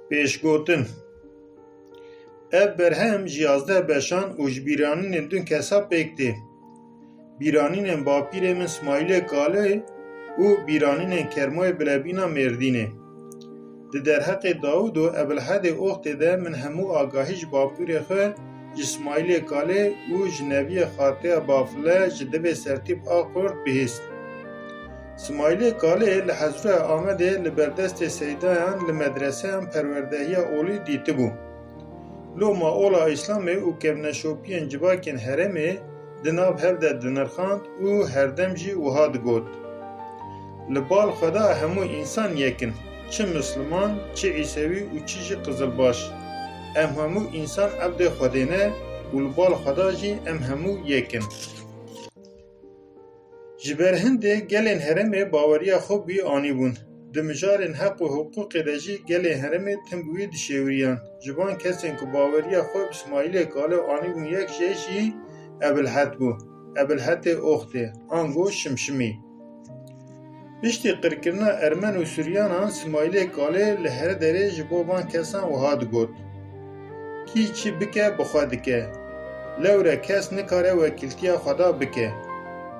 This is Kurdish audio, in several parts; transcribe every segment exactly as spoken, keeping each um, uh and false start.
Pêşgotin. Ev berhem ji yazdeh beşan û ji bîranînên du kesa pêk tê. Bîranînên bapîrê min Smaîlê Kalê û bîranînên Kermoyê Bilebîna Mêrdînê. Di derheqê Dawûd û Ebilhedê Oxtê de min hemû agahî ji bapîrê xwe, ji Smaîlê Kalê û ji Neviyê Xateya Bafile ji Dibê Sertîp a Xort bihîst. Smaîlê Kalê li Hezroya Amedê li ber destê seydayan li medreseyan perwerdehiya olî dîtibû. Loma ola Îslamê û kevneşopiyên civakên herêmê di nav hev de dinirxand û herdem jî wiha digot, Li bal Xweda hemû însan yek in, çi misliman, çi îsewî û çi jî qizilbaş. Em hemû însan evdê Xwedê ne û li bal Xweda jî em hemû yek in. Ji ber hindê gelên herêmê baweriya xwe bi wî anîbûn. Di mijarên heq û hiqûqê de jî gelên herêmê tim bi wî dişêwiriyan. Ji van kesên ku baweriya xwe bi Smaîlê Kalê anîbûn yek jê jî Ebilhed bû. Ebilhetê Oxtê, ango Şimşimî. Piştî qirkirina Ermen û Suryanan Smaîlê Kalê li her derê ji bo van kesan wiha digot, Kî çi bike bi xwe dike. Lewre kes nikare wekîltiya Xweda bike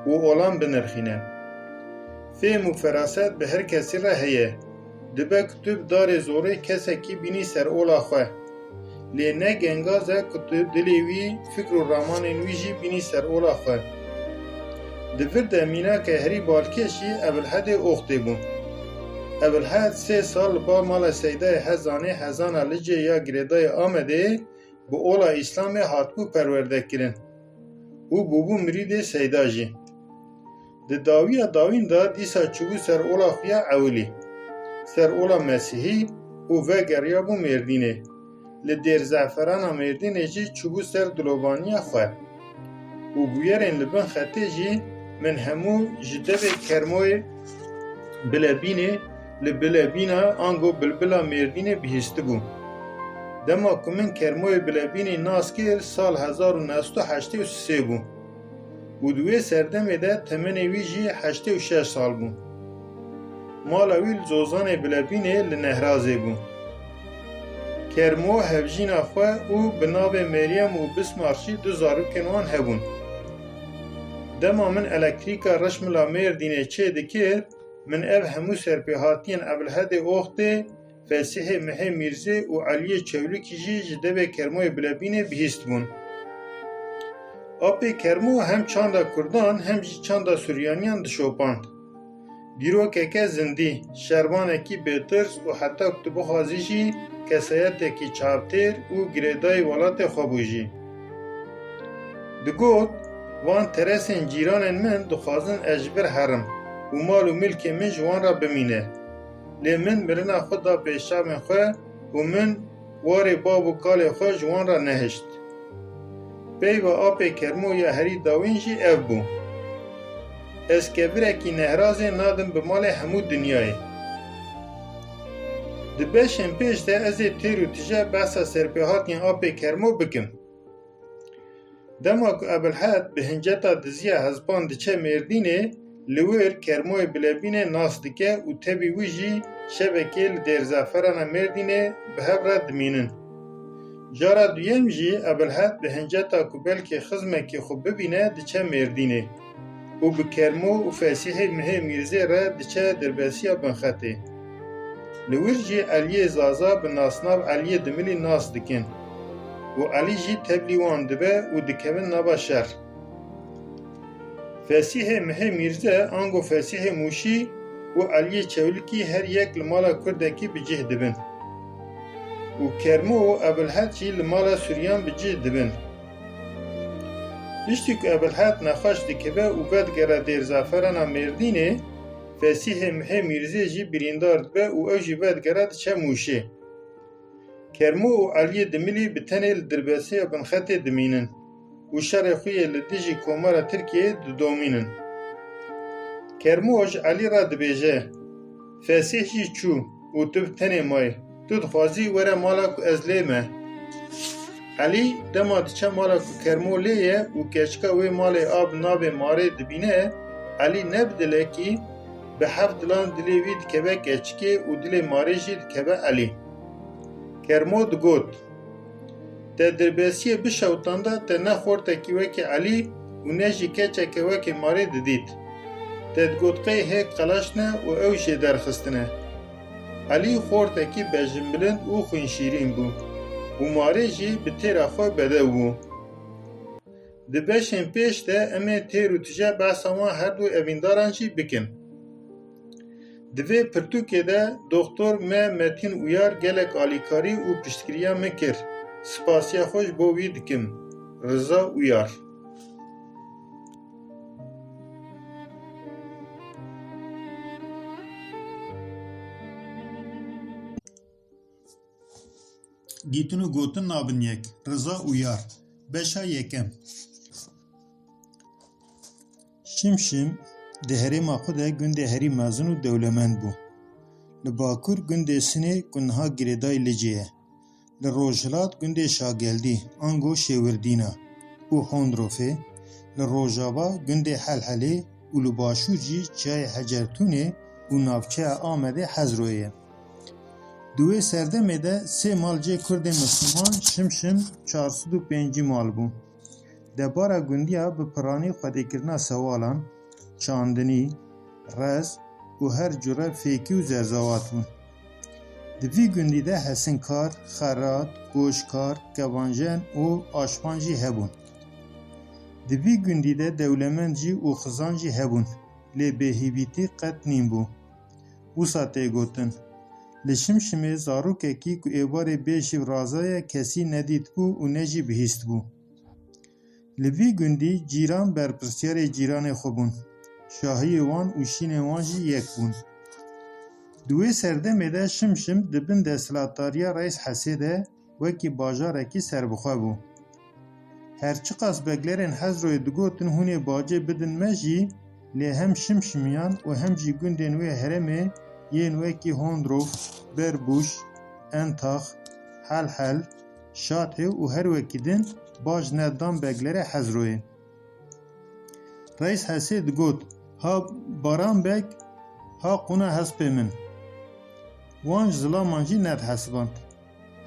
û olan binirxîne. Fêm û feraset bi her kesî re heye. Dibe ku tu bi darê zorê kesekî bînî ser ola xwe. Lê ne gengaz e ku tu dilê wî, fikr û ramanên wî jî bînî ser ola xwe. Di vir de mînake herî balkêş jî Ebilhedê Oxtê bû. Ebilhed sê sal li ba mala Seydayê Hezanê, Hezana Licê ya girêdayê Amedê, bi ola Îslamê hatibû perwerdekirin û bûbû mirîdê Seyda jî. Di dawiya dawîn de dîsa çûbû ser ola xwe ya ewilî, ser ola Mesîhî û vegeriyabû Mêrdînê. Li Dêr Zeferana Mêrdînê jî çûbû ser dilovaniya xwe. Û bûyerên li bin xetê jî min hemû ji devê Kermoyê Bilebînê, li Bilebîna ango Bilbila Mêrdînê bihîstibû. Dema ku min Kermoyê Bilebînê nas kir, sal hezar û neh sed û heştê û sê bû û di wê serdemê de temenê wî jî heştê û şeş sal bû. Mala wî li Zozanê Bilebînê li Nehrazê bû. Kermo hevjîna xwe û bi navê Meryem û Bismar jî du zarokên wan hebûn. Dema min elektrîka Reşmila Mêrdînê çê dikir, min ev hemû serpêhatiyên Ebilhedê Oxtê, Fesîhê Mihê Mîrzê û Eliyê Çewlikî jî ji devê Kermoyê Bilebînê bihîstibûn. Apê Kermo hem çanda Kurdan hem jî çanda Suryaniyan dişopand. Dîrokeke zindî, şervanekî bêtirs û heta ku tu bixwazî jî kesayetekî çavtêr û girêdayî welatê xwe bû jî. Digot, Van teresên cîranên min dixwazin ez ji vir herim û mal û milkê min ji wan re bimîne. Lê min mirina xwe da pêşçavên xwe û min warê bav û kalê xwe ji wan re nehişt. Peyva apê Kermo ya herî dawîn jî ev bû. Ez kevirekî Nehrazê nadim bi malê hemû dinyayê. Di beşên pêş de ez ê têr û tije behsa serpêhatiyên apê Kermo bikim. Dema ku Ebilhed bi hinceta diziya hespan diçe Mêrdînê, li wir Kermoyê Bilebînê nas dike û tevî wî jî şevekê li Dêrzeferana Mêrdînê bi hev re dimînin. Cara duyem jî Ebilhed bi hinceta ku belkî xizmekî xwe bibîne diçe Mêrdînê û bi Kermo û Fesîhê Mihê Mîrzê re diçe Dirbesiya Binxetê. Li wir jî Eliyê Zaza bi nasnav Eliyê Dimilî nas dikin û Elî jî tevlî wan dibe û dikevin nava şer. Fesîhê Mihê Mîrze ango Fesîhê Mûşî û Eliyê Çewlikî her yek li mala kurdekî bi cih dibin û Kermo û Ebilhed jî li mala Suryan bi cih dibin. Piştî ku Ebilhed nexweş dikibe û vedigere Dêrzaferana Mêrdînê, Fesîhê Mihê Mîrzê jî birîndar dibe û ew jî vedigere diçe Mûşê. Kermo û Eliyê Dimilî bi tenê li Dirbesiya Binxetê dimînin û şerê xwe yê li dijî Komara Tirkiyeyê didomînin. Kermo ji Elî re dibêje, Fesîh jî çû û tu bi tenê mayî. Tu dixwazî were mala ku ez lê me. Elî dema diçe mala ku Kermo lê ye û keçika wê malê a bi navê Marê dibîne, Elî ne bi dilekî, bi heft dilan dilê wî dikeve keçikê û dilê Marê jî dikeve Elî. Kermo digot, te dirbesiyê bişewitanda te ne xortekî wekî Elî û ne jî keçeke wekî Marê didît. Te digot qey hêk qelaş ne û ew jê derxistine. Elî xortekî bejinbilind û xwînşîrîn bû û Marê jî bi têra xwe bedew bû. Di beşên pêş de em ê têr û tije behsa wan her du evîndaran jî bikin. Di vê pirtûkê de Doktor M. Metîn Uyar gelek alîkarî û piştgiriya min kir. Spasiya xwe ji bo wî dikim. Riza Uyar. Dîtin û gotin nabin yek. Riza Uyar. Beşa yekem. Şimşim di herêma xwe de gundê herî mezin û dewlemend bû. Li bakur gundê Sinê ku niha girêdayî Licê ye. Li rojhilat gundê Şageldî, ango Şêwirdîna û Hondrofê, li rojava gundê Helhelê û li başûr jî çiyayê Hecertûnê û navçeya Amedê Hezroyê ye. Di wê serdemê de sê malcê Kurdên Misliman Şimşim çar sed û pêncî mal bû. Debara gundiya bi piranî xwedîkirina sewalan, çandinî, rez û her cure fêkî û zerzawat bûn. Di vî gundî de hesinkar, xerat, goşkar, kevanjen û aşpan jî hebûn. Di vî gundî de dewlemend jî û xizan jî hebûn, lê bêhîvîtî qet nîn bû. Wisa tê gotin, li Şimşimê zarokekî ku êvarê bêhîv razaye kesî nedîtbû û ne jî bihîstbû. Li vî gundî cîran berpirsiyarê cîranê xwe bûn. Şahiyê wan û şînên wan jî yek bûn. Di wê serdemê de Şimşim di bin desthilatdariya Reis Hesê de wekî bajarekî serbixwe bû. Her çiqas beglerên Hezroyê digotin hûn ê bacê bidin me jî, lê hem Şimşimiyan û hem jî gundên wê herêmê yên wekî Hondrof, Berbûş, Entax, Helhel, Şatê û her wekî din bac nedan beglere Hezroyê. Reis Hesê digot, ha Baran Beg, ha qûna hespê min. Wan ji zilaman jî nedihesiband.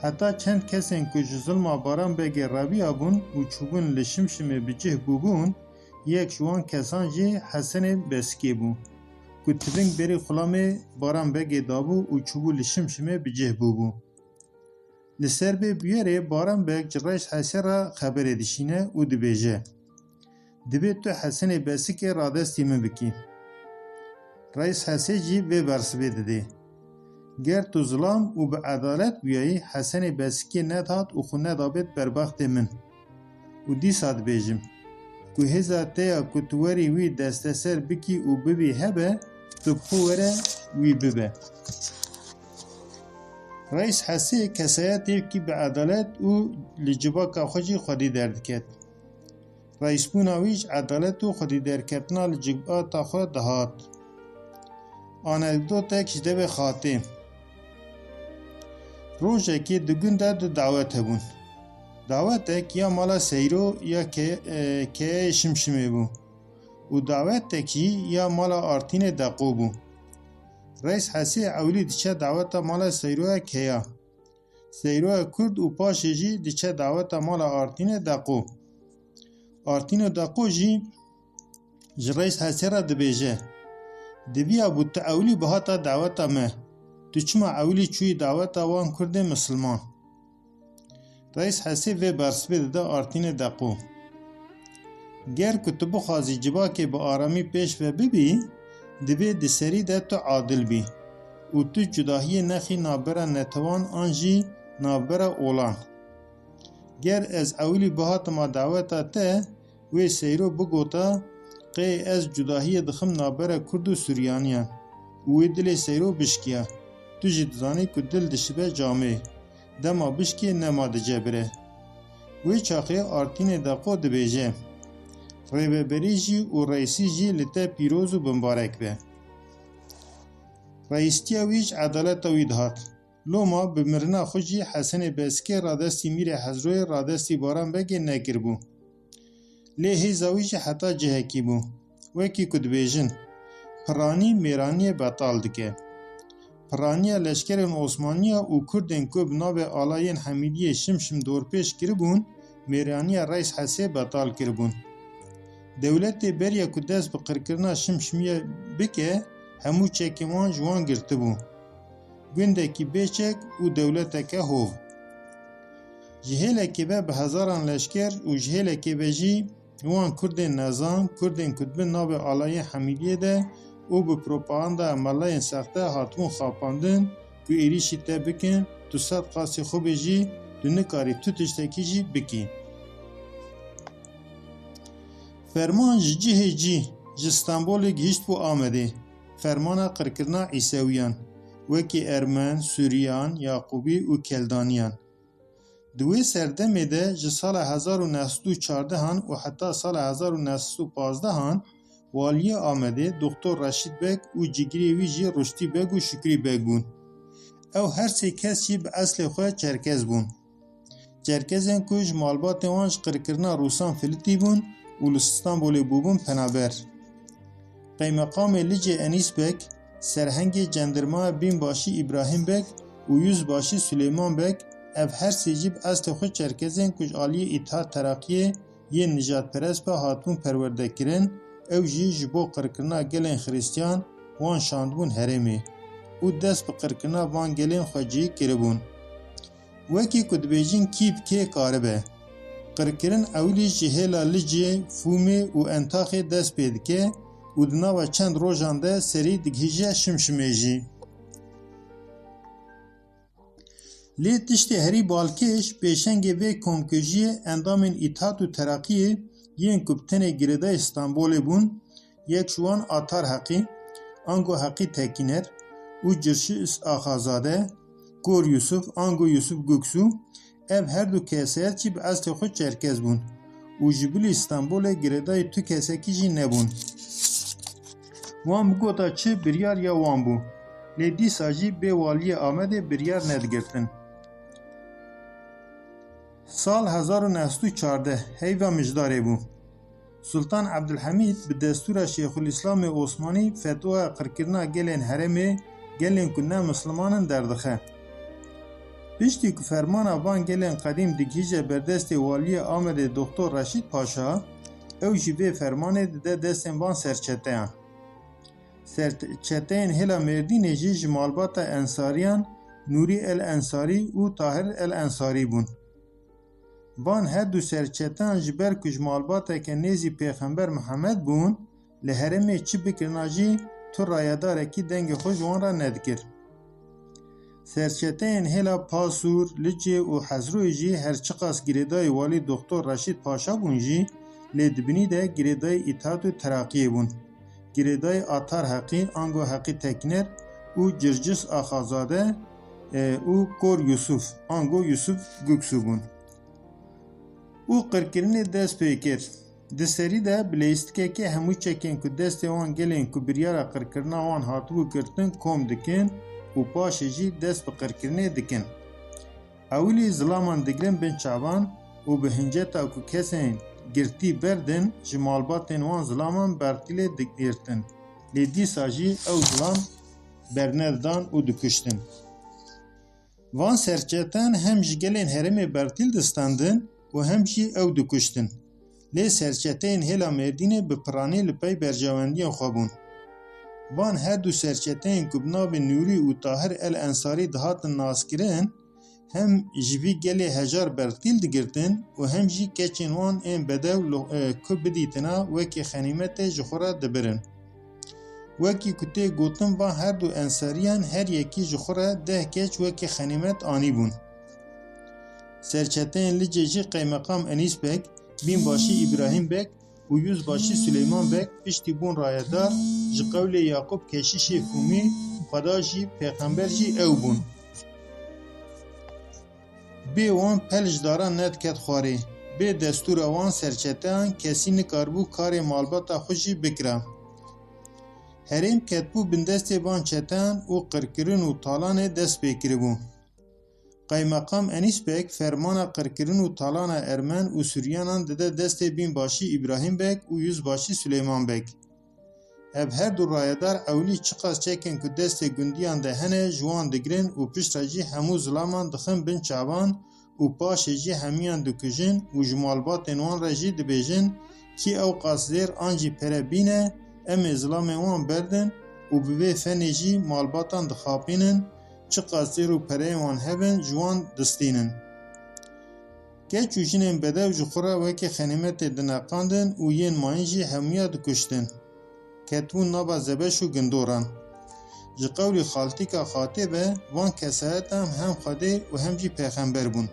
Heta çend kesên ku ji zilma Baran Begê reviya bûn û çûbûn li Şimşimê bi cih bûbûn, yek ji wan kesan jî Hesenê Besikê bû, ku tiving berî xulamê Baran Begê dabû û çûbû li Şimşimê bi cih bûbû. Li ser vê bûyerê Baran Beg ji Reis Hesê re xeberê dişîne û dibêje, Divê tu Hesenê Besikê radestî min bikî. Reis Hesê jî vê bersivê didê. Ger tu zilam û bi edalet bûyayî, Hesenê Besikê nedihat û xwe nedabêt berbextê min. Û dîsa dibêjim, ku hêza te ya ku tu werî wî desteser bikî û bibî hebe, tu bi xwe were wî bibe. Reis Hesê kesayetêkî bi edalet û li civaka xwe jî xwedî derdiket. Reisbûna wî ji edalet û xwedîderketina li civaka xwe dihat. Anekdotek ji devê xatê. Rojekê di gund de du dawet hebûn. Dawetek ya mala Seyro ya ke-, e, keyeyê Şimşimê bû û dawetek jî ya mala Artînê Deqo bû. Reis Hesê ewilî diçe daweta mala Seyroya keya. Seyroya Kurd û paşê jî diçe daweta mala Artînê Deqo. Artîno Deqo jî ji Reis Hesê re dibêje, Diviya bû tu ewilî bihata daweta me. Tu çima ewilî çûyî daweta wan Kurdên Misilman? Reis Hesê vê bersivê dide Artînê Deqo. Ger ku tu bixwazî civakê bi aramî pêş ve bibî, divê di serî de tu adil bî û tu cudahiyê nexî navbera netewan an jî navbera olan. Ger ez ewilî bihatima daweta te, wê Seyro bigota, qey ez cudahiyê dixim navbera Kurd û Suryaniyan û wê dilê Seyro bişkiya. Tu jî dizanî ku dil dişibe camê. Dema bişkê nema dicebire. Wê çaxê Artînê Deqo dibêje, Rêveberî jî û Reîsî jî li te pîroz û bimbarek be. Reîstiya wî ji edaleta wî dihat. Loma bi mirina xwe jî Hesenê Besikê radestî Mîrê Hezroyê radestî Baran Begê nekiribû. Lê hêza wî jî heta cihekî bû. Wekî ku dibêjin, piranî mêraniyê betal dike. piraniya leşkerên Osmaniya û Kurdên ku bi navê alayên Hemîdiyê Şimşim dorpêç kiribûn, mêraniya Reis Hesê betal kiribûn. Dewletê beriya ku dest bi qirkirina Şimşimiyê bike, hemû çekên wan ji wan girtibû. Gundekî bê çek û dewleteke hov. Ji hêlekê ve bi hezaran leşker û ji hêlekê ve jî wan Kurdên nezan, Kurdên ku di bin navê alayê Hemîdiyê de û bi propagandaya melayên sexte hatibûn xapandin ku êrîşî te bikin, tu sed qasî xwe bê jî tu nikarî tu tiştekî jî bikî. Ferman ji cihê cî, ji Stenbolê gihîştbû Amedê, fermana qirkirina Îsewiyan, wekî Ermen, Sûriyan, Yaqûbî û Keldaniyan. Di wê serdemê de ji sala hezar û neh sed û çardehan û heta sala hezar û neh sed û pazdehan waliyê Amedê Doktor Reşîd Beg û cigirê wî jî Ruştî Beg û Şukrî Beg bûn. Ew her sê kes jî bi eslê xwe Çerkez bûn. Çerkezên ku ji malbatên wan ji qirkirina Rûsan filitî bûn û li Stenbolê bûbûn penaber. Qeymeqamê Licê Enîs Beg, serhengê cendirmaya Bînbaşî Îbrahîm Beg û Yûzbaşî Silêman Beg, ev her sê jî bi eslê xwe Çerkezên ku ji aliyê Îtihad Teraqiyê yên nijadperest ve hatibûn perwerdekirin, ew jî ji bo qirkirina gelên Xiristiyan wan şandibûn herêmê û dest bi qirkirina van gelên xwecihî kiribûn. Wekî ku dibêjin kî bi kê karibe. Qirkirin ewilî ji hêla Licê, Fûmê û Entaxê dest pê dike û di nava çend rojan de serî digihîje Şimşimê jî. Lê tiştê herî balkêş pêşengê vê komkujiyê endamên Îtihad û Teraqiyê yên ku bi tenê girêdayî Stenbolê bûn, yek ji wan Atar Heqî, ango Heqî Tekîner û Cirşis Axazade, Kor Yusuf, ango Yusuf Guksu, ev her du kesayet jî bi eslê xwe Çerkez bûn û ji bilî Stenbolê girêdayî tu kesekî jî nebûn. Wan bigota çi biryar ya wan bû. Lê dîsa jî bê waliyê Amedê biryar nedigirtin. Sal hezar û neh sed û çardeh heyva mijdarê bû. Sultan Ebdulhemîd bi destûra Şêxulîslamê Osmanî fetwaya qirkirina gelên herêmê, gelên ku ne misliman in, derdixe. Piştî ku fermana van gelên qedîm digihîje ber destê waliyê Amedê Doktor Reşîd Paşa, ew jî vê fermanê dide destên van serçeteyan. Serçeteyên hêla Mêrdînê jî ji malbata Ensariyan Nûrî El Ensarî û Tahir El Ensarî bûn. Van her du serçeteyan ji ber ku ji malbateke nêzî Pêxember Mihemed bûn, li herêmê çi bikirina jî tu rayedarekî dengê xwe ji wan re nedikir. Serçeteyên hêla Pasûr, Licê û Hezroyê jî her çiqas girêdayî walî Doktor Reşîd Paşa bûn jî, lê di binî de girêdayî Îtihad û Teraqiyê bûn. Girêdayî Atar Heqî, ango Heqî Tekner û Circis Axazade, e, û Kor Yusuf, ango Yusuf Guksu bûn. Û qirkirinê dest pê kir. Di serî de bi leyîstikekê hemû çekên ku destê wan gelên ku biryara qirkirina wan hatibû girtin kom dikin û paşê jî dest bi qirkirinê dikin. Ewilî zilaman digirin bin çavan û bi hinceta ku kesên girtî berdin, ji malbatên wan zilaman bertîlê digirtin. Lê dîsa jî ew zilam bernedidan û dikuştin. Van serçeteyan hem ji gelên herêmê bertîl distendin û hem jî ew dikuştin. Lê serçeteyên hêla Mêrdînê bi piranî li pey berjewendiyên xwe bûn. Van her du serçeteyên ku bi navê Nûrî û Tahir El Ensarî dihatin naskirin, hem ji vî gelê hejar bertîl digirtin û hem jî keçên wan ên bedew lo-, e, ku bidîtina wekî xenîmetê ji xwe re dibirin. Wekî ku tê gotin, van her du ensariyan her yekî ji xwe re deh keç wekî xenîmet anîbûn. Serçeteyên Licê jî Qeymeqam Enîs Beg, Bînbaşî Îbrahîm Beg û Yûzbaşî Silêman Beg piştî bûn rayedar, ji qewlê Yaqûb Keşîşê Fûmî, Xweda jî, Pêxember jî ew bûn. Bê wan pel ji daran nediket xwarê. Bê destûra wan serçeteyan kesî nikaribû karê malbata xwe jî bikira. Herêm ketibû bin destê van çeteyan û qirkirin û talanê dest pê kiribû. Qeymeqam Enîs Beg fermana qirkirin û talana Ermen û Suryanan dide destê Bînbaşî Îbrahîm Beg û Yûzbaşî Suleyman Beg. Ev her du rayedar ewilî çiqas çekên ku destê gundiyan de hene ji wan digirin û piştre jî hemû zilaman dixin bin çavan û paşê jî hemiyan dikujin û ji malbatên wan re jî dibêjin, kî ew qas zêr an jî pere bîne, em ê zilamên wan berdin û bi vê fenê jî malbatan dixapînin, çiqas zêr û pereyên wan hebin ji wan distînin. Keç û jinên bedew ji xwe re wekî xenîmetê dineqandin û yên mayîn jî hemûya dikuştin. Ketibûn nava zebeş û gindoran. Ji qewlî xaltîka Xatê ve van kesayetan hem Xwedê û hem jî pêxember bûn.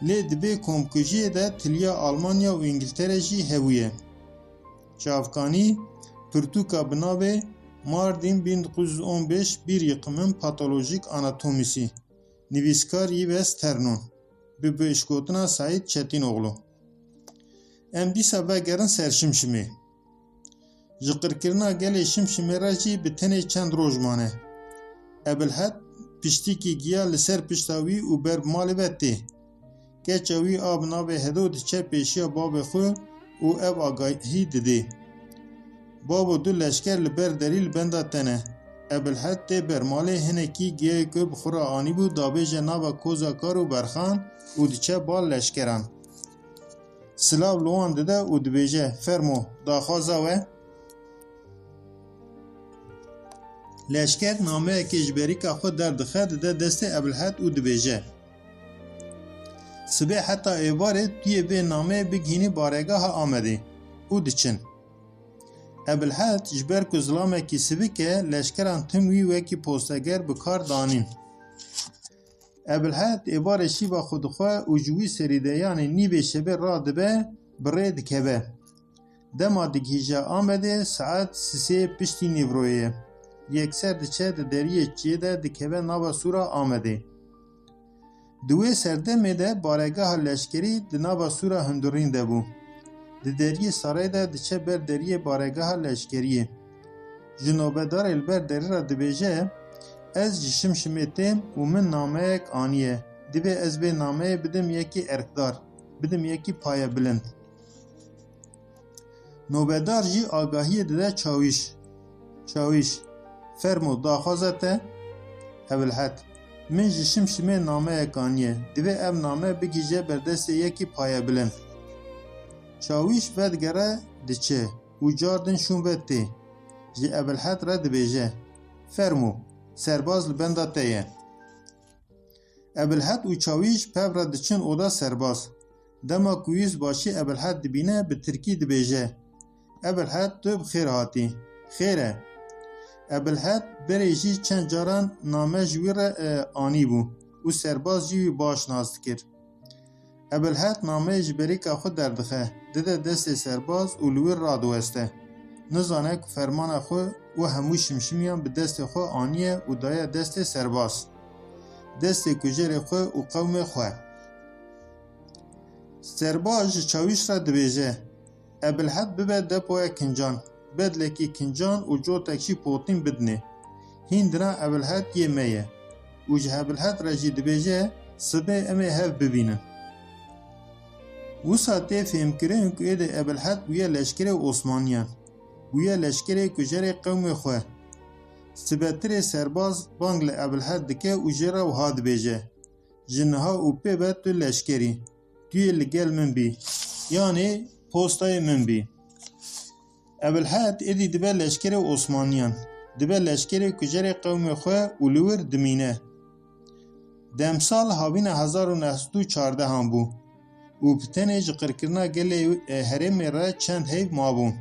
Lê di vê komkujiyê de tiliya Almanya û Îngiltere jî hebûye. Çavkanî, pirtûka bi navê Mardin bin dokuz yüz on beş bir yıkımın patolojik anatomisi, nivîskar Yves Ternon, bi pêşgotina Saîd Çetînoglu. Em dîsa vegerin ser Şimşimê. Ji qirkirina gelê Şimşimê re jî bi tenê çend roj mane. Ebilhed piştîkî giya li ser pişta wî û ber bi malê ve tê. Keça wî a bi navê Hedo diçe pêşiya bavê xwe û ev agahî didê. Bavo, du leşker li ber derî li benda te ne. Ebilhed tê ber malê, hinekî giyayê ku bi xwe re anîbû dabêje nava koza kar û berxan û diçe bal leşkeran. Silav li wan dide û dibêje, Fermo, daxwaza we? Leşker nameyekê ji berîka xwe derdixe, dide destê Ebilhed û dibêje, Sibê heta êvarê tu yê vê nameyê bigihînî baregeha Amedê û diçin. Ebilhed ji ber ku zilamekî sivik e, leşkeran tim wî wekî posteger bi kar danîn. Ebilhed êvarê şîva xwe dixwe û ji wî serî de, yanê nîvê şevê radibe, bi rê dikeve. Dema digihîje Amedê, saet sisê piştî nîvroyê ye. Yekser diçe di deriyê çiyê de dikeve nava sûra Amedê. Di wê serdemê de baregeha leşkerî di nava sûra hundirîn de bû. Di deriyê sarayê de diçe ber deriyê baregeha leşkeriyê. Ji nobedarê li ber derî re dibêje, Ez ji Şimşimê têm û min nameyek aniye. Divê ez vê nameyê bidim yekî erkdar, bidim yekî payebilind. Nobedar jî agahiyê dide çawîş. Çawîş, Fermo, daxwaza te? Ebilhed, Min ji Şimşimê nameyek aniye. Divê ev name bigihîje ber destê yekî payebilind. Çawîş vedigere diçe û car din şûn ve tê. Ji Ebilhed re dibêje, Fermo, serbaz li benda te ye. Ebilhed û çawîş pev re diçin oda serbaz. Dema ku yüzbaşî Ebilhed dibîne, bi tirkî dibêje, Ebilhed, tu bi xêr hatî. Xêr e. Ebilhed berê jî çend caran name ji wî re, e, anîbû û serbaz jî wî baş nas dikir. Ebilhed nameyê ji berîka xwe derdixe, dide destê serbaz û li wir radiweste. Nizane ku fermana xwe û hemû Şimşimiyan bi destê xwe aniye û daye destê serbaz. Destê kujerê xwe û qewmê xwe. Serbaz ji çawîş re dibêje, Ebilhed bibe depoya kincan, bedlekî kincan û cotek jî potîn bidinê. Hîn dina Ebilhed yê me ye. Û ji Ebilhed re jî dibêje, Sibê em ê hev bibînin. Wisa tê fêhmkirin ku êdî Ebilhed bûye leşkerê Osmaniyan. Bûye leşkerê kujerê qewmê xwe. Sibetirê serbaz bang li Ebilhed dike û jê re wiha dibêje, Ji niha û pê ve tu leşker î. Tu yê li gel min bî. Yanê postayê min bî. Ebilhed êdî dibe leşkerê Osmaniyan. Dibe leşkerê kujerê qewmê xwe û li wir dimîne. Demsal havîna hezar û neh sed û çardehan bû û bi tenê ji qirkirina gelê, e, herêmê re çend heyv mabû.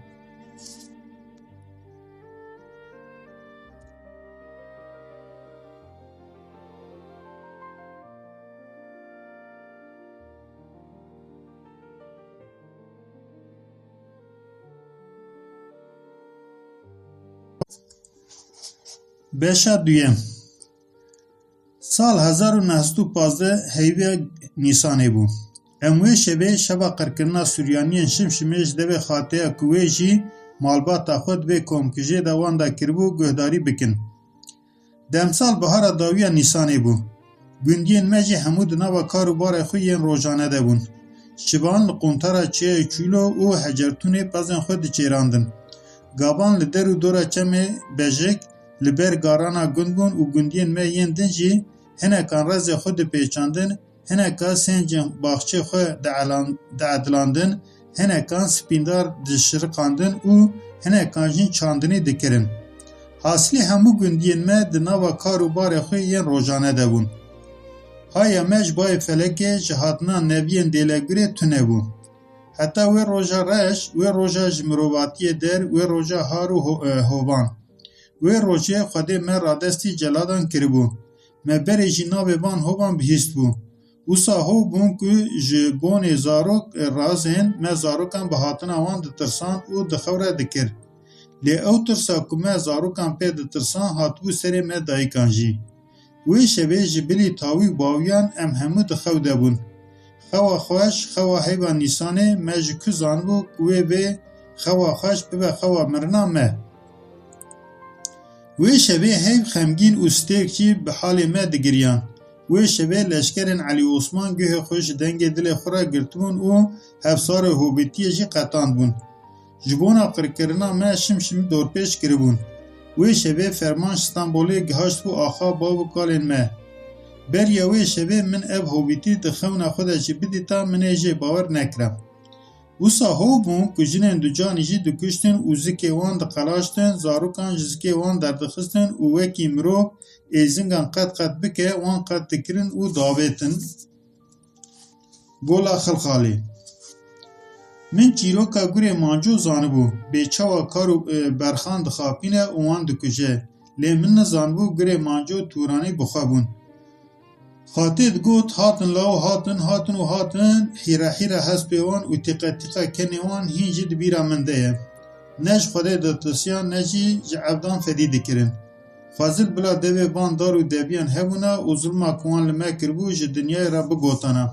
Beşa duyem. Sal hezar û neh sed û pazdeh heyvê Nîsanê bû. Em wê şevê şeva qirkirina Suryaniyên Şimşimê ji devê xateya ku wê jî malbata xwe di vê komkujê de wan de kiribû guhdarî bikin. Demsal bihara dawiya Nîsanê bû. Gundiyên me jî hemû di nava kar û barê xwe yên rojane de bûn. Şivan li quntara çiyayê Çûlo û Hecertûnê pezên xwe diçêrandin. Gavan li der û dora çemê Bejik li ber garana gund bûn û gundiyên me yên din jî hinekan rezê xwe dipêçandin, hineka sêncên baxçê xwe dielan-, diedilandin, hinekan spîndar dişiriqandin û hinekan jî çandinî dikirin. Hasilê hemû gundiyên me di nava kar û barê xwe yên rojane de bûn. Haya me ji bayê felekê, ji hatina neviyên dêlegurê tune bû. Heta wê roja reş, wê roja ji mirovatiyê der, wê roja har û ho-, e, hovan. Wê rojê Xwedê me radestî celadan kiribû. Me berê jî navê van hovan bihîstbû. Wisa hov bûn ku ji bonê zarok razên me zarokan bi hatina wan ditirsand û di xew re dikir. Lê ew tirsa ku me zarokan pê ditirsan hatibû serê me dayikan jî. Wê şevê ji bilî tawî û bawiyan em hemû di xew de bûn. Xewa xweş, xewa heyva Nîsanê, me ji ku zanibû ku wê bê xewa xweş bibe xewa mirina me? Wê şevê heyv xemgîn û stêrk jî bi halê me digiriyan. Wê şevê leşkerên Elî Osman guhê xwe ji dengê dilê xwe re girtibûn û hevsarê hobîtiyê jî qetandbûn. Ji bona qirkirina me Şimşimî dorpêç kiribûn. Wê şevê ferman ji Stenbolê gihaştibû axa bav û kalên me. Beriya wê şevê min ev hobîtî di xewna xwe de jî bidîta, min ê jê bawer nekira. Wisa hov bûn ku jinên ducanî jî dikuştin û zikê wan diqelaştin, zarokan ji zikê wan derdixistin û wekî mirov êzingan qet qet bike, wan qet dikirin û davêtin. Gola Xilxalê. Min çîroka gurê Manco zanibû, bê çawa kar û, e, berxan dixapîne û wan dikuje. Lê min nizanibû gurê Manco tûranî bi xwe bûn. Xatê digot, hatin law hatin, hatin û hatin, hîre hîre hespê wan û tîqe tîqe kenê wan hîn jî di bîra min de ye. Ne ji Xwedê ditirsiyan, ne jî ji evdan fedî dikirin. Xwezil bila devê van dar û deviyan hebûna û zilma ku wan li me kiribû ji dinyayê re bigotana.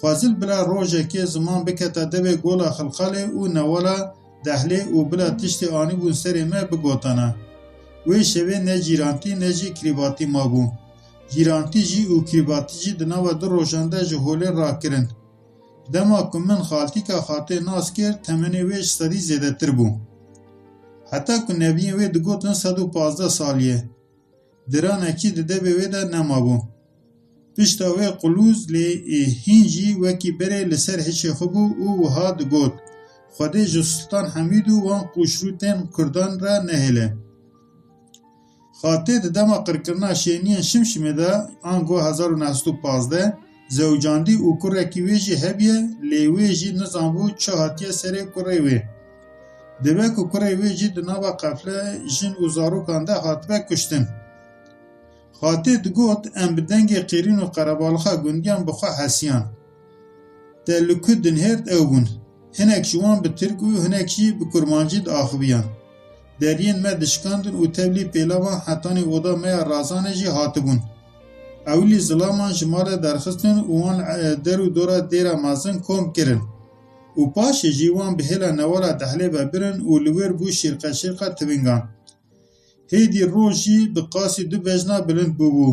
Xwezil bila rojekê ziman biketa devê Gola Xilxalê û Newala Dehlê û bila tiştê anîbûn serê me bigotana. Wê şevê ne cîrantî ne jî kirîvatî mabû. Cîrantî jî û kirîvatî jî di nava du rojan de ji holê rakirin. Dema ku min xaltîka Xatê nas kir, temenê wê ji sedî zêdetir bû. Heta ku neviyên wê digotin sed û pazdeh salî ye. Diranekî di devê wê de nemabû. Pişta wê qulûz lê, ê, hîn jî wekî berê li ser hişê xwe bû û wiha digot, Xwedê ji Sultan Hemîd û wan qûşrûtên kurdan re nehêle. Xatê di dema qirkirina şêniyên Şimşimê de, ango hezar û neh sed û pazdeh, zewicandî û kurekî wê jî hebiye, lê wê jî nizanbû çi hatiye serê kurê wê. Dibe ku kurê wê jî di nava qefle jin û zarokan de hatibe kuştin. Xatê digot, em bi dengê qîrîn û qerebalixa gundiyan bi xwe hesiyan. Te li ku dinhêrt ew bûn. Hinek ji wan bi tirk û hinek jî bi kurmancî diaxiviyan. Deriyên me dişikandin û tevlî pêlavan hetanî oda me ya razanê jî hatibûn. Ewilî zilaman ji malê derxistin û wan li, e, der û dora dêra mezin kom kirin. Û paşê jî wan bi hêla Newala Dehlê ve birin û li wir bû şîrqeşîrqa tivingan. Hêdî roj jî bi qasî du bejna bilind bûbû.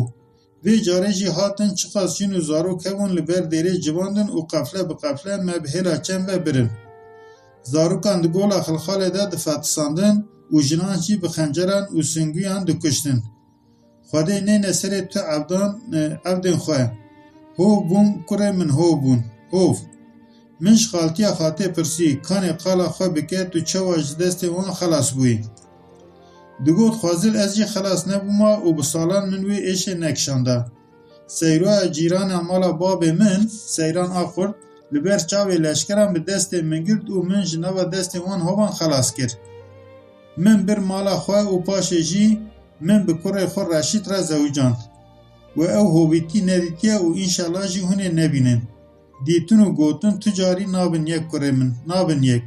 Vê carê jî hatin çiqas jin û zarok hebûn li ber dêrê civandin û qefle bi qefle me bi hêla çem ve birin. Zarokan di Gola Xilxalê de difetisandin û jinan jî bi xenceran û singuyan dikuştin. Xwedê neyne serê tu evdan, e, evdên xwe. Hov bûn, kurê min, hov bûn. Hov. Min ji xaltiya Xatê pirsî, kanê qala xwe bike, tu çawa ji destê wan xelas bûyî? Digot, Xwezil ez jî xelas nebûma û bi salan min wê êşê nekişanda. Seyroya cîrana mala babê min, Seyran Axurt, li ber çavê leşkeran bi destê min girt û min ji nava destê wan hovan xelas kir. Min bir mala xwe û paşê jî min bi kurê xwe Reşîd re zewicand. We ew hovîtî nedîtiye û înşela jî hûn ê nebînin. Dîtin û gotin tu carî nabin yek kurê min, nabin yek.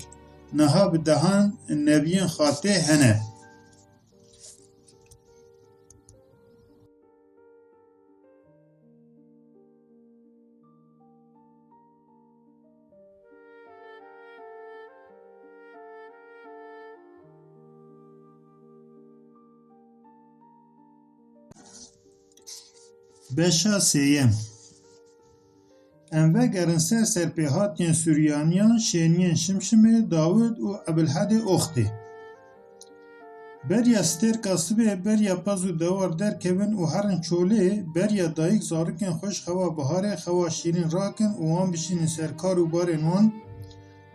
Niha bi dehan neviyên Xatê hene. Beşa sêyem. Em vegerin ser serpêhatiyên Suryaniyan, şêniyên Şimşimê, Dawid û Ebilhedê Oxtê. Beriya stêrka sibê, beriya pez û dewar derkevin û herin çolê, beriya dayik zarokên xwe ji xewa biharê, xewa şîrîn rakin û wan bişînin ser kar û barên wan,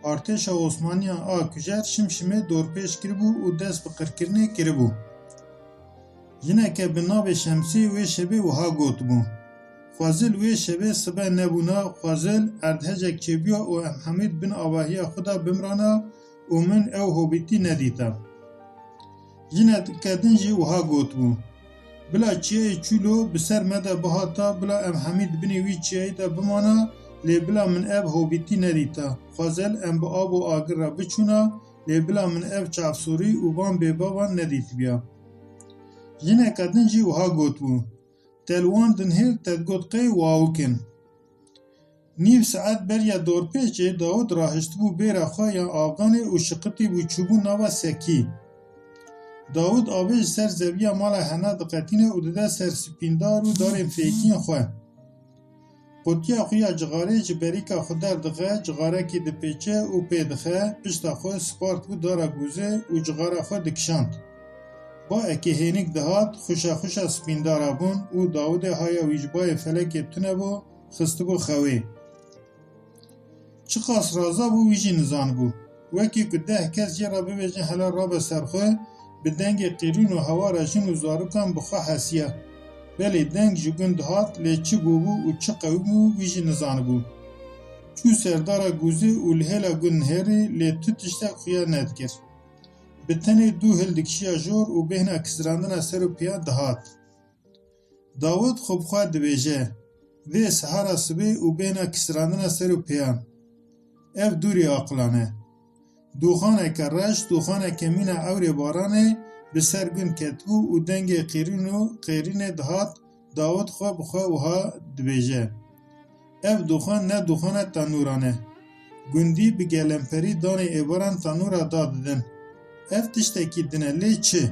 artêşa Osmaniyan a kujer şimşimê dorpêç kiribû û dest bi qirkirinê kiribû. Jineke bi navê Şemsê wê şevê wiha gotibû: Xwezil wê şevê sibe nebûna, xwezil erdhejek çêbûya û em hemî di bin avahiya xwe de bimirana û min ew hobîtî nedîta. Jineke din jî wiha gotibû: Bila çiyayê Çûlo bi ser me de bihata, bila em hemî di binê wî çiyayî de bimana, lê bila min ev hobîtî nedîta. Xwezil em bi av û agir re biçûna, lê bila min ev çavsorî û van bêbavan nedîtibiya. Jineke din jî wiha gotibû: Te li wan dinhêl, te digot qey wawikin. Nîv saet beriya dorpêçê Dawid rahiştibû bêra xwe ya avdanê û şiqitîbû çûbû nava sekî. Dawid avê ji ser zeviya mala Hena diqetîne û dide ser spîndar û darên fêkiyên xwe. Qutiya xwe ya cixarê ji berîka xwe derdixe, cixarekî dipêçe û pê dixe, pişta xwe spartibû dara gûzê û cixara xwe dikişand. Ba eke hênik dihat, xuşa xuşa spîndara bûn û Dawidê haya wî ji bayê felekê tune bû, xistibû xewê. Çiqas raza bû, wî jî nizanibû. Wekî ku deh kes jê re bibêjin hela rabe ser xwe, bi dengê qîrûn û hewara jin û zarokan bi xwe hesiya. Belê deng ji gund dihat, lê çi bûbû û çi qewimîbû, wî jî nizanibû. Çû ser dara gûzê û li hêla gund nihêrî, lê tu tiştek xuya nedikir. Bi tenê dû hildikişiya jor û bêhna kisirandina ser û pêyan dihat. Dawid xwe bi xwe dibêje: Vê sihara sibê û bêhna kisirandina ser û pêyan. Ev dûrî aqilan e. Dûxaneke reş, dûxaneke mîna ewrê baranê bi ser gund ketibû û dengê qîrîn û qêrînê dihat, Dawid xwe bi xwe wiha dibêje: Ev dûxan ne dûxana tenûran e. Gundî bi gelemperî danê êvaran tenûra dadidin. Ev tiştekî din e, lê çi?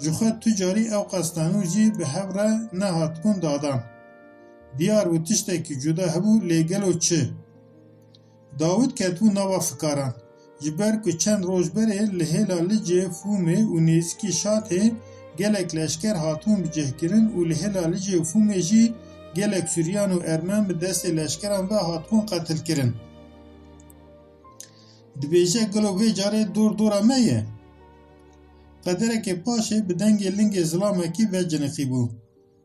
Ji xwe tu carî ewqas tenûr jî bi hev re nehatibûn dadan. Diyar bû tiştekî cuda hebû, lê gelo çi? Dawid ketibû nava fikaran. Ji ber ku çend roj berê li hêla Licê Fûmê û nêzîkî Şatê gelek leşker hatibûn bicihkirin û li hêla Licê û Fûmê jî gelek Suryan û Ermen bi destê leşkeran ve hatibûn qetilkirin. Dibêje, gelo vê carê dor dora me ye? Qederekê paşê bi dengê lingê zilamekî veciniqîbû.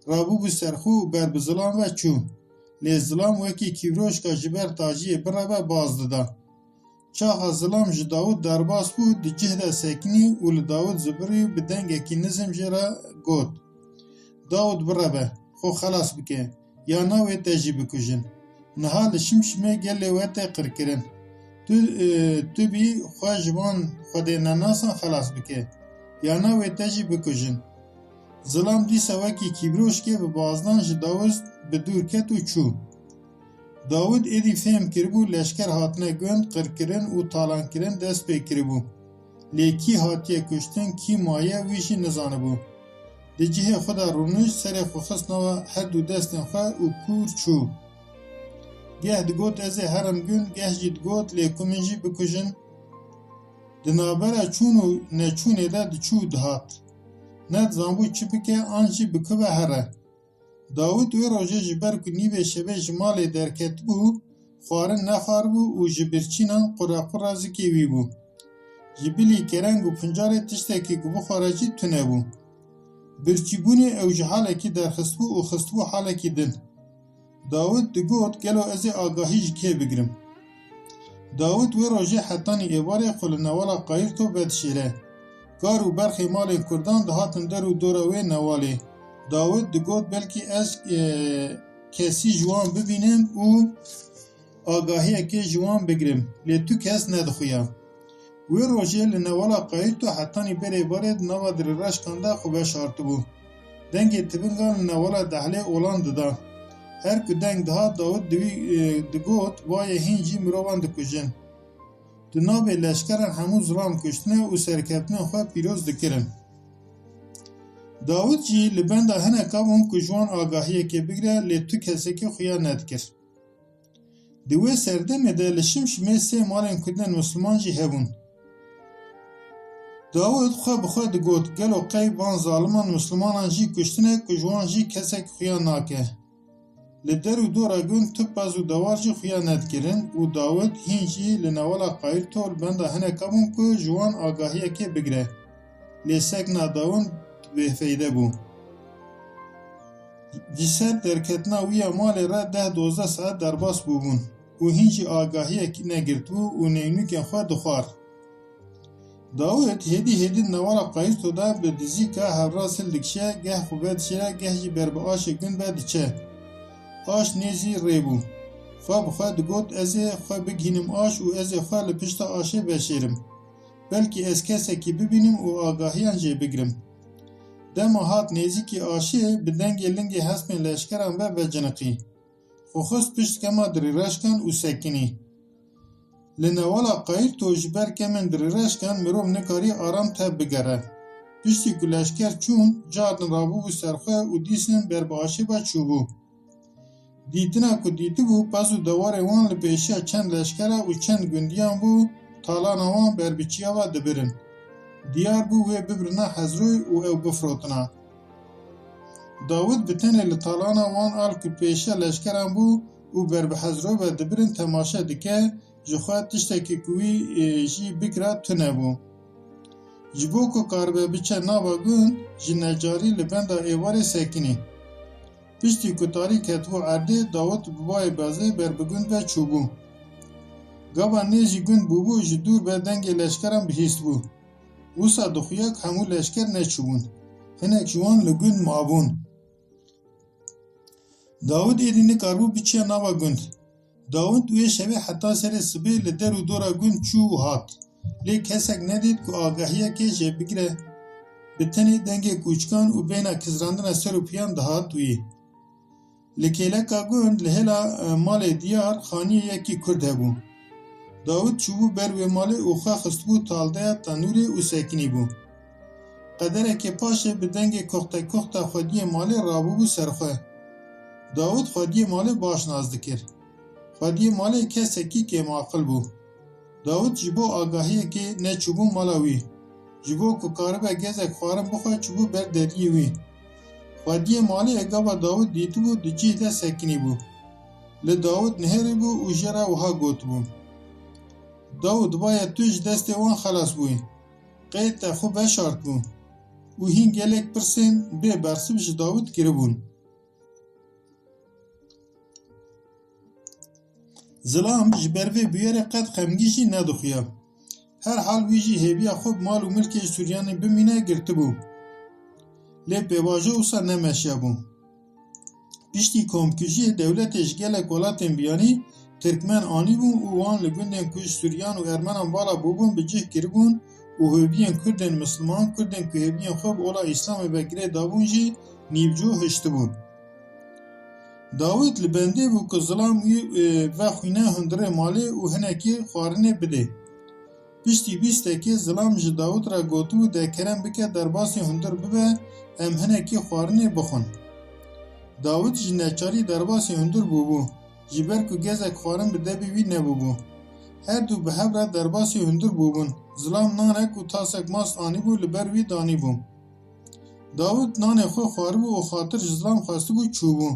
Rabûbû ser xwe û ber bi zilam ve çû. Lê zilam wekî kîvroşka ji ber tajiyê bireve baz dida. Çaxa zilam ji Dawid derbas bû, di cih de sekinî û li Dawid zibirî û bi dengekî nizm jê re got: Dawid bireve, xwe xelas bike, ya na wê te jî bikujin. Niha li Şimşimê gelê we tê qirkirin. Tu, e, tu bî xwe ji van Xwedê nenasan xelas bike, ya na wê te jî bikujin. Zilam dîsa wekî kîvroşkê bi bazdan ji Dawid bi dûr ket û çû. Dawid êdî fêm kiribû leşker hatine gund, qirkirin û talankirin dest pê kiribû. Lê kî hatiye kuştin, kî maye, wî jî nizanibû. Di cihê xwe de rûnişt, serê xwe xist nava her du destên xwe û kûr çû. Geh digot, ez ê herim gund, geh jî digot, lê ku min jî bikujin. Di navbera çûn û neçûnê de diçû û dihat. Nedizanbû çi bike an jî bi ku ve here. Dawid wê rojê ji ber ku nîvê şevê ji malê derketibû, xwarin nexwaribû û ji birçînan qura qura zikê wî bû. Ji bilî kereng û pincarê tiştekî ku bixware jî tune bû. Birçîbûnê ew ji halekî derxistibû û xistibû halekî din. Dawid digot, gelo ez ê agahî ji kê bigrim? Dawid wê rojê hetanî êvarê xwe li newala Qayirto vedişêre. Kar û berxê malên Kurdan dihatin der û dora wê newalê. Dawid digot, belkî ez, e, kesî ji wan bibînim û agahiyekê ji wan bigrim, lê tu kes nedixuya. Wê rojê li newala Qayirto hetanî berê barê di nava dirêreşkan de xwe veşartibû. Dengê tivingan li newala Dehlê olan dida. Her ku deng dihat, Dawid diwî, e, digot, va yê hîn jî mirovan dikujin. Di navê leşkeran hemû zilam kuştine û serkeftinên xwe pîroz dikirin. Dawid jî li benda hineka bûn ku ji wan agahiyekê bigire, lê tu kesekî xuya nedikir. Di wê serdemê de li Şimşimê sê malên Kurdên Misliman jî hebûn. Dawid xwe bi xwe digot, gelo qey van zaliman mislimanan jî kuştine ku ji wan jî kesek xuya nake? Li der û dora gund tu pez û dewar jî xuya nedikirin û Dawid hîn jî li newala qayîl to li benda hineka bûn ku ji wan agahiyekê bigire. Lê sekna dawin bêfeyde bû. Ji ser derketina wî ya malê re deh dozdeh saet derbas bûbûn û hîn jî agahiyek negirtibû û neynûkên xwe dixwar. Dawid hêdî hêdî newara qayîrto de bi dizîka hevraz hildikişe, geh xwe vedişêre, geh jî ber bi aşê gund ve diçe. Aş nêzî rê bû. Xwe bi xwe digot, ez ê xwe bigihînim aş û ez ê xwe li pişta aşê veşêrim. Belkî ez kesekî bibînim û agahiyan jê bigrim. Dema hat nêzîkî aşê, bi dengê lingê hespên leşkeran ve veciniqî. Xwe xist pişt kema dirîreşkan û sekinî. Li newala qayîrto ji ber kemên dirîreşkan mirov nikarî aram tev bigere. Piştî ku leşker çûn, cardin rabûbû ser xwe û dîsên ber bi aşê ve çûbû. Dîtina ku dîtibû, pez û dewarê wan li pêşiya çend leşkera û çend gundiyan bû, talana wan ber bi çiya ve dibirin. Diyar bû wê bibirina Hezroyê û ew bifrotina. Dawid bi tenê li talana wan a ku pêşiya leşkeran bû û ber bi Hezroyê ve dibirin temaşe dike, ji xwe tiştekî ku wî, e, jî bikira tune bû. Ji bo ku karibe biçe nava gund, ji necarî li benda êvarê sekinî. Piştî ku tarî ketibû erdê, Dawid bi bayê bezê ber bi gund ve çûbû. Gava nêzî gund bûbû, ji dûr ve dengê leşkeran bihîstibû. Wisa dixuya ku hemû leşker neçûbûn. Hinek ji wan li gund mabûn. Dawid êdî nikaribû biçiya nava gund. Dawid wê şevê heta serê sibê li der û dora gund çû û hat. Lê kesek nedît ku agahiyekê jê bigire. Bi tenê dengê kûçikan û bêhna kizrandina ser û piyan dihat wî. Li kêleka gund, li hêla, e, malê diyar, xaniyê yekî Kurd hebû. Dawid çûbû ber wê malê û xwe xistibû taldeya tenûrê û sekinîbû. Qederekê paşê bi dengê koxte koxta xwediyê malê rabûbû ser xwe. Dawid xwediyê malê baş nas dikir. Xwediyê malê kesekî kêmaqil bû. Dawid ji bo agahiyekê neçûbû mala wî. Ji bo ku karibe gezek xwarin bixwe, çûbû ber deriyê wî. Xwediyê malê gava Dawid dîtibû, di cih de sekinîbû. Li Dawid nihêrîbû û jê re wiha gotibû, Dawid, vaye tu ji destê wan xelas bûyî. Qey te xwe veşartibû. Û hîn gelek pirsên bê bersiv ji Dawid kiribûn. Zilam ji ber vê bûyerê qet xemgîn jî nedixuya. Herhal wî jî hêviya xwe bi mal û milkê ji Suryanê bimîne girtibû. Lê pêvajo wisa nemeşiyabû. Piştî komkujiyê dewletê ji gelek welatên biyanî Tirkmen anîbûn û wan li gundên ku ji Suryan û Ermenan vala bûbûn bi cih kiribûn û hêviyên Kurdên Misliman, Kurdên ku hêviyên xwe bi ola Îslamê ve girê dabûn jî nîvco hiştibûn. Dawid li bendê bû ku Zilam wî, e, vexwîne hundirê malê û hinekî xwarinê bidê. Piştî bîstekê Zilam ji Dawid re gotibû, de kerem bike derbasî hundir bibe, em hinekî xwarinê bixwin. Dawid ji neçarî derbasî hundir bûbû, ji ber ku gezek xwarin bi debê wî nebûbû. Her du bi hev re derbasî hundir bûbûn. Zilam nanek û tasek mast anîbû, li ber wî danîbû. Dawid nanê xwe xwaribû û xatir ji Zilam xwestibû, çûbû.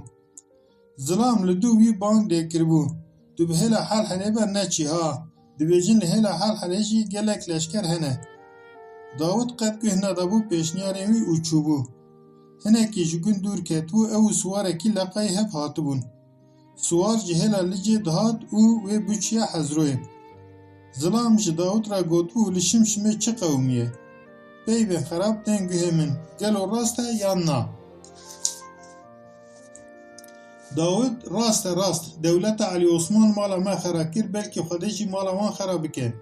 Zilam li dû wî bang lê kiribû, Tu bi hêla Helhelê ve neçî ha. Dibêjin li hêla Helhelê jî gelek leşker hene. Dawid qet guh nedabû pêşniyarên wî û çûbû. Hinekî ji gund dûr ketibû, ew û siwarekî leqayî hev hatibûn. Siwar ji hêla Licê dihat û wê biçiya Hezroyê. Zilam ji Dawid re gotibû, Li Şimşimê çi qewimiye? Peyvên xerab tên guhê min. Gelo rast e yan na? Dawid, Rast e, rast. Dewleta Elî Osman mala me xera kir, belkî Xwedê jî mala wan xera bike.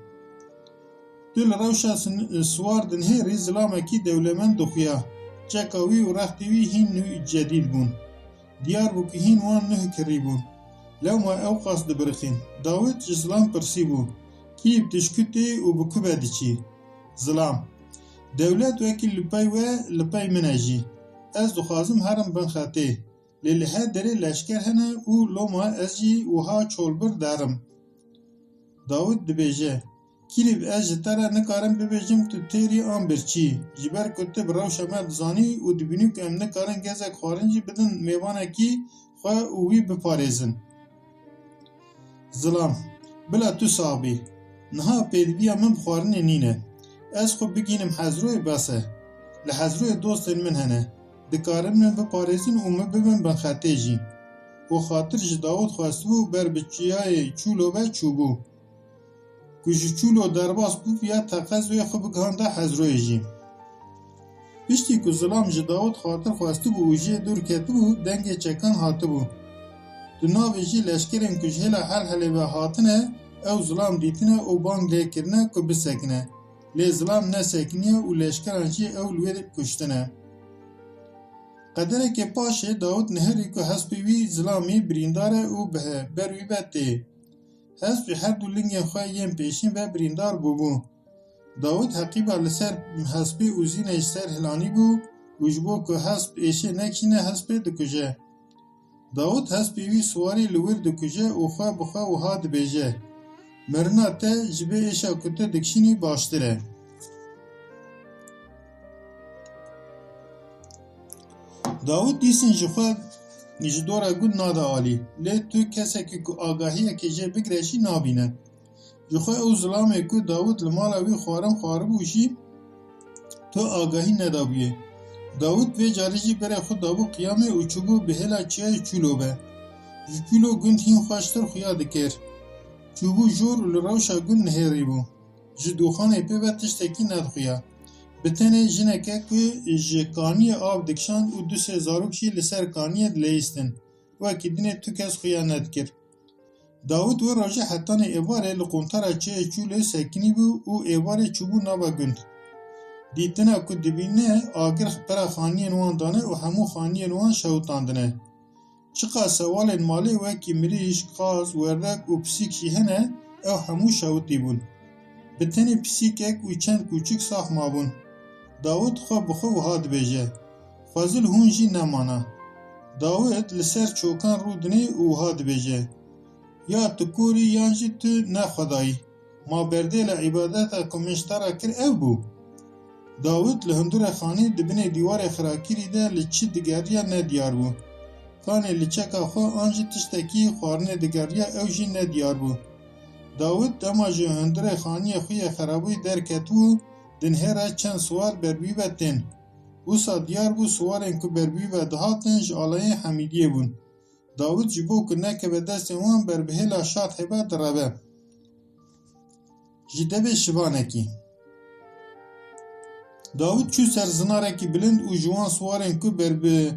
Tu li rewşa sin-, siwar dinihêrî zilamekî dewlemend dixuya. Çeka wî û rextê wî hîn nû cedîd bûn. Diyar bû ku hîn wan nuh kirî bûn. Lewma ew qas dibiriqîn. Dawid ji Zilam pirsîbû, Kî bi tu ji ku tê û bi ku ve diçî? Zilam, Dewlet wekî li pey we, li pey min e jî. Ez dixwazim herim bin xetê. Lê li her derê leşker hene û loma ez jî wiha çolbir derim. Dawid dibêje, Kîrîv, ez ji te re nikarim bibêjim tu têr î an birçî, ji ber ku tu bi rewşa me dizanî û dibînî ku em nikarin gezek xwarin jî bidin mêvanekî xwe û wî biparêzin. Zilam, bila tu sax bî. Niha pêdiviya min bi xwarinê nîne. Ez xwe bigînim Hezroyê bes e. Li Hezroyê dostên min hene. Dikarin min biparêzin û min bibin binxetê jî. Û xatir ji Dawid xwestibû ber bi çiyayê Çûlo ve çûbû. Ku ji Çûlo derbas bûbûya teqez wê xwe bigihanda Hezroyê jî. Piştî ku Zilam ji Dawid xatir xwestibû û jê dûr ketibû, dengê çekan hatibû. Di navê jî leşkerên ku ji hêla Helhelê ve hatine, ew Zilam dîtine û bang lê kirine ku bisekine. Lê Zilam nesekiniye û leşkeran jî ew li wê kuştine. Qederekê paşê Dawid nihêrî ku hespê wî Zilamî birîndar e û bi he-, ber wî ve tê. Hesp ji her du lingên xwe yên pêşîn ve birîndar bûbû. Dawid heqîba li ser hespê û zînê ji ser hilanî bû û ji bo ku hesp êşê nekişîne hespê dikuje. Dawid hespê wî siwarî li wir dikuje û xwe bi xwe wiha dibêje, Mirina te ji vê êşa ku tu dikişînî baştir e. Dawid dîsin ji xwe ji dora gund nade alî, lê tu kesekî ku agahiyekê jê bigire jî nabîne. Ji xwe ew zilamê ku Dawid li mala wî xwarin xwaribû jî tu agahî nedabûye. Dawid vê carê jî berê xwe dabû qiyamê û çûbû bi hêla çiyayê Çûlo ve. Ji Çûlo gund hîn xweştir xuya dikir. Çûbû jor û li rewşa gund nihêrîbû. Ji dûxanê pê ve tiştekî nedixuya. Bi tenê jineke ku ji kaniyê av dikişand û du sê zarok jî li ser kaniyê dileyistin. Wekî dinê tu kes xuya nedikir. Dawid wê rojê hetanê êvarê li quntara çiyê Çûlê sekinîbû û êvarê çûbû nava gund. Dîtina ku dibîne agir pera xaniyên wan dane û hemû xaniyên wan şewitandine. Çiqas sewalên malê wekî mirîşk, qaz, werdek û pisîk jî hene, ew hemû şewitî bûn. Bi tenê pisîkek û çend kûçik sax mabûn. Dawid xwe bi xwe wiha dibêje, Xwezil hûn jî nemana. Dawid li ser çokan rûdinê û wiha dibêje, Ya tu kor î yan jî tu ne xwedayî. Ma berdêla îbadeta ku min ji te re kir ew bû? Dawid li hundirê xanî di binê dîwarê xirakirî de li çi digeriya nediyar bû. Kanê li çeka xwe an jî tiştekî xwarinê digeriya ew jî nediyar bû. Dawid dema ji hundirê xaniyê xwe yê xerabûyî derketibû, di nihêre çend siwar ber wî ve tên. Wisa diyar bû siwarên ku ber wî ve dihatin ji alayên Hemîdiyê bûn. Dawid ji bo ku nekeve destên wan ber bi hêla Şathê ve direve. Ji devê şivanekî. Dawid çû ser zinarekî bilind û ji wan siwarên ku ber bi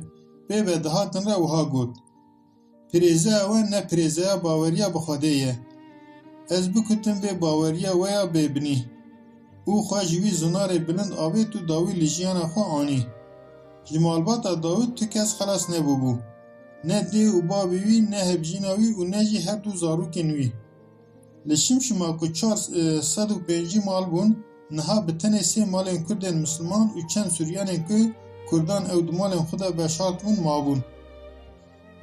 pê ve dihatin re wiha got, Pirêzeya we ne pirêzeya baweriya bi Xwedê ye. Ez bikutim vê baweriya we ya bêbinî. Û xwe ji wî zinarê bilind avêt û dawî li jiyana xwe anî. Ji malbata Dawid tu kes xelas nebûbû. Ne dê û bavê wî, ne hevjîna wî û ne jî her du zarokên wî. Li Şimşima ku çar sed û pêncî mal bûn, niha bi tenê sê malên Kurdên Misliman û çend Suryanên ku Kurdan ew di malên xwe de veşartibûn mabûn.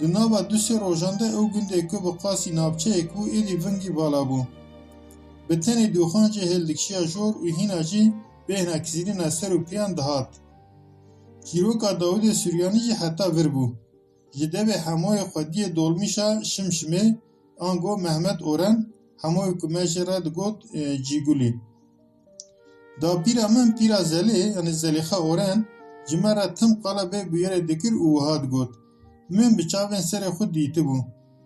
Di nava du sê rojan de ew gundê ku bi qasî navçeyek bû, êdî vingî vala bû. Bi tenê dûxan jî hêldikişiya jor û hîna jî bêhna kizîrîna ser û piyan dihat. Çîroka Dawidê Suryanî jî heta vir bû. Ji devê hemoyê xwediyê dolmîşa Şimşimê, ango Mehmet Oren, hemoyê ku me jê re digot, e, Cîgulî. Dapîra min, pîra Zelê, yanî Zelîxa Oren, ji me re tim qala vê bûyerê dikir û wiha digot, Min bi çavên serê xwe dîtibû.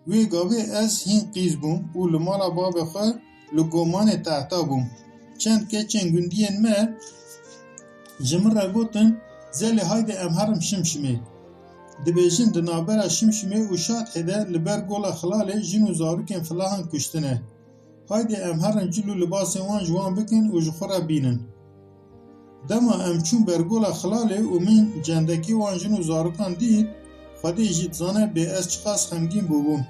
Wê gavê ez hîn qîz bûm û li mala bavê xwe li gomanê tehta bûm. Çend keçên gundiyên me ji min re gotin, Zelê, hayde em herin Şimşimê. Dibêjin, di navbera Şimşimê û Şathê de li ber gola Xilalê jin û zarokên filahan kuştine. Haydê em herin cil û libasên wan ji wan bikin û ji xwe re bînin. Dema em çûn ber gola Xilalê û min cendekê wan jin û zarokan dît, Xwedê jî dizane bê ez çiqas xemgîn bûbûm.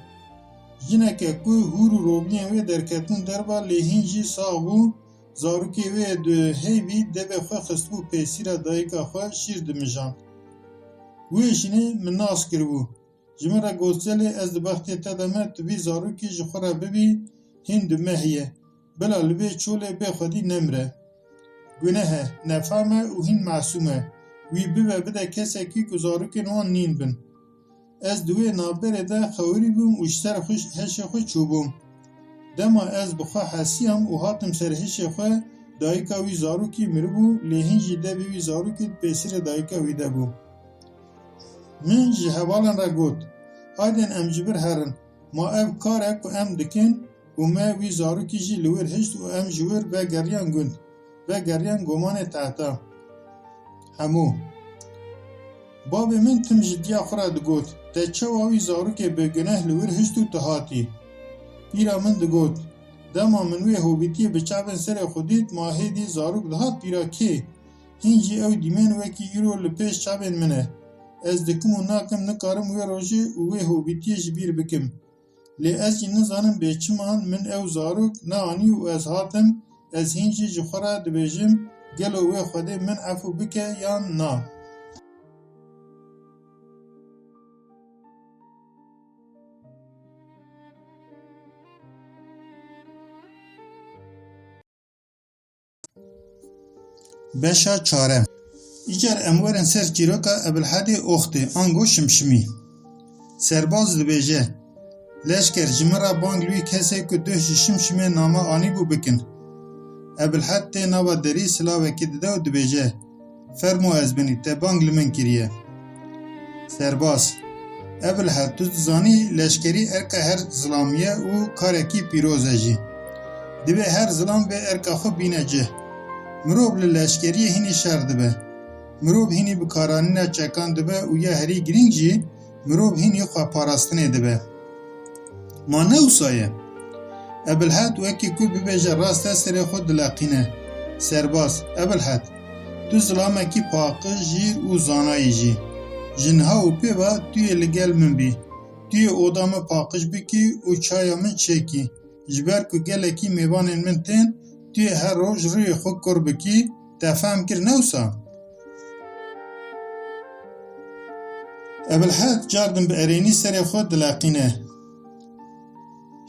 Jineke ku hûr û robiyên wê derketibûn derva lê hîn jî sax bû, zarokê wê di heyvî devê xwe xistibû pêsîra dayika xwe şîr dimijand. Wê jinê min nas kiribû. Ji min re got, Zelê, ez di bextê te de me, tu vî zarokê ji xwe re bibî, hîn du mehî ye. Bila li vê çolê bê xwedî nemire. Guneh e, nefam e û hîn mesûm e. Wî bibe bide kesekî ku zarokên wan nîn bin. Ez di wê navberê de xewirî bûm û ji ser xwe, hişê xwe çûbûm. Dema ez bi xwe hesiyam û hatim ser hişê xwe, dayika wî zarokî miribû, lê hîn jî devê wî zarokî di pêsîrê dayika wî de bû. Min ji hevalên re got, "Haydên em ji vir herin, ma ev kar e ku em dikin û me wî zarokî jî li wir hişt û em ji wir vegeriyan gund, vegeriyan gomanê tehta." Hemû. Bavê min tim ji diya xwe re digot, "Te çawa wî zarokê bi guneh li wir hişt û tu hatî?" Pîra min digot, "Dema min wê hobîtiyê bi çavên serê xwe dît, ma hêdî zarok dihat pîra kê? Hîn jî ew dîmen wekî îro li pêş çavên min e. Ez dikim û nakim, nikarim wê rojê û wê hobîtiyê ji bîr bikim. Lê ez jî nizanim bê çiman min ew zarok neanî û ez hatim, ez hîn jî ji xwe re dibêjim, gelo wê Xwedê min efû bike yan na?" Beşa çarem. Îcar em werin ser çîroka Ebilhedê Oxtê, ango Şimşimî. Serbaz dibêje, Leşker, ji min re bang li wî kesê ku duh ji Şimşimê name anîbû bikin. Ebilhed tê nava derî silavekê dide û dibêje, Fermo ez binî, te bang li min kiriye. Serbaz, Ebilhed, tu dizanî leşkerî erka her zilamî ye û karekî pîroz e jî. Divê her zilam vê erka xwe bîne cih. Mirov li leşkeriyê hînî şer dibe. Mirov hînî bi karanîna çekan dibe û ya herî girîng jî mirov hînî xweparastinê dibe. Ma ne wisa ye? Ebilhed wekî ku bibêje rast e serê xwe dileqîne. Serbaz, Ebilhed, tu zilamekî paqij, jîr û zana yî jî. Ji niha û pê ve tu yê li gel min bî. Tu yê oda min paqij bikî û çaya min çêkî. Ji ber ku gelekî mêvanên min tên, tu yê her roj rûyê xwe kur bikî, te fehm kir ne wisa? Ebilhed cardin bi erênî serê xwe dileqîne.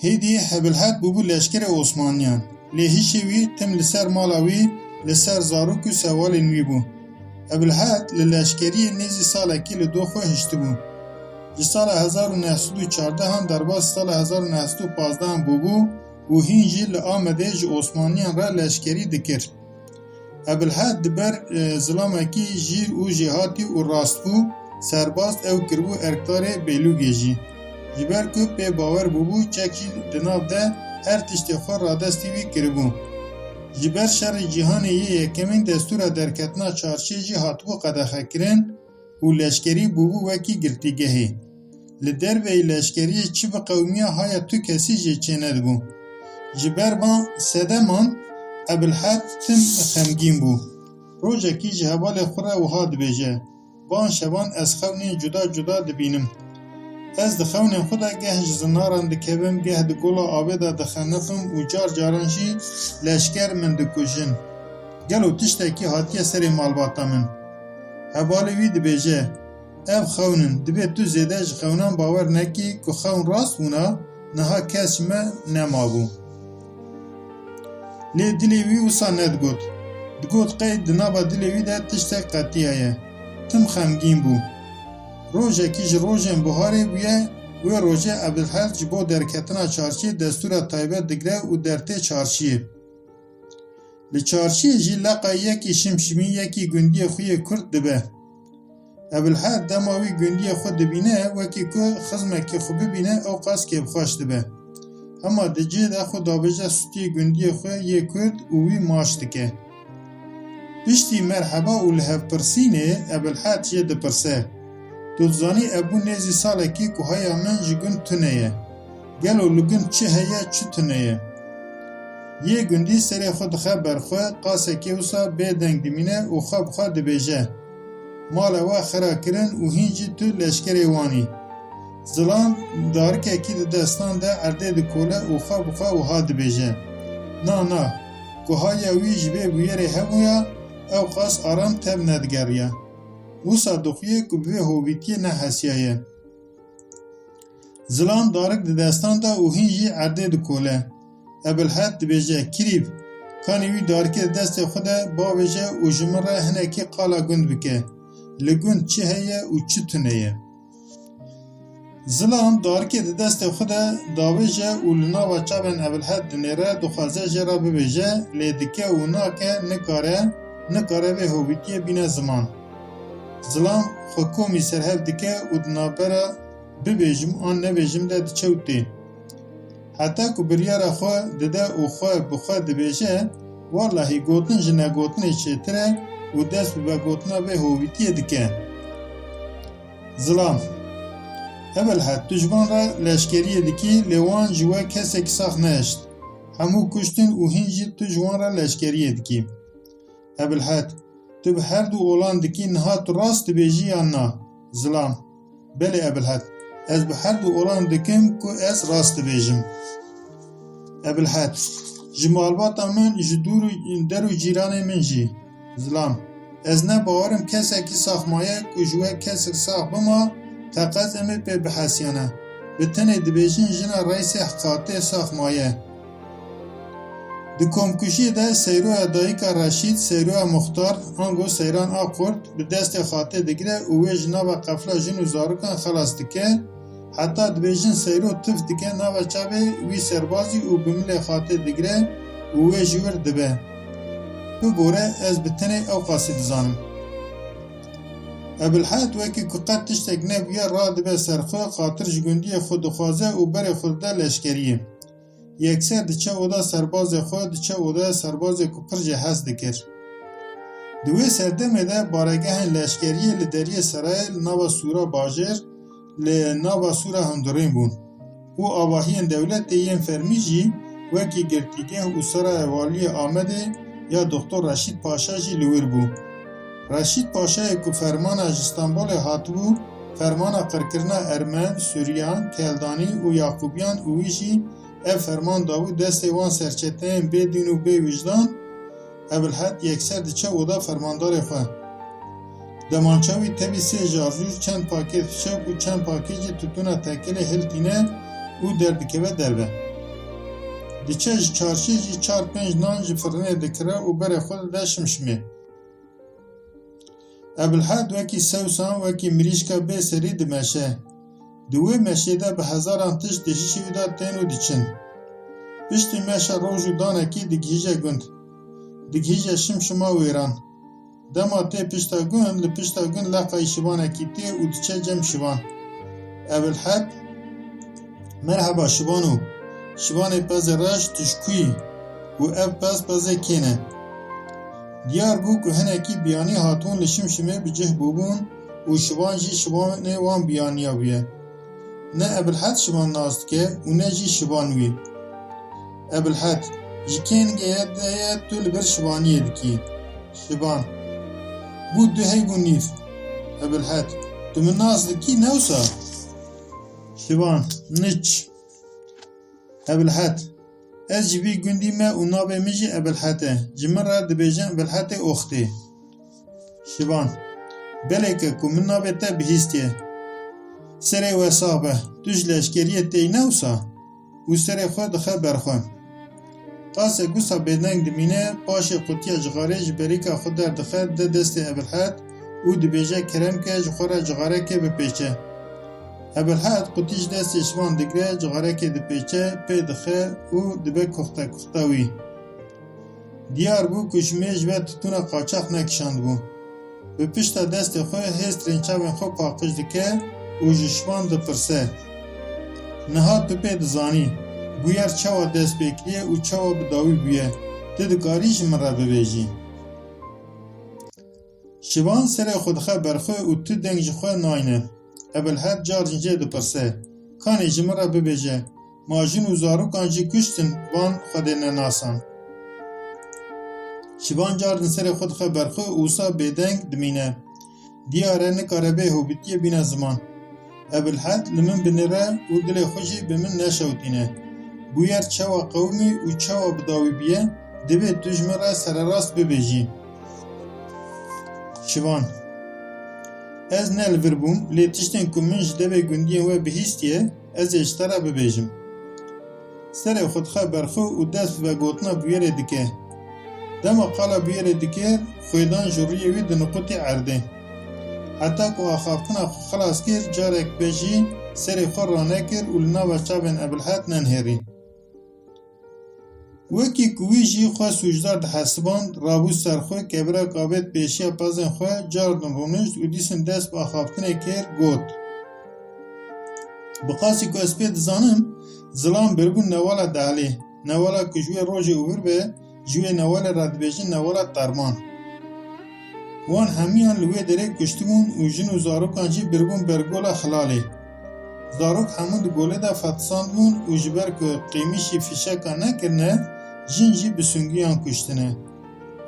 Hêdî Ebilhed bûbû leşkerê Osmaniyan. Lê hişê wî tim li ser mala wî, li ser zarok û sewalên wî bû. Ebilhed li leşkeriyê nêzî salekî li do xwe hiştibû. Ji sala hezar û neh sed û çardehan derbas sala hezar û neh sed û pazdehan bûbû û hîn jî li Amedê ji Osmaniyan re leşkerî dikir. Ebilhed di ber, e, zilamekî jîr û jêhatî û rastbû, serbaz ew kiribû erkdarê Bêlûgê jî. Ji ber ku pê bawer bûbû, çek jî di nav de her tiştê xwe radestî wî kiribû. Ji ber şerê cîhanê yê yekemîn destûra derketina çarşiyê jî hatibû qedexekirin û leşkerî bûbû wekî girtîgehê. Li derveyî leşkeriyê çi biqewimiya haya tu kesî jê çênedibû. Ji ber van sedeman Ebilhed tim xemgîn bû. Rojekî ji hevalê xwe re wiha dibêje, Van şevan ez xewnên cuda cuda dibînim. Ez di xewnên xwe de geh ji zinaran dikevim, geh di gola avê de dixeniqim û car caran jî leşker min dikujin. Gelo tiştekî hatiye serê malbata min? Hevalê wî dibêje, Ev xewn in, divê tu zêde ji xewnan bawer nekî ku xewn rast bûna, niha kes ji me nemabû. Lê dilê wî wisa nedigot. Digot qey di nava dilê wî de tiştek qetiyaye. Tim xemgîn bû. Rojekî ji rojên buharê bûye, wê rojê Ebilhed ji bo derketina çarşiyê destûra taybet digre û dertê çarşiyê. Li çarşiyê jî leqa yekî Şimşimî, yekî gundiyê xwe yê Kurd dibe. Ebilhed dema wî gundiyê xwe dibîne, wekî ku xizmekî xwe bibîne, ew qas kêfxweş dibe. Hema di cihê de xwe dabêje stûyê gundiyê xwe yê Kurd û wî maç dike. Piştî merheba û lihevpirsînê Ebilhed jê dipirse, Tu dizanî ebû nêzî salekî ku haya min ji gund tune ye. Gelo li gund çi heye, çi tune ye? Yê gundî serê xwe dixe ber xwe, qasekê wisa bê deng dimîne û xwe bi xwe dibêje, Mala we xira kirin û hîn jî tu leşkerê wan î. Zilam darikekî di destan de erdê dikole û xwe bi xwe wiha dibêje, Na, na, ku haya wî ji vê bûyerê hebûya, ew qas aram tev nedigeriya. Wisa dixuye ku bi vê hovîtiyê nehesiyaye. Zilam darik di destan de û hîn jî erdê dikole. Ebilhed dibêje, Kirîb, kanî wî darikê di destê xwe de bavêje û ji min re hinekî qala gund bike. Li gund çi heye û çi tune ye? Zilam darikê di destê xwe de davêje û li nava çavên Ebilhed dinêre, dixwaze jê re bibêje, lê dike û nake, nikare, nikare vê hovîtiyê bîne ziman. Zilam xwe komî serhev dike û di navbera bibêjim an nebêjim de diçe û tê. Heta ku biryara xwe dide û xwe bi xwe dibêje, Wellahî gotin ji negotinê çêtir e û dest bi vegotina vê hovîtiyê dike. Zilam. Ebilhed, tu ji van re leşkeriyê dikî, lê wan ji we kesekî sax nehişt. Hemû kuştin û hîn jî tu ji wan re leşkeriyê dikî. Ebilhed, tu bi her du olan dikî, niha tu rast dibêjî yan na? Zilam. Belê Ebilhed, ez bi her du olan dikim ku ez rast dibêjim. Ebilhed, ji malbata min, ji dûr û der û cîranê min jî. Zilam. Ez ne bawerim kesekî sax maye ku ji we kesek sax bima, teqez em ê pê bihesiyane. Bi tenê dibêjin jina reîsê heqatê sax maye. Di komkujiyê de Seyroya dayika Reşîd, Seyroya Muxtar, ango Seyran Akurt bi destê xatê digire û wê ji nava qefla jin û zarokan xelas dike, heta dibêjin Seyro tif dike nava çavê wî serbazî û bi milê xatê digire û wê ji wir dibe. Bibore, ez bi tenê ew qasî dizanim. Ebilhed wekî ku qet tiştek nebûye radibe ser xwe, xatir ji gundiyê xwe dixwaze û berê xwe dide leşkeriyê. Yekser diçe oda serbazê xwe, diçe odaya serbazê ku pir jê hez dikir. Di wê serdemê de baregehên leşkeriyê li deriyê serayê li nava sûra bajêr, li nava sûra hundirîn bûn û avahiyên dewletê yên fermî jî wekî girtîgeh û seraya waliyê Amedê ya Doktor Reşîd Paşa jî li wir bû. Reşîd Paşayê ku fermana ji Stenbolê hatibû, fermana qirkirina Ermen, Suryan, Keldanî û Yaqûbiyan û wî jî ev ferman dabû destê wan serçeteyên bê dîn û bê wijdan, Ebilhed yekser diçe oda fermandarê xwe. Demança wî tevî sê jarjûr, çend pakêt fişek û çend pakêt jî tutûna tekelê hiltîne û derdikeve derve. Diçe ji çarşê jî çar pênc nan ji firinê dikire û berê xwe dide şimşimê. Ebilhed wekî sewsan, wekî mirîşka bê serî dimeşe. Di wê meşê de bi hezaran tişt di hişê wî de tên û diçin. Piştî meşa roj û danekî digihîje gund. Digihîje şimşima wêran. Dema tê pişta gund, li pişta gund leqayî şivanekî tê û diçe cem şivan. Ebilhed, Merheba şivano. Şivanê pezê reş, tu ji ku yî? Û ev pez pezê kê ne? Diyar bû ku hinekî biyanî hatibûn li Şimşimê bi cih bûbûn û şivan jî şivanê wan biyaniya bûye. Ne Ebilhed şivan nas dike û ne jî şivan wî. Ebilhed, ji kêngê de ye tu li vir şivaniyê dikî? Şivan, bû du hey bû nîv. Ebilhed, tu min nas dikî ne wisa? Şivan, niç. Ebilhed, ez ji vî gundî me û navê min jî Ebilhed e. Ji min re dibêjin Ebilhedê Oxtê. Şivan, belê ke ku min navê te bihîstiye. Serê we sax be, tu ji leşkeriyê têyî ne wisa? Û serê xwe dixe ber xwe. Qasek wisa bêdeng dimîne, paşê qutiya cixarê ji berîka xwe derdixe, dide destê Ebilhed û dibêje, Kerem ke, ji xwe re cixarekê bipêçe. Ebilhed qutî ji destê şivan digire, cixarekê dipêçe, pê dixe û dibe kuxte kuxta wî. Diyar bû ku ji mêj ve titûna qaçax nekişandibû. Bi pişta destê xwe hêz rênçavên xwe paqij dike û ji şivan dipirse, Niha tu pê dizanî, bûyer çawa dest pê kiriye û çawa bi dawî bûye, tu dikarî ji min re bibêjî? Şivan serê xwe dixe ber xwe û tu deng ji xwe nayne. Ebilhed carin jê dipirse, Kanê ji min re bibêje, ma jin û zarokan jî kuştin van Xwedê nenasan? Şivan carin serê xwe dixe ber xwe û wisa bêdeng dimîne. Diyar e nikare vê hobîtiyê bîne ziman. Ebilhed li min binêre û dilê xwe jî bi min neşewitîne. Bûyer çawa qewimî û çawa bi dawî bûye, divê tu ji min re sererast bibêjî. Şivan, ez ne li vir bûm, lê tiştên ku min ji devê gundiyên we bihîstiye, ez ê ji te re bibêjim. Serê xwe dixe ber xwe û dest bi vegotina bûyerê dike. Dema qala bûyerê dikir, xwêdan ji rûyê wî diniqûtî erdê. Heta ku axaftina xwe xilas kir, carek be jî serê xwe ranekir û li nava çavên Ebilhed nenihêrî. Wekî ku wî jî xwe sûcdar dihesiband, rabû ser xwe, kevirek avêt pêşiya pezên xwe, cardin rûnişt û dîsin dest bi axaftinê kir, got, Bi qasî ku ez pê dizanim, zilam biribûn newala dehlê, newala ku ji wê rojê û vir be, ji wê newalê re dibêjin newala terman. Wan hemiyan li wê derê kuştibûn û jin û zarokan jî biribûn ber gola Hilalê. Zarok hemû di golê de fetisandibûn û ji ber ku qîmişî fîşeka nekirine, jin jî bi sungiyan kuştine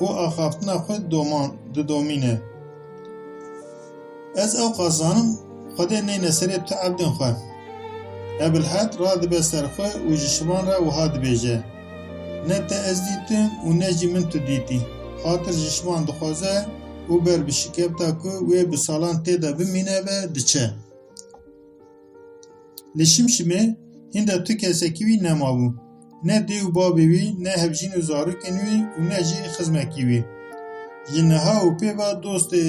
û axaftina xwe doman, didomîne. Ez ewqas zanim, Xwedê neyne serê tu evdên xwe. Ebilhed radibe ser xwe û ji şivan re wiha dibêje, Ne te ez dîtim û ne jî min tu dîtî. Xatir ji şivan dixwaze û ber bi şikefta ku wê bi salan tê de bimîne ve diçe. Li Şimşimê hînda tu kesekî wî nemabû. Ne dê û babê wî, ne hevjîn û zarokên wî û ne jî xizmekî wî. Ji niha û pê ve dostê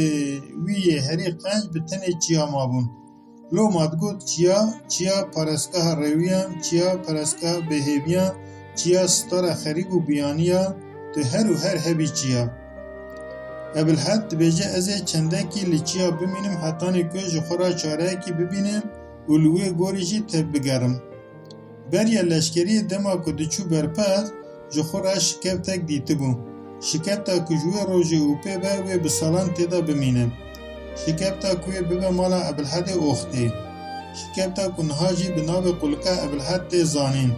wî yê herî qenc bi tenê Çiya mabûn. Loma digot, Çiya, Çiya parestgeha rêwiyan, Çiya parestgeha bêhêviyan, Çiya stara xerîb û biyaniya, tu her û her hebî Çiya. Ebilhed dibêje, Ez ê çendekî li Çiya bimînim hetanî ku ji xwe re çareyekî bibînim û li wê gorî jî tevbigerim. Beriya leşkeriyê dema ku diçû berpez, ji xwe re şikeftek dîtibû. Şikefta ku ji wê rojê û pê ve wê bi salan tê de bimîne. Şikefta ku wê bibe mala Ebilhedê Oxtê. Şikefta ku niha jî bi navê Qulika Ebilhed tê zanîn.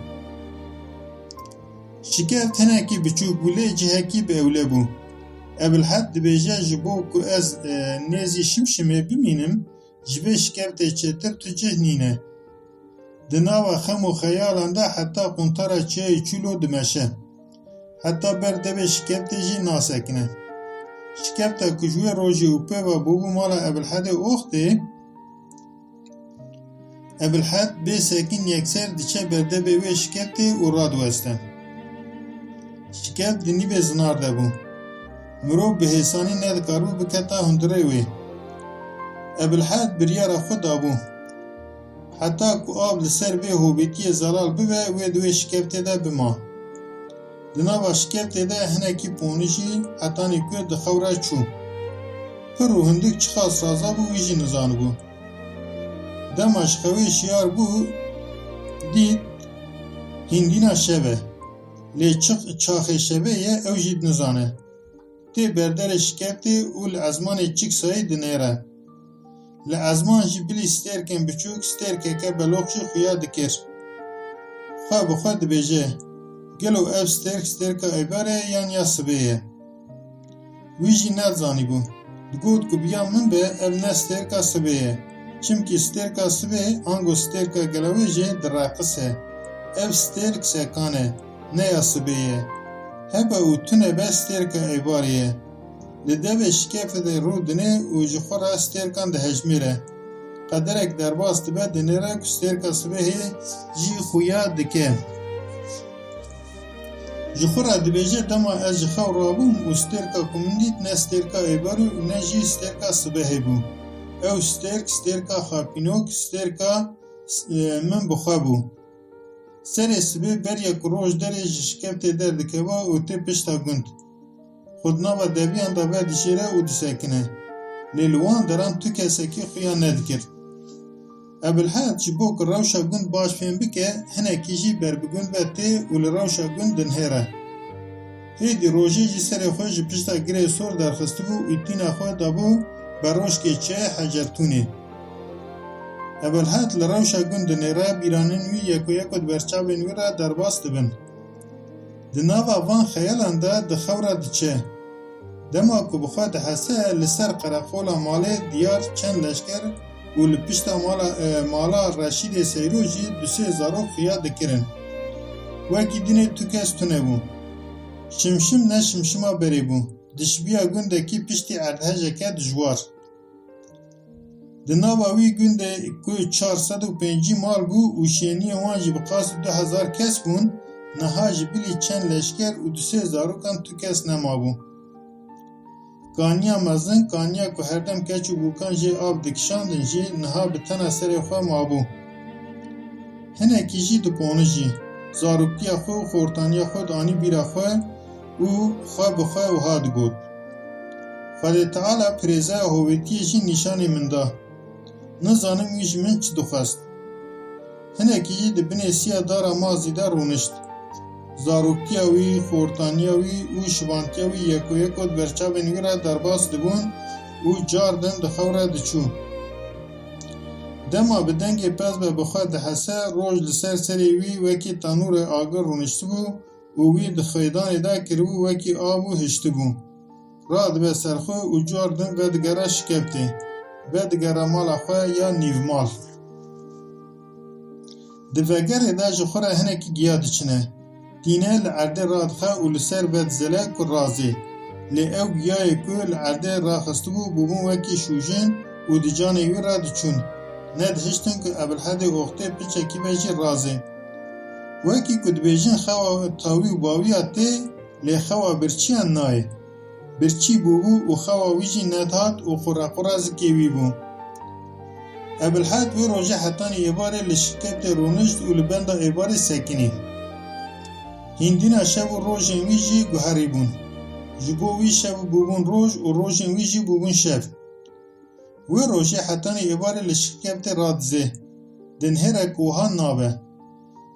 Şikeft hinekî biçûk bû, lê cihekî bi ewle bû. Ebilhed dibêje, Ji bo ku ez, e, nêzî Şimşimê bimînim, ji vê şikeftê çêtir tu cih nîne. Di nava xem û xeyalan de heta quntara çiyayê Çûlo dimeşe. Heta ber devê şikeftê jî nasekine. Şikefta ku ji wê rojê û pê ve bûbû mala Ebilhedê Oxtê, Ebilhed bê sekin yekser diçe ber devê wê şikeftê û radiweste. Şikeft di nîvê zinar de bû. Mirov bi hêsanî nedikaribû biketa hundirê wê. Ebilhed biryara xwe dabû. Heta ku av li ser vê hovîtiyê zelal bibe, wê di wê şikeftê de bima. Di nava şikeftê de hinekî ponijî, hetanî ku di xew re çû. Pir û hindik çiqas raza bû, wî jî nizanibû. Dema ji xewê şiyar bû, dît hîndîna şev e. Lê çi çaxê şevê ye, ew jî dinizane. Tê berderê şikeftê û li ezmanê çiksayî dinêre. Li ezman jî bilî stêrkên biçûk, stêrkeke beloq jî xuya dikir. Xwe bi xwe dibêje, Gelo ev stêrk stêrka êvarê ye yan ya sibê ye? Wî jî nedizanîbû. Digot ku bi ya min be, ev ne stêrka sibê ye. Çimkî stêrka sibê ango stêrka gelewêjê direqise. Ev stêrk sekan e, ne ya sibê ye. Hebe û tune be stêrka êvarê ye. Li devê şikeftê de rû dinê û ji xwe re stêrkan dihejmêre. Qederek derbas dibe dinêre ku stêrka sibehê jî xuya dike. Ji xwe re dibêje, Dema ez ji xew rabûm û stêrka ku min dît ne stêrka êvarê û ne jî stêrka sibehê bû. Ew stêrk, stêrka xapînok, stêrka, e, min bi xwe bû. Serê sibê beriya ku roj derê ji şikeftê derdikeva û tê pişta gund. Xwe di nava deviyan de vedijêre û disekine. Lê li wan deran tu kesekî xuya nedikir. Ebilhed ji bo ku rewşa gund baş fêm bike, hinekî jî ber bi gund ve tê û li rewşa gund dinihêre. Hêdî rojê jî serê xwe ji pişta girê sor derxistibû û tîna xwe dabû berojkê çiyayê Hecertûnê. Ebilhed li rewşa gund dinêre, bîranên wî yeko yeko di ber çavên wî re derbas dibin. Di nava van xeyalan de di xew re diçe. Dema ku bi xwe dihese, li ser qereqola malê diyar çend leşker û li pişta mala, e, mala Reşîdê Seyro jî du sê zarok xuya dikirin. Wekî dinê tu kes tune bû. Şimşim ne şimşima berê bû. Dişibiya gundekî piştî erdhejeke dijwar. Di nava wî gundê ku çar sed û pêncî mal bû û şêniyên wan jî bi qasî du hezar kes bûn, niha ji bilî çend leşker û du sê zarokan tu kes nemabû. Kaniya mezin, kaniya ku herdem keç û bûkan jê av dikişandin jî niha bi tena serê xwe mabû. Hinekî jî diponijî. Zaroktiya xwe û xortaniya xwe dianî bîra xwe û xwe bi xwe wiha digot: Xwedê Teala pirêzeya hovêtiyê jî nîşanî min da. Nizanim wî ji min çi dixwest. Hinekî jî di binê siya dara mazî de rûnişt. Zaroktiya wî, xortaniya wî û şivantiya wî yeko yeko di berçavên wî re derbas dibûn û cardin di xew re diçû. Dema bi dengê pez be bi xwe dihese, roj li ser serê wî wekî tenûrê agir rûniştibû û wî di xêdanê de kiribû wekî av û hiştibû. Radibe ser xwe û cardin vedigere şikeptê. Vedigere mala xwe ya nîvmal. Di vegerê de ji xwe re hinekî giya diçine. Tîne li erdê radixe û li ser vedizele ku razê. Lê ew giyayê ku li erdê raxistibû bûbûn wekî şûjin û di canê wî re diçûn. Nedihiştin ku Ebilhedê oxtê piçekî be jî razê. Wekî ku dibêjin xewa tawî û bawiya tê, lê xewa birçiyan nayê. Birçî bûbû û xewa wî jî nedihat û qurequra zikê wî bû. Ebilhed wê rojê hetanî êvarê li şikeptê rûnişt û li benda êvarê sekinî. Hîndîna şev û rojên wî jî guherî bûn. Ji bo wî şev bûbûn roj û rojên wî jî bûbûn şev. Wê rojê hetanî êvarê li şikeptê radizê. Dinhêre ku wiha nabe.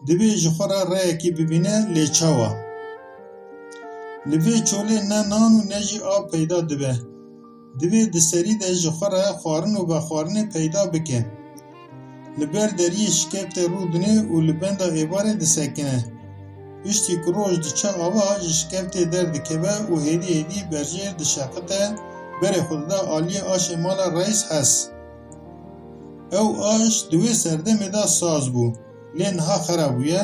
Divê ji xwe re reyekê bibîne, lê çawa? Li vê çolê ne nan û ne jî av peyda dibe. Divê di serî de ji xwe re xwarin û vexwarinê peyda bike. Li ber deriyê şikeptê rûdine û li benda êvarê disekine. Piştî ku roj diçe ava, ji şikeptê derdikeve û hêdî hêdî berjêr dişeqite, berê xwe dida aliyê aşê mala Reis Hes. Ew aş di wê serdemê de saz bû, lê niha xera bûye,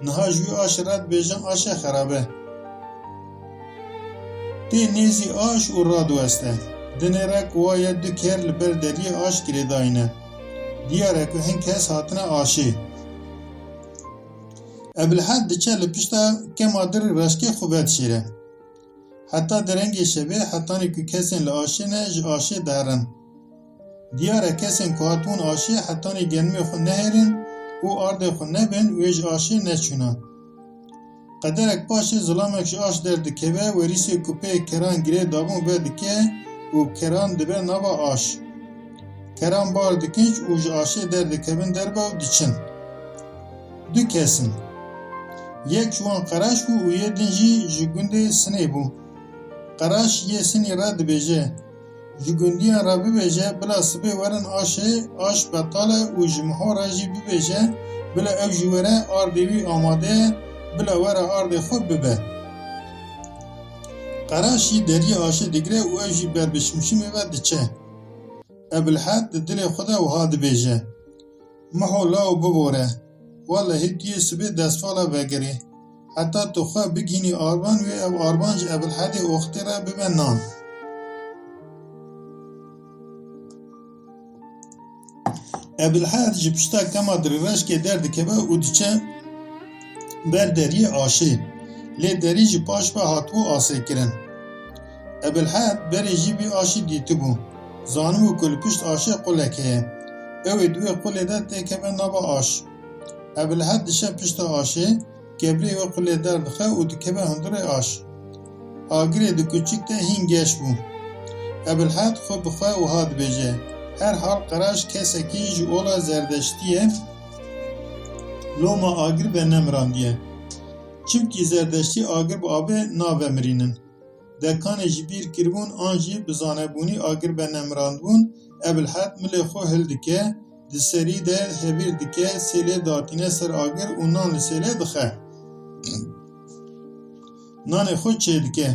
niha ji wî aşê re dibêjin aşê xerabe. Tê nêzî aş û radiweste. Dinêre ku waye du ker li ber deriyê aş girêdayî ne. Diyar e ku hin kes hatine aşê. Ebilhed diçe li pişta kema dirî reşkê xwe vedişêre. Heta derengê şevê, hetanî ku kesên li aşê ne, ji aşê derin. Diyar e kesên ku hatibûn aşê hetanî genimê xwe nehêrin û ardê xwe nebin, wê ji aşê neçûna. Qederek paşê zilamek ji aş derdikeve, werîsê ku pê keran girê dabûn vedike û keran dibe nava aş. Keran bar dikin û ji aşê derdikevin derve û diçin. Du kes in. Yek ji wan Qeraş bû û yê din jî ji gundê Sinê bû. Qeraş yê Sinî re dibêje: Ji gundiyan re bibêje, bila sibê werin aşê, aş betal e û ji Miho re jî bibêje, bila ew jî were ardê wî amade ye, bila were ardê xwe bibe. Qeraş jî deriyê aşê digire û ew jî ber bi şimşimê ve diçe. Ebilhed di dilê xwe de wiha dibêje: Miho law bibore, wellehî tu yê sibê destvala vegerî. Heta tu xwe bigihînî arvan wê ev arvan ji Ebilhedê oxtê re bibe nan. Ebilhed ji pişta kema dirêveşkê derdikeve û diçe ber deriyê aşê. Lê derî ji paş ve hatibû asê kirin. Ebilhed berê jî vî aşî dîtibû. Zanibû ku li pişt aşê qulek heye. Ew ê di wê qulê de têkeve nava aş. Ebilhed dişe pişta aşê, kebrê wê qulê derdixe û dikeve hundirê aş. Agirê di kuçik de hîn geş bû. Ebilhed xwe bi xwe wiha dibêje: Herhal Qeraş kesekî ji ola Zerdeştî ye, loma agir venemirandiye. Çimkî Zerdeştî agir bi avê navemirînin. Dekanê ji bîr kiribûn an jî bi zanebûnî agir venemirandibûn, Ebilhed milê xwe hildike, di serî de hevîr dike, sêlê datîne ser agir û nan li sêlê dixe. Nanê xwe çêdike.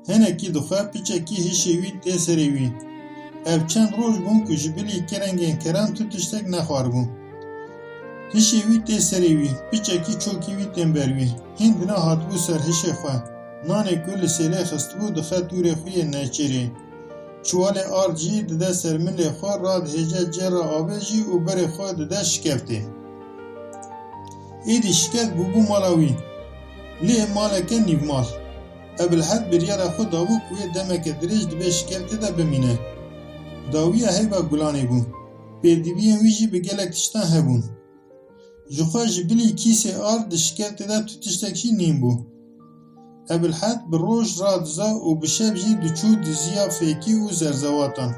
Hinekî dixwe, piçekî hişê wî tê serê wî. Ev çend roj bûn ku ji bilî kerengên keran tu tiştek nexwaribû. Hişê wî tê serê wî, piçekî çokî wî tên ber wî. Hîn dina hatibû ser hişê xwe. Nanê ku li sêlê xistibû dixe tûrê xwe yê nêçîrê. Çiwalê ard jî dide ser milê xwe, radihêje cêra avê jî û berê xwe dide şikeftê. Êdî şikeft bûbû mala wî. Lê maleke nîvmal. Ebilhed biryara xwe dabû ku wê demeke dirêj di vê şikeftê de bimîne. Dawiya heyva gulanê bû. Pêdiviyên wî jî bi gelek tiştan hebûn. Ji xwe ji bilî kîsê ard di şikeftê de tu tiştek jî nîn bû. Ebilhed bi roj radiza û bi şev jî diçû diziya fêkî û zerzewatan.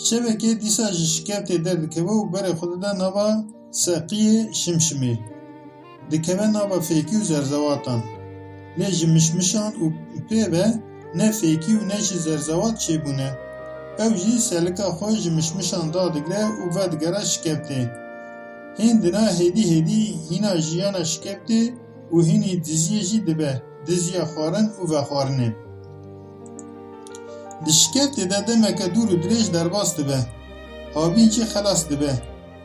Şevekê dîsa ji şikeftê derdikeve û berê xwe dide nava seqiyê şimşimê. Dikeve nava fêkî û zerzewatan. Lê ji mişmişan û pê ve ne fêkî û ne jî zerzewat çêbûne. Ew jî selika xwe ji mişmişan dadigre û vedigere şikeftê. Hêndina hêdî hêdî hîna jiyana şikeftê û hînî diziyê jî dibe diziya xwarin û vexwarinê. Di şikeftê de demeke dûr û dirêj derbas dibe. Havîn jî xelas dibe.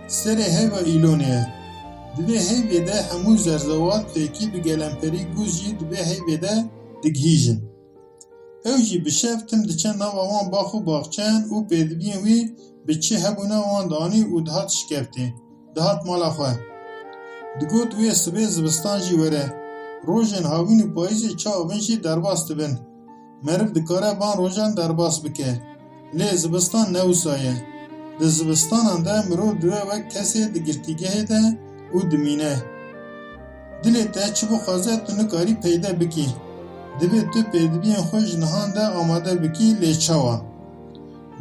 Serê heyva îlonê ye. Di vê heyvê de hemû zerzewat fêkî bi gelemperî guz jî di vê heyvê de digihîjin. Ew jî bi şev tim diçe nava wan bax û baxçeyan û pêdiviyên wî bi çi hebûna wan dianî û dihat şikeftê. Dihat mala xwe. Digot wê sibê zibistan jî were. Rojên havîn û payîzê çawa bin jî derbas dibin. Meriv dikare van rojan derbas bike. Lê zibistan ne wisa ye. Di zibistanan de mirov dibe wek kesê di girtîgehê de û dimîne. Dilê te çi bixwaze tu nikarî peyde bikî. Divê tu pêdiviyên xwe ji nihan de amade bikî, lê çawa?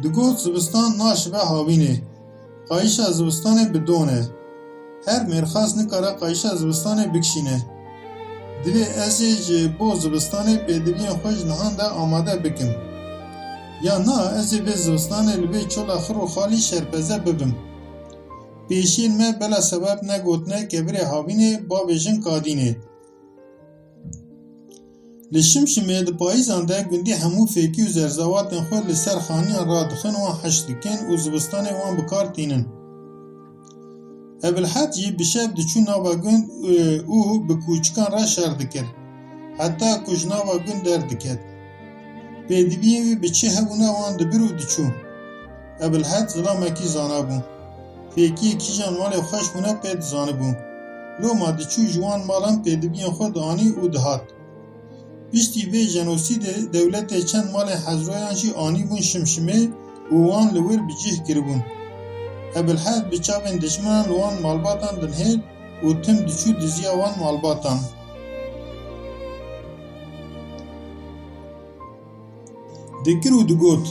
Digot zibistan naşibe havînê. Qayîşa zibistanê bi don e. Her mêrxas nikare qayîşa zibistanê bikişîne. Divê ez ê ji bo zibistanê pêdiviyên xwe ji nihan de amade bikim. Ya na ez ê vê zibistanê li vê çola xir û xalî şerpeze bibim. Pêşiyên me bela sebeb negotine kevirê havînê bavêjin kadînê. Li Şimşimê di payîzan de gundî hemû fêkî û zerzewatên xwe li ser xaniyan radixin, wan heş dikin û zibistanê wan bi kar tînin. Ebilhed jî bi şev diçû nava gund, e, û bi kûçikan re şer dikir, heta ku ji nava gund derdiket. Pêdiviyên wî bi çi hebûna wan dibir û diçû. Ebilhed zilamekî zana bû. Fêkiyê kîjan malê xweş bûne pê dizanibû. Loma diçû ji wan malan pêdiviyên xwe dianî û dihat. Piştî vê jenosîdê dewletê çend malên Hezroyan jî anîbûn Şimşimê û wan li wir bi cih kiribûn. Ebilhed bi çavên dijminan li wan malbatan dinihêr û tim diçû diziya wan malbatan. Dikir û digot,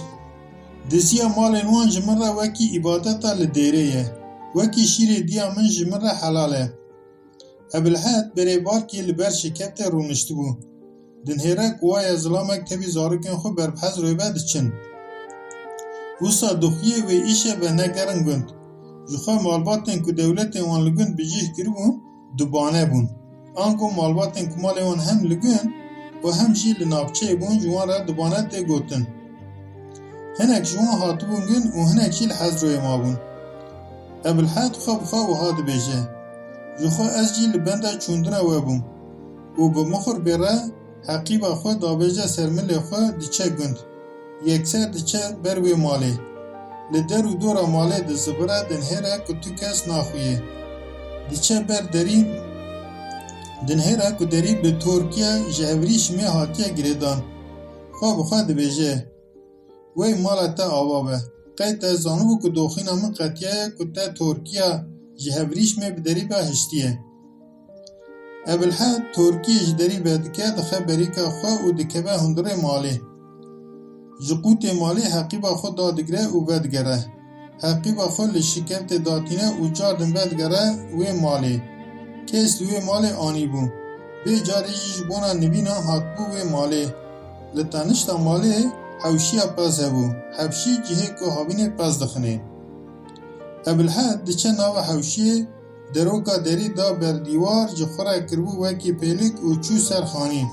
diziya malên wan ji min re wekî îbadeta li dêrê ye, wekî şîrê diya min ji min re helal e. Ebilhed berê barkê li ber şikeftê rûniştibû. Dinhêre ku waya zilamek tevî zarokên xwe ber bi Hezroyê ve diçin. Wisa dixuyê wê îşe venegerin gund. Ji xwe malbatên ku dewletên wan li gund bi cih kiribûn, dubane bûn. Ango malbatên ku malê wan hem li gund û hem jî li navçeyê bûn, ji wan re dubane tê gotin. Hinek ji wan hatibûn gund û hinek jî li Hezroyê mabûn. Ebilhed xwe bi xwe wiha dibêje, ji xwe ez jî li benda çûndina we bûm û bi mixurbê re heqîba xwe dabêje ser milê xwe diçe gund. Yekser diçe ber wê malê. Li der û dora malê dizibire, dinhêre ku tu kes naxuye. Diçe ber derî, dinhêre ku derî bi torkiya ji hevrîşimê hatiye girêdan. Xwe bi xwe dibêje, wey mala te ava be. Qey te zanibû ku doxîna min qetiyaye ku te torkiya ji hevrîşimê bi derî ve hiştiye. Ebilhed torkiyê ji derî vedike, dixe berîka xwe û dikeve hundirê malê. Ji qûtê malê heqîba xwe dadigre û vedigere. Heqîba xwe li şikeftê datîne û cardin vedigere wê malê. Kes li wê malê anîbû. Vê carê jî ji bona nivînan hatibû wê malê. Li tenişta malê hewşiya pez hebû. Hewşî cihê ku havînê pez dixinê. Ebilhed diçe nava hewşiyê, deroka derî da ber dîwar, ji xwe re kiribû wekî pêlik û çû ser xanî.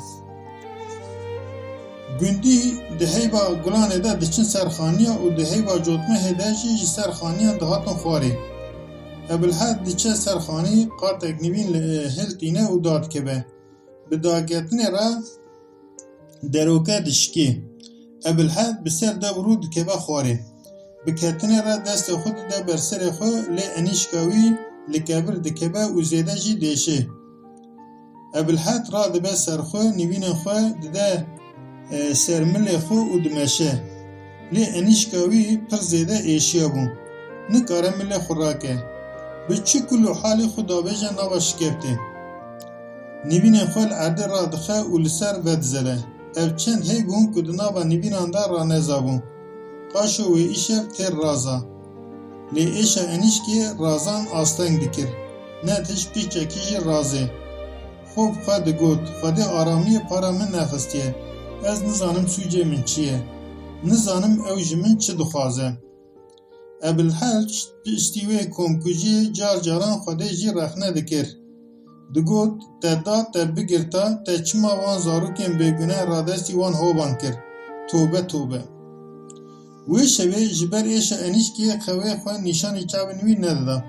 Gundî di heyva gulanê de diçin ser xaniya û di heyva cotmehê de jî ji ser xaniyan dihatin xwarê. Ebilhed diçe ser xanî, qatek nivîn li, hiltîne û dadikeve. Bi daketinê re deroke dişikê. Ebilhed bi ser dev rû dikeve xwarê. Bi ketinê re destê xwe dide ber serê xwe, lê enîşka wî li kevir dikeve û zêde jî dêşê. Ebilhed radibe ser xwe, nîvînên xwe dide, e, ser milê xwe û dimeşe. Lê enîşka wî pir zêde êşiya bû. Nikare milê xwe rake. Bi çi kul û halî xwe davêje nava şikeftê. Nîvînên xwe li erdê radixe û li ser vedizele. Ev çend hey bûn ku di nava nîvînan de ranezabûn. Qaşo wê îşev têr raza. Lê êşa enîşkê razan asteng dikir. Ne tişt piçekî jî razê. Xwe bi xwe digot, Xwedê aramiyê para min nexistiye. Ez nizanim sûcê min çi ye. Nizanim ew ji min çi dixwaze. Ebilhed piştî wê komkujiyê car caran Xwedê jî rexne dikir. Digot, Te da, te bigirta, te çima wan zarokên bêgune radestî wan hoban kir? Tobe, tobe. Wê şevê ji ber êşa enîşkiyê xewê xwe nîşanî çavên wî nedida.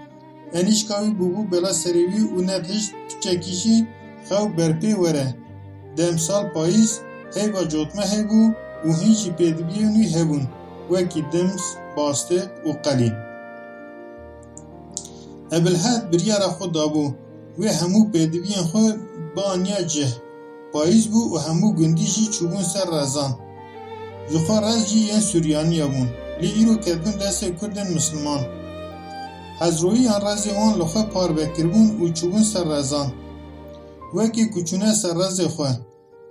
Enîşka wî bûbû bela serê wî û ne tişt piçekî jî xew berpê were. Demsal payîz heyva cotme hebû û hîn jî pêdiviyên wî hebûn, wekî dims, bastiq û qelî. Ebilhed biryara xwe dabû, wê hemû pêdiviyên xwe bianiya cih. Payîz bû û hemû gundî jî çûbûn ser rezan. Ji xwe rez jî yên Suryaniya bûn, lê îro ketibûn destê Kurdên Misliman. Hezroyiyan rezê wan li xwe parve kiribûn û çûbûn ser rezan. Wekî ku çûne ser rezê xwe,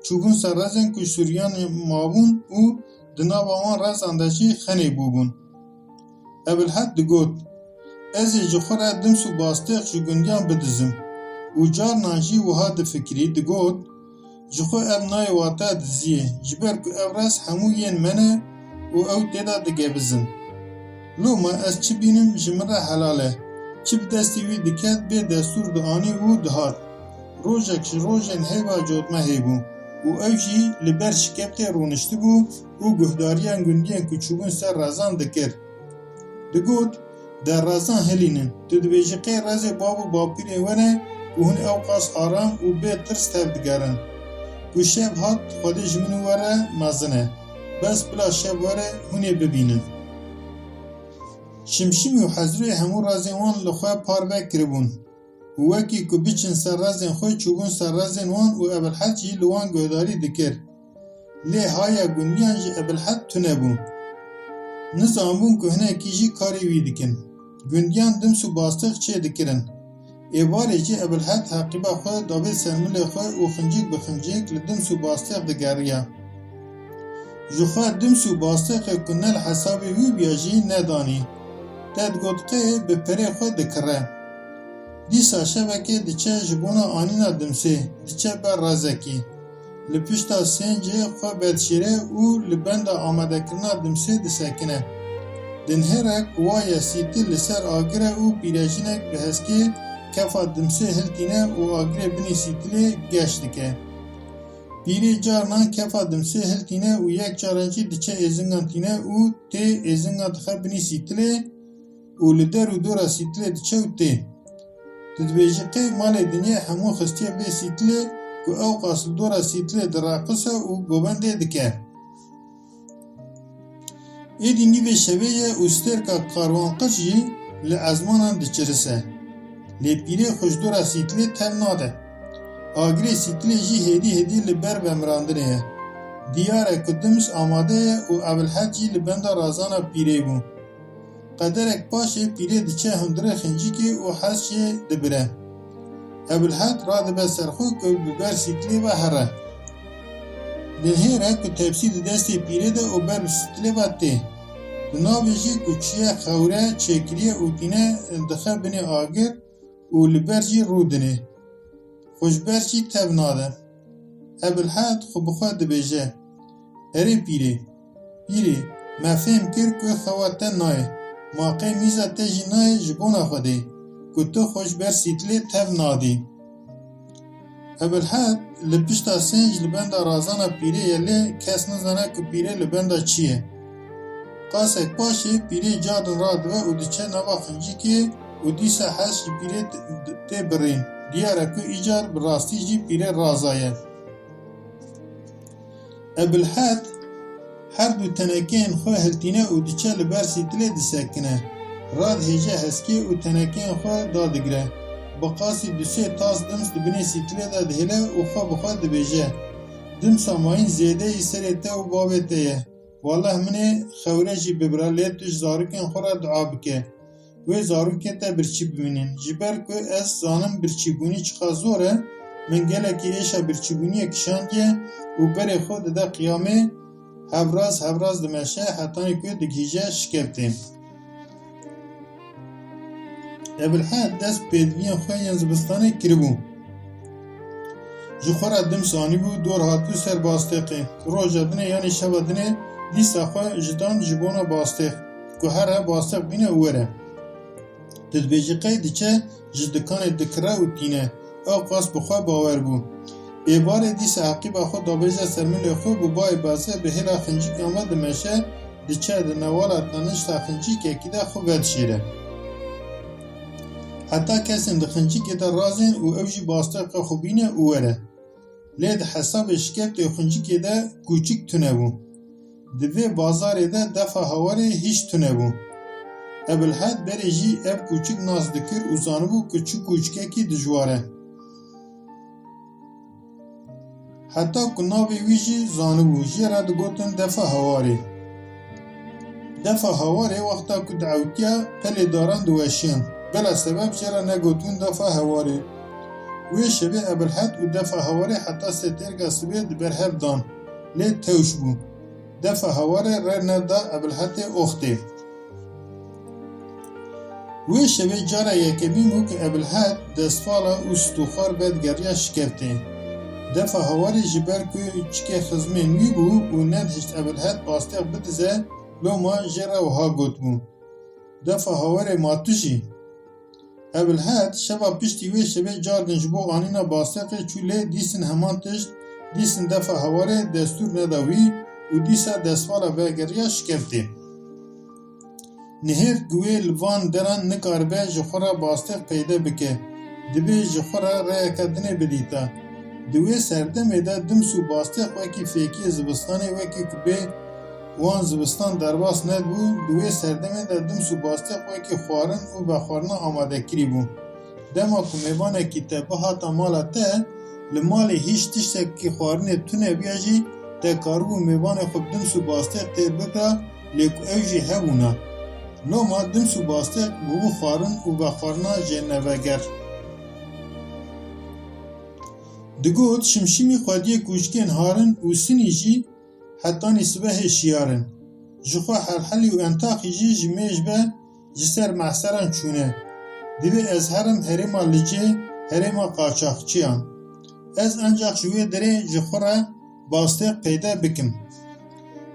çûbûn ser rezên ku Suryanê mabûn û di nava wan rezan de jî xenê bûbûn. Ebilhed digot, Ez ê ji xwe re dims û bastêq ji gundiyan bidizim û carnan jî wiha difikirî, digot, Ji xwe ev nayê wate diziyê, ji ber ku ev rez hemû yên me ne û ew tê de digevizin. Loma ez çi bînim ji min re helal e. Çi bi destê wî diket bê destûr dianî û dihat. Rojek ji rojên heyva cotme hêbû û ew jî li ber şikeftê rûniştibû û guhdariyên gundiyên ku çûbûn ser rezan dikir. Digot, Derazan hilînin, tu dibêjî qey rezê bav û bapîrên we ne ku hûn ewqas aram û bê tirs tev digerin? Ku şev hat, Xwedê ji min û we re mezin e. Bes bila şev were, hûn ê bibînin. Şimşîmî û Hezroyê hemû rezên wan li xwe parve kiribûn û wekî ku biçin ser rezên xwe, çûbûn ser rezên wan û Ebilhed jî li wan guhdarî dikir. Lê haya gundiyan ji Ebilhed tune bû. Nizanbûn ku hinekî jî karê wî dikin. Gundiyan dims û bastêq çê dikirin. Êvarê jî Ebilhed heqîba xwe dabê ser milê xwe û xincik bi xincik li dims û bastêq digeriya. Ji xwe dims û bastêqê ku ne li hesabê wî bûya jî nedanî. Te digot qey bi perê xwe dikire. Dîsa şevekê diçe ji bona anîna dimsê, diçe ber rezekî. Li pişta sêncê xwe vedişêre û li benda amadekirina dimsê disekine. Dinhêre ku waye sîtil li ser agir e û pîrejînek bi heskê kefa dimsê hiltîne û agirê binî sîtilê geş dike. Pîrê carinan kefa dimsê hiltîne û yek caran jî diçe êzingan tîne û tê êzingan dixe binî sîtilê û li der û dora sîtilê diçe û tê. Tu dibêjî qey malê dinyê hemû xistiye bê sîtilê ku ewqas li dora sîtilê direqise û govendê dike. Êdî nîvê şevê ye û stêrka karwanqir jî li ezmanan diçirise. Lê pîrê xwe ji dora sîtilê tev nade. Agirê sîtilê jî hêdî hêdî li ber vemirandinê ye. Diyar e ku dims amade ye û Ebilhed jî li benda razana pîrê bû. Qederek paşê pîrê diçe hundirê xincikê û hez jê dibire. Ebilhed radibe ser xwe ku bi ber sîtilê ve here. Dinhêre ku tepsî di destê pîrê de û ber bi sîtilê ve tê. Dinavêjî ku çiye xewre çêkiriye û tîne dixe binê agir û li ber jî rûdinê. Xwe ji ber jî tev nade. Ebilhed xwe bi xwe dibêje, Erê pîrê, pîrê, me fêm kir ku xewa te nayê, ma qey mîza te jî nayê ji bona Xwedê, ku tu xwe ji ber sîtilê tev nadî. Ebilhed li pişta sênc li benda razana pîrê ye, lê kes nizane ku pîrê li benda çi ye. Qasek paşê pîrê carin radibe û diçe nava xincikê û dîsa hez ji pîrê tê birîn. Diyar e ku îcar bi rastî jî pîrê razaye. Ebilhed Her du tenekeyên xwe hiltîne û diçe li ber sîtilê disekine. Radihêje heskê û tenekeyên xwe dadigire. Bi qasî du sê tas dims di binê sîtilê de dihêle û xwe bi xwe dibêje, Dimsa mayîn zêdeyî serê te û bavê te ye. Waleh min ê xewre jî bibira, lê tu ji zarokên xwe re dua bike. Wê zarokên te birçî bimînin. Ji ber ku ez zanim birçîbûnî çiqas zor e, min gelekî êşa birçîbûniyê kişandiye û berê xwe dide qiyamê, hevraz hevraz dimeşe hetanî ku digihîje şikeftê. Ebilhed dest pêdiviyên xwe yên zivistanê kiribû. Ji xwe re dims anîbû, dor hatibû ser bastêqê. Roja dinê yanî şeva dinê dîsa xwe ji dan ji bona bastêq, ku here bastêq bîne û were. Tu dibêjî qey diçe ji dikanê dikire û tîne. Ew qas bi xwe bawer bû. Êvarê dîsa heqîba xwe dabêje ser milê xwe, bi bayê baze bi hêla xincikê me dimeşe, diçe di newala tenişta xincikekî de xwe vedişêre. Heta kesên di xincikê de razên û ew jî bastêqê xwe bîne û were. Lê di hesabê şikeftê û xincikê de kûçik tune bû. Di vê bazarê de defa hewarê hîç tune bû. Ebilhed berê jî ev kûçik nas dikir û zanibû ku çi kûçikekî dijwar e. Heta ku navê wî jî zanibû, jê re digotin defa hewarê. Defa hewarê wexta ku diewtiya pelê daran diweşiyan. Bila sebeb jê re negotibûn defa hewarê. Wê şevê Ebilhed û defa hewarê heta sê têrga sibê di ber hev dan. Lê tewş bû. Defa hewarê rê neda Ebilhedê oxtê. Wê şevê cara yekemîn bû ku Ebilhed destvala û stûxwar vedigeriya şikeftê. Defa hewarê ji ber ku çikê xizmên wî bû û nedihişt Ebilhed bastêq bidize, loma jê re wiha gotibû, Defa hewarê ma tu jî? Ebilhed şeva piştî wê şevê car din ji bo anîna bastêqê çû lê dîsin heman tişt, dîsin defa hewarê destûr neda wî û dîsa destvala vegeriya şikeftê. Nihêrt ku wê li van deran nikaribe ji xwe re bastêq peyde bike, dibê ji xwe re rêyeke dinê bidîta. Di wê serdemê de dims û bastêq wekî fêkiyê zivistanê, wekî ku bê wan zivistan derbas nedibû, di wê serdemê de dims û bastêq wekî xwarin û vexwarina amadekirî bû. Dema ku mêvanekî te bihata mala te, li malê hîç tiştekî xwarinê tune biya jî, te karibû mêvanê xwe bi dims û bastêq têr bikira, lê ku ew jî hebûna. Loma dims û bastêq bûbû xwarin û vexwarina jêneveger. Digot, şimşîmî xwediyê kûçikên harin û sinî jî hetanî sibehê şiyar in. Ji xwe Helhelî û Entaxî jî ji mêj ve ji ser mehseran çûne. Divê ez herim herêma Licê, herêma qaçaxçiyan. Ez encax ji wê derê ji xwe re bastêq peyde bikim.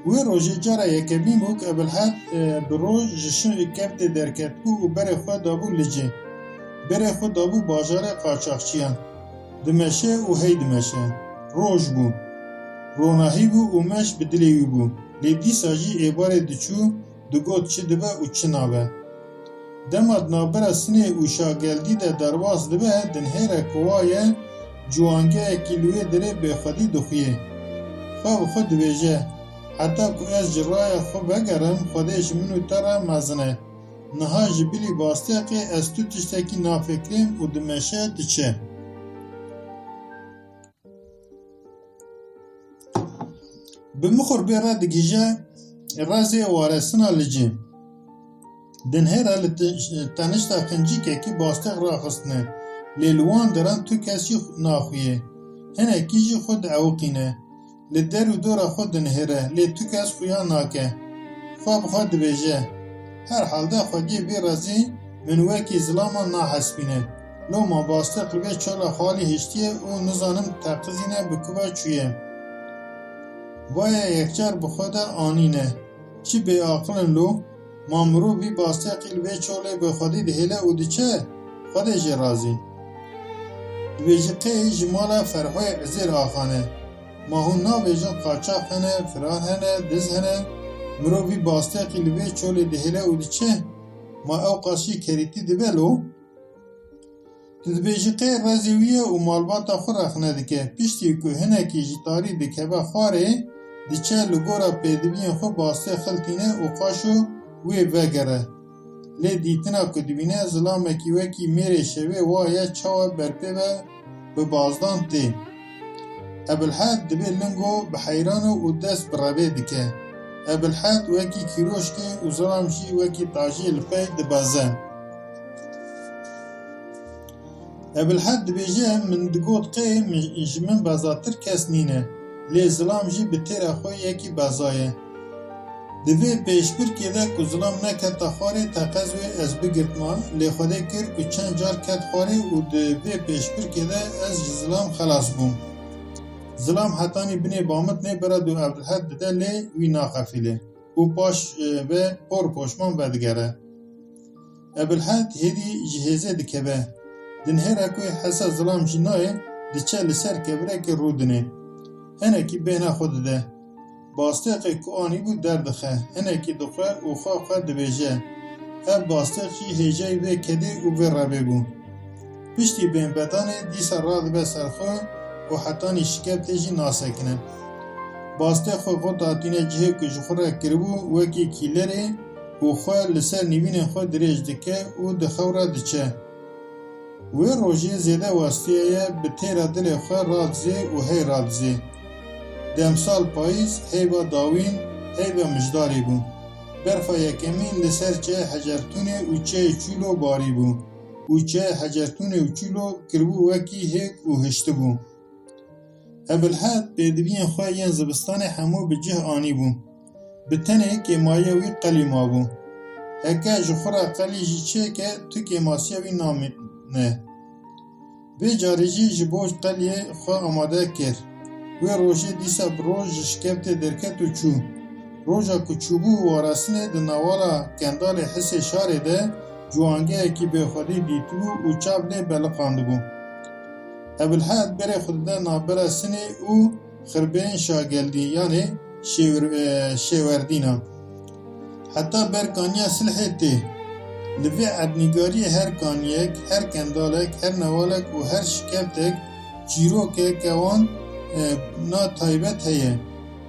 Wê rojê cara yekemîn bû ku Ebilhed, e, bi roj ji şikeftê derketibû û berê xwe dabû Licê. Berê xwe dabû bajarê qaçaxçiyan. Dimeşe û hey dimeşe. Roj bû. Ronahî bû û meş bi dilê wî bû. Lê dîsa jî êvarê diçû, digot çi dibe û çi nabe. Dema di navbera sinê û şageldî de derbas dibe, dinihêre ku wa ye, ciwangeyekî li wê derê bêxwedî dixuyê. Xwe bi xwe dibêje, Heta ku ez ji raya xwe vegerim, Xwedê ji min û te re mezin e. Niha ji bilî bastêqê ez tu tiştekî nafikirîm û dimeşe diçe. Bi mixurbê re digihîje rezê waresina Licê. Dinhêre li ti-, tenişta xincîkekî bastêq raxistine, lê li wan deran tu kes jî naxuye. Hinekî jî xwe diewiqîne. Li der û dora xwe dinihêre, lê tu kes xuya nake. Xwe bi xwe dibêje, Herhalde xwediyê vê rezî min wekî zilaman nahespîne. Loma bastêq li vê çola xalî hiştiye û nizanim teqizîne bi ku ve çûye. Vaya yekcar bi xwe de anîne. Çi bêaqil in lo? Ma mirov vî bastêqî li vê çolê bi xwedî dihêle û diçe? Xwedê jê razî. Dibêjî qey ji mala Ferhoyê Ezêr Axa ne. Ma hûn nabêjin qaçax hene, firar hene, diz hene? Mirov vî bastêqî li vê çolê dihêle û diçe? Ma ew qas jî kerîtî dibe lo? Tu dibêjî qey rezê wî ye û malbata xwe rexne dike. Piştî ku hinekî ji tarî dikeve xwarê, Diçe li gora pêdiviyên xwe bastê xiltîne û qaşo wê vegere. Lê dîtina ku dibîne zilamekî wekî mêrê şevê wa ye çawa berpê ve bi bazdan tê. Ebilhed dibê lingo bi heyran û dest bi revê dike. Ebilhed wekî kîroşkê û zilam jî wekî tajiyê li pey dibeze. Ebilhed dibêje, min digot qey min, ji min bezatir kes nîne, lê zilam jî bi têra xwe yekî bezaye. Di vê pêşbirkê de ku zilam nekete xwarê teqez wê ez bigirtma, lê Xwedê kir ku çend car ket xwarê û di vê pêşbirkê de ez ji zilam xelas bûm. Zilam hetanî binê bamitnê bera dû Ebilhed dide lê wî naxefîle û paş, e, ve por poşman vedigere. Ebilhed hêdî ji hêzê dikeve. Di nihêra ku hesa zilam jî nayê, diçe li ser kevirekê rûdinê. Hinekî bêhna xwe dide. Bastêqê ku anîbû derdixe, hinekî dixwe û xwe xwe dibêje. Ev bastêq jî hêjayî vê kedê û vê revê bû. Piştî bênbedanê dîsa radibe ser xwe û hetanî şikeftê jî nasekine. Bastêq xwe xwe datîne cihê ku ji xwe re kiribû wekî kîlerê û xwe li ser nîvînên xwe dirêj dike û di xew re diçe. Wê rojê zêde westiyaye bi têra dilê xwe radizê û hey radizê. Demsal payîz heyva dawîn, heyva mijdarê bû. Berfa yekemîn li ser çiyayê Hecertûnê û çiyayê Çûlo barîbû û çiyayê Hecertûnê û Çûlo kiribû wekî hêk û hiştibû. Ebilhed pêdiviyên xwe yên zivistanê hemû bi cih anîbû. Bi tenê kêmaya wî qelî mabû. Heke ji xwe re qelî jî çêke, tu kêmasiya wî namîne. Vê carê jî ji bo qeliyê xwe amade kir. Wê rojê dîsa bi roj ji şikeftê derket û çû. Roja ku çûbû warasinê di newala Kendalê Hisê Şarê de ciwangeyekî bêxwedî dîtibû û çav lê beliqandibû. Ebilhed berê xwe dide navbera sinê û xirbeyên şageldî, yanê şêwir-, e, şêwerdîna. Heta ber kaniya silhê tê. Li vê erdnîgariyê her kaniyek, her kendalek, her newalek û her şikeftek çîrokeke wan, e, na taybet heye.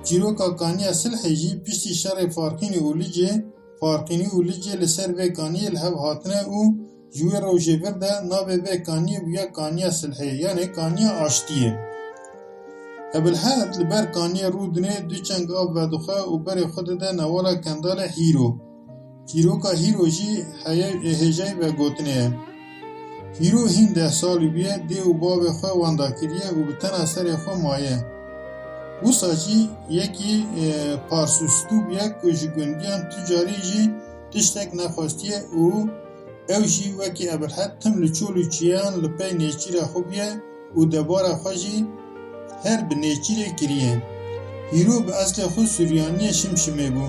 Çîroka kaniya silhê jî piştî şerê Farqînî û Licê, Farqînî û Licê li ser vê kaniyê li hev hatine û ji wê rojê vir de navê vê kaniyê bûye Kaniya Silhê, yanê Kaniya Aştiyê. Ebilhed li ber kaniyê rûdinê du çeng av vedixwe û berê xwe dide newala Kendalê Hîro. Çîroka Hîro jî heye, hêjayî vegotinê ye. Hîro hîn deh salî bûye, dê û bavê xwe wenda kiriye û bi tena serê xwe maye. Wisa jî yekî, e, parsûstû bûye ku ji gundiyan tu carî jî tiştek nexwestiye û ew jî wekî Ebilhed tim li çol û çiyan li pey nêçîra xwe bûye û debara xwe jî her bi nêçîrê kiriye. Hîro bi eslê xwe Suryaniyê Şimşimê bû.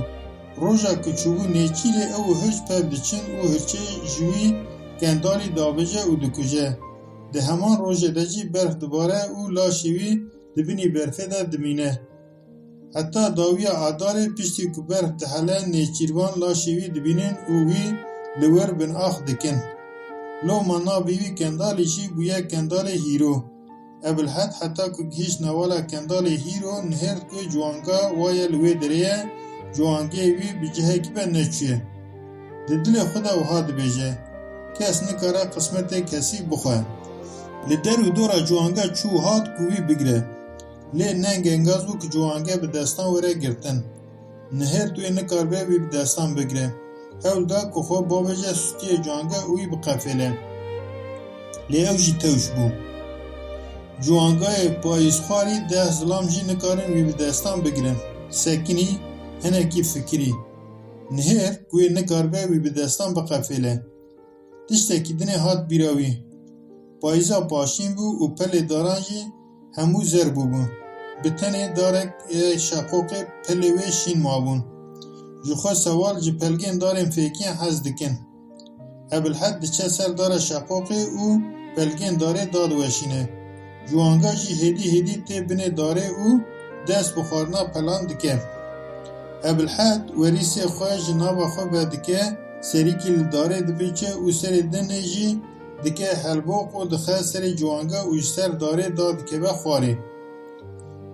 Roja ku çûbû nêçîrê ew û hirç pev diçin û hirçê ji wî Kendalî davêje û dikuje. Di heman rojê de jî berf dibare û laşê wî di binî berfê de dimîne. Heta dawiya Adarê piştî ku berf dihele nêçîrvan laşê wî dibînin û wî li wir bin ax dikin. Loma navê wî Kendalî jî bûye Kendalê Hîro. Ebilhed heta ku gihîşt newala Kendalê Hîro nihêrt ku ciwanga waye li wê derê ye, ciwangeyê wî bi cihekî ve neçûye. Di dilê xwe de wiha dibêje, kes nikare qismetê kesî bixwe. Li der û dora ciwanga çû û hat ku wî bigire. Lê neng engaz bû ku ciwange bi destan were girtin. Nihêrt wê nikaribe wî bi destan bigire. Hewl da ku xwe bavêje sûtiyê ciwange û wî biqefêle. Lê ew jî tewş bû. Ciwangayê payîzxwarî deh zilam jî nikarin wî bi destan bigirin. Sekinî, hinekî fikirî. Nihêrt ku wê nikaribe wî bi destan biqefêle. Tiştekî dinê hat bîra wî. Payîza paşîn bû û pelê daran jî hemû zer bûbûn. Bi tenê darek ê şeqoqê pelê wê şîn mabûn. Ji xwe sewal ji pelgên darên fêkiyan hez dikin. Ebilhed diçe ser dara şeqoqê û pelgên darê dadiweşîne. Ciwanga jî hêdî hêdî tê binê darê û dest bi xwarina pelan dike. Ebilhed werîsê xwe ji nava xwe vedike, serîkî li darê dibiçe û serê dinê jî dike helboq û dixe serê ciwanga û ji ser darê dadikeve xwarê.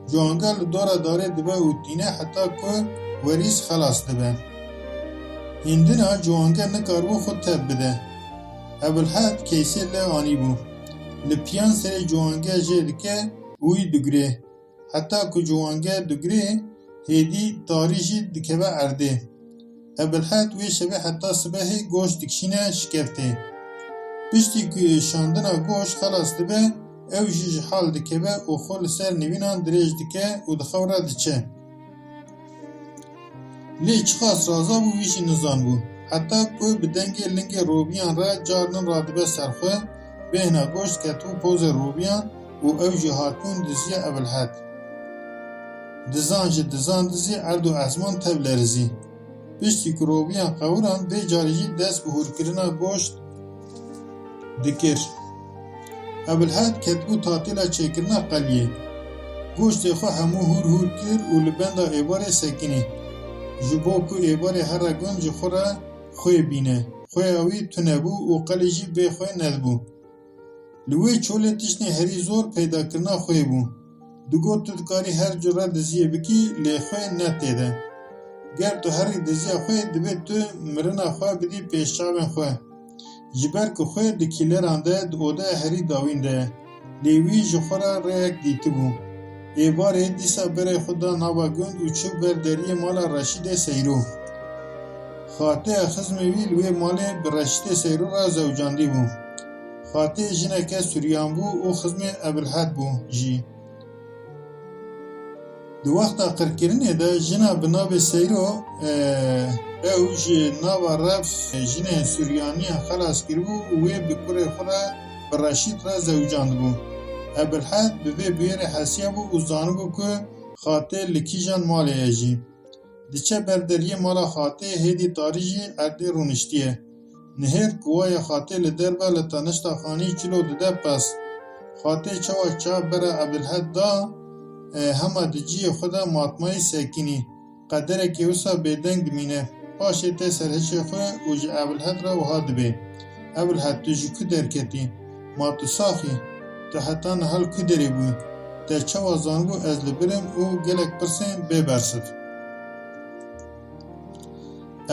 Ciwange li dora darê dibe û tîne heta ku werîs xelas dibe. Hîndina ciwange nikaribû xwe tev bide. Ebilhed keysê li anîbû. Li piyan serê ciwange jê dike û wî digurê. Heta ku ciwange digurê, hêdî tarî jî dikeve erdê. Ebilhed wê şevê heta sibehê goşt dikişîne şikeftê. Piştî ku şandina goşt xelas dibe, ew jî ji hal dikeve û xwe li ser nivînan dirêj dike û di xew re diçe. Lê çiqas razabû wî jî nizanbû. Heta ku bi dengê lingê robiyan re carnin radibe ser xwe, bêhna goşt ketibû pozê robiyan û ew jî hatibûn diziya Ebilhed. Dizan ji dizan dizî erd û esman tev lerizî. Piştî ku robiyan qewirand, vê carî jî dest bi hûrkirina goşt dikir. Ebilhed ketibû tatêla çêkirina qeliyê. Goştê xwe hemû hûr hûr kir û li benda êvarê sekinî. Ji bo ku êvarê here gund ji xwe re xwê bîne. Xwêya wî tune bû û qelî jî bê xwê nedibû. Li wê çolê tiştên herî zor peydakirina xwê bû. Digot, tu dikarî her cure diziyê bikî, lê xwê ne tê de. Ger tu herî diziya xwê, divê tu mirina xwe bidî pêş çavên xwe. Ji ber ku xwê di kîleran de, di odeya herî dawîn de ye. Lê wî ji xwe re rêyek dîtibû. Êvarê dîsa berê xwe da nava gund û çû ber deriyê mala Reşîdê Seyro. Xateya xizmê wî li wê malê bi Reşîdê Seyro re zewcandî bû. Xatê jineke Suryan bû û xizmê Ebilhed bû jî. Di wexta qirkirinê de jina bi navê Seyro, e, ew ji nava ref jinên Suryaniyan xelas kiribû û wê bi kurê xwe re bi Reşîd re zewicandibû. Ebilhed bi vê bûyerê hesiyabû û zanibû ku Xatê li kîjan malê ye jî. Diçe ber deriyê mala Xatê, hêdî tarî jî erdê rûniştiye. Nihêr ku waya Xatê li derve li tenişta xanî çilo dide pez. Xatê çawa çav bera Ebilhed da, e, hema di cihê xwe de matmayî sekinî. Qederekê wisa bêdeng dimîne. Paşê tê ser hişê xwe û ji Ebilhed re wiha dibê. Ebilhed, tu ji ku derketî? Ma tu sax î? Tu heta niha li ku derê bûyî? Te çawa zanibû ez li vir im û gelek pirsên bê bersiv?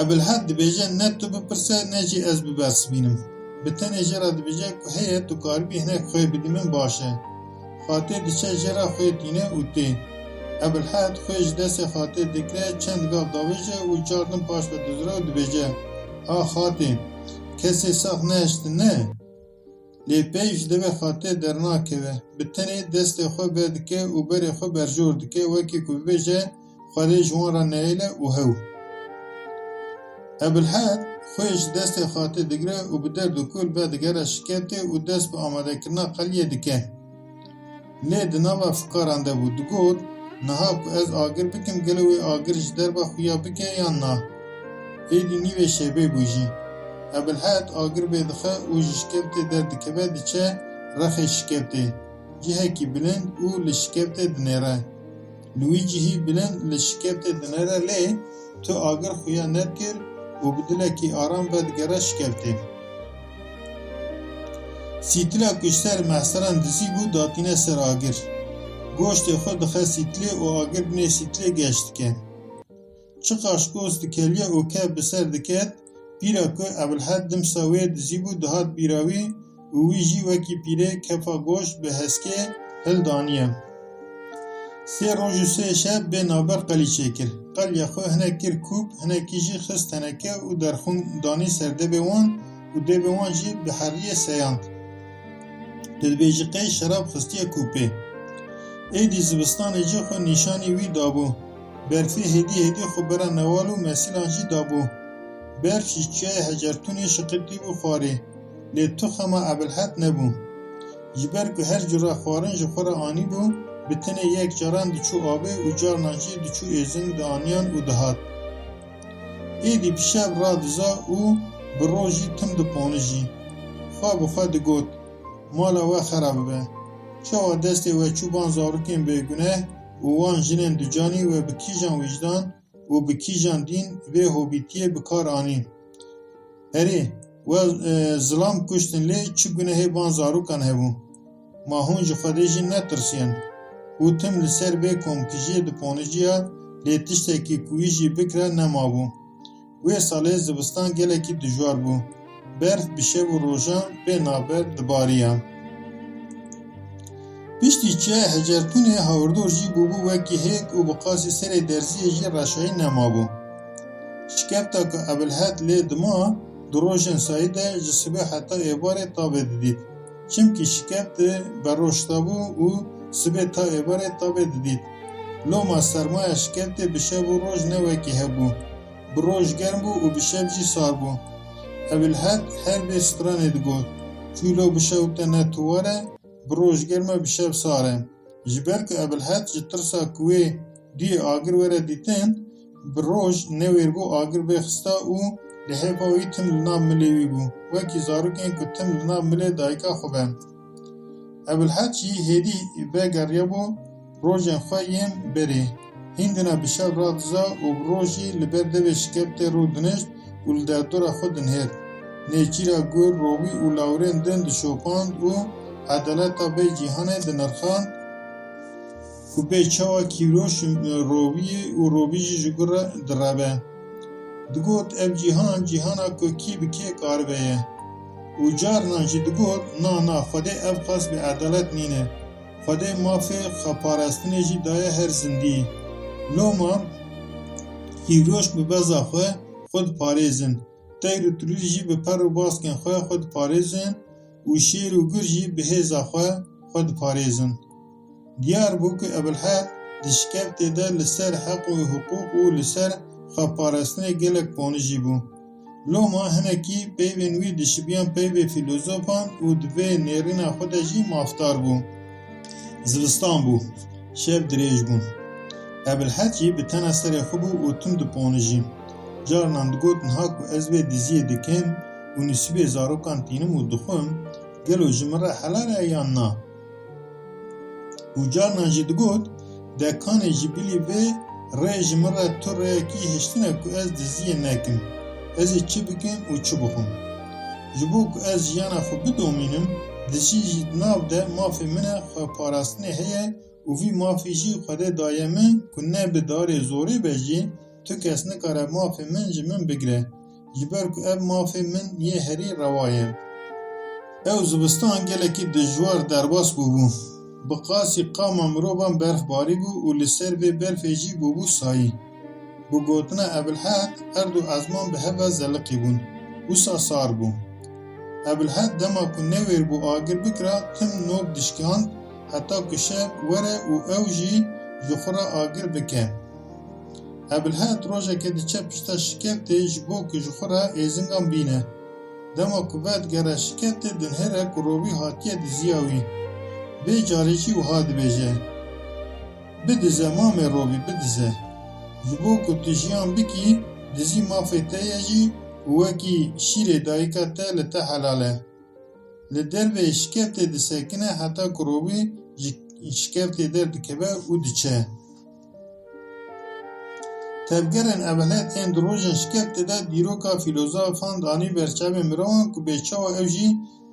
Ebilhed dibêje, ne tu bipirse, ne jî ez bibersivînim. Bi tenê jê re dibêje, ku heye tu karibî hinek xwê bidî min, baş e. Xatê diçe jê re xwê tîne û tê. Ebilhed xwê ji destê Xatê digire, çend gav davêje û car din paş ve dizire û dibêje, A Xatê, kesê sax nehiştine? Lê peyv ji devê Xatê dernakeve. Bi tenê destê xwe vedike û berê xwe berjor dike, wekî ku bibêje, Xwedê ji wan re neyêle û hew. Ebilhed xwê ji destê Xatê digire û bi derd û kul vedigere şikeftê û dest bi amadekirina qeliyê dike. Lê di nava fikaran de bû, digot, Niha ku ez agir bikim, gelo wê agir ji derve xuya bike yan na? Êdî nîvê şevê bû jî. Ebilhed agir vêdixe û ji şikeftê derdikeve, diçe rexê şikeftê, cihekî bilind, û li şikeftê dinêre. Li wî cihî bilind li şikeftê dinêre, lê tu agir xuya nedikir û bi dilekî aram vedigere şikeftê. Sîtila ku ji ser mehseran dizî bû, datîne ser agir. Goştê xwe dixe sîtilê û agir binê sîtilê geş dike. Çiqaş gost dikeliye û kef bi ser diket, pîra ku Ebilhed dimsa wê dizî bû, dihat bîra wî û wî jî wekî pîrê kefa goşt bi heskê hildaniye. Sê roj û sê şev bê navber qelî çêkir. Qeliya xwe hinek kir kûp, hinekî jî xist teneke û derxûn danî ser devê wan û devê wan jî bi heriyê seyand. Tu dibêjî qey şerab xistiye kûpê. Êdî zivistanê jî xwe nîşanî wî dabû. Berfê hêdî hêdî xwe bera newal û mesîlan jî dabû. Berf ji çiyayê Hecertûnê şiqitîbû xwarê. Lê tu xema Ebilhed nebû. Ji ber ku her cure xwarin ji xwe re anîbû, bi tenê yek caran diçû avê û carnan jî diçû êzing dianiyan û dihat. Êdî bi şev radiza û bi roj jî tim diponijî. Xwe bi xwe digot, Mala we xera bibe. Çawa destê we çû van zarokên bêguneh û wan jinên ducanî, we bi kîjan wijdan û bi kîjan dîn vê hobîtiyê bi kar anî? Erê, we, e, zilam kuştin, lê çi gunehê van zarokan hebû? Ma hûn ji Xwedê jî netirsiyen? û tim li ser vê komkujiyê diponiciya, lê tiştekî ku wî jî bikira nemabû. Wê salê zivistan gelekî dijwar bû. Berf bi şev û rojan bê navber dibariya. Piştî çiyayê Hecertûnê hawirdor jî bûbû wekî hêk û bi qasî serê derziyê jî reşayî nemabû. Şikefta ku Ebilhed lê dima di rojên sayî de ji sibê heta êvarê tavê didît. Çimkî şikeftê berojtabû û sibê ta êvarê tavê didît. Loma sermaya şikeftê bi şev û roj ne wekî hev bû. Bi roj germ bû û bi şev jî sar bû. Ebilhed her vê stranê digot, Çûlo bi şew te ne tu were, bi roj germ e, bi şev sar e. Ji ber ku Ebilhed ji tirsa ku wê duyê agir were dîtin, bi roj newêrbû agir vêxista û lihêfa wî tim li nav milê wî bû, wekî zarokên ku tim li nav milê dayika xwe be. Ebilhed jî hêdî vegeriyabû rojên xwe yên berê. Hîndina bi şev radiza û bi rojî li ber devê şikeftê rûdinişt û li derdora xwe dinihêrt. Nêçîra gur, rovî û lawirên din dişopand û edaleta vê cîhanê dinirxand ku bê çawa kîvroş rovî û rovî jî ji gur re direve. Digot, ev cîhan, cîhana ku kî bi kê karibe ye. Û carinan jî digot, na, na, Xwedê ev qas bêedalet nîne. Xwedê mafê xweparastinê jî daye her zindî. Loma kîvroş bi beza xwe xwe diparêzin. Teyr û tulî jî bi per û baskên xwe xwe diparêzin û şêr û gur jî bi hêza xwe xwe diparêzin. Diyar bû ku Ebilhed di şikeftê de li ser heq û hiqûq û li ser xweparastinê gelek ponijî bû. Loma hinekî peyvên wî dişibiyan peyvê fîlozofan û di vê nêrîna xwe de jî mafdar bû. Zivistan bû. Şev dirêj bûn. Ebilhed jî bi tena serê xwe bû û tim diponijî. Carinan digot, niha ku ez vê diziyê dikim û nisîbê zarokan tînim û dixwim, gelo ji min re helal e yan na? Û carinan jî digot, de kanê ji bilî vê rê ji min re tu rêyekî hiştin e ku ez diziyê nekim. Ez ê çi bikim û çi bixwim? Ji bo ku ez jiyana xwe bidomînim, dizî jî di nav de mafê min e, xweparastinê heye û vî mafî jî Xwedê daye min ku ne bi darê zorê be jî tu kes nikare mafê min ji min bigire, ji ber ku ev mafê min yê herî rewa ye. Ew zivistan gelekî dijwar derbas bûbû. Bi qasî qama mirovan berf barîbû û li ser vê berfê jî bûbû sayî. Bi gotina Ebilhed erd û ezman bi hev ve zeliqî bûn. Wisa sar bû. Ebilhed dema ku newêr bû agir bikira, tim nok dişkand, heta ku şev were û ew jî ji xwe re agir bike. Ebilhed rojekê diçe pişta şikeftê ji bo ku ji xwe re êzingan bîne. Dema ku vedigere şikeftê, dinihêre ku rovî hatiye diziya wî. Vê carê jî wiha dibêje, Bidize mamê rovî, bidize. Ji bo ku tu jiyan bikî, dizî mafê te ye jî û wekî şîrê dayika te li te helal e. Li derveyê şikeftê disekine heta ku rovî ji şikeftê derdikeve û diçe. Tevgerên Ebilhed ên di rojên şikeftê de dîroka fîlozofan danî ber çavê mirovan ku bê çawa ew jî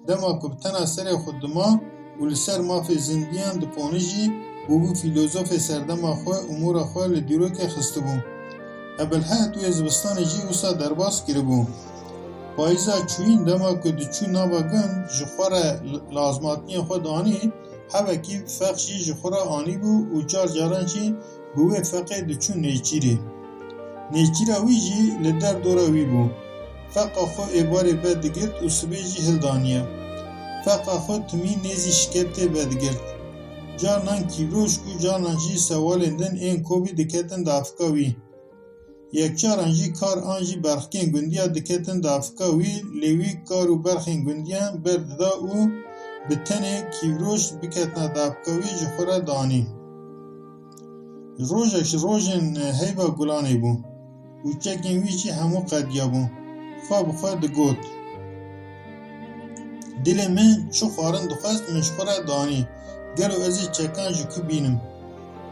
dema ku bi tena serê xwe dima û li ser mafê zindiyan diponijî, bûbû fîlozofê serdema xwe û mora xwe li dîrokê xistibû. Ebilhed wê zivistanê jî wisa derbas kiribû. Payîza çûyîn dema ku diçû nava gund ji xwe re lazmatiyên xwe danî, hevekî feq jî ji xwe re anîbû û car caran jî bi wê feqê diçû nêçîrê. Nêçîra wî jî li derdora wî bû. Feqa xwe êvarê vedigirt û sibê jî hildaniye. Feqa xwe timî nêzî şikeftê vedigirt. Carinan kîvroşk û carinan jî sewalên din ên kovî diketin dafika wî. Yekcaran jî kar an jî berxkên gundiya diketin dafika wî, lê wî kar û berxên gundiyan berdida û bi tenê kîvroş biketina dafika wî ji xwe re danî. Rojek ji rojên heyva gulanê bû û çekên wî jî hemû qediyabûn. Xwe bi xwe digot, Dilê min çi xwarin dixwest, min ji xwe re danî. Gelo ez ê çekan ji ku bînim?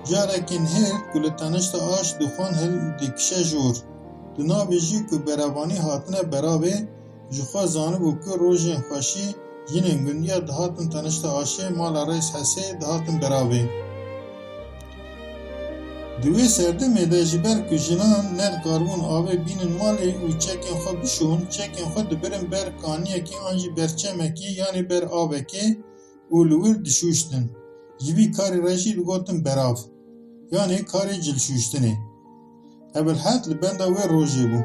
Carekê nihêrt ku li tenişta aş dixwin hildikişe jor. Di navê jî ku berevanî hatine beravê, ji xwe zanibû ku rojên xweşî jinên gundiya dihatin tenişta aşê mala Reys Hesê dihatin beravê. Di wê serdemê de ji ber ku jinan nedikaribûn avê bînin malê û çekên xwe bişon, çekên xwe dibirin ber kaniyekê an jî ber çemekê yanî ber avekê û li wir dişûştin. Ji vî karî re jî digotin berav, yanî karê cilşûştinê. Ebilhed li benda wê rojê bû.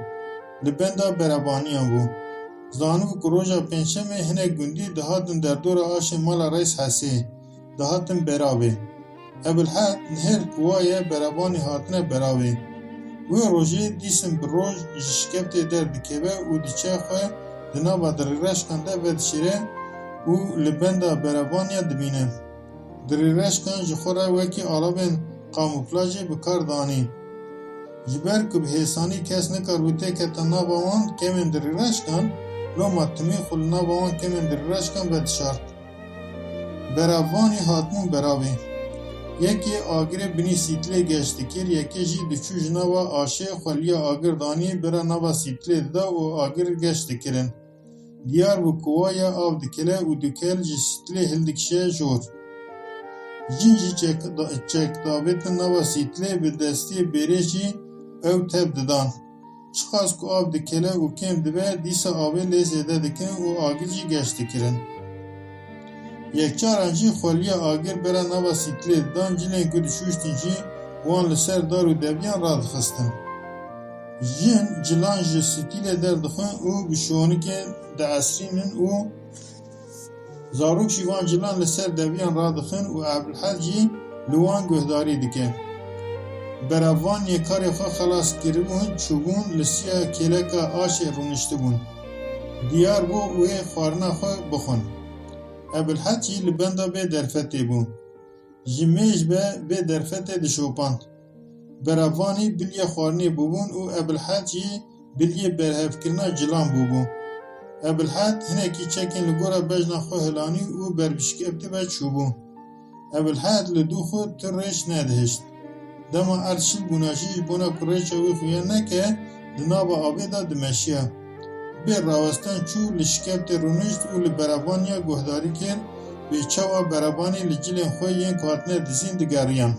Li benda berebaniyan bû. Zanibû ku roja pêncşemê hinek gundî dihatin derdora aşê mala Reys Hesê, dihatin beravê. Ebilhed nihêrt ku wa ye berevanî hatine beravê. Wê rojê dîsin bi roj ji şikeftê derdikeve û diçe xwe di nava dirîreşkan de vedişêre û li benda berevaniya dibîne. Dirîreşkan ji xwe re wekî alavên kamûflajê bi kar danî. Ji ber ku bi hêsanî kes nikaribû têkete nava wan, kemên dirîreşkan, loma timî xwe li nava wan kemên dirîreşkan vedişart. Berevanî hatibûn beravê. Yekê agirê binî sîtilê geş dikir, yekê jî diçû ji nava aşê xweliya agir danî bira nava sîtilê dida û agir geş dikirin. Diyar bû ku wa ya av dikele û du kel ji sîtilê hildikişe jor. Jin jî çek-, çek davêtin nava sîtilê bi destiyê bêrê jî ew tev didan. Çiqas ku av dikele û kêm dibe, dîsa avê lê zêde dikirin û agir jî geş dikirin. Yekcaran jî xweliya agir bera nava sîtilê didan, cilên ku dişûştin jî wan li ser dar û deviyan radixistin. Jin cilan ji sîtilê derdixin û bi şonikê diesrînin û zarok jî van cilan li ser deviyan radixin û Ebilhed jî li wan guhdarî dike. Berevaniyê karê xwe xelas kiribûn, çûbûn li siya kêleka aşê rûniştibûn. Diyar bû wê xwarina xwe bixwin. Ebilhed jî li benda vê derfetê bû. Ji mêj ve vê derfetê dişopand. Berevanî biliyê xwarinê bûbûn û Ebilhed jî biliyê berhevkirina cilan bûbû. Ebilhed hinekî çekên li gora bejna xwe hilanî û ber bi şikeftibe çûbû. Ebilhed li dû xwe tu rêç nedihişt. Dema erd şil bûna jî ji bona ku rêça wî xuya neke, di nava avê de dimeşiya. Bê rawestan çû li şikeftê rûnişt û li berebaniya guhdarî kir, bê çawa berebanî li cilên xwe yên ku hatine dizîn digeriyan.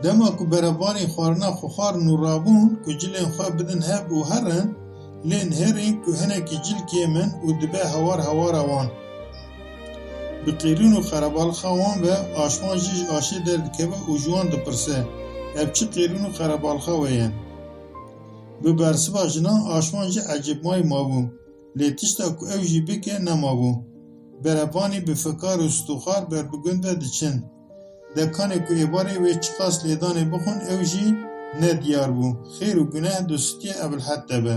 Dema ku berevanî xwarina xwe xwarin û rabûn ku cilên xwe bidin hev û herin, lê nihêrîn ku hinekî cil kêm in û dibe hewar hewara wan. Bi qîrûn û xerebalixa wan ve aşman jî ji aşê derdikeve û ji wan dipirse, ev çi qîrûn û xerebalixa we ye? Bi bersiva jinan aşman jî ecêbmayî mabû, lê tişta ku ew jî bike nemabû. Berevanî bi fikar û stûxar ber bi gund ve diçin. Dekanê ku êvarê wê çiqas lêdanê bixwin ew jî nediyar bû. Xêr û guneh di sûtiyê Ebilhed de be.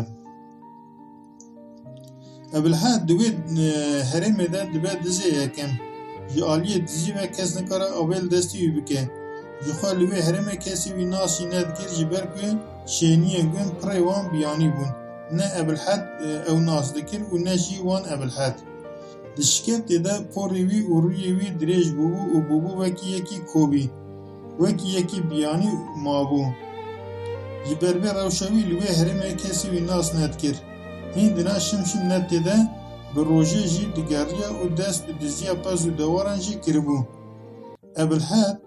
Ebilhed di wê, e, herêmê de dibe dizê yekem. Ji aliyê dizî ve kes nikare avê li destê wî bike. Ji xwe li wê herêmê kesî wî nas jî nedikir, ji ber ku şêniyên gund pirê wan biyanî bûn. Ne Ebilhed, e, ew nas dikir û ne jî wan Ebilhed. Di şikeftê de porê wî û rûyê wî dirêj bûbû û bûbû wekî yekî kovî, wekî yekî biyanî mabû. Ji ber vê rewşa wî li wê herêmê kesî wî nas nedikir. Hîn dina şim şim netê de bi rojê jî digeriya û dest bi diziya pez û dewaran jî kiribû. Ebilhed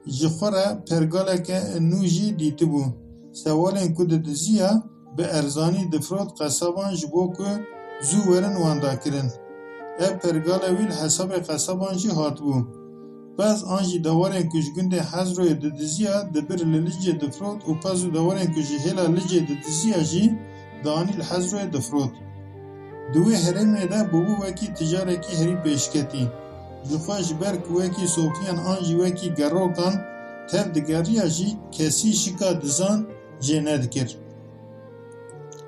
ji xwe re pergaleke nû jî dîtibû. Sewalên ku didiziya, bi erzanî difrot qesaban ji bo ku zû werin wendakirin. Ev pergala wî li hesabê qesaban jî hatibû. Pez an jî dewarên ku ji gundê Hezroyê didiziya, dibir li Licê difrot û pez û dewarên ku ji hêla Licê didiziya jî dianî li Hezroyê difrot. Di wê herêmê de bûbû wekî ticarekî herî pêşketî. Ji xwe ji ber ku wekî sofiyan an jî wekî gerokan tev digeriya jî kesî şika dizan jê nedikir.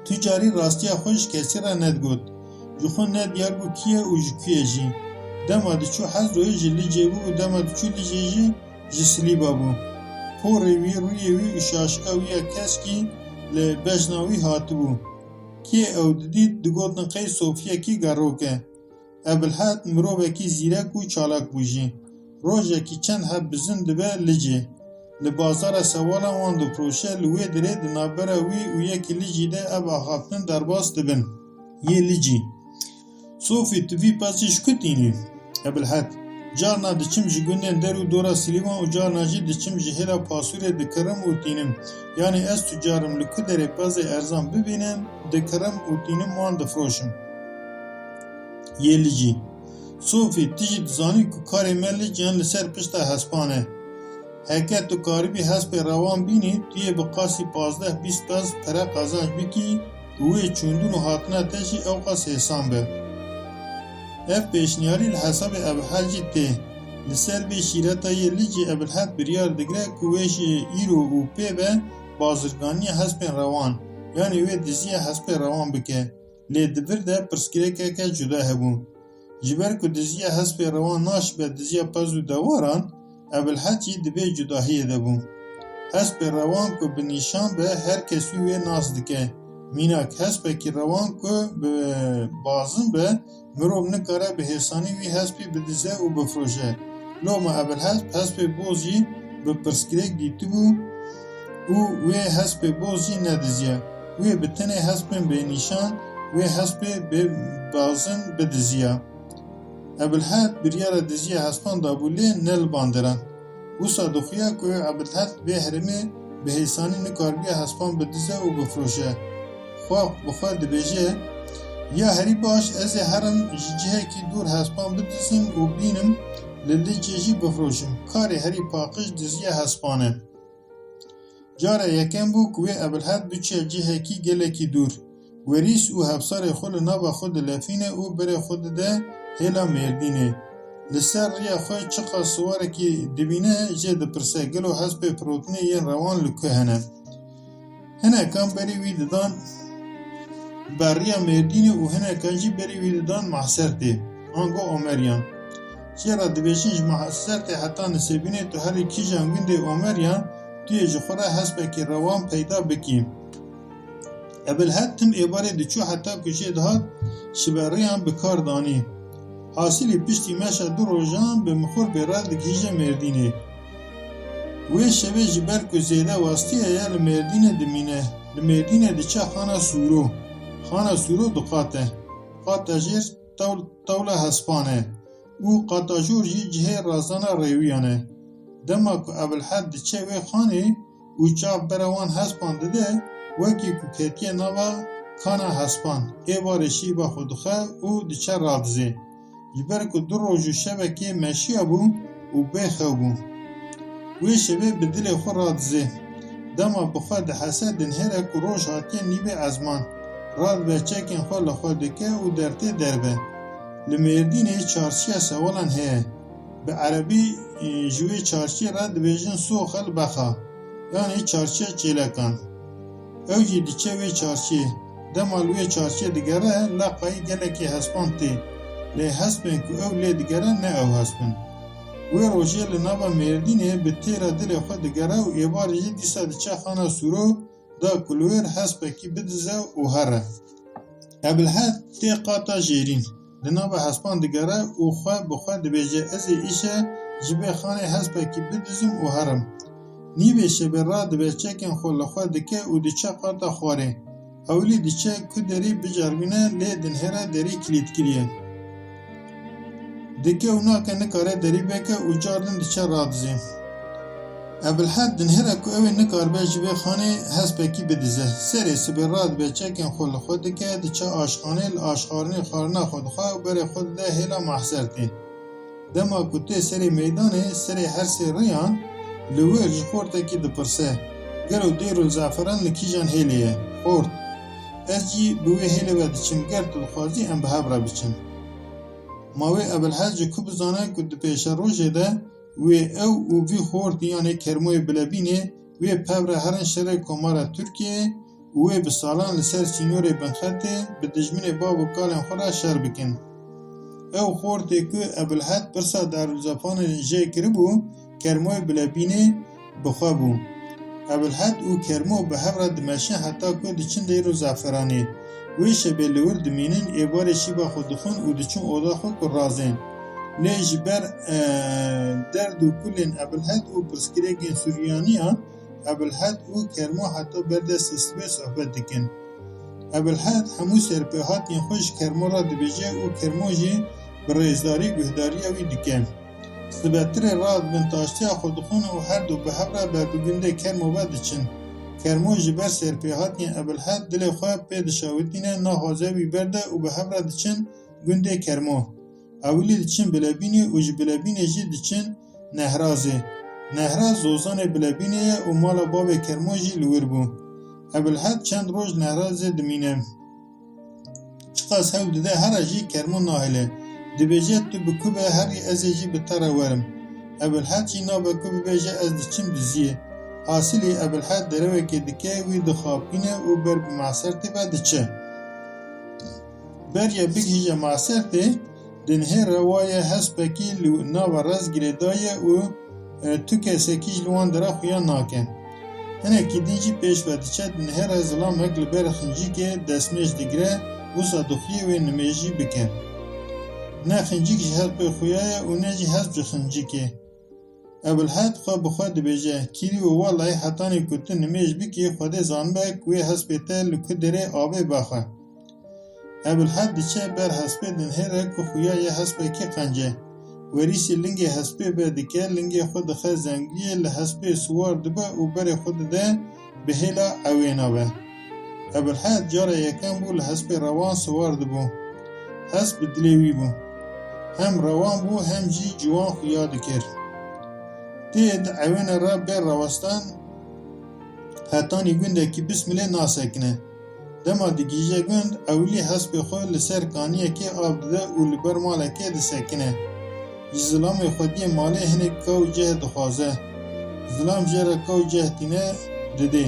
Tu carî rastiya xwe ji kesî re nedigot. Ji xwe nediyar bû kî ye û ji ku ye jî. Dema diçû Hezroyê ji Licê bû û dema diçû Licê jî ji Silîba bû. Porê wî, rûyê wî û şaşika wî ya keskî li bejna wî hatibû. Kê ew didît, digotin qey sofiyekî gerok e. Ebilhed mirovekî zîrek û çalak bû jî. Rojekî çend heb bizin dibe Licê. Li bazara sewalan wan difiroşe, li wê dirê di navbera wî û yekî Licî de ev axaftin derbas dibin. Yê Licî. Sofî, tu vî pezî ji ku tînî? Ebilhed. Carna diçim ji gundên der û dora Silîvan û carna jî diçim ji hêla Pasûrê dikirim û tînim. Yanî ez tucar im, li ku derê pezê erzan bibînim, dikirim û tînim wan difroşim. Yê Licî. Sofî, tu jî dizanî ku karê me Licîyan li ser pişta hespan e. Heke tu karibî hespê rewan bînî, tu yê bi qasî pazdeh bîst pez pere qazanc bikî û wê çûndin û hatina te jî ewqas hêsan be. Ev pêşniyarî li hesabê Ebilhed jî tê. Li ser vê şîreta yê Licî Ebilhed biryar digire ku wê ji îro û pê ve bazirganiya hespên rewan, yanî wê diziya hespê rewan bike. Lê di vir de pirsgirêkeke cuda hebû. Ji ber ku diziya hespê rewan naşibe diziya pez û dewaran, Ebilhed jî di vê cudahiyê de bû. Hespê rewan ku bi nîşan be, her kes wî wê nas dike. Mînak, hespekî rewan ku bi bazin be, mirov nikare bi hêsanî wî hespî bidize û bifroşe. Loma Ebilhed hespê boz jî bi pirsgirêk dîtibû û wê hespê boz jî nediziya. Wê bi tenê hespên bênîşan, wê hespê bê bazin bidiziya. Ebilhed biryara diziya hespan dabû, lê ne li banderan. Wisa dixuya ku Ebilhed vê herêmê bi hêsanî nikaribiya hespan bidize û bifroşe. Xwe bi xwe dibêje, ya herî baş ez ê herim ji cihekî dûr hespan bidizim û bînim, li Licê jî bifroşim. Karê herî paqij diziya hespan e. Cara yekem bû ku wê Ebilhed biçiya cihekî gelekî dûr. Werîs û hevsarê xwe li nava xwe dilefîne û berê xwe dide hêla Mêrdînê. Li ser riya xwe çiqas siwarekî dibîne, jê dipirse, gelo hespê firotinê yên rewan li ku hene? Hinekan berê wî didan beriya Mêrdînê û hinekan jî berê wî didan Mahsertê, ango Omeriyan. Jê re dibêjin, ji Mahsertê heta Nisêbînê tu herî kîjan gundê Omeriyan, tu yê ji xwe re hespekî rewan peyda bikî. Ebilhed tim êvarê diçû heta ku jê dihat şiberiyan bi kar danî. Hasilî piştî meşa du rojan bi mixûrbê re digihîje Mêrdînê. Wê şevê ji ber ku zêde wastiye ye, li Mêrdînê dimîne. Li Mêrdînê diçe Xana Sûro. Xana Sûro du qat e. Qata jêr tewl-, tewla hespan e û qata jor jî cihê razana rêwiyan e. Dema ku Ebilhed diçe wê xanê û çav bera wan hespan dide, wekî ku ketiye nava kana hespan, êvarê şîva xwe dixe û diçe radizê. Ji ber ku du roj û şevekê meşiya bû û bê xew bû. Wê şevê bi dilê xwe radizê. Dema bi xwe dihese, dinhêre ku roj hatiye nîvê ezman. Radibe çekên xwe li xwe dike û dertê derve. Li Mêrdînê çarşiya sewalan heye. Bi erebî, e, ji wê çarşiyê re dibêjin Sûq el Bexa, yanî çarşiya çêlekan. Ew jî diçe wê çarşiyê. Dema li wê çarşiyê digere, leqayî gelekî hespan tê. Lê hespên ku ew lê digere ne ew hesp in. Wê rojê li nava Mêrdînê bi têra dilê xwe digere û êvarê jî dîsa diçe Xana Sûro da ku li wir hespekî bidize û here. Ebilhed tê qata jêrîn. Li nava hespan digere û xwe bi xwe dibêje, ez ê îşe ji vê xanê hespekî bidizim û herim. Nîvê şevê radibe, çekên xwe li xwe dike û diçe qata xwarê. Hewlî diçe ku derî biceribîne, lê dinhêre derî kilîtkirî ye. Dike û nake, nikare derî veke û cardin diçe radizê. Ebilhed dinhêre ku ew ê nikaribe ji vê xanê hespekî bidize. Serê sibê radibe, çekên xwe li xwe dike, diçe aşxanê, li aşxanê xwarina xwe dixwe û berê xwe dide hêla Mahsertê. Dema ku tê serê meydanê, serê her sê riyan, li wir ji xortekî dipirse, gelo dêr û zeferan li kîjan hêlê ye? Xort. Ez jî bi wê hêlê ve diçim, ger tu dixwazî em bi hev re biçin. Ma wê Ebilhed ji ku bizane ku di pêşerojê de wê ew û vî xortî, yanê kermoyê bilebînê, wê pev re herin şerê Komara Tirkiyeyê û wê bi salan li ser sînorê Binxetê bi dijminê bav û kalên xwe re şer bikin. Ew xortê ku Ebilhed pirsa Darûzefanê jê kiribû, kermoyê bilebînê bi xwe bû. Ebilhed û kermo bi hev re dimeşin heta ku diçin dêr û zeferanê. Wê şevê li wir dimînin, êvarê şîva xwe dixwin û diçin oda xwe kurazên. Lê ji ber, e, derd û kulên Ebilhed û pirsgirêkên Suryaniyan, Ebilhed û kermo heta berdesta sibê sohbet dikin. Ebilhed hemû serpêhatiyên xwe ji kermo re dibêje û kermo jî bi rêzdarî guhdariya wî dike. Sibetirê radibin taştiya xwe dixwin û her du bi hev re ber bi gundê Kermo ve diçin. Kermo ji ber serpêhatiyên Ebilhed dilê xwe pê dişewitîne, naxwaze wî berde û bi hev re diçin gundê Kermo. Ewilî diçin Bilebînê û ji Bilebînê jî diçin Nehrazê. Nehraz zozanê Bilebînê ye û mala bavê Kermo jî li wir bû. Ebilhed çend roj Nehrazê dimîne. Çiqas hewl dide here jî Kermo nahêle. Dibêje, tu bi ku be herî ez ê jî bi te re werim. Ebilhed jî nabe ku bibêje ez diçim diziyê. Hasilî Ebilhed derewekê dike, wî dixapîne û ber bi Masertê ve diçe. Beriya bigihîje Masertê, di nihê re waye hespekî li nava rez girêdaye û e, tu kesekî ji li wan dera xuya nake. Hinekî din jî pêş ve diçe, di nihê re zilamek li ber xincîkê destmêj digire, wisa dixuye wê nimêjî bike. Ne xincîk ji hespê xuya ye û ne jî hesp ji xincîkê. Ebilhed xwe bi xwe dibêje, Kîrî û welay hetanî ku tu nimêj bikî, Xwedê zanibe ku wê hespê te li ku derê avê bexwe. Ebilhed diçe ber hespê, di nihê re ku xuya ye hespekî qenc e. Werîsî lingê hespê vedike, lingê xwe dixe zengiyê, li hespê siwar dibe û berê xwe dide bi hêla ewêna ve. Ebilhed cara yekem bû li hespê rewan siwar dibû. Hesp bi dilê wî bû. Hem rewan bû hem jî ciwan xuya dikir. Tê di ewêne re bê rawestan hetanî gundekî bismilê nasekine. Dema digihîje gund, ewilî hespê xwe li ser kaniyekê av dide û li ber malekê disekine. Ji zilamê xwediyê malê hinek ka û ceh dixwaze. Zilam jê re ka û ceh tîne didê.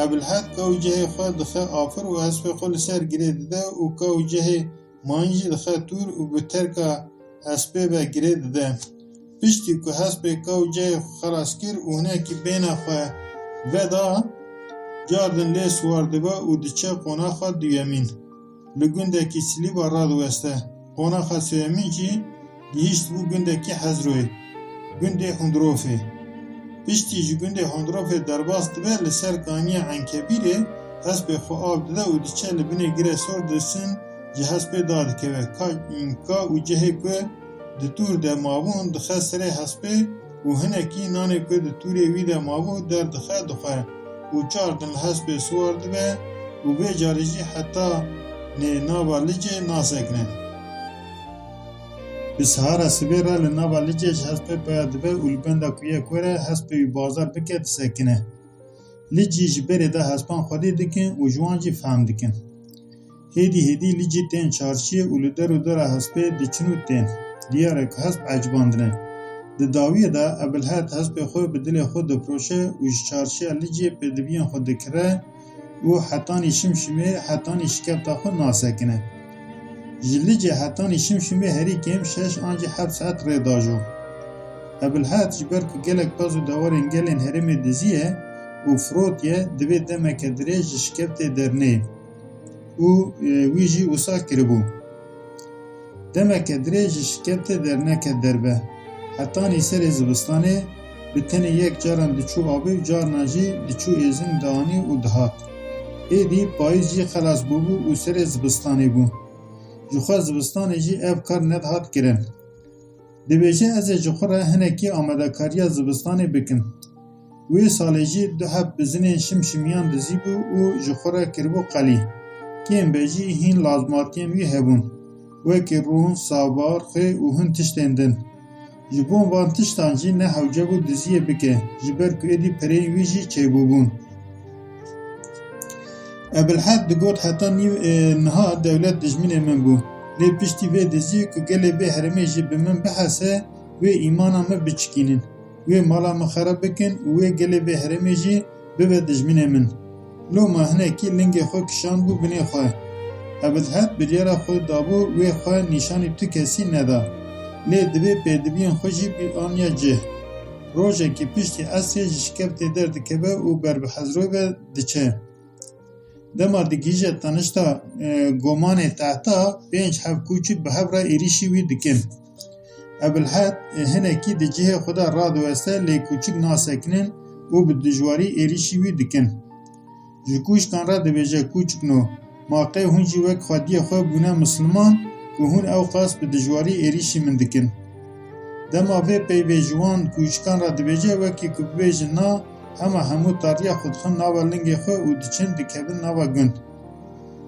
Ebilhed ka û cehê xwe dixe afir û hespê xwe li ser girê dide û ka û cehê mayîn jî dixe tûr û bi terka hespê ve girê dide. Piştî ku hespê ka û cehê xwe xelas kir û hinekî bêhna xwe veda, cardin lê siwar dibe û diçe qonaxa duyemîn. Li gundekî Silîba radiweste. Qonaxa sêyemîn jî gihîştibû gundekî Hezroyê, gundê Hundrofê. Piştî ji gundê Hundrofê derbas dibe, li ser kaniya Enkebîrê hespê xwe av dide û diçe li binê Girê Sor disin ji hespê dadikeve. Ka, ka û cehê ku di tûr de mabûn dixe serê hespê û hinekî nanê ku di tûrê wî de mabû derdixe dixwe û çar din li hespê siwar dibe û vê carê jî heta nê nava Licê nasekine. Bi sihara sibê re li nava Licê ji hespê peya dibe û li benda kuye ku re hespê wî bazar bike disekine. Licî ji berê de hespan xwedî dikin û ji wan jî fehm dikin. Hêdî hêdî Licî tên çarşiyê û li der û dora hespê diçin û tên. Diyar e ku hesp ecibandine. Di dawiyê de Ebilhed hespê xwe bi dilê xwe difiroşe û ji çarşiya Licê pêdiviyên xwe dikire û hetanî şimşimê, hetanî şikefta xwe nasekine. Ji Licê hetanî şimşimê herî kêm şeş an jî heft saet rê dajo. Ebilhed ji ber ku gelek pez û dewarên gelên herêmê diziye û firotiye, divê demeke dirêj ji şikeftê derneyê û, e, wî jî wisa kiribû. Demeke dirêj ji şikeftê derneket derve. Hetanî serê zivistanê bi tenê yek caran diçû avê û carna jî diçû êzing dianî û dihat. Êdî payîz jî xelas bûbû û serê zivistanê bû. Ji xwe zivistanê jî ev kar nedihat kirin. Dibêje, ez ê ji xwe re hinekî amadekariya zivistanê bikim. Wê salê jî du heb bizinên şimşimiyan dizîbû û ji xwe re kiribû qelî. Kêm be jî hîn lazmatiyên wî hebûn, wekî rûn, sabar, xwê û hin tiştên din. Ji bo van tiştan jî ne hewce bû diziyê bike, ji ber ku êdî pereyên wî jî çêbûbûn. Ebilhed digot, heta nîv, e, niha dewlet dijminê min bû. Lê piştî vê dizî ku gelê vê herêmê jî bi min bihese, wê îmana min biçikînin, wê mala min xerab bikin û wê gelê vê herêmê jî bibe dijminê min. Loma hinekî lingê xwe kişandbû binê xwe. Ebilhed biryara xwe dabû, wê xwe nîşanî tu kesî neda. Lê divê pêdiviyên xwe jî bianiya cih. Rojekî piştî esrê ji şikeftê derdikeve û ber bi Hezroyê ve diçe. Dema digihîje tanişta, e, gomanê tehta, pênc heb kûçik bi hev re êrîşî wî dikin. Ebilhed, e, hinekî di cihê xwe de radiweste, lê kûçik nasekinin û bi dijwarî êrîşî wî dikin. Ji kûçikan re dibêje, kûçikno, ma qey hûn jî wek xwediyê xwe bûne misliman ku hûn ewqas bi dijwarî êrîşî min dikin? Dema vê peyvê ji wan kûçikan re dibêje, wekî ku bibêjin na, hema hemû tariya xwe dixin nava lingê xwe û diçin dikevin nava gund.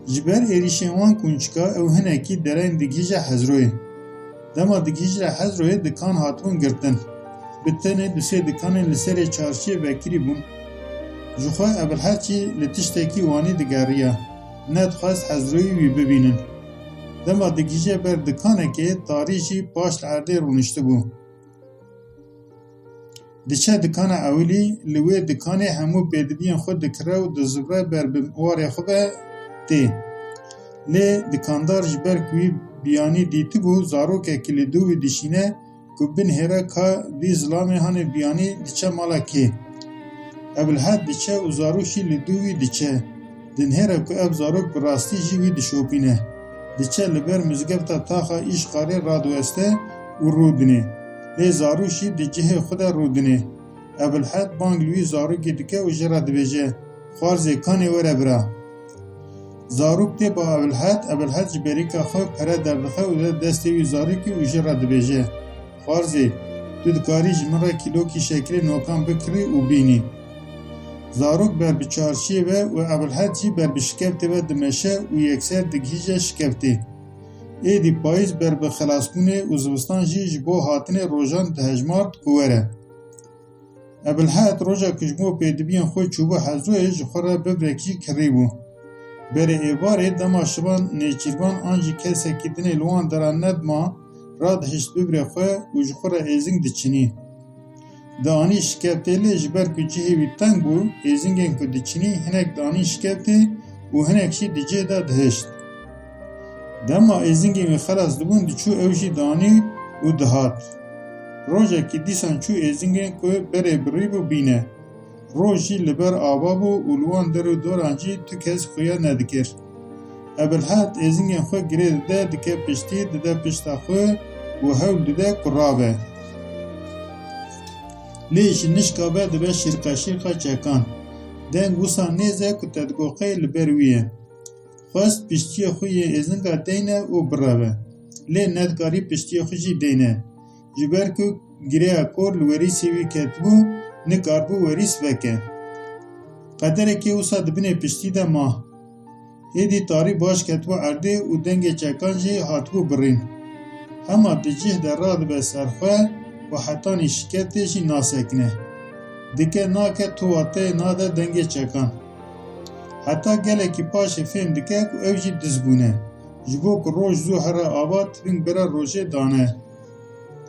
Ji ber êrîşên wan kûçika ew hinekî dereng digihîje Hezroyê. Dema digihîjre Hezroyê dikan hatibûn girtin. Bi tenê du sê dikanên li serê çarşiyê vekirî bûn. Ji xwe Ebilhed jî li tiştekî wanî digeriya. Nedixwest Hezroyî wî bibînin. Dema digihîje ber dikanekê, tarî jî paş li erdê rûniştibû. Diçe dikana ewilî, li wê dikanê hemû pêdiviyên xwe dikire û dizivre ber bi warê xwe ve tê. Lê dikandar ji ber ku wî biyanî dîtibû, zarokekî li dû wî dişîne ku binihêre ka vî zilamê hanê biyanî diçe mala kê. Ebilhed diçe û zarok jî li dû wî diçe. Dinihêre ku ev zarok bi rastî jî wî dişopîne. Diçe li ber mizgefta taxa Îşqarê radiweste û rûdinê. Lê zarok jî di cihê xwe de rûdinê. Ebilhed bang li wî zarokê dike û jê re dibêje, Xwarzê, kanê were bira. Zarok tê ba Ebilhed, Ebilhed ji berîka xwe pere derdixe û dide destê wî zarokê û jê re dibêje, Xwarzê, tu dikarî ji min re kîlokî şekirê nokan bikirî û bînî. Zarok ber bi çarşiyê ve û Ebilhed jî ber bi şikeftê ve dimeşe û yekser digihîje şikeftê. Êdî payîz ber bi xelasbûnê û zivistan jî ji bo hatinê rojan dihejmart ku were. Ebilhed roja ku ji bo pêdiviyên xwe çûbû Hezroyê, ji xwe re bivrek jî kirîbû. Berê êvarê dema şivan nêçîrvan an jî kesekî dinê li wan dera nedima, radihişt bivrê xwe û ji xwe re êzing diçinî. Dianî şikeftê, lê ji ber ku cihê wî teng bû, êzingên ku diçinî hinek dianîn şikeftê û hinek jî di cihê de dihişt. Dema êzingên wî xelas dibûn, diçû ew jî dianî û dihat. Rojekî dîsan çû êzingên ku berê birîbû bîne. Roj jî li ber ava bû û li wan der û doran jî tu kes xuya nedikir. Ebilhed êzingên xwe girê dide, dike piştî, dide pişta xwe û hewl dide ku rabe. Lê ji nişka ve dibe şîrqeşîrqa çekan. Deng wisa nêz e ku te digo qey li ber wî ye. Xwest piştiyê xwe yê êzinga deyne û bireve. Lê nedikarî piştiyê xwe jî deyne. Ji ber ku girêya kor li werîsê wî ketibû, nikaribû werîs veke. Qederekê wisa di binê piştî de ma. Hêdî tarî baş ketibû erdê û dengê çekan jî hatibû birîn. Hema di cih de radibe serxwe û hetanî şikeftê jî nasekine. Dike nake tu wateyê nade dengê çekan. Heta gelekî paşê fêm dike ku ew jî diz bûne. Ji bo ku roj zû here ava, tibing bera rojê dane.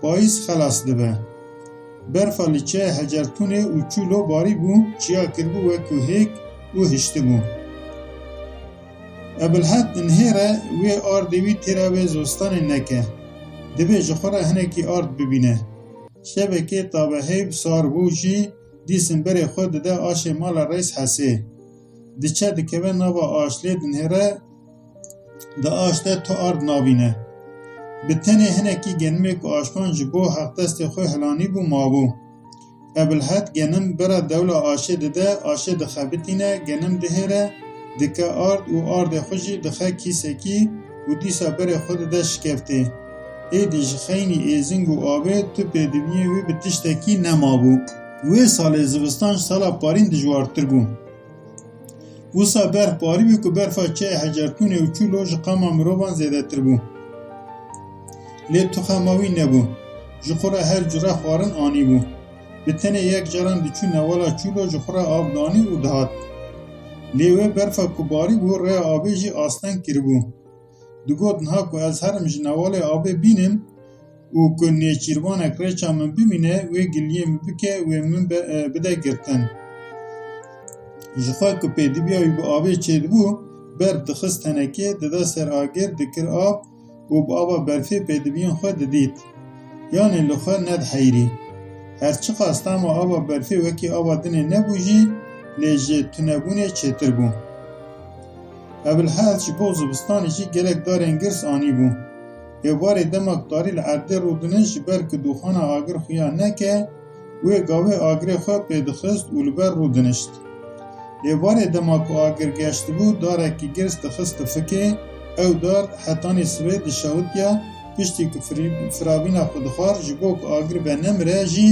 Payîz xelas dibe. Berfa li çiyayê Hecertûnê û Çûlo barîbû, çiya kiribû wekû hêk û hiştibû. Ebilhed dinihêre wê ardê wî têra wê zivistanê neke. Divê ji xwe re hinekî ard bibîne. Şevekê tabe heyv sar bû jî, dîsin berê xwe dide aşê mala Reis Hesê. Diçe dikeve nava aş, lê dinihêre di aş de tu ard nabîne. Bi tenê hinekî genimê ku aşvan ji bo heqdestê xwe hilanîbû mabû. Ebilhed genim bera dewla aşê dide, aşê dixebitîne, genim dihêre, dike ard û ardê xwe jî dixe kîsekî û dîsa berê xwe dide şikeftê. Êdî ji xeynî êzing û avê tu pêdiviyê wî bi tiştekî nemabû. Wê salê zivistan ji sala parîn dijwartir bû. Wisa berf barîbû ku berfa çiyayê Hecertûnê û Çûlo ji qama mirovan zêdetir bû. Lê tuxema wî nebû. Ji xwe re her cure xwarin anîbû. Bi tenê yek caran diçû newala Çûlo, ji xwe re av danî û dihat. Lê wê berfa ku barîbû rêya avê jî asteng kiribû. Digot, niha ku ez herim ji newalê avê bînim, û ku nêçîrvanek rêça min bimîne, wê giliyê min bike, wê min be-, e, bide girtin. Ji xwe ku pêdiviya wî bi avê çêdibû, berf dixist tenekê, dide ser agir, dikir av û bi ava berfê pêdiviyên xwe didît. Yanê li xwe nediheyirî. Her çiqas tama ava berfê wekî ava dinê nebû jî, lê ji tunebûnê çêtir bû. Ebilhed ji bo zivistanê jî gelek darên girs anîbû. Êvarê dema ku tarî li erdê rûdinişt, ji ber ku dûxana agir xuya neke, wê gavê agirê xwe pê dixist û li ber rûdinişt. Êvarê dema ku agir geştibû, darekî girs dixist tifikê, ew dar hetanî sibê dişewitiya, Piştî ku firî-, firabîna xwe dixwar, ji bo ku agir venemire jî,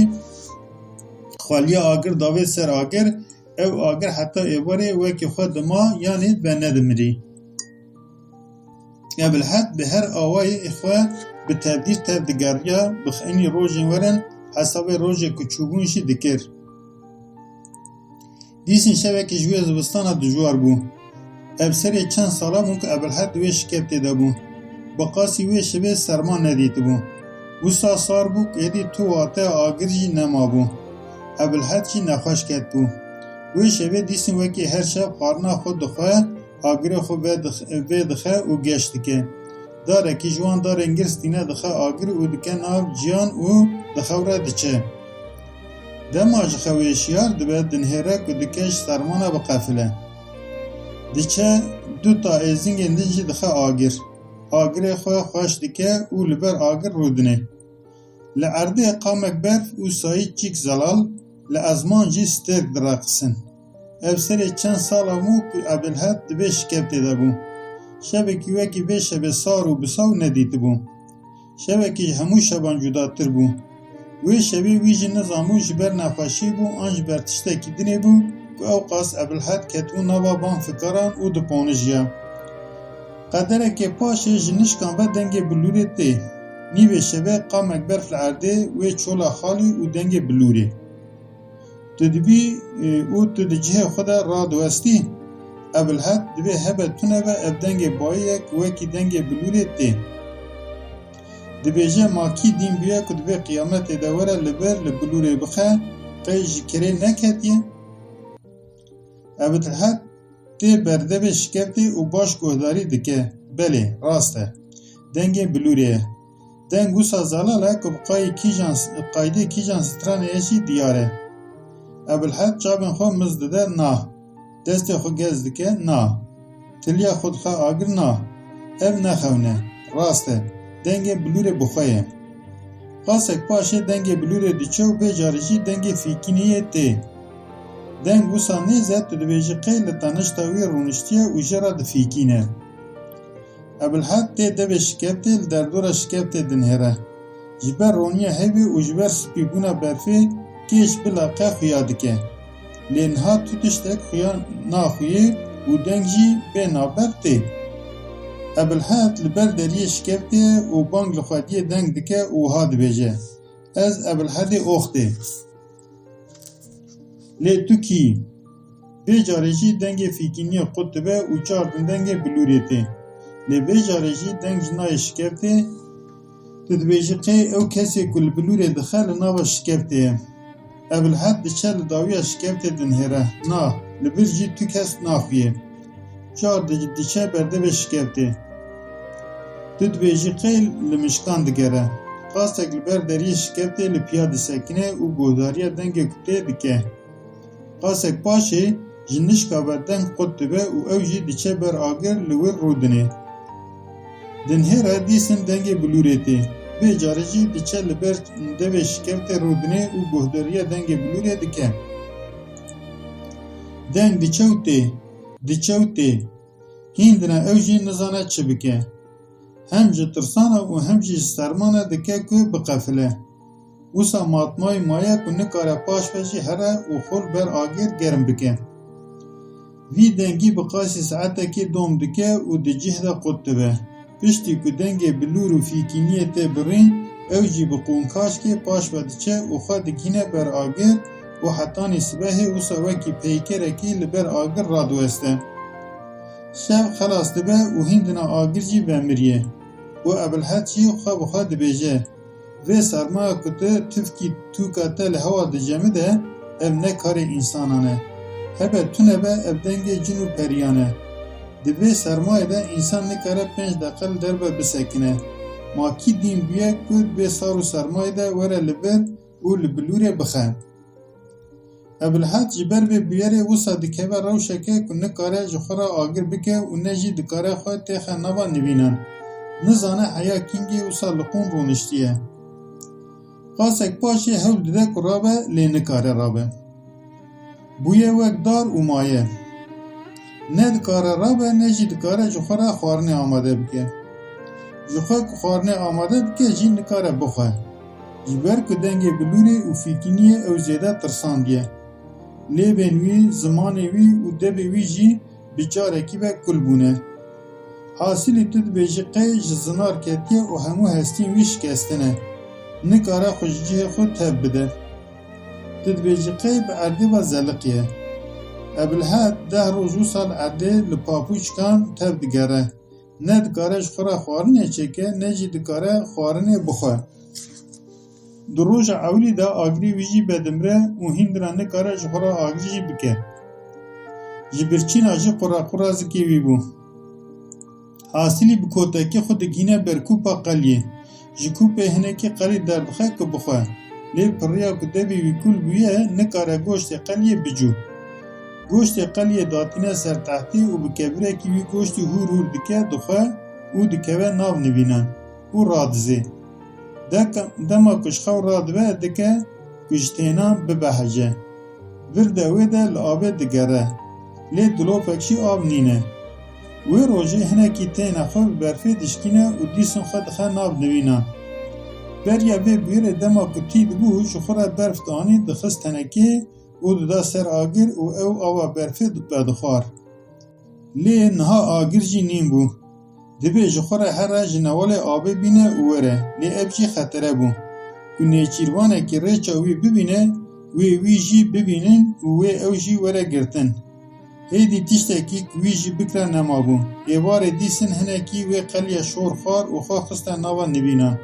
xweliya agir davê ser agir, ew agir heta êvarê wekî xwe dima, yanî venedimirî. Ebilhed bi her awayê xwe bi tevdîr tev digeriya, bi xeynî rojên werin hesabê rojê ku çûbûn jî dikir. Dîsên şevekî ji wê zivistana dijwar bû. Ev serê çend sala bû ku Ebilhed di wê şikevtê de bû. Bi qasî wê şevê serma nedîtibû. Wisa sar bû ku êdî tu wateya agir jî nemabû. Ebilhed jî nexweş ketibû. Wê şevê dîsên wekî her şev xwarina xwe dixwe, agirê xwe vedix-, vêdixe û geş dike. Darekî ji wan darên girs tîne dixe agir û dike nav ciyan û dixewre diçe. Dema ji xewê şiyar dibe, dinihêre ku dike ji sermana biqefile. Diçe du ta êzingên din jî dixe agir. Agirê xwe xweş dike û li ber agir rûdinê. Li erdê qamek berf û sayî çîk zelal, li ezman jî stêrk direqisin. Ev serê çend sala bû ku Ebilhed di vê şikevtê de bû. Şevekî wekî vê şevê sar û bisaw nedîtibû. Şevekî ji hemû şevan cudatir bû. Wê şevê wî jî nizanbû ji ber nexweşî bû an ji ber tiştekî dinê bû ku ewqas Ebilhed ketibû nava van fikaran û diponîjiya. Qederekê paşê ji nişkan ve dengê bilûrê tê. Nîvê şevê qamek berf li erdê wê çola xalî û dengê bilûrê. Tu dibî, e, û tu di cihê xwe de radiwestî. Ebilhed dibê hebe tune be ev dengê bayî ye ku wekî dengê bilûrê tê. Dibêje, ma kî dîn bûye ku di vê qiyametê de were li vir li bilûrê bixe, qey ji kirê neketiye? Ebilhed tê berdevê şikevtê û baş guhdarî dike. Belê, rast e. Dengê bilûrê ye. Deng wisa zelal e ku bi qayê kîjan, qaydê kîjan stranê ye jî diyar e. Ebilhed çavên xwe miz dide, na. Destê xwe gez dike, na. Tiliya xwe dixe agir, na. Ev ne xewn e. Rast e. Dengê bilûrê bi xwe ye. Qasek paşê dengê bilûrê diçe û vê carê jî dengê fîkîniyê tê. Deng wisa nêz e, tu dibêjî qey li tenişta wî rûniştiye û jê re difîkîne. Ebilhed tê devê şikevtê, li derdora şikevtê dinihêre. Ji ber roniya hevê û ji ber spîbûna berfê kêş bila qe xuya dike. Lê niha tu tiştek xuya naxuyê û deng jî bê navber tê. Ebilhed li ber deriyê şikevtê ye û bang li xwediyê deng dike û wiha dibêje, Ez Ebilhedê Oxtê. Lê tu kî? Vê carê jî dengê fîkîniyê qut dibe û çar din dengê bilûrê tê. Lê vê carê jî deng ji nayê şikevtê. Tu dibêjî qey ew kesê ku li bilûrê dixe li nava şikevtê ye. Ebilhed diçe li dawiya şikevtê dinihêre. Na, li vir jî tu kes naxuye. Çar di-, diçe berdevê şikevtê. Tu dibêjî qey li mişkan digere. Qasek li ber deriyê şikevtê li piya disekine û guhdariya dengê ku tê dike. Qasek paşê ji nişka ve deng qut dibe û ew jî diçe ber agir li wir rûdinê. Dinihêre dîsin dengê bilûrê tê. Vê carê jî diçe li ber devê şikevtê rûdinê û guhdariya dengê bilûrê dike. Deng diçe û tê, diçe û tê. Hîndina ew jî nizane çi bike. Hem ji tirsana û hem jî ji sermana dike ku biqefile. Wisa matmayî maye ku nikare paş ve jî here û xwe li ber agir germ bike. Vî dengî bi qasî saetekê dom dike û di cih de qut dibe. Piştî ku dengê bilûr û fîkîniyê tê birîn, ew jî bi qûnkaşkê paş ve diçe û xwe digihîne ber agir û hetanî sibehê wisa wekî peykerekî li ber agir radiweste. Şev xelas dibe û hîndina agir jî vemiriye û Ebilhed jî xwe bi xwe dibêje, Vê sermaya ku tu tifkî tûka te li hewa dicemide, ev ne karê însanan e. Hebe tune be ev dengê cin û periyan e. Di vê sermayê de însan nikare pênc deqe li derve bisekine. Ma kî dîn bûye ku di vê sar û sermayê de were li vir û li bilûrê bixe? Ebilhed ji ber vê bûyerê wisa dikeve rewşeke ku nikare ji xwe re agir bike û ne jî dikare xwe têxe nava nivînan. Nizane heya kîngî wisa li qûn rûniştiye. Qasek paşê hewl dide ku rabe, lê nikare rabe. Bûye wek dar û maye. Ne dikare rabe, ne jî dikare ji xwe re xwarinê amade bike. Ji xwe ku xwarinê amade dike jî nikare bixwe. Ji ber ku dengê bilûrê û fîkîniyê ew zêde tirsandiye. Lêvên wî, zimanê wî û devê wî jî bi carekî ve kul bûne. Hasilî tu dibêjî qey ji zinar ketiye û hemû hestiyên wî şikestine. Nikare xwe ji cihê xwe tev bide. Tu dibêjî qey bi erdê ve zeliqiye. Ebilhed deh roj wisa li erdê li papûçkan tev digere. Ne dikare ji xwe re xwarinê çêke, ne jî dikare xwarinê bixwe. Di roja ewilî de agirê wî jî vedimre û hîn dira nikare ji xwe re agir jî bike. Ji birçîna jî qurequra zikê wî bû. Hasilî bi kotekî xwe digihîne ber kûpa qeliyê. Ji kûpê hinekî qelî derdixe ku bixwe. Lê pirriya ku devê wî kul bûye, nikare goştê qeliyê bicû. Goştê qeliyê datîne ser tehtê û bi kevirekî wî goştî hûr hûr dike, dixwe û dikeve nav nivînan û radizê. Dek-, dema ku ji xew radibe, dike ku ji tênan bibehece. Vir de wê de li avê digere. Lê dilopek jî av nîne. Wê rojê hinekî têna xwe bi berfê dişkîne û dîsin xwe dixe nav nivînan. Beriya vê bûyerê dema ku tî dibû, ji xwe re berf dianî, dixist tenekê û dida ser agir û ew ava berfê vedixwar. Lê niha agir jî nîn bû. Dibê ji xwe re here ji newalê avê bîne û were, lê ev jî xetere bû. Ku nêçîrvanekî rêça wî bibîne, wê wî jî bibînin û wê ew jî were girtin. Hêdî tiştekî ku wî jî bikira nemabû. Êvarê dîsin hinekî wê qeliya şor xwar û xwe xiste nava nivînan.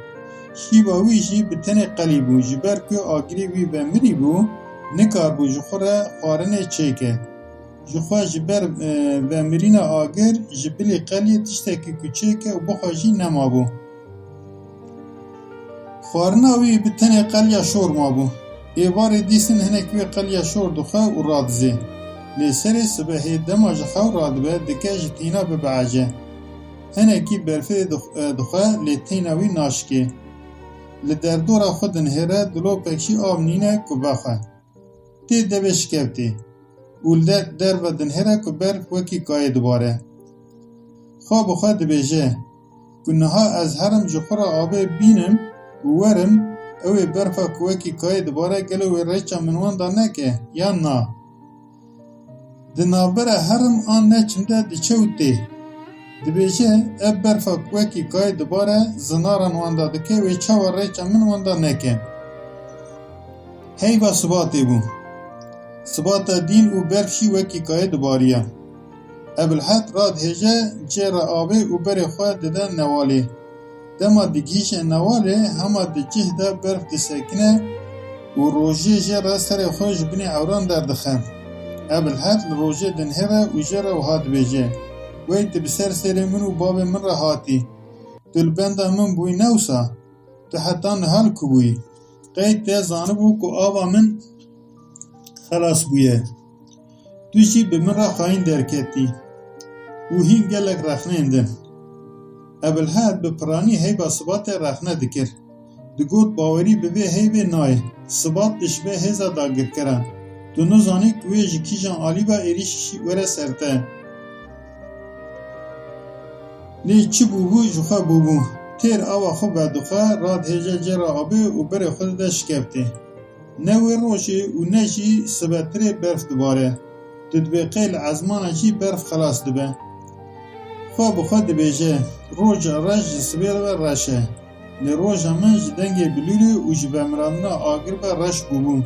Şîva wî jî bi tenê qelî bû, ji ber ku agirê wî vemirî bû, nikarbû ji xwe re xwarinê çêke. Ji xwe ji ber, e, vemirîna agir, ji bilî qeliyê tiştekî ku çêke û bixwe jî nemabû. Xwarina wî bi tenê qeliya şor mabû. Êvarê dîsin hinek wê qeliya şor dixwe û radizê. Lê serê sibehê dema ji xew radibe, dike ji tîna bibehece. Hinekî berfê dix-, e, dixwe, lê tîna wî naşikê. Li derdora xwe dinihêre, dilopek jî av nîne ku vexwe. Tê devê şikevtê û li der-, derve dinihêre ku berf wekî kayê dibare. Xwe bi xwe dibêje ku niha ez herim ji xwe re avê bînim û werim, ew ê berfa ku wekî kayê dibare gelo wê rêça min wenda neke yan na? Di navbera herim an neçim de diçe û tê. Dibêje, ev berfa ku wekî kayê dibare, zinaran wenda dike, wê çawa rêça min wenda neke? Heyva sibatê bû. Sibata dîn û berf jî wekî kayê dibariya. Ebilhed radihêje cê re avê û berê xwe dide newalê. Dema digihîje newalê, hema di cih de berf disekine û rojê jê re serê xwe ji binê ewran derdixe. Ebilhed li rojê dinihêre û jê re wiha dibêje, Wey tu bi ser serê min û bavê min re hatî. Tu li benda min bûyî ne wisa? Tu heta niha li ku bûyî? Qey te zanibû ku ava min xelas bûye? Tu jî bi min re xayîn derketî û hîn gelek rexneyên din. Ebilhed bi piranî heyva Sibatê rexne dikir. Digot, bawerî bi vê heyvê nayê. Sibat dişibe hêza dagirkeran. Tu nizanî ku wê ji kîjan alî ve êrîşî were ser te. Lê çi bûbû, ji xwe bûbû. Têr ava xwe vedixwe, radihêje cê re avê û berê xwe dide şikeftê. Ne wê rojê û ne jî sibetirê berf dibare. Tu dibê qey li ezmana jî berf xelas dibe. Xwe bi xwe dibêje, Roja reş ji sibê ve reş e. Lê roja min ji dengê bilûrê û ji vemirandina agir ve reş bûbû.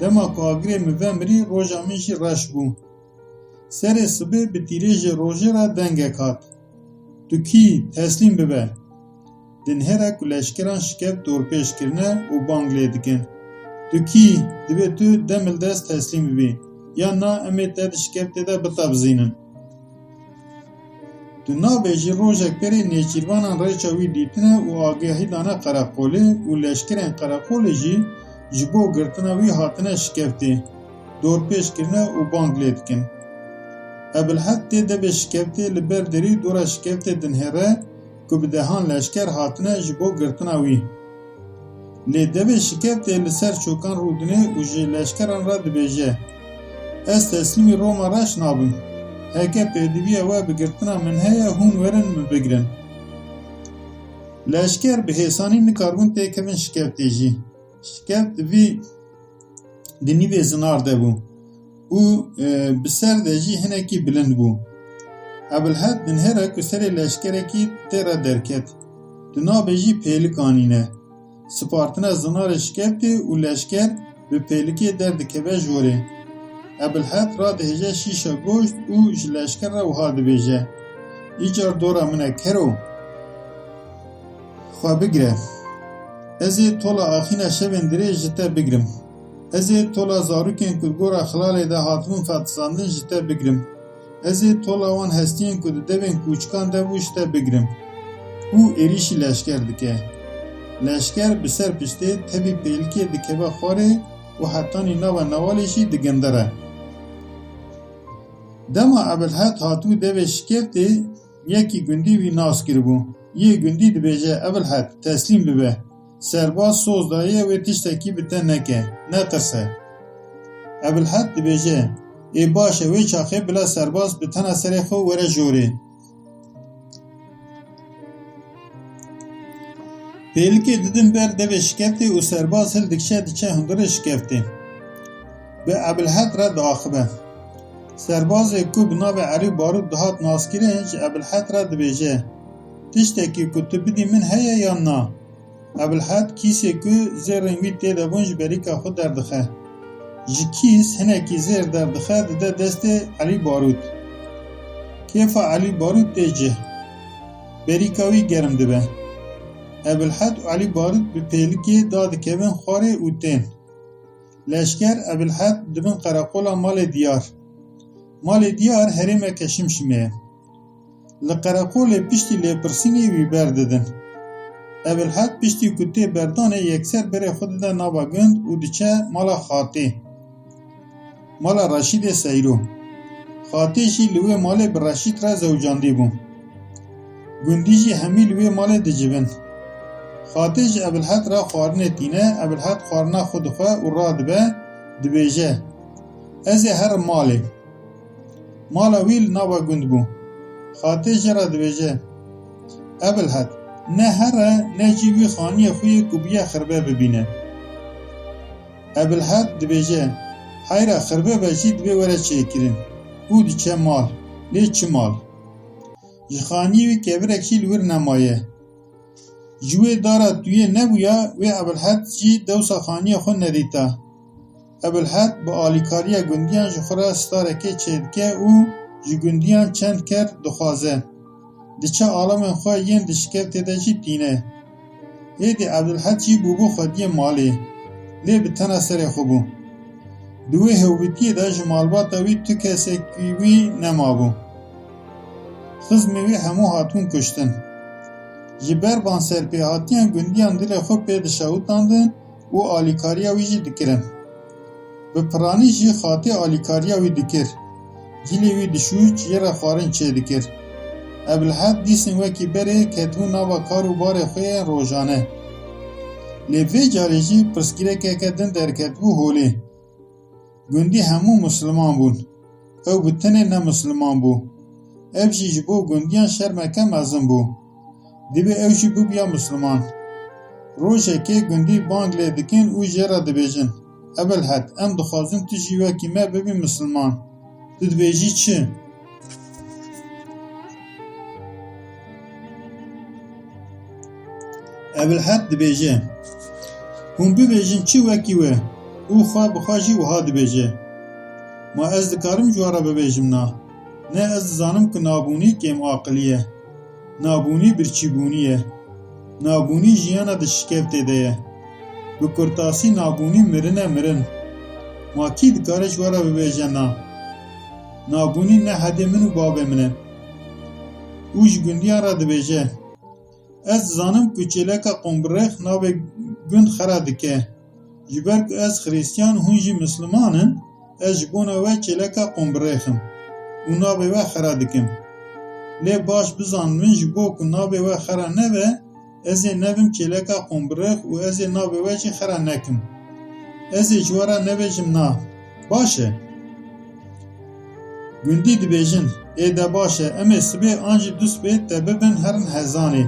Dema ku agirê min vemirî, roja min jî reş bû. Serê sibê bi tîrêjê rojê re dengek hat. Tu kî, teslîm bibe! Dinihêre ku leşkeran şikeft dorpêç kirine û bang lê dikin. Tu kî, divê tu demildest teslîm bibî, yan na em ê te di şikeftê de bitebzînin. Tu nabêjî rojek berê nêçîrvanan rêça wî dîtine û agahî dane qereqolê û leşkerên qereqolê jî ji bo girtina wî hatine şikeftê, dorpêç kirine û bang lê dikin. Ebilhed tê devê şikeftê li ber derî dora şikeftê dinihêre ku bi dehan leşker hatine ji bo girtina wî. Lê devê şikeftê li ser çokan rûdine û ji leşkeran re dibêje, Ez teslîmî Roma reş nabim. Heke pêdiviya we bi girtina min heye, hûn werin min bigirin. Leşker bi hêsanî nikaribûn têkevin şikeftê jî. Şikeft di vî di nîvê zinar de bû û, e, bi ser de jî hinekî bilind bû. Ebilhed dinihêre ku serê leşkerekî tê re derket. Tu nabêjî pêlik anîne. Sipartine zinarê şikeftê û leşker bi pêlikê derdikeve jorê. Ebilhed radihêje şîşa goşt û ji leşker re wiha dibêje, Îcar dora min e kero! Xwe bigire. Ez ê tola axîna şevên dirêj ji te bigrim. Ez ê tola zarokên ku di gora xilalê de hatibûn fetisandin ji te bigrim. Ez ê tola wan hestiyên ku di devên kûçikan de bû ji te bigrim. Û êrîşî leşker dike. Leşker bi ser piştê tevî pêlikê dikeve xwarê û hetanî nava newalê jî digindire. Dema Ebilhed hatibû devê şikeftê, yekî gundî wî nas kiribû. Yê gundî dibêje, Ebilhed, teslîm bibe. Serbaz soz daye wê tiştekî bi te neke. Netirse. Ebilhed dibêje, Ê baş e, wê çaxê bila serbaz bi tena serê xwe were jorê. Pêlikê didin ber devê şikeftê û serbaz hildikşe diçe hundirê şikeftê. Bi Ebilhed re diaxibe. Serbazê ku bi navê Elî Barût dihat naskirin, ji Ebilhed re dibêje, Tiştekî ku tu bidî min heye yan na? Ebilhed kîsê ku zêrên wî tê de bûn ji berîka xwe derdixe. Ji kîs hinekî zêr derdixe, dide destê Elî Barût. Kêfa Elî Barût tê cih. Berîka wî germ dibe. Ebilhed û Elî Barût bi pêlikê dadikevin xwarê û tên. Leşker Ebilhed dibin qereqola malê Diyar. Malê Diyar herêmeke Şimşimê ye. Li qereqolê piştî lêpirsînê wî berdidin. Ebilhed piştî ku tê berdanê yekser berê xwe dide nava gund û diçe mala Xatê. Mala Reşîdê Seyro. Xatê jî li wê malê bi Reşîd re zewcandî bû. Gundî jî hemî li wê malê dicivin. Xatê ji Ebilhed re xwarinê tîne, Ebilhed xwarina xwe dixwe û radibe, dibêje, Ez ê herim malê. Mala wî li nava gund bû. Xatê jê re dibêje, Ebilhed, ne here ne jî wî xaniyê xwe yê ku bûye xirbe bibîne. Ebilhed dibêje, Heyra xirbe be jî divê were çêkirin. Û diçe mal. Lê çi mal? Ji xaniyê wî kevirek jî li wir nemaye. Ji wê dara tuyê nebûya, wê Ebilhed jî dewsa xaniyê xwe nedîta. Ebilhed bi alîkariya gundiyan ji xwe re starekê çêdike û ji gundiyan çend ker dixwaze. Diçe alemên xwe yên di şikeftê de jî tîne. Êdî Ebilhed jî bûbû xwediyê malê, lê bi tena serê xwe bû. Di wê hewbitiyê de ji malbata wî tu kesekî wî nemabû. Xizmê wî hemû hatibûn kuştin. Ji ber van serpêhatiyan gundiyan dilê xwe pê dişewitandin û alîkariya wî jî dikirin. Bi piranî jî Xatê alîkariya wî dikir. Cilê wî dişû, çiyê re xwarin çêdikir. Ebilhed dîsên wekî berê ketibû nava kar û barê xwe yên rojane. Lê vê carê jî pirsgirêkeke din derketibû holê. Gundî hemû misliman bûn. Ew bi tenê ne misliman bû. Ev jî ji bo gundiyan şermeke mezin bû. Divê ew jî bibûya misliman. Rojekê gundî bang lê dikin û jê re dibêjin, Ebilhed, em dixwazin tu jî wekî me bibî misliman. Tu dibêjî çi? Ebilhed dibêje, Hûn bibêjin çi wekî we? Û xwe bi xwe jî wiha dibêje, Ma ez dikarim ji we re bibêjim na? Ne ez dizanim ku nabûnî kêmaqilî ye. Nabûnî birçîbûnî ye. Nabûnî jiyana di şikeftê de ye. Bi kurtasî nabûnî mirin e mirin. Ma kî dikare ji we re bibêje na? Nabûnî ne hedê min û bavê min e. Û ji gundiyan re dibêje, Ez dizanim ku çêleka Qombirêx navê gund xera dike. Ji ber ku ez xirîstiyan, hûn jî misliman in, ez ji bona we çêleka Qombirêx im û navê we xera dikim. Lê baş bizanibin, ji bo ku navê we xera nebe, ez ê nevim çêleka Qombirêx û ez ê navê we jî xera nekim. Ez ê ji we re nebêjim na. Baş e. Gundî dibêjin, Ê de baş e, em ê sibê an jî du sibê te bibin herin Hezanê.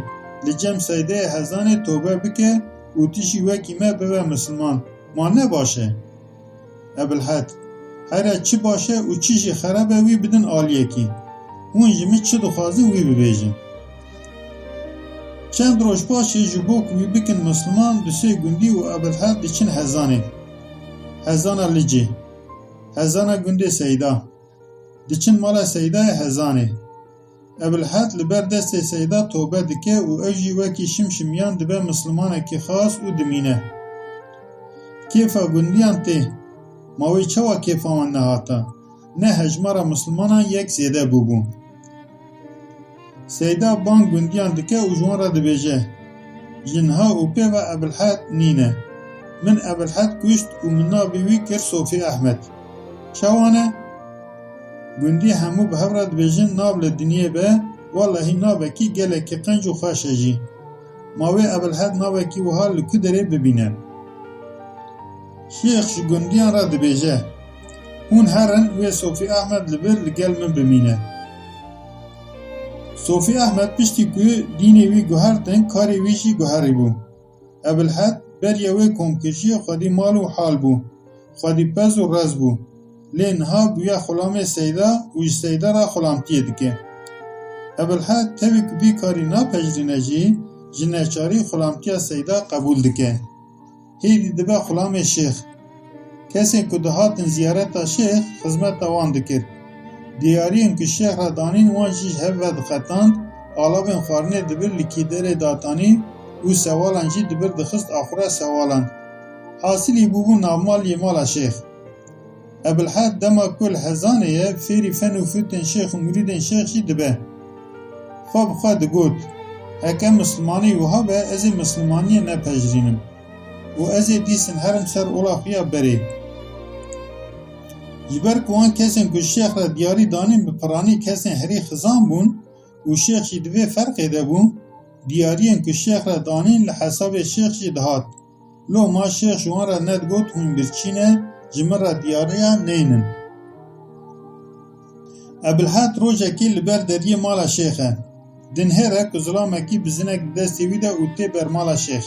li cem Seydeyê Hezanê tobe bike û tu jî wekî me bibe misilman. Ma ne baş e? Ebilhed: Heyra çi baş e û çi jî xerab e, wî bidin aliyekî. Hûn ji min çi dixwazin, wî bibêjin. Çend roj paşê ji bo ku wî bikin misliman, du sê gundî û Ebilhed diçin Hezanê. Hezana Licê. Hezana gundê Seyda. Diçin mala Seydayê Hezanê. Ebilhed li ber destê Seyda tobe dike û ew jî wekî şimşimiyan dibe mislimanekî xas û dimîne. Kêfa gundiyan tê. Ma wê çawa kêfa wan nehata? Ne hejmara mislimanan yek zêde bûbû. Seyda bang gundiyan dike û ji wan re dibêje: Ji niha û pê ve Ebilhed nîne. Min Ebilhed kuşt û min navê wî kir Sofî Ehmed. Çawa ne? Gundî hemû bi hev re dibêjin: Nav li dinyê be, wellehî navekî gelekî qenc û xweş e jî. Ma wê Ebilhed navekî wiha li ku derê bibîne? Şêx ji gundiyan re dibêje: Hûn herin wê Sofî Ehmed li vir li gel min bimîne. Sofî Ehmed piştî ku dînê wî guhertin, karê wî jî guherîbû. Ebilhed beriya wê komkujiyê xwedî mal û hal bû, xwedî pez û rez bû. Lê niha bûye xulamê Seyda û ji Seyda re xulamtiyê dike. Ebilhed tevî ku vî karî napejirîne jî, ji neçarî xulamtiya Seyda qebûl dike. Hêdî dibe xulamê şêx. Kesên ku dihatin ziyareta şêx, xizmeta wan dikir. Diyariyên ku şêx re danîn, wan jî ji hev ve diqetand, alavên xwarinê dibir li kîderê datanî û sewalan jî dibir dixist axura sewalan. Hasilî bûbû navmal yê mala şêx. Ebilhed dema ku li Hezanê ye, fêrî fen û fûtên şêx û murîdên şêx jî dibe. Xwe bi xwe digot: Heke mislimanî wiha be, ez ê mislimaniyê nepejirînim û ez ê dîsin herim ser ola xwe ya berê. Ji ber ku wan kesên ku şêx re diyarî danîn bi piranî kesên herî xizan bûn û şêx jî di vê ferqê de bû, diyariyên ku şêx re danîn li hesabê şêx jî dihat. Loma şêx ji wan re nedigot: Hûn birçî ne, ji min re diyariya neynin. Ebilhed rojekê li ber deriyê mala şêx e. Dinhêre ku zilamekî bizinek di destê wî de û tê ber mala şêx.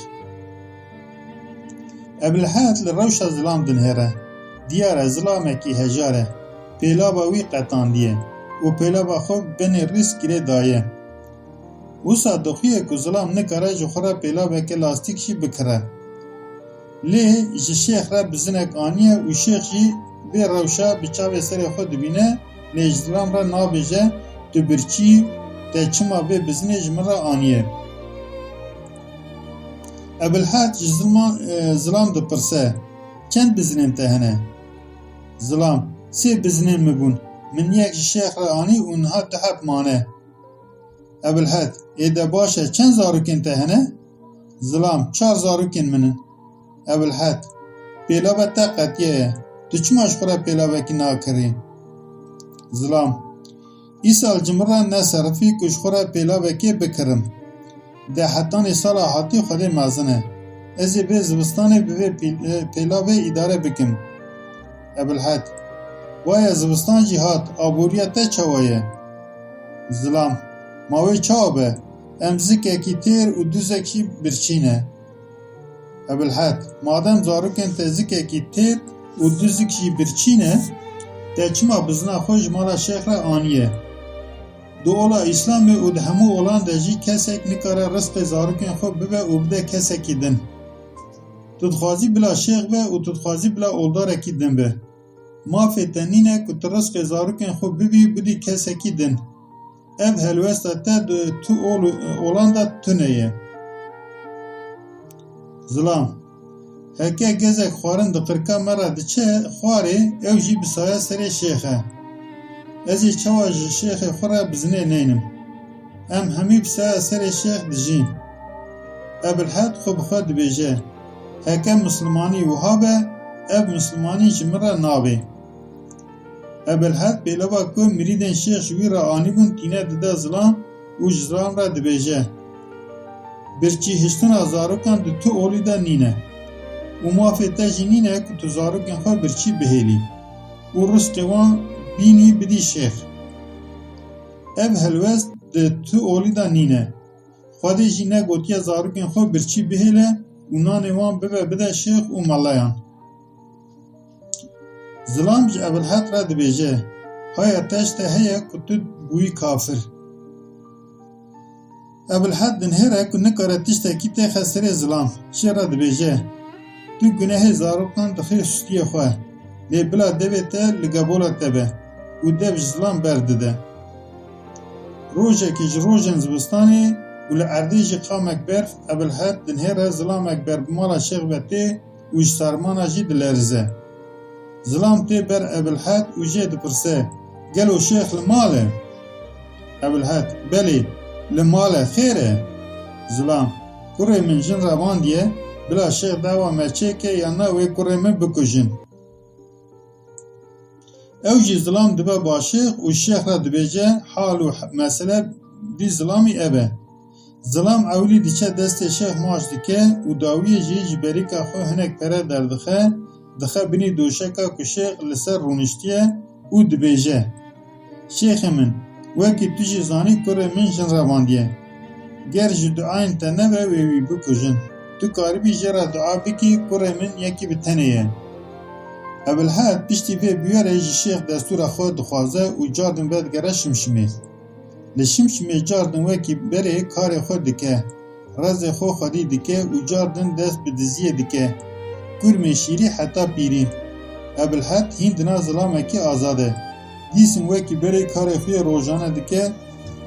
Ebilhed li rewşa zilam dinhêre. Diyar e, zilamekî hejar e. Pêlava wî qetandiye û pêlava xwe bi benê rîsk girê daye. Wisa dixuye ku zilam nikare ji xwe re pêlaveke lastîk jî bikire. Lê ji şêx re bizinek aniye û şêx jî vê rewşa bi çavê serê xwe dibîne, lê ji zilam re nabêje: Tu birçî, te çima vê bizinê ji min re aniye? Ebilhed ji zilma-, e, zilam dipirse: Çend bizinên te hene? Zilam: Sê bizinên min bûn. Min yek ji şêx re anî û niha du heb mane. Ebilhed: Ê de baş e, çend zarokên te hene? Zilam: Çar zarokên min in. Ebilhed: Pêlava te qetiyaye. Tu çima ji xwe re pêlavekî nakirî? Zilam: Îsal ji min re neserifî ku ji xwe re pêlavekê bikirim. De hetanî sala hatî Xwedê mezin e. Ez ê vê zivistanê bi vê pîl-, e, pêlavê îdare bikim. Ebilhed: Waye zivistan jî hat, aboriya te çawa ye? Zilam: Ma wê çawa be? Em zikekî têr û duzek jî birçî ne. Ebilhed: Madem zarokên te zikekî têr û duzik jî birçî ne, te çima bizina xwe ji mala şêx re aniye? Di ola Îslamê û di hemû olan de jî kesek nikare rizqê zarokên xwe bibe û bide kesekî din. Tu dixwazî bila şêx be û tu dixwazî bila oldarekî din be. Mafê te nîne ku tu rizqê zarokên xwe bibî bidî kesekî din. Ev helwesta te di tu ol-, olan de tune ye. Zilam: Heke gezek xwarin di qirka me re diçe xwarê, ew jî bi saya serê şêx e. Ez ê çawa ji şêxê xwe re bizinê neynim? Em hemî bi saya serê şêx dijîn. Ebilhed xwe bi xwe dibêje: Heke mislimanî wiha be, ev mislimanî ji min re nabê. Ebilhed pêlava ku mirîdên şêx ji wî re anîbûn tîne dide zilam û ji zilam re dibêje: Birçî hiştina zarokan di tu olî de nîne û mafê te jî nîne ku tu zarokên xwe birçî bihêlî û rizqê wan bînî bidî şêx. Ev helwest di tu olî de nîne. Xwedê jî negotiye zarokên xwe birçî bihêle û nanê wan bibe bide şêx û meleyan. Zilam ji Ebilhed re dibêje, haya teşte heye ku tu bûyî kafir. Ebilhed dinhêre ku nikare tiştekî têxe serê Zilam, jê re dibêje, tu gunehê zarokan dixî stûyê xwe, lê bila devê te li gebola te be û dev ji Zilam berdide. Rojekê ji rojên zivistanê û li erdê jî qamek berf, Ebilhed dinhêre Zilamek ber bi mala şêx ve tê û ji sermana jî dilerize. Zilam tê ber Ebilhed û jê dipirse, gelo şêx li mal e? Ebilhed, belê, li mal e, xêr e. Zilam, kurê min jin revandiye, bila şêx dawa me çêke yan na wê kurê min bikujin. Ew jî Zilam dibe ba şêx û şêx re dibêje, hal û mesele dî Zilamî ev e. Zilam ewilî diçe destê şêx maç dike û dawiyê jî ji berîka xwe hinek pere derdixe, dixe binî doşeka ku şêx li ser rûniştiye û dibêje, şêxê min, wekî tu jî zanî kurê min jin revandiye. Ger ji duayên te nebe wê wî bikujin. Tu karibî jê re dua bikî, kurê min yekî bi tenê ye. Ebilhed piştî vê bûyerê ji şêx destûra xwe dixwaze û cardin vedigere Şimşimê. Li Şimşimê cardin wekî berê karê xwe dike, rezê xwe xwedî dike û cardin dest bi diziyê dike. Kurmê şîrî heta pîrî. Ebilhed hîn dina zilamekî azad e. Dîsin wekî berê karê xwe yê rojane dike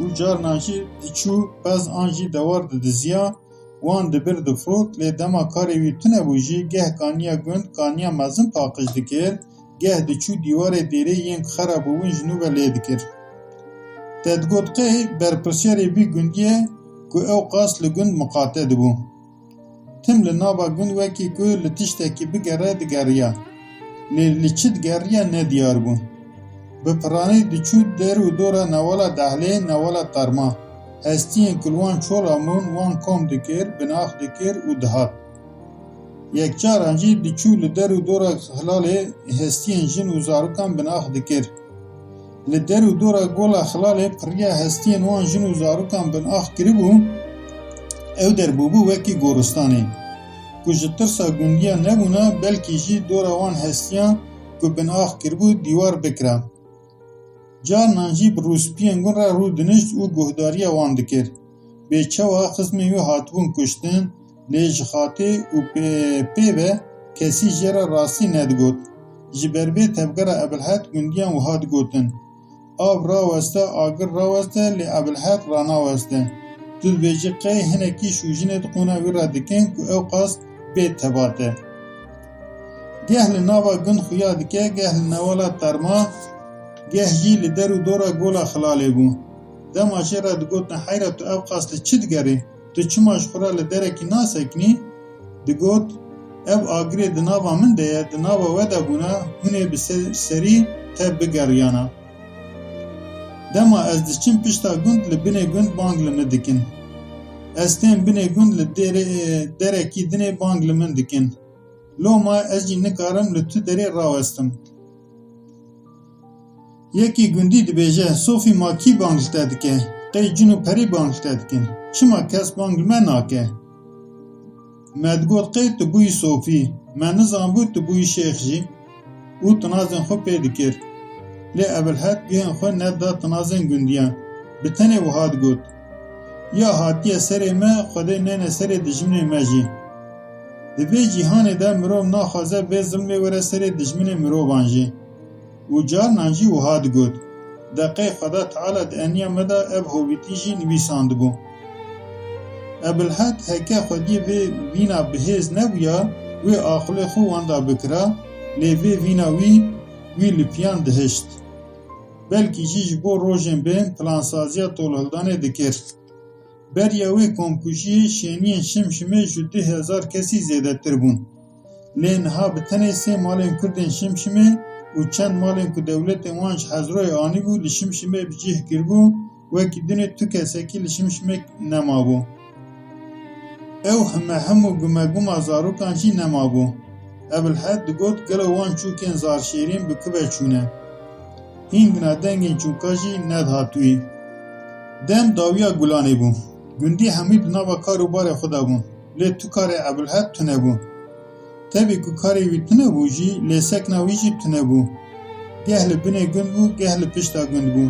û carnan jî diçû pez an jî dewar didiziya, wan dibir difrot, lê dema karê wî tune bû jî geh kaniya gund, kaniya mezin paqij dikir, geh diçû dîwarê dêrê yên ku xera bûbûn ji nû ve lê dikir. Te digot qey berpirsiyarê vî gundî ye ku ew qas li gund miqate dibû. Tim li nava gund wekî ku li tiştekî bigere digeriya. Lê li çi digeriya nediyar bû. Bi piranî diçû der û dora newala dehlê, newala terma. Hestiyên ku li wan çola bûn, wan kom dikir, binax dikir û dihat. Yekcaran jî diçû li der û dora hilalê hestiyên jin û zarokan binax dikir. Li der û dora gola hilalê piriya hestiyên wan jin û zarokan binax kiribû, ew der bûbû wekî goristanê. Ku ji tirsa gundiya nebûna, belkî jî dora wan hestiyan ku binax kiribû dîwar bikira. Carnan jî bi rûspiyên gund re rûdinişt û guhdariya wan dikir. Bê çawa xizmên wî hatibûn kuştin, lê ji xatê û pê, pê ve kesî jê re rastî nedigot. Ji ber vê tevgera Ebilhed gundiyan wiha digotin, av raweste, agir raweste, lê Ebilhed ranaweste. Tu dibêjî qey hinekî şûjinê di qûna wî re dikin ku ew qas bê tebat e. Geh li nava gund xuya dike, geh li newala terma, geh jî li der û dora gola xilalê bû. Dema jê re digotin, heyra tu ev qas li çi digerî? Tu çima ji xwe re li derekî nasekinî? Digot, ev agirê di nava min de ye, di nava we de bûna, hûn ê bi ser-, serî tev bigeriyana. Dema ez diçim pişta gund, li binê gund bang li min dikin. Ez tên binê gund, li dêrê, derekî dinê bang li min dikin. Loma ez jî nikarim li tu derê rawestim. Yekî gundî dibêje, Sofî, ma kî bang li te dike? Qey cin û perî bang li te dikin? Çima kes bang li me nake? Me digot, qey tu bûyî sofî. Me nizanbû tu bûyî şêx jî. Û tinazên xwe pê dikir. Lê Ebilhed guhên xwe nedida tinazên gundiyan. Bi tenê wiha digot, ya hatiye serê me, Xwedê neyne serê dijminê me jî. Di vê cîhanê de mirov naxwaze vê zilmê were serê dijminê mirovan jî. Û carnan jî wiha digot, de qey Xweda Teala di eniya me de ev hovîtî jî nivîsandibû. Ebilhed heke xwediyê vê vîna bi hêz nebûya, wê aqilê xwe wenda bikira, lê vê vîna wî, wî li piyan dihişt. Belkî jî ji bo rojên bên plansaziya tolhildanê dikir. Beriya wê komkujiyê şêniyên Şimşimê ji du hezar kesî zêdetir bûn. Lê niha bi tenê sê malên Kurdên Şimşimê û çend malên ku dewletên wan ji Hezroyê anîbû, li Şimşimê bi cih kiribû, wekî dinê tu kesekî li Şimşimê nemabû. Ew hime him û gumeguma zarokan jî nemabû. Ebilhed digot, gelo wan çûkên zarşêrîn bi ku ve çûne? Hîngina dengên çûka jî nedihat wî. Dem dawiya gulanê bû. Gundî hemî di nava kar û barê xwe de bûn. Lê tu karê Ebilhed tune bû. Tevî ku karê wî tune bû jî, lê sekna wî jî tune bû. Geh li binê gund bû, geh li pişta gund bû.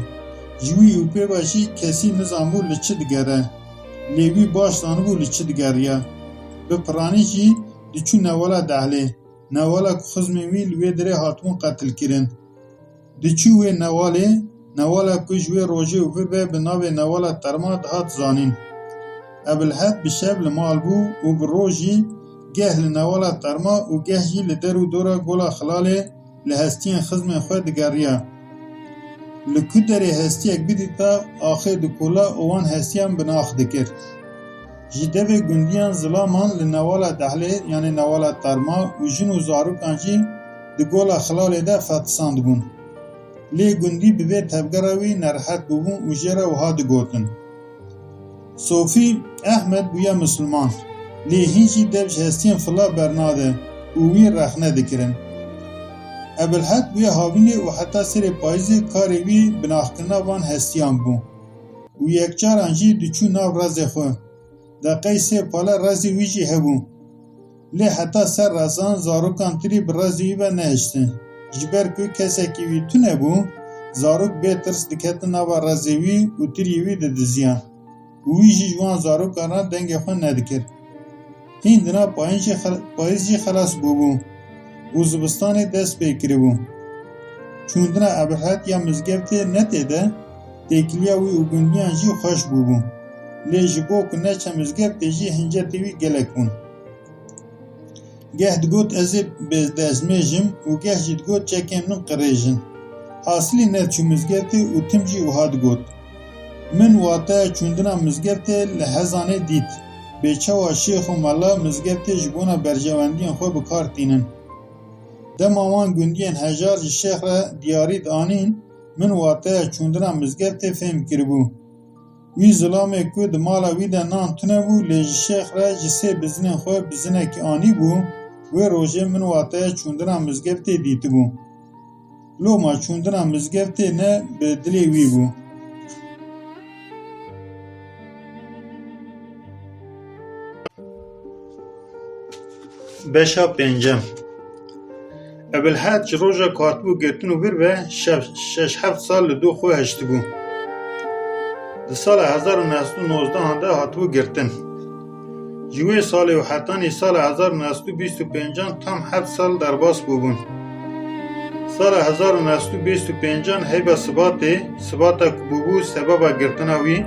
Ji wî û pê ve jî kesî nizanbû li çi digere. Lê wî baş zanibû li çi digeriya. Bi piranî jî diçû newala Dehlê, newala ku xizmên wî li wê derê hatibûn qetilkirin. Diçû wê newalê, newala ku ji wê rojê û vir ve bi navê newala Terma dihat zanîn. Ebilhed bi şev li mal bû û bi roj jî geh li newala Terma û geh jî li der û dora Gola Xilalê li hestiyên xizmên xwe digeriya. Li ku derê hestiyek bidîta, axê dikola û wan hestiyan binax dikir. Ji devê gundiyan zilaman li newala Dehlê, yanê newala Terma û jin û zarokan jî di Gola Xilalê de fetisandibûn. Lê gundî bi vê tevgera wî nerehet bûbûn û jê re wiha digotin: Sofî Ehmed bûye misilman, lê hîn jî dev ji hestiyên fila bernade û wî rexne dikirin. Ebilhed bûye havînê û heta serê payîzê karê wî binaxkirina van hestiyan bû û yekcaran jî diçû nav rezê xwe. Deqey sê pale rezî wî jî hebû. Lê heta ser rezan zarokan tirî bi rezê wî ve nehiştin. Ji ber ku kesekî wî tune bû, zarok bê tirs diketin nava rezê wî û tirî wî didiziyan. Û wî jî ji wan zarokan re dengê xwe nedikir. Hîn dina payîz jî xel-, payîz jî xelas bûbû û zivistanê dest pê kiribû. Çûndina Ebilhed ya mizgeftê ne tê de, têkiliya wî û gundiyan jî xweş bûbû. Lê ji bo ku neçe mizgeftê jî hincetê wî gelek bûn. Geh digot, "Ez ê bêdestmêj im" û geh jî digot, "Çekên min qirêj in." Hasilî nediçû mizgeftê û tim jî wiha digot: "Min wateya çûndina mizgeftê li Hezanê dît. Bê çawa şêx û mela mizgeftê ji bona berjewendiyên xwe bi kar tînin?" Dema wan gundiyên hejar ji şêx re diyarî dianîn, min wateya çûndina mizgeftê fêm kiribû. Wî zilamê ku di mala wî de nan tune bû, lê ji şêx re ji sê bizinên xwe bizinekî anîbû, wê rojê min wateya çûndina mizgeftê dîtibû. Loma çûndina mizgeftê ne bi dilê wî bû. Beşa pêncem. Ebilhed ji roja ku hatibû girtin û vir ve şeş, şeş heft sal li dû xwe hiştibû. Di sala hezar û neh sed û nozdehan de hatibû girtin. Ji wê salê û hetanî sala hezar û neh sed û bîst û pêncan tam heft sal derbas bûbûn. Sala hezar û neh sed û bîst û pêncan heyva Sibatê, Sibata ku bûbû sebeba girtina wî,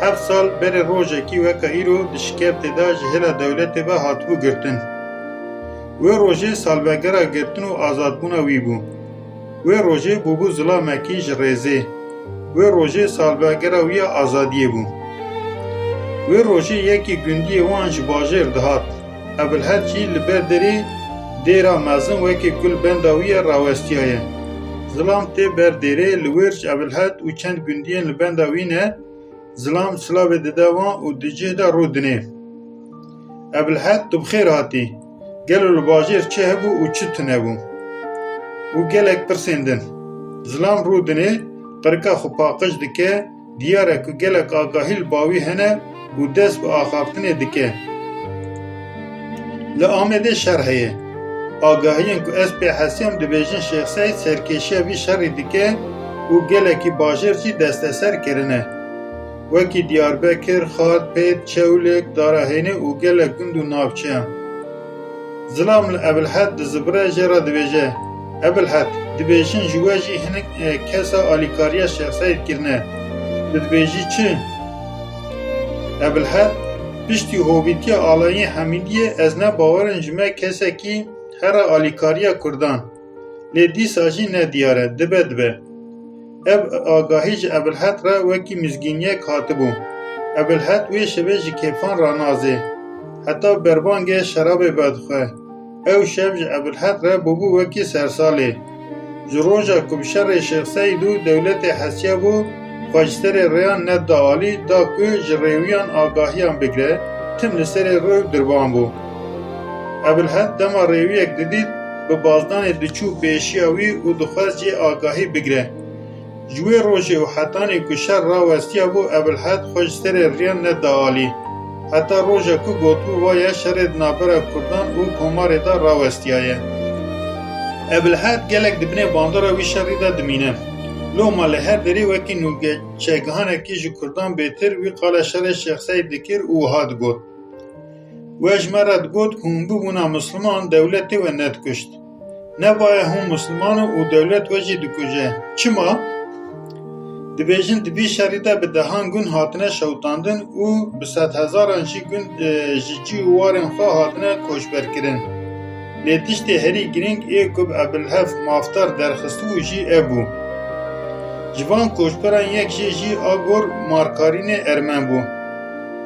heft sal berê rojekî weke îro di şikeftê de ji hêla dewletê ve hatibû girtin. Wê rojê salvegera girtin û azadbûna wî bû. Wê rojê bûbû zilamekî ji rêzê. Wê rojê salvegera wî ya azadiyê bû. Wê rojê yekî gundiyê wan ji bajêr dihat. Ebilhed jî li ber derê dêra mezin wekî ku li benda wî ye rawestiyaye. Zilam tê ber dêrê, li wir ji Ebilhed û çend gundiyên li benda wî ne, zilam silavê dide wan û di cih de rûdinê. Ebilhed, tu bi xêr hatî. Gelo li bajêr çi hebû û çi tune bû? Û gelek pirsên din. Zilam rûdinê, qirika xwe paqij dike, diyar e ku gelek agahî li ba wî hene û dest bi axaftinê dike. Li Amedê şer heye. Agahiyên ku ez pê hesiyam dibêjin Şêx Seîd serkêşiya vî şerî dike û gelekî bajêr jî desteser kirine. Wekî Diyarbekir, Xarpêt, Çewlik, Darahênê û gelek gund û navçeyan. Zilam li Ebilhed dizibire, jê re dibêje: "Ebilhed, dibêjin ji we jî hinek, e, kesa alîkariya Şêx Seîd kirine. Tu dibêjî çi?" Ebilhed: "Piştî hovîtiya alayî Hemîdiyê ez ne bawer in ji me kesekî here alîkariya Kurdan. Lê dîsa jî ne diyar e, dibe dibe." Ev agahî ji Ebilhed re wekî mizgîniyek hatibû. Ebilhed wê şevê ji kêfan ranazê. Heta berbangê şerabê vedixwe. Ew şev ji Ebilhed re bûbû wekî sersalê. Ji roja ku bi şerê Şêx Seîd û dewletê hesiyabû, xwe ji serê rêyan nedida alî, da ku ji rêwiyan agahiyan bigire, tim li serê rê û dirvan bû. Ebilhed dema rêwiyek didît, bi bazdanê diçû pêşiya wî û dixwest jê agahî bigire. Ji wê rojê û hetanê ku şer rawestiya bû, Ebilhed xwe ji serê riyan neda alî. Heta roja ku gotibû vaye şerê di navbera Kurdan û Komarê de rawestiyaye. Ebilhed gelek di binê bandora wî şerî de dimîne. Loma li her derê wekî nûgeçegihanekî ji Kurdan bêtir wî qala şerê Şêx Seîd dikir û wiha digot, We ji me re digot ku hûn bibûna misliman, dewletê we nedikuşt. Nebaye hûn misliman in û dewlet we jî dikuje. Çima? Dibêjin di vî şerî de bi dehan gund hatine şewitandin û bi sedhezaran jî gund, e, ji cî û warên xwe hatine koçberkirin. Lê tiştê herî girîng ê ku bi Ebilhed mafdar derxistibû jî ev bû. Ji van koçberan yek jê jî Agor Markarînê Ermen bû.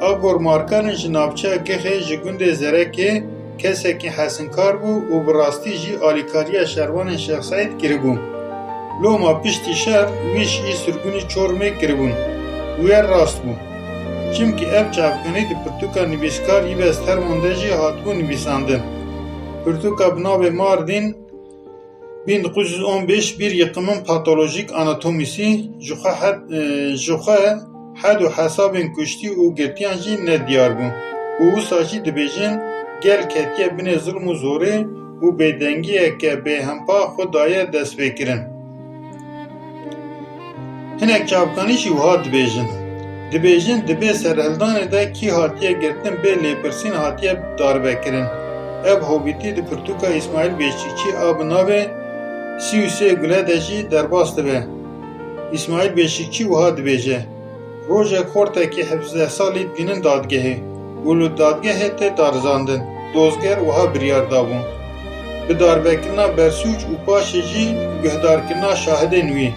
Agor Markarîn ji navçeya Gixê ji gundê Zerekê kesekî hesinkar bû û bi rastî jî alîkariya şervanên Şêx Seîd kiribû. Loma piştî şer wî jî sirgûnî Çorumê kiribûn. Û yer rast bû. Çimkî ev çavkanî di pirtûka nivîskar Yves Termon de jî hatibû nivîsandin. Pirtûka bi navê Mardin bin dokuz yüz on beş bir yıkımın patolojik anatomisi ji xwe hed, e, ji xwe hed û hesabên kuştî û girtiyan jî nediyar bû û wisa jî dibêjin gel ketiye binê zilm û zorê û bêdengiyeke bêhempa xwe daye destpêkirin. Hinek çavkanî jî wiha dibêjin. Dibêjin di bê serhildanê de kî hatiye girtin bê lêpirsîn hatiye darbekirin. Ev hobîtî di pirtûka Îsmaîl Beşîkçî a bi navê Sî û sê gule de jî derbas dibe. Îsmaîl Beşîkçî wiha dibêje, Rojek xortekî hevdeh salî tînin dadgehê û li dadgehê tê darizandin. Dozger wiha biryar dabû. Bi darbekirina bersûc û paşê jî guhdarkirina şahidên wî.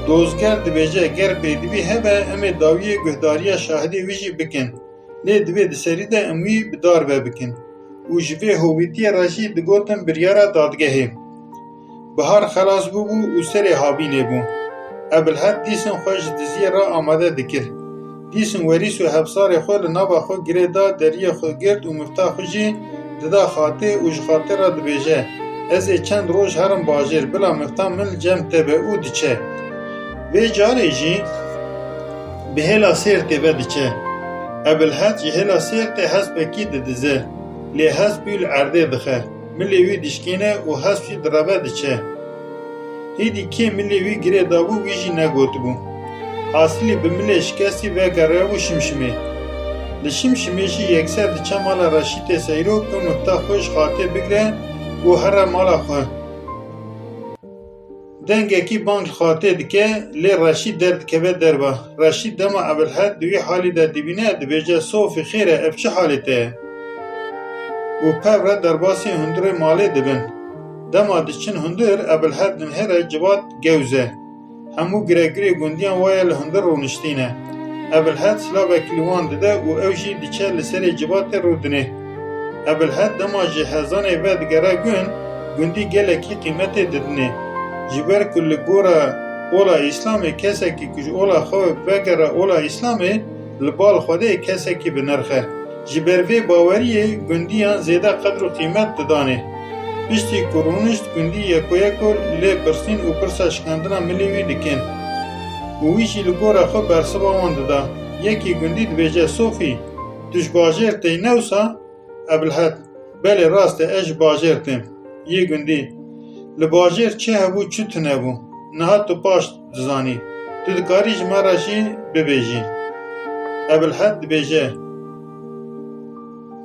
Dozger dibêje, ger pêdivî hebe, em ê dawiyê guhdariya şahidê wî jî bikin. Lê divê di serî de em wî bi darbe bikin. Û ji vê hovîtiyê re jî digotin biryara dadgehê. Bihar xelas bûbû û serê havînê bû. Ebilhed dîsin xwe ji diziyê re amade dikir. Dîsin werîs û hevsarê xwe li nava xwe girê da, deriyê xwe girt û mifta xwe jî dida xatê û ji xatê re dibêje, Ez ê çend roj herim bajêr, bila mifta min li cem te be û diçe. Vê carê jî bi hêla Sêrtê ve diçe. Ebilhed ji hêla Sêrtê hespekî didize, lê hesp wî li erdê dixe. Milê wî dişkêne û hesp jî direve diçe. Hêdî kê milê wî girê dabû, wî jî negotibû. Hasilî bi milê şikestî vegeriyabû Şimşimê. Li Şimşimê jî yekser diçe mala Reşîtê Seyrok ku mifta xwe ji xatê bigre û here mala xwe. Dengekî bang li xatê dike, lê Reşîd derdikeve derve. Reşîd dema Ebilhed di wî halî de dibîne, dibêje, Sofî, xêr e, ev çi halê te ye? Û pev re derbasî hundirê malê dibin. Dema diçin hundir, Ebilhed dinihêre civat gewz e. Hemû giregirê gundiyan waye li hundir rûniştîne. Ebilhed silavekî li wan dide û ew jî diçe li serê civatê rûdinê. Ebilhed dema ji hezanê vedigere gund, gundî gelekî qîmetê didinê. Ji ber ku li gora ola Îslamê kesekî ku ji ola xwe vegere ola Îslamê, li bal Xwedê kesekî bi nirx e. Ji ber vê baweriyê gundiyan zêde qedr û qîmet didanê. Piştî ku rûnişt, gundî yeko yeko lê pirsîn û pirsa şikandina milê wî dikin. Û wî jî li gora xwe bersiva wan dida. Yekî gundî dibêje, Sofî, tu ji bajêr tê, ne wisa? Ebilhed, Belê, rast e, ez ji bajêr têm. Yê gundî, Li bajêr çi hebû, çi tune bû? Niha tu paş dizanî. Tu dikarî ji me re jî bibêjî. Ebilhed dibêje,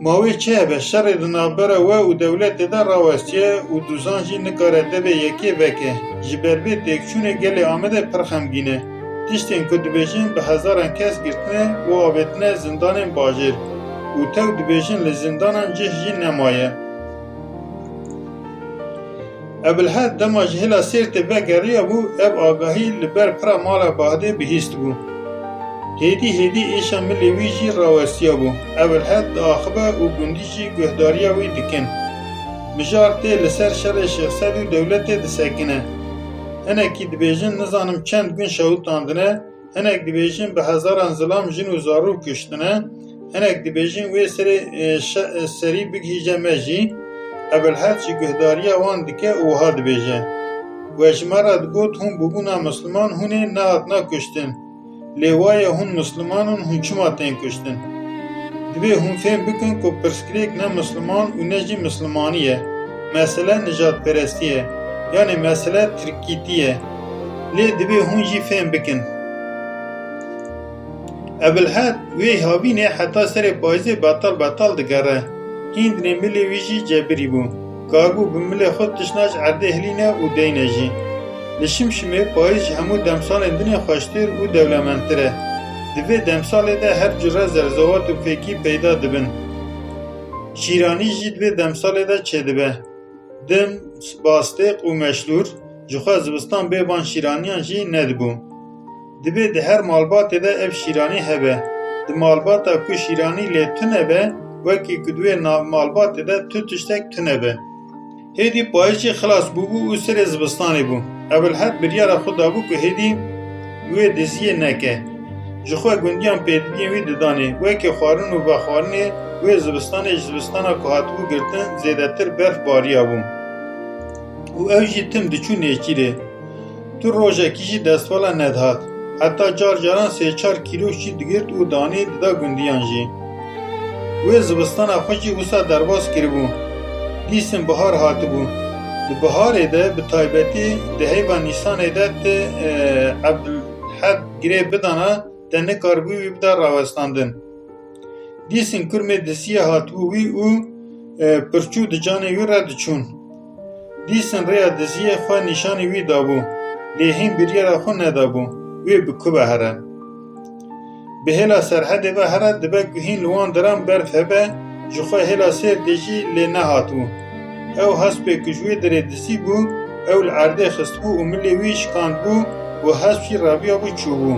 Ma wê çi hebe? Şerê di navbera we û dewletê de rawestiye û duzan jî nikare devê yekê veke. Ji ber vê têkçûnê gelê Amedê pir xemgîn e. Tiştên ku dibêjin bi hezaran kes girtine û avêtine zindanên bajêr û tew dibêjin li zindanan cih jî nemaye. Ebilhed dema ji hêla Sêrtê vegeriyabû, ev agahî li ber pira mala Bahdê bihîstibû. Hêdî hêdî êşa milê wî jî rawestiyabû. Ebilhed diaxibe û gundî jî guhdariya wî dikin. Mijar tê li ser şerê Şêx Sed û dewletê disekine. Hinekî dibêjin nizanim çend gund şewitandine, hinek dibêjin bi hezaran zilam jin û zarok kuştine, hinek dibêjin wê serê, e, şe-, e, serî bigihîje me jî. Ebilhed ji guhdariya wan dike û wiha dibêje, We ji me re digot, hûn bûbûna misliman, hûn ê nehatina kuştin. Lê waye hûn misliman in, hûn çima tên kuştin? Divê hûn fêm bikin ku pirsgirêk ne misliman û ne jî mislimanî ye. Mesele nijadperestî ye. Yanê mesele tirkîtî ye. Lê divê hûn jî fêm bikin. Ebilhed wê havînê heta serê payîzê betal betal digere. Hîn dinê milê wî jî cebirî bû. Karibû bi milê xwe tişna ji erdê hilîne û deyne jî. Li Şimşimê payîz ji hemû demsalên din ê xweştir û dewlemendtir e. Di vê demsalê de her cure zerzewat û fêkî peyda dibin. Şîranî jî di vê demsalê de çêdibe. Dim, bastêq û meşlûr, jixwe zibistan bêvan şîraniyan jî nedibû. Divê di her malbatê de ev şîranî hebe. Di malbata ku şîranî lê tune be, wekî ku di wê na-, malbatê de tu tiştek tune be. Hêdî payîz jî xilas bûbû û serê zibistanê bû. Ebilhed biryara xwe dabû ku hêdî wê diziyê neke. Jixwe gundiyan pêdiviyên wî didanê. Wekî xwarin û vexwarinê wê zibistanê ji zibistana ku hatibû girtin zêdetir berf bariyabû. Û ew jî tim diçû nêçîrê. Tu rojekî jî destvala nedihat. Heta car caran sê çar kîlok jî digirt û danê dida gundiyan jî. Wê zibistana xwe jî wisa derbas kiribû. Dîsin bihar hatibû. Di biharê de bi taybetî di heyva Nîsanê de ti, e, Ebdulhed girê bidana, te nikaribû wî bida rawestandin. Dîsin kurmê diziyê hatibû wî û, e, pirçû di canê wî re diçûn. Dîsin rêya diziyê xwe nîşanî wî dabû, lê hîn biryara xwe nedabû, wê bi ku ve here. Bi hêla Serhedê ve here dibe ku hîn li wan deran berf hebe, jixwe hêla Sêrtê jî lê nehatibû. Ew hespê ku ji wê derê dizî bû, ew li erdê xistibû û milê wî şikandbû û hesp jî reviyabû çûbû.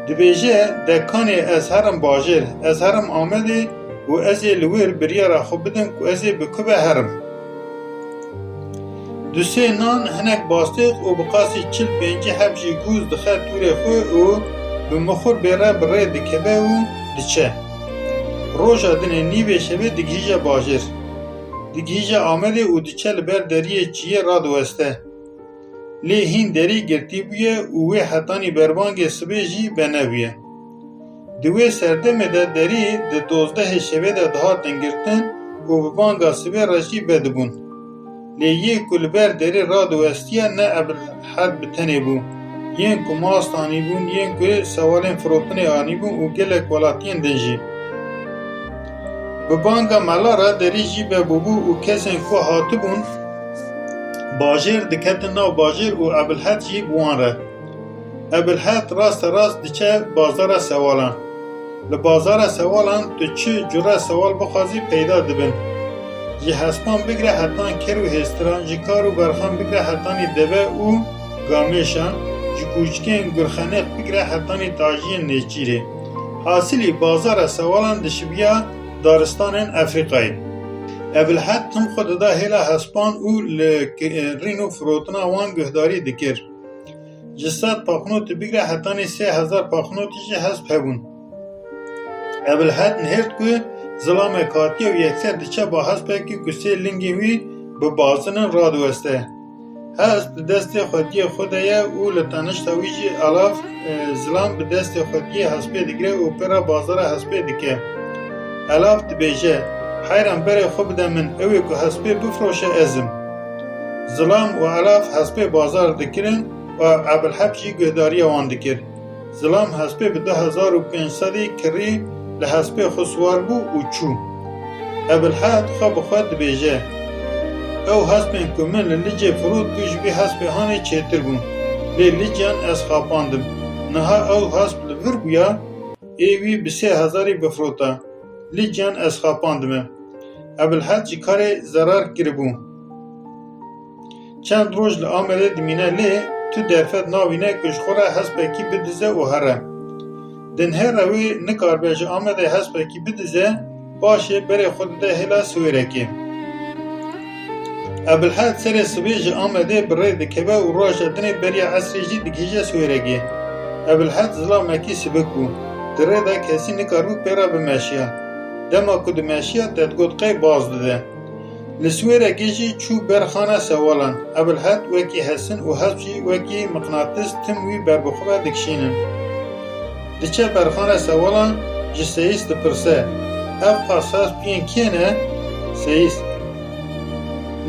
Dibêje, de kanê ez herim bajêr, ez herim Amedê û ez ê li wir biryara xwe bidim ku ez ê bi ku ve herim. Du sê nan, hinek bastêq û bi qasî çil pêncî heb jî gûz dixe tûrê xwe û bi mixur bê re bi rê dikeve û diçe. Roja dinê nîvê şevê digihîje bajêr. Digihîje Amedê û diçe li ber deriyê çiyê radiweste. Lê hîn derî girtî bûye û wê hetanî berbangê sibê jî venebûye. Di wê serdemê de derî di dozdehê şevê de dihatin girtin û bi banga sibê re jî vedibûn. Lê yê ku li ber derî radiwestiye ne Ebilhed bi tenê bû. Yên ku mast anîbûn, yên ku sewalên firotinê anîbûn û gelek welatiyên din jî. Bi banga mela re derî jî vebûbû û kesên ku hatibûn bajêr diketin nav bajêr û Ebilhed jî bi wan re. Ebilhed raste rast diçe bazara sewalan. Li bazara sewalan tu çi cure sewal bixwazî peyda dibin. Ji hespan bigre hetan ker û hêstiran, ji kar û berxan bigre hetanî deve û gamêşan, ji kûçikên gurxenêq bigre hetanî tajiyên nêçîrê. Hasilî bazara sewalan dişibiya daristanên Efrîqayê. Ebilhed tim xwe dida hêla hespan û li kirîn û firotina wan guhdarî dikir. Ji sed paxnotî bigre hetanî sê hezar paxnotî jî hesp hebûn. Ebilhed nihêrt ku zilamek hatiye û yekser diçe ba hespekî ku sê lingên wî bi bazin in radiweste. Hesp di destê xwediyê xwe de ye û li tenişta wî jî Elav, e, zilam bi destê xwediyê hespê digire û pê re bazara hespê dike. Elav dibêje, Heyran berê xwe bide min, ew ê ku hespê bifroşe ez im. Zilam û Elav hespê bazar dikirin û Ebilhed jî guhdariya wan dikir. Zilam hespê bi du hezar û pênc sedî kirî li hespê xwe siwar bû û çû. Ebilhed xwe bi xwe dibêje, Ew hespên ku min li Licê firot bû ji vî hespê hanê çêtir bûn. Lê Licyan ez xapandim. Niha ew hesp li vir bûya, ê wî bi sê hezarî bifirota. Licyan ez xapandime. Ebilhed ji karê zerar kiribû. Çend roj li Amedê dimîne lê tu derfet nabîne ku ji xwe re hespekî bidize û here. Dinhêre wê nikaribe ji Amedê hespekî bidize, paşê berê xwe dide hêla Siwêrekê. Ebilhed serê sibê ji Amedê bi rê dikeve û roja dinê beriya esrê jî digihîje Siwêrekê. Ebilhed zilamekî sibik bû. Di rê de kesî nikaribû pê re bimeşiya. Dema ku dimeşiya, te digot qey baz dide. Li siwêrekê jî çû ber xana sewalan. Ebilhed wekî hesin û hesp jî wekî miqnatis tim wî ber bi xwe ve dikişînin. Diçe ber xana sewalan, ji Seyîs dipirse, "Ev qas hesp yên kê ne?" Seyîs,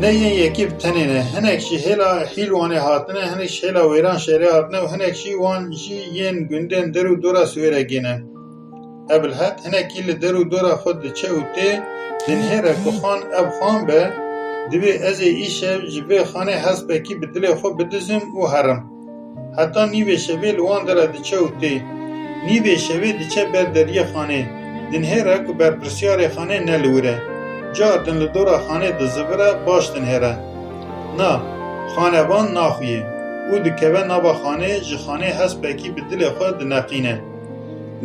"Ne yên yekî bi tenê ne. Hinek ji hêla Hîlwanê hatine, hinek ji hêla Wêranşehirê hatine û hinek jî wan jî yên gundên der û dora siwêrekê ne." Ebilhed hinekî li der û dora xwe diçe û tê, dinhêre ku xan ev xan be, divê ez ê îşev ji vê xanê hespekî bi dilê xwe bidizim û herim. Heta nîvê şevê li wan dera diçe û tê. Nîvê şevê diçe ber deriyê xanê. Dinhêre ku berpirsyarê xanê ne li wir e. Cardin li dora xanê dizivire, baş dinhêre. Na, xanevan naxuyê û dikeve nava xanê, ji xanê hespekî bi dilê xwe dineqîne.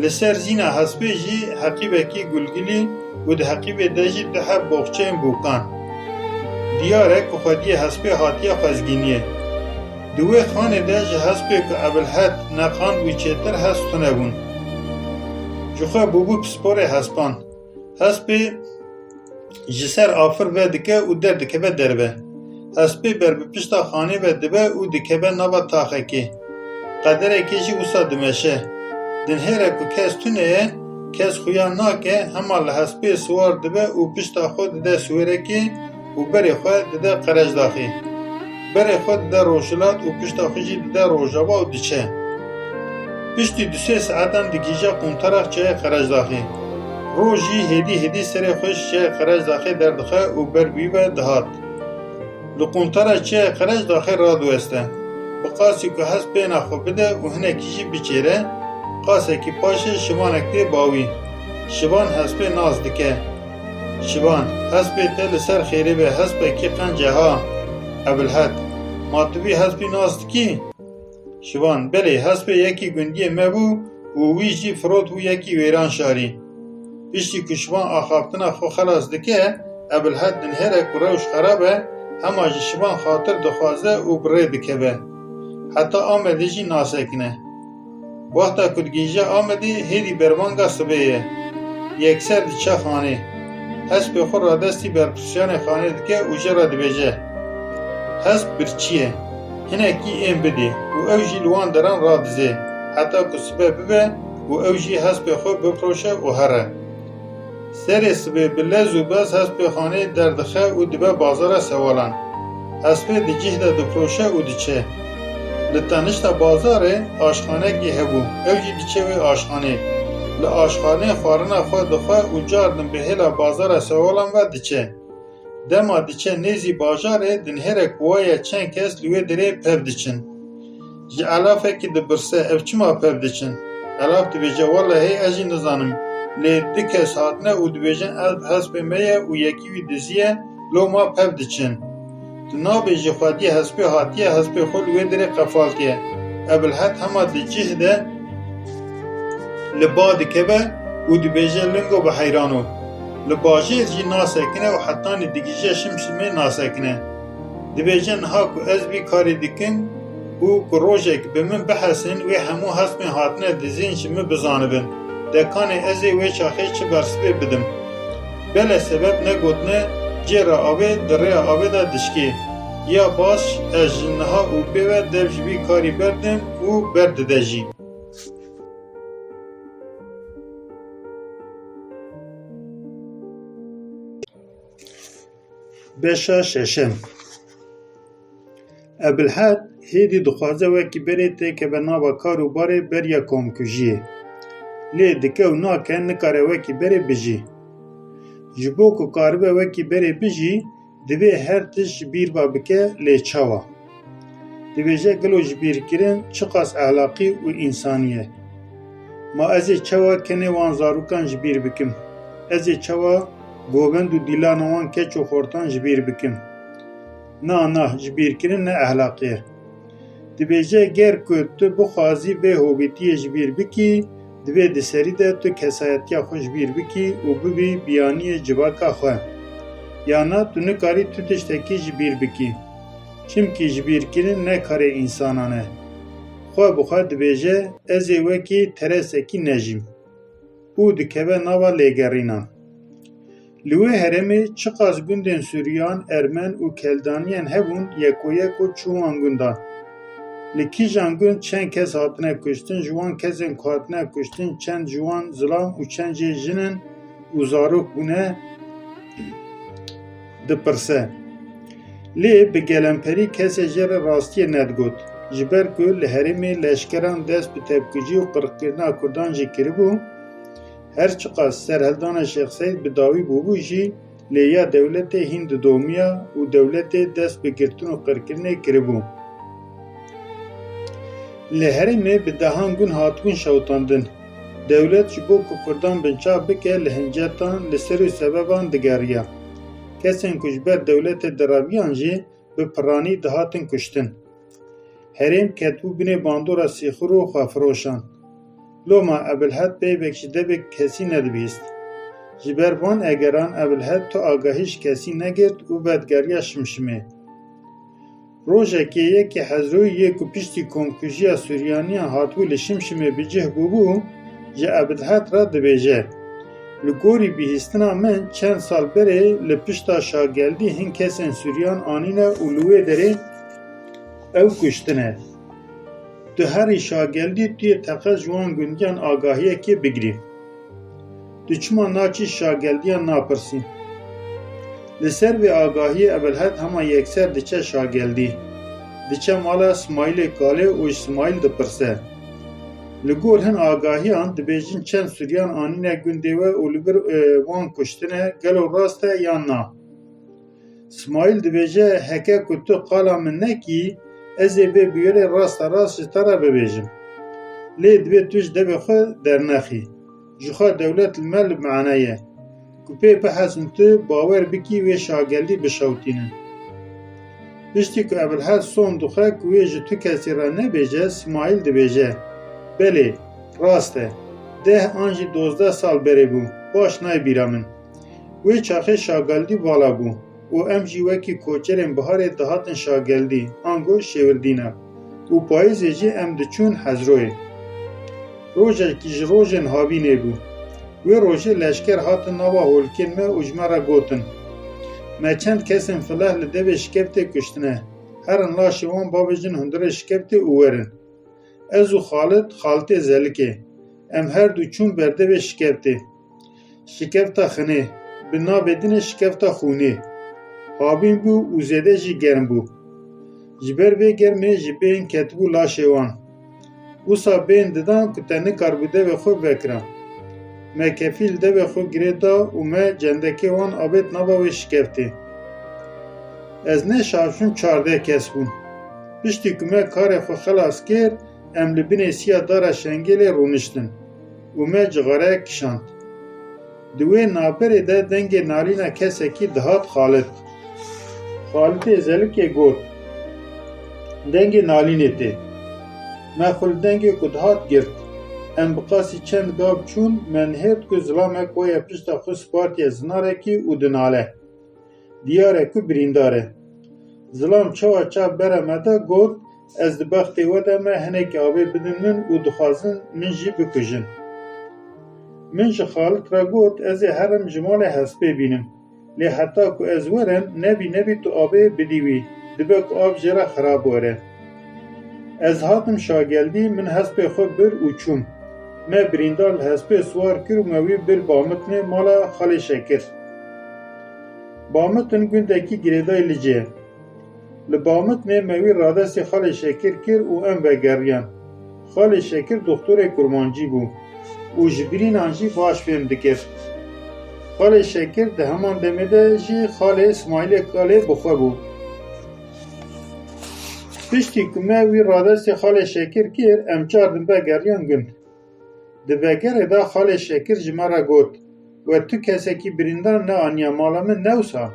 Li ser zîna hespê jî heqîbekî gulgilî û di heqîbê de jî du heb boxçeyên bûkan. Diyar e ku xwediyê hespê hatiye xwezgîniyê. Di wê xanê de ji hespê ku Ebilhed neqand wî çêtir hesp tune bûn. Ji xwe bûbû pisporê hespan. Hespê ji ser afir vedike û derdikeve derve. Hespê ber bi pişta xanê ve dibe û dikeve nava taxekê. Qederekê jî wisa dimeşe. Dinhêre ku kes tune ye, kes xuya nake, hema li hespê siwar dibe û pişta xwe dide siwêrekê û berê xwe dide Qerecdaxê. Berê xwe dide rojhilat û pişta xwe jî dide rojava û diçe. Piştî du sê saetan digihîje quntara çiyayê Qerecdaxê. Roj jî hêdî hêdî serê xwe ji çiyayê Qerecdaxê derdixe û ber bi wî ve dihat. Li quntara çiyayê Qerecdaxê radiweste. Bi qasî ku hespê naxwe bide û hinekî jî biçêre, qasekî paşê şivanek tê bawî. Şivan hespê nas dike. Şivan, hespê te li ser xêrê be, hespekî qenc e ha. Ebilhed, ma tu vî hespî nas dikî? Şivan, belê, hespê yekî gundiyê me bû û wî jî firot bû yekî Wêranşarî. Piştî ku Şivan axaftina xwe xelas dike, Ebilhed dinhêre ku rewş xerab e, hema ji Şivan xatir dixwaze û bi rê dikeve. Heta Amedê jî nasekine. Wexta ku digihîje Amedê, hêdî berbanga sibê ye. Yekser diçe xanê. Hespê xwe radestî berpirsiyanê xanê dike û jê re dibêje, "Hesp birçî ye. Hinekî ên bidê." Û ew jî li wan deran radizê, heta ku sibe bibe û ew jî hespê xwe bifiroşe û here. Serê sibê bi lez û bez hespê xanê derdixe û dibe bazara sewalan. Hespê di cih de difiroşe û diçe. Li tenişta bazarê aşxanekî hebû. Ew jî diçe wê aşxanê. Li aşxanê xwarina xwe dixwe û cardin bi hêla bazara sewalan ve diçe. Dema diçe nêzî bajarê, dinhêre ku waye çend kes li wê derê pev diçin. Ji elafekî dipirse, "Ev çima pev diçin?" Elaf dibêje, "Wellehê ez jî nizanim. Lê du kes hatine û dibêjin, 'Ev hespê me ye û yekî wî diziye, loma pev diçin.'" Tu nabêjî xwediyê hespê hatiye, hespê xwe li wê derê qefaltiye. Ebilhed hema di cih de li ba dikeve û dibêje, "Lingo bi heyran o." Li bajêr jî nasekine û hetanî digihîje şimşimê nasekine. Dibêje, "Niha ku ez vî karî dikim û ku rojek bi min bihesin, wê hemû hespên hatine dizîn ji min bizanibin. De kanê ez ê wê çaxê çi bersivê bidim?" Bele sebeb negotine, cê re avê, di rêya avê de dişkê. Ya baş, ez ji niha û pê ve dev ji vî karî berdim û berdide jî. Beşa şeşem. Ebilhed hêdî dixwaze wekî berê têkeve nava kar û barê beriya komkujiyê. Lê dike û nake, nikare wekî berê bijî. Ji bo ku karibe wekî berê bijî, divê her tişt ji bîr ve bike, lê çawa? Dibêje, gelo jibîrkirin çiqas ehlaqî û însanî ye? Ma ez ê çawa kenê wan zarokan ji bîr bikim? Ez ê çawa govend û dîlana wan keç û xortan ji bîr bikim? Na, na, jibîrkirin ne ehlaqî ye. Dibêje, ger ku tu bixwazî vê hovîtiyê ji bîr bikî, divê di serî de tu kesayetiya xwe ji bîr bikî û bibî biyaniyê civaka xwe. Ya na, tu nikarî tu tiştekî ji bîr bikî. Çimkî jibîrkirin ne karê însanan e. Xwe bi xwe dibêje, ez ê wekî teresekî nejîm. Û dikeve nava lêgerînan. Li wê herêmê çiqas gundên Sûriyan, Ermen û Keldaniyan hebûn, yeko yeko çû wan gundan. Li kîjan gund çend kes hatine kuştin, ji wan kesên ku hatine kuştin çend ji wan zilam û çend jê jin in û zarok bûne, dipirse. Lê bi gelemperî kesê jê re rastiyê nedigot. Ji ber ku li herêmê leşkeran dest bi tepkicî û qirxkirina Kurdan jî kiribû, her çiqas serhildana Şêx Seîd bi dawî bûbû jî, lê ya dewletê hîn didomiya û dewletê dest bi girtin û qirkirinê kiribû. Li herêmê bi dehan gund hatibûn şewitandin. Dewlet ji bo ku Kurdan binçav bike, li hincetan, li ser û sebeban digeriya. Kesên ku ji ber dewletê diraviyan jî bi piranî dihatin kuştin. Herêm ketibû binê bandora sîxur û xwefiroşan. Loma Ebilhed peyvek ji devê kesî nedibihîst. Ji ber van egeran Ebilhed tu agahî ji kesî negirt û vedigeriya Şimşimê. Rojekê yekê Hezroyê yê ku piştî komkujiya Sûriyaniyan hatibû li Şimşimê bi cih bûbû, ji Ebilhed re dibêje, Li gorî bihîstina min çend sal berê li pişta Şageldî hin kesên Sûriyan anîne û li wê derê ew kuştine. Tu herî Şageldî, tu yê teqez ji wan gundiyan agahiyekê bigirî. Tu çima naçî Şageldiyan napirsî? Li ser vê agahiyê Ebilhed hema yekser diçe Şageldî. Diçe mala Simayîlê Kalê û ji Simayîl dipirse. Li gor hin agahiyan dibêjin çend Sûriyan anîne gundê we û li vir, e, wan kuştine, gelo rast e yan na? Simayîl dibêje, heke ku tu qala min nekî, ez ê vê bûyerê rasta rast ji te re bibêjim. Lê divê tu ji devê xwe dernexî. Jixwe dewlet li me li mane ye. Ku pê bihezin tu bawer bikî wê Şageldî bişewtînin. Piştî ku Ebilhed som dixwe ku wê ji tu kesî re nebêje, Simayîl dibêje, Belê, rast e. Deh an jî dozdeh sal berê bû. Baş nayê bîra min. Wê çaxê Şageldî vala bû û em jî wekî koçerên biharê dihatin Şageldî, ango Şêwirdîna û payîzê jî em diçûn Hezroyê. Rojekî ji rojên havînê bû. Wê rojê leşker hatin nava holkên me û ji me re gotin, Me çend kesên fileh li devê şikeftê kuştine. Herin laşê wan bavêjin hundirê şikeftê û werin. Ez û Xalid, Xalitê Zelikê, em her du çûn berdevê şikeftê. Şikefta xinê, bi navê dinê şikefta xûnê. Havîn bû û zêde jî germ bû. Ji ber vê germê ji bêhn ketibû laşê wan. Wisa bêhn didan ku te nikaribû devê xwe vekira. Me kefî li devê xwe girê da û me cendekê wan avêt nava wê şikeftê. Ez ne şaş bûm, çardeh kes bûn. Piştî ku me karê xwe xelas kir, em li binê siya dara Şengêlê rûniştin û me cixareyek kişand. Di wê navberê de dengê nalîna kesekî dihat Xalid. Xalidê Zelikê got, Dengê nalînê tê. Me xwe li dengê ku dihat girt. Em bi qasî çend gav çûn, me nihêrt ku zilamek waye pişta xwe spartiye zinarekî û dinale. Diyar e ku birîndar e. Zilam çawa çav bera me de got, Ez di bextê we de me, hinekî avê bidin min û dixwazin min jî bikujin. Min ji Xalid re got, Ez ê herim ji malê hespê bînim. Lê heta ku ez werim, nebî nebî tu avê bidî wî, dibe ku av jê re xirab were. Ez hatim Şageldî, min hespê xwe bir û çûm. Me birîndar li hespê siwar kir û me wî bir Bamitnê mala Xalê Şekir. Bamitin gundekî girêdayî Licê ye. Li Bamitnê me wî radestê Xalê Şekir kir û em vegeriyan. Xalê Şekir doxtorê kurmancî bû û ji birînan jî baş fêm dikir. Xalê Şekir di heman demê de jî xalê Simayîlê Kalê bi xwe bû. Piştî ku me wî radestê Xalê Şekir kir, em çar din vegeriyan gund. Di vegerê de Xalê Şekir ji me re got, We tu kesekî birîndar neaniye mala min, ne wisa?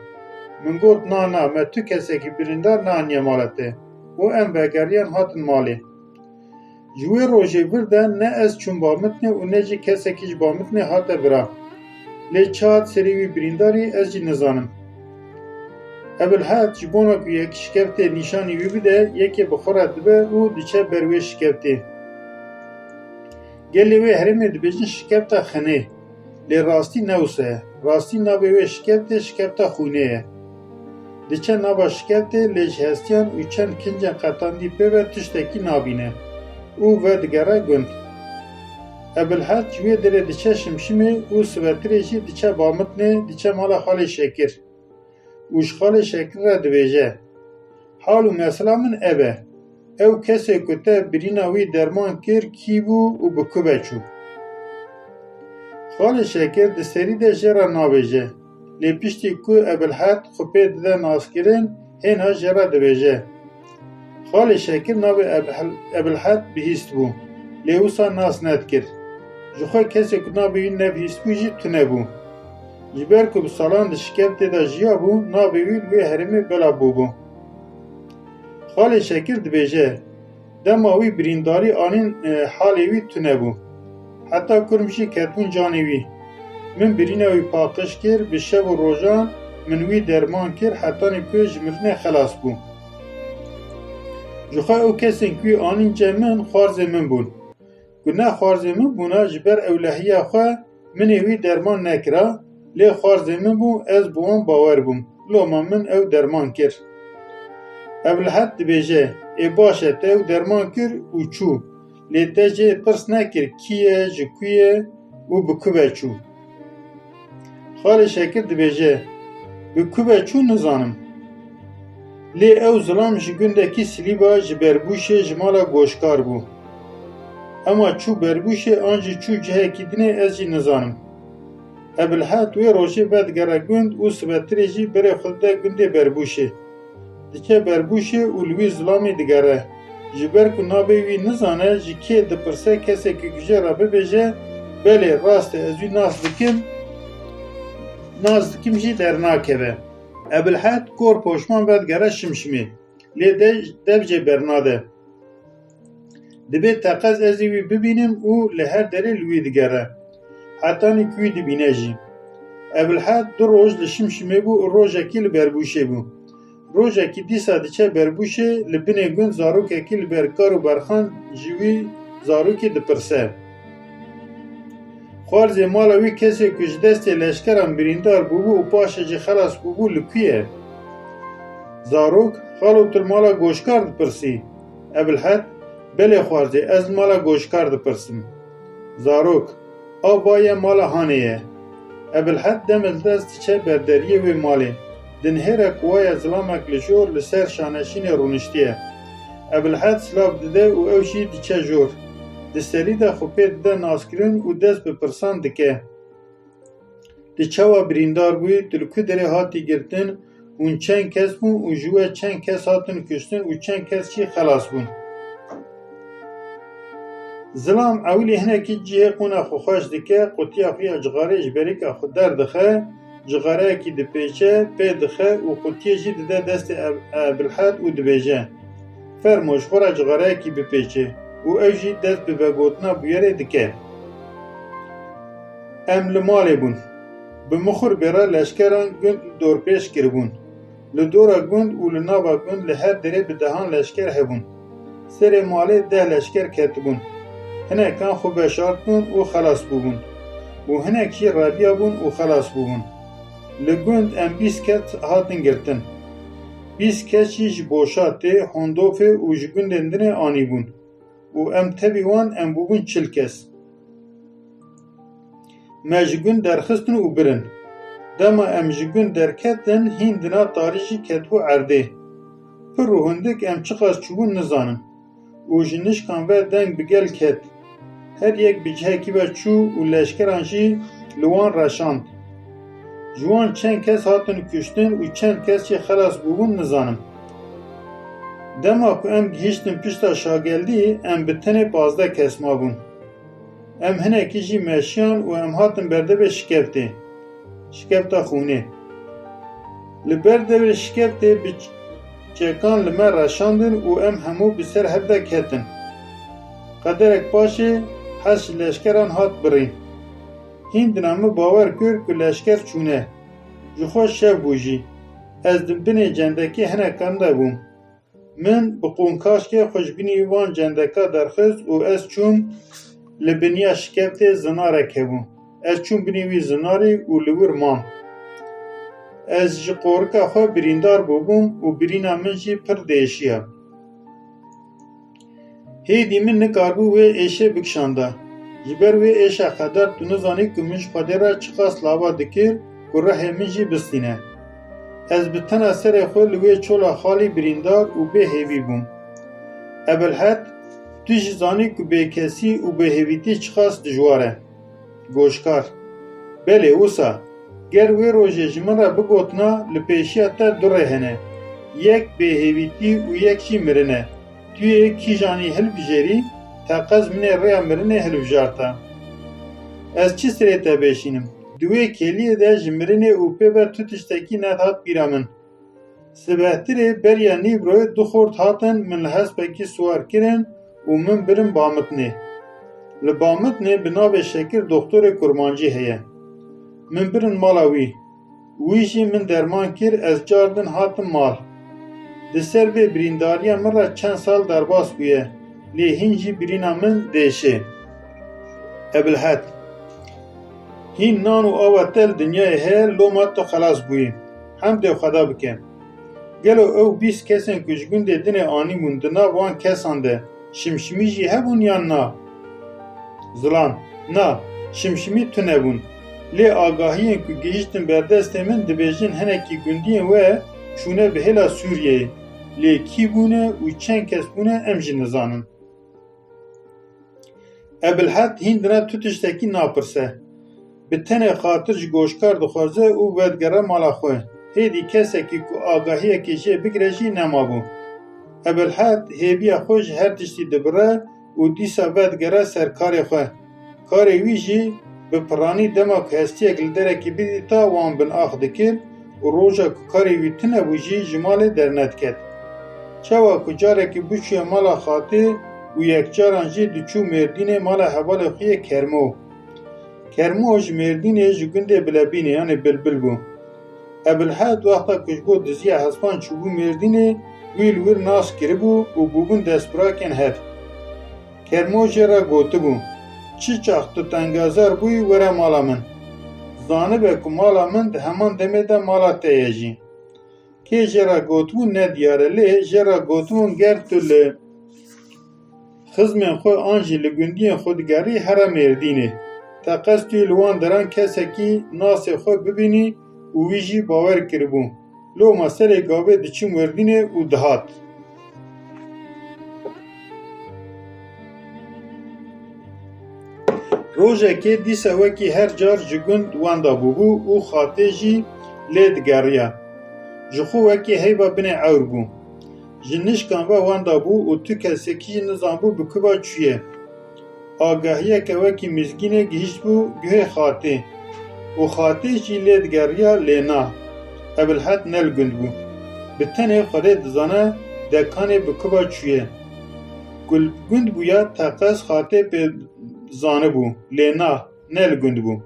Min got, Na, na, me tu kesekî birîndar neaniye mala te. Û em vegeriyan hatin malê. Ji wê rojê vir de ne ez çûm Bamitnê û ne jî kesekî ji Bamitnê hate vira. Lê çi hat serê wî birîndarî, ez jî nizanim. Ebilhed ji bona ku yek şikeftê nîşanî wî bide, yekê bi xwe re dibe û diçe ber wê şikeftê. Gelê wê herêmê dibêjin şikefta xinê. Lê rastî ne wisa ye. Rastî navê wê şikevtê şikevta xûnê ye. Diçe nava şikevtê lê ji hestiyan û çend kincên qetandî pê ve tiştekî nabîne û vedigere gund. Ebilhed ji wê derê diçe Şimşimê û sibetirê jî diçe Bamitnê, diçe mala xalê Şekir. Û ji xalê Şekir re dibêje, Hal û mesela min ev e. Ew kesê ku te birîna wî derman kir kî bû û bi ku ve çû? Xalê Şekir di serî de jê re nabêje. Lê piştî ku Ebilhed xwe pê dide naskirin, hêna jê re dibêje, Xalê Şekir navê Ebil-, Ebilhed bihîst bû, lê wisa nas nedikir. Ji xwe kesê ku navê wî nebihîstbû jî tune bû. Ji ber ku bi salan di şikevtê de jiyabû, navê wî li wê herêmê belav bûbû. Xalê Şekir dibêje, Dema wî birîndarî anîn, e, halê wî tune bû. Heta kurm jî ketbûn canê wî. Min birîna wî paqij kir, bi şev û rojan min wî derman kir, hetanî ku ji mirinê xelas bû. Ji xwe ew kesên ku wî anîn cem min, xwarzên min bûn. Ku ne xwarzên min bûna, ji ber ewlehiya xwe min ê wî derman nekira, lê xwarzên min bûn, ez bi wan bawer bûm. Loma min ew derman kir. Ebilhed dibêje, Ê baş e, te ew derman kir û çû. Lê te jê pirs nekir kî ye, ji ku ye û bi ku ve çû? Xalê Şekir dibêje, Bi ku ve çû nizanim. Lê ew zilam ji gundekî Silîba ji Berbûşê ji mala Goşkar bû. Ema çû Berbûşê an jî çû cihekî dinê ez jî nizanim. Ebilhed wê rojê vedigere gund û sibetirê jî berê xwe dide gundê Berbûşê. Diçe Berbûşê û li wî zilamê digere. Ji ber ku navê wî nizane, ji kê dipirse, kesê ku gije re bibêje, Belê, rast e, ez wî nas dikim, nas dikim jî dernakeve. Ebilhed kor poşman vedigere Şimşimê. Lê de-, dev jê bernade. Dibê teqez ez ê wî bibînim û li her derê li wî digere. Hetanî ku wî dibîne jî. Ebilhed du roj li Şimşimê bû û rojekî li Berbûşê bû. Rojekî dîsa diçe Berbûşê, li binê gund zarokekî li ber kar û berxan ji wî zarokê dipirse. Xwarzê mala wî kesê ku ji destê leşkeran birîndar bûbû û paşê jî xelas bûbû li ku ye? Zarok, Xalo, tu li mala Goşkar dipirsî? Ebilhed, Belê xwarzê, ez li mala Goşkar dipirsim. Zarok, Ava ye, mala Hanê ye. Ebilhed demildest diçe ber deriyê wê malê. Dinihêre ku waya zilamek li jor li ser şaneşînê rûniştiye. Ebilhed silav dide û ew jî diçe jor. Di serî de xwe pê dide naskirin û dest bi pirsan dike. Tu çawa birîndar bûyî, tu li ku derê hatî girtin, hûn çend kes bûn û ji we çend kes hatin kuştin û çend kes jî xelas bûn? Zilam ewilî hinekî cihê qûna xwe xweş dike, qutiya xwe ya cixarê ji berîka xwe derdixe, cixareyekî dipêçe, pê dixe û qutiyê jî dide destê Eb-, Ebilhed û dibêje, Fermo, ji xwe re cixareyekî bipêçe û ew jî dest bi vegotina bûyerê dike. Em li malê bûn. Bi mixur bêra leşkeran gund dorpêç kiribûn. Li dora gund û li nava gund li her derê bi dehan leşker hebûn. Serê malê deh leşker ketibûn. Hinekan xwe veşartbûn û xelas bûbûn. Û hinek jî rebiyabûn û xelas bûbûn. Li gund em bîst kes hatin girtin. Bîst kes jî ji Boşatê, Hondofê û ji gundên dinê anîbûn. Û em tevî wan em bûbûn çil kes. Me ji gund derxistin û birin. Dema em ji gund derketin, hîn dina tarî jî ketibû erdê. Pir û hindik em çiqas çûbûn nizanim. Û ji nişkan ve deng bi gel ket. Her yek bi cihekî ve çû û leşkeran jî li wan reşand. Ji wan çend kes hatin kuştin û çend kes jî xelas bûbûn nizanim. Dema ku em gihîştin pişta şageldî, em bi tenê pazdeh kes mabûn. Em hinekî jî meşiyan û em hatin berdevê şikeftê. Şikefta xûnê. Li ber devê şikeftê bi ç-, çekan li me reşandin û em hemû bi ser hev de ketin. Qederek paşê hez ji leşkeran hat birîn. Hîn dina min bawer kir ku leşker çûne. Ji xwe şev bû jî. Ez di binê cendekê hinekan de bûm. Min bi qûnkaşkê xwe ji binî van cendeka derxist û ez çûm li biniya şikeftê zinarek hebû. Ez çûm binê wî zinarê û li wir mam. Ez ji qorika xwe birîndar bûbûm û birîna min jî pir diêşiya. Hêdî min nikaribû wê êşê bikişanda. Ji ber wê êşa qedar tu nizanî ku min ji Xwedê re çiqas lava dikir ku rihê min jî bistîne. Ez bi tena serê xwe li wê çola xalî birîndar û bê hêvî bûm. Ebilhed, tu jî zanî ku bêkesî û bêhêvîtî çiqas dijwar e. Goşkar, belê wisa, ger wê rojê ji min re bigotina, li pêşiya te du rê hene. Yek bêhêvîtî û yek jî mirin e. Tu yê kîjanî hilbijêrî, teqez min ê rêya mirinê hilbijarta. Ez çi sirê te bêşînim? Di wê kêliyê de ji mirinê û pê ve tu tiştekî nedihat bîra min. Sibehtirê beriya nîvroyê du xort hatin min li hespekî siwar kirin û min birin Bamitnê. Li Bamitnê bi navê Şekir doxtorê kurmancî heye. Min birin mala wî. Wî jî min derman kir, ez car din hatim mal. Di ser vê birîndariya min re çend sal derbas bûye, lê hîn jî birîna min diêşê. Ebilhed. Hîn nan û awa te li dinyayê heye, loma tu xelas bûyî. Hemdê Xweda bike. Gelo ew bîst kesên ku ji gundê dinê anîbûn di nav wan kesan de şimşimî jî hebûn yan na? Zilam. Na, şimşimî tune bûn. Lê agahiyên ku gihîştin ber destê min dibêjin hinekî gundiyên we çûne bi hêla Sûriyeyê. Lê kî bûne û çend kes bûne em jî nizanin. Ebilhed hîn dina tu tiştekî napirse. Bi tenê xatir ji goşkar dixwaze û vedigere mala xwe. Hêdî kesekî ku agahiyekê jê bigire jî nemabû. Ebilhed hêviya xwe ji her tiştî dibire û dîsa vedigere ser karê xwe. Karê wî jî bi piranî dema ku hestiyek li derekî bidîta wan bin ax dikir û roja ku karê wî tune bû jî ji malê dernediket. Çawa ku carekî biçûye mala Xatê û yekcaran jî diçû Mêrdînê mala hevalê xwe yê Kermo. Kermo ji Mêrdînê ji gundê Bilebînê yanê Bilbil bû. Ebilhed wexta ku ji bo diziya hespan çûbû Mêrdînê, wî li wir nas kiribû û bûbûn destbirakên hev. Kermo jê re gotibû, "Çi çax tu tengazar bûyî, were mala min. Zanibe ku mala min di heman demê de mala te ye jî." Kê jê re gotibû nediyar e, lê jê re gotibûn, "Ger tu li xizmên xwe an jî li gundiyên xwe digerî, here Mêrdînê. Teqez tu yê li wan deran kesekî nasê xwe bibînî û wî jî bawer kiribû. Loma serê gavê diçin Werdînê û dihat." Rojekê dîsa wekî her car ji gund wenda bûbû û Xatê jî lê digeriya. Ji xwe wekî heyva binê ewr bû. Ji nişkan ve wenda bû û tu kesekî jî nizanbû bi ku ve çûye. Agahiyeke wekî mizgînê gihîştbû guhê Xatê û Xatê jî lê digeriya, lê na, Ebilhed ne li gund bû. Bi tenê Xwedê dizane dekanê bi ku ve çûye. Ku li gund bûya teqez Xatê pê zanibû, lê na, ne li gund bû.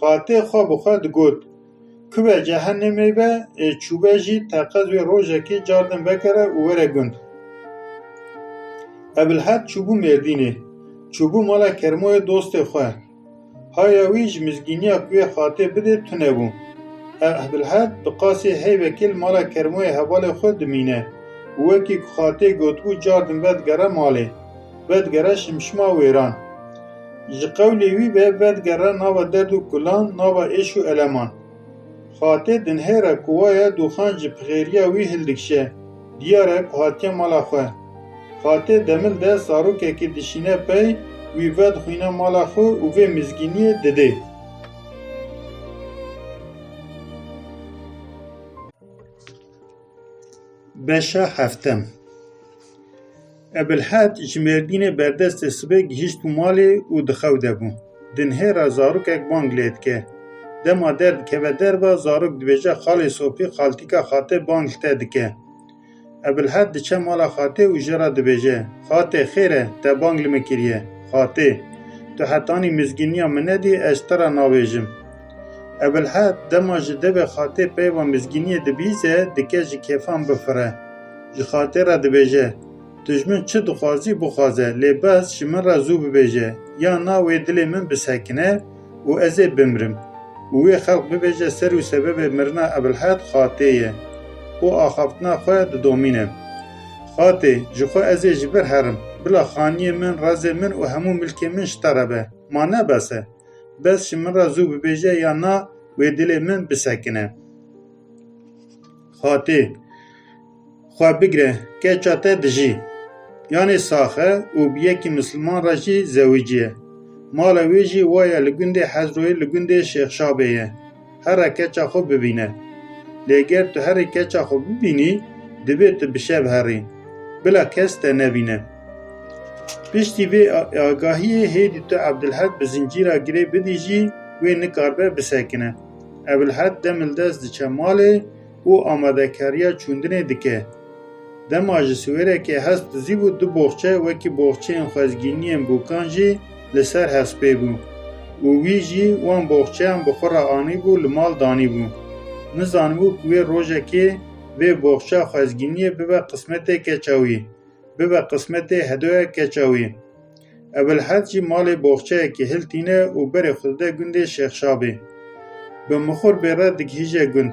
Xatê xwe bi xwe digot, "Ku ve cehennemê be, ê çûbe jî teqez wê rojekê car din vekere û were gund." Ebilhed çûbû Mêrdînê, çûbû mala Kermoyê dostê xwe. Haya wî ji mizgîniya ku wê Xatê bidê tune bû. Ebilhed bi qasî heyvekê li mala Kermoyê hevalê xwe dimîne û wekî ku Xatê gotibû car din vedigere malê, vedigere şimşima wêran. Ji qewlê wî ve vedigere nava derd û kulan, nava êş û eleman. Xatê dinhêre ku waye dûxan ji pixêriya wî hildikişe, diyar e ku hatiye mala xwe. Xatê demil de zarokekî dişîne pey, wî vedixwîne mala xwe û vê mizgîniyê didê. Beşa heftem. Ebilhed ji Mêrdînê berdestê sibê gihîşt bû malê û di xew de bû. Dinhêra zarokek bang lê dike. Dema derdikeve derve, zarok dibêje, "Xalê Sopî, xaltîka Xatê bang li te dike." Ebilhed diçe mala Xatê û jê re dibêje, "Xatê, xêr e, te bang li min kiriye." Xatê, "Tu hetanî mizgîniya min nedî, ez ji te re nabêjim." Ebilhed dema ji devê Xatê peyva mizgîniyê dibihîze, dike ji kêfan bifire. Ji Xatê re dibêje, "Tu ji min çi dixwazî, bixwaze, lê bes ji min re zû bibêje, ya na wê dilê min bisekine, û ez ê bimrim. Û wê xelq bibêje ser û sebebê mirina Ebilhed Xatê ye û axaftina xwe didomîne. Xatê, ji xwe ez ê ji vir herim, bila xaniyê min, rezê min û hemû milkê min ji te re be. Ma ne bes e? Bes ji min re zû bibêje yan na wê dilê min bisekine. Xatê, xwe bigre, keça te dijî. Yanê sax e û bi yekî misilman re jî zewiciye. Mala wê jî waye li gundê Hezroyê li gundê Şêxşabê ye. Here keça xwe bibîne. Lê ger tu herî keça xwe bibînî, divê tu bi şev herî. Bila kes te nebîne. Piştî vê a-, agahiyê hêdî tu Ebdilhed bi zincîra girê bidî jî wê nikaribe bisekine. Ebilhed dem li dest diçe malê û amadekariya çûndinê dike. Dema ji siwêrekê hest dizîbû du boxçe wekî boxçeyên xwezgîniyên bokan jî li ser hespê bû û wî jî wan boxçeyan bi xwe re anîbû li mal danîbû. Nizanibû ku wê rojekê vê boxça xwezgîniyê bibe qismetê keça wî, bibe qismetê hedoya keça wî. Ebilhed jî malê boxçeyekê hiltîne û berê xwe dide gundê Şêxşabê. Bi mixur bê re digihîje gund.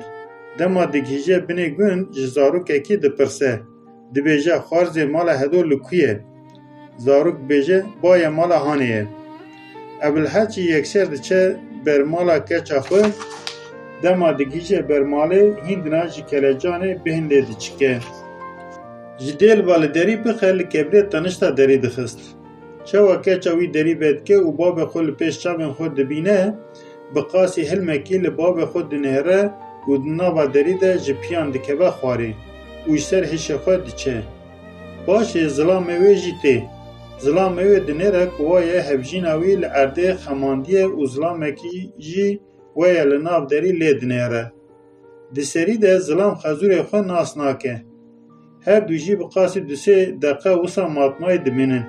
Dema digihîje binê gund ji zarokekî dipirse. Dibêje, "Xwarzê mala Hedo li ku ye?" Zarok dibêje, "Baye mala Hanê ye." Ebilhed jî yekser diçe ber mala keça xwe. Dema digihîje ber malê, hîndina ji kelecanê bêhn lê diçike. Ji dêl va li derî bixe, li kebrê tenişta derî dixist. Çawa keça wî derî vedike û babê xwe li pêş çavên xwe dibîne, bi qasî hilmekî li babê xwe dinihêre û di nava derî de ji piyan dikeve xwarê û ji ser hişê xwe diçe. Paşê zilamê wê jî tê. Zilamê wê dinêre ku waye hevjîna wî li erdê xemandiye û zilamekî jî waye li nav derî lê dinêre. Di serî de zilam xezûrê xwe nas nake. Her du jî bi qasî du sê deqe wisa matmayî dimînin.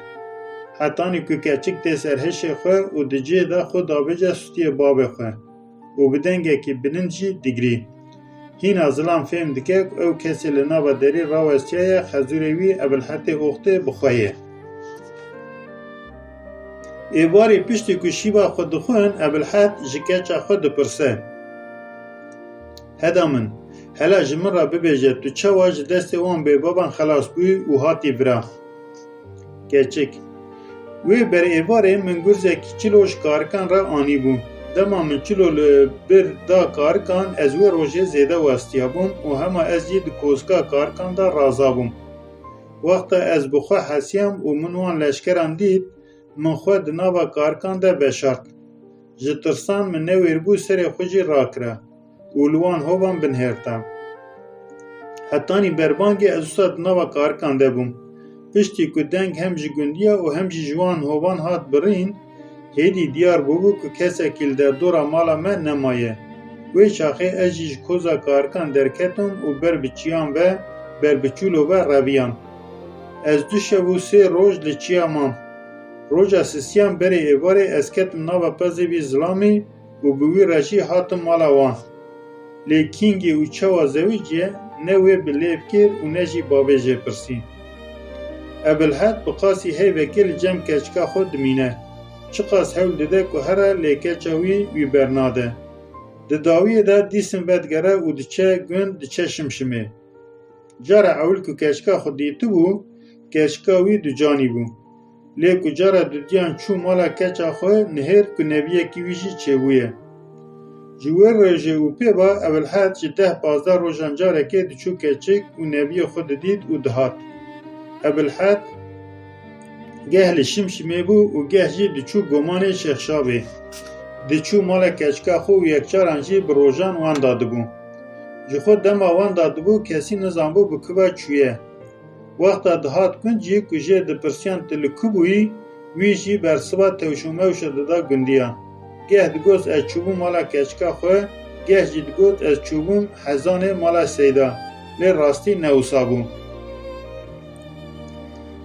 Hetanî ku keçik tê ser hişê xwe û di cihê de xwe dabêje stûyê babê xwe û bi dengekî bilind jî digirî. Hîna zilam fêm dike ku ew kesê li nava derî rawestiyaye, xezûrê wî Ebilhedê Oxtê bi xwe ye. Êvarî piştî ku şîva xwe dixwin, Ebilhed ji keça xwe dipirse, "Heda min, hela ji min re bibêje, tu çawa ji destê wan bêbaban xelas bûyî û hatî vira?" Keçik, "Wê berê êvarê min gurzekî çilo ji karikan re anîbû. Dema min çilo li bir da karikan, ez wê rojê zêde westiyabûm û hema ez jî di kozika karikan de razabûm. Wexta ez bi xwe hesiyam û min wan leşkeran dît, min xwe di nava karikan de veşart. Ji tirsan min newêribû serê xwe jî rakira û li wan hovan binihêrta. Hetanî berbangê ez wisa di nava karikan de bûm. Piştî ku deng hem ji gundiya û hem jî ji wan hovan hat birîn, hêdî diyar bûbû ku kesekî li derdora mala me nemaye. Wê çaxê ez jî ji koza karikan derketim û ber bi çiyan ve, ber bi çûlo ve reviyam. Ez du şev û sê roj li çiya mam. Roja sisiyan berê êvarê ez ketim nava pezê vî zilamî û bi wî re jî hatim mala wan. Lê kîngê û çawa zewiciye, ne wê bi lêv kir û ne jî bavê jê pirsî." Ebilhed bi qasî heyvekê li cem keçika xwe dimîne. Çiqas hewl dide ku here, lê keça wî wî bernade. Di dawiyê de dîsin vedigere û diçe gund, diçe Şimşimê. Cara ewil ku keçika xwe dîtibû, keçika wî ducanî bû. Lê ku cara dudiyan çû mala keça xwe, nihêr ku nebiyekî wî jî çêbûye. Ji wê rojê û pê ve Ebilhed ji deh pazdeh rojan carekê diçû keçik û nebiyê xwe didît û dihat. Ebilhed geh li Şimşimê bû û geh jî diçû gomanê Şêxşabê. Diçû mala keçika xwe û yekcaran jî bi rojan wenda dibû. Ji xwe dema wenda dibû, kesî nizanbû bi ku ve çûye. Wexta dihat gund jî ku jê dipirsiyan tu li ku bûyî, wî jî bersiva tewşomewşa dida gundiya. Geh digot ez çûbûm mala keçika xwe, geh jî digot ez çûbûm hezanê mala Seyda. Lê rastî ne wisa bû.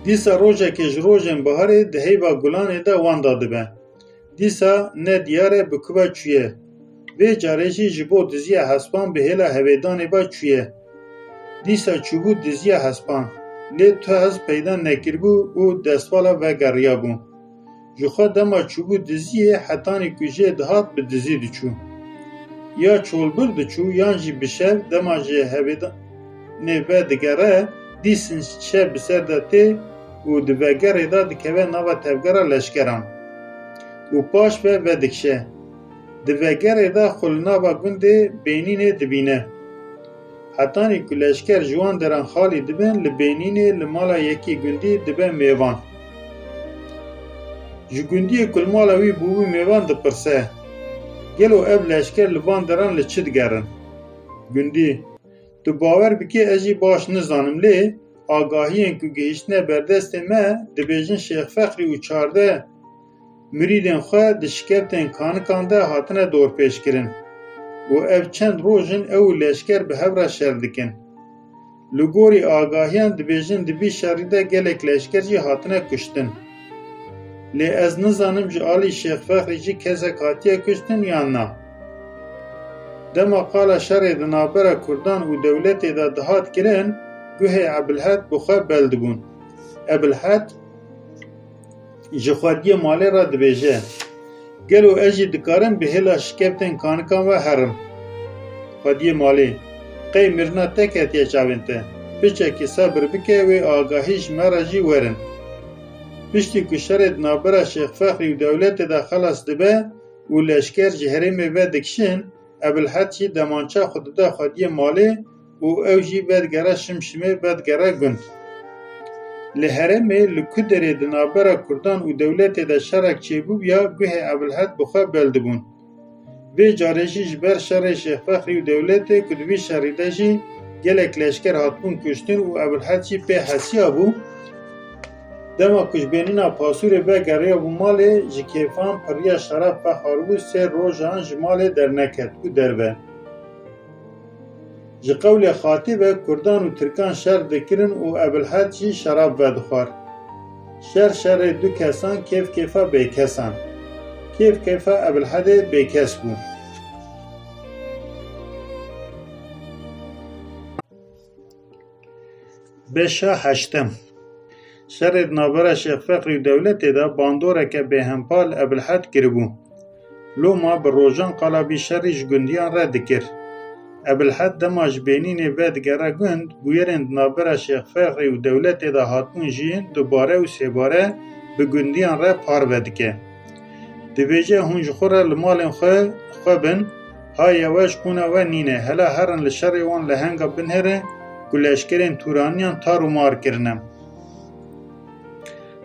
Dîsa rojekê ji rojên biharê di heyva gulanê de wenda dibe. Dîsa ne diyar e bi ku ve çûye. Vê carê jî ji bo diziya hespan bi hêla hevêdanê ve çûye. Dîsa çûbû diziya hespan. Lê tu hesp peyda nekiribû û destvala vegeriyabû. Ji xwe dema çûbû diziyê, hetanî ku jê dihat bi dizî diçû. Ya çolbir diçû, yan jî bi şev dema ji hevêdanê vedigere, dîsin şev bi ser de tê û di vegerê de dikeve nava tevgera leşkeran û paş ve vedikişe. Di vegerê de xwe li nava gundê Bênînê dibîne. Hetanî ku leşker ji wan deran xalî dibin, li Bênînê li mala yekî gundî dibe mêvan. Ji gundiyê ku li mala wî bûbû mêvan dipirse, gelo ev leşker li van deran li çi digerin? Gundî, tu bawer bike ez jî baş nizanim, lê agahiyên ku gihîştine ber destê me, dibêjin Şêx Fexrî û çardeh mirîdên xwe di şikeftên kanikan de hatine dorpêçkirin û ev çend roj in ew û leşker bi hev re şer dikin. Li gorî agahiyan dibêjin di vî şerî de gelek leşker jî hatine kuştin. Lê ez nizanim ji alî Şêx Fexrî jî kesek hatiye kuştin yan na. Dema qala şerê di navbera Kurdan û dewletê de dihat kirin, guhê Ebilhed bi xwe bel dibûn. Ebilhed ji xwediyê malê re dibêje, gelo ez jî dikarim bi hêla şikeftên kanikan ve herim? Xwediyê malê, qey mirina te ketiye çavên te? Piçekî sebir bike, wê agahî ji me re jî werin. Piştî ku şerê di navbera Şêx Fexrî û dewletê de xelas dibe û leşker ji herêmê vedikişin, Ebilhed jî demança xwe dide xwediyê malê û ew jî vedigere Şimşimê, vedigere gund. Li herêmê li ku derê di navbera Kurdan û dewletê de şerek çêbûbûya, guhê Ebilhed bi xwe bel dibûn. Vê carê jî ji ber şerê Şêx Fexrî û dewletê ku di vî şerî de jî gelek leşker hatibûn kuştin û Ebilhed jî pê hesiya bû, dema ku ji Bênîna Pasûrê vegeriyabû malê, ji kêfan piriya şerab vexwaribû, sê rojan ji malê derneket û derve. Ji qewlê Xatî ve Kurdan û Tirkan şer dikirin û Ebilhed jî şerab vedixwar. Şer şerê du kesan, kêf kêfa bêkesan. Kêf kêfa Ebilhedê bêkes bû. Beşa heştem. Şerê di navbera Şêx Fexrî û dewletê de bandoreke bêhempa li Ebilhed kiribû. Loma bi rojan qala vî şerî ji gundiyan re dikir. Ebilhed dema ji Bênînê vedigere gund, bûyerên di navbera Şêx Fexrî û dewletê de hatibûn jî dubare û sêbare bi gundiyan re parve dike. Dibêje, hûn ji xwe re li malên xwe xwe bin, ha yewe ji qûna we nîne, hela herin li şerê wan lehenga binêrin ku leşkerên Tûraniyan tar û mar kirine.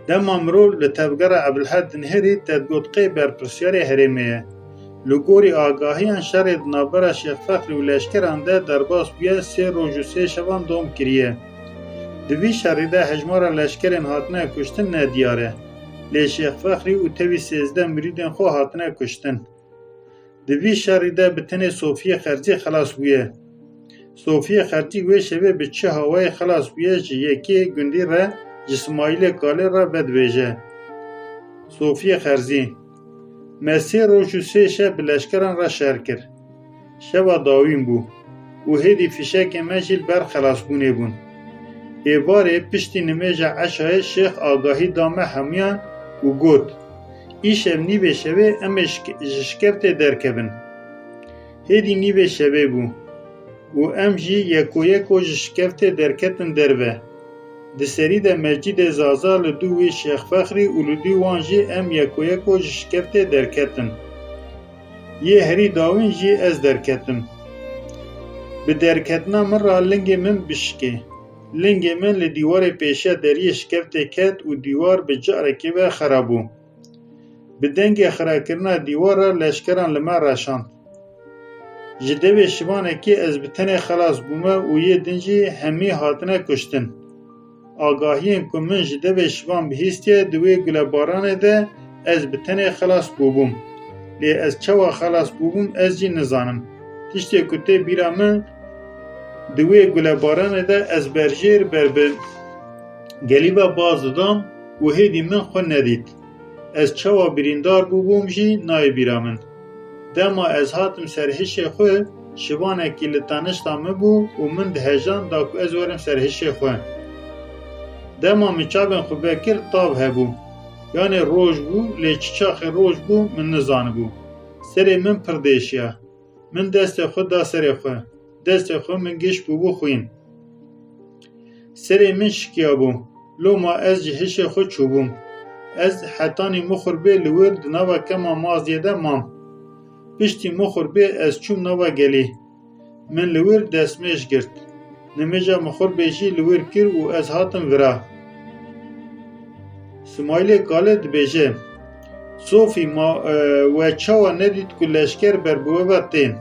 Dema mirov li tevgera Ebilhed dinihêrî, te digot qey berpirsiyarê herêmê ye. Li gorî agahiyan şerê di navbera Şêx Fexrî û leşkeran de derbas bûye, sê roj û sê şevan dom kiriye. Di vî şerî de hejmara leşkerên hatine kuştin ne diyar e. Lê Şêx Fexrî û tevî sêzdeh mirîdên xwe hatine kuştin. Di vî şerî de bi tenê Sofiyê Xerzî xelas bûye. Sofiyê Xerzî wê şevê bi çi hawayê xelas bûye, ji yekê gundî re, ji Simayîlê Kalê re vedibêje. Sofiyê Xerzî, me sê roj û sê şev bi leşkeran re şer kir. Şeva dawîn bû û hêdî fîşekên me jî li ber xelasbûnê bûn. Êvarê piştî nimêja eşayê Şêx agahî da me hemûyan û got, îşev nîvê şevê em ê şik-, ji şikeftê derkevin. Hêdî nîvê şevê bû û em jî yeko yeko ji şikeftê derketin derve. Di serî de Mescîdê Zaza li dû wî Şêx Fexrî û li dû wan jî em yeko yeko ji şikeftê derketin. Yê herî dawîn jî ez derketim. Bi derketina min re lingê min bişikê. Lingê min li dîwarê pêşiya deriyê şikeftê ket û dîwar bi carekê ve xera bû. Bi dengê xirakirina dîwar re leşkeran li me reşand. Ji devê şivanekê ez bi tenê xelas bûme û yê din jî hemî hatine kuştin. Agahiyên ku min ji devê şivan bihîstiye, di wê gulebaranê de ez bi tenê xelas bûbûm. Lê ez çawa xelas bûbûm, ez jî nizanim. Tiştê ku tê bîra min, di wê gulebaranê de ez berjêr ber bi gelî ve baz didam û hêdî min xwe nedît. Ez çawa birîndar bûbûm jî nayê bîra min. Dema ez hatim ser hişê xwe, şivanekî li tenişta min bû û min dihejand da ku ez werim ser hişê xwe. Dema min çavên xwe vekir, tav hebû. Yanê roj bû, lê çi çaxê roj bû, min nizanibû. Serê min pir dêşiya. Min destê xwe da serê xwe. Destê xwe min giş bûbû xwîn. Serê min şikiyabû. Loma ez ji hişê xwe çûbûm. Ez hetanî mixur bê li wir di nava kema maziyê de mam. Piştî mixur bê ez çûm nava gelî. Min li wir destmêj girt. Nimêja mixur bê jî li wir kir û ez hatim vira. Simaîlê Kale dibêje, Sofî, ma, e, we çawa nedît ku leşker ber bi we ve tên?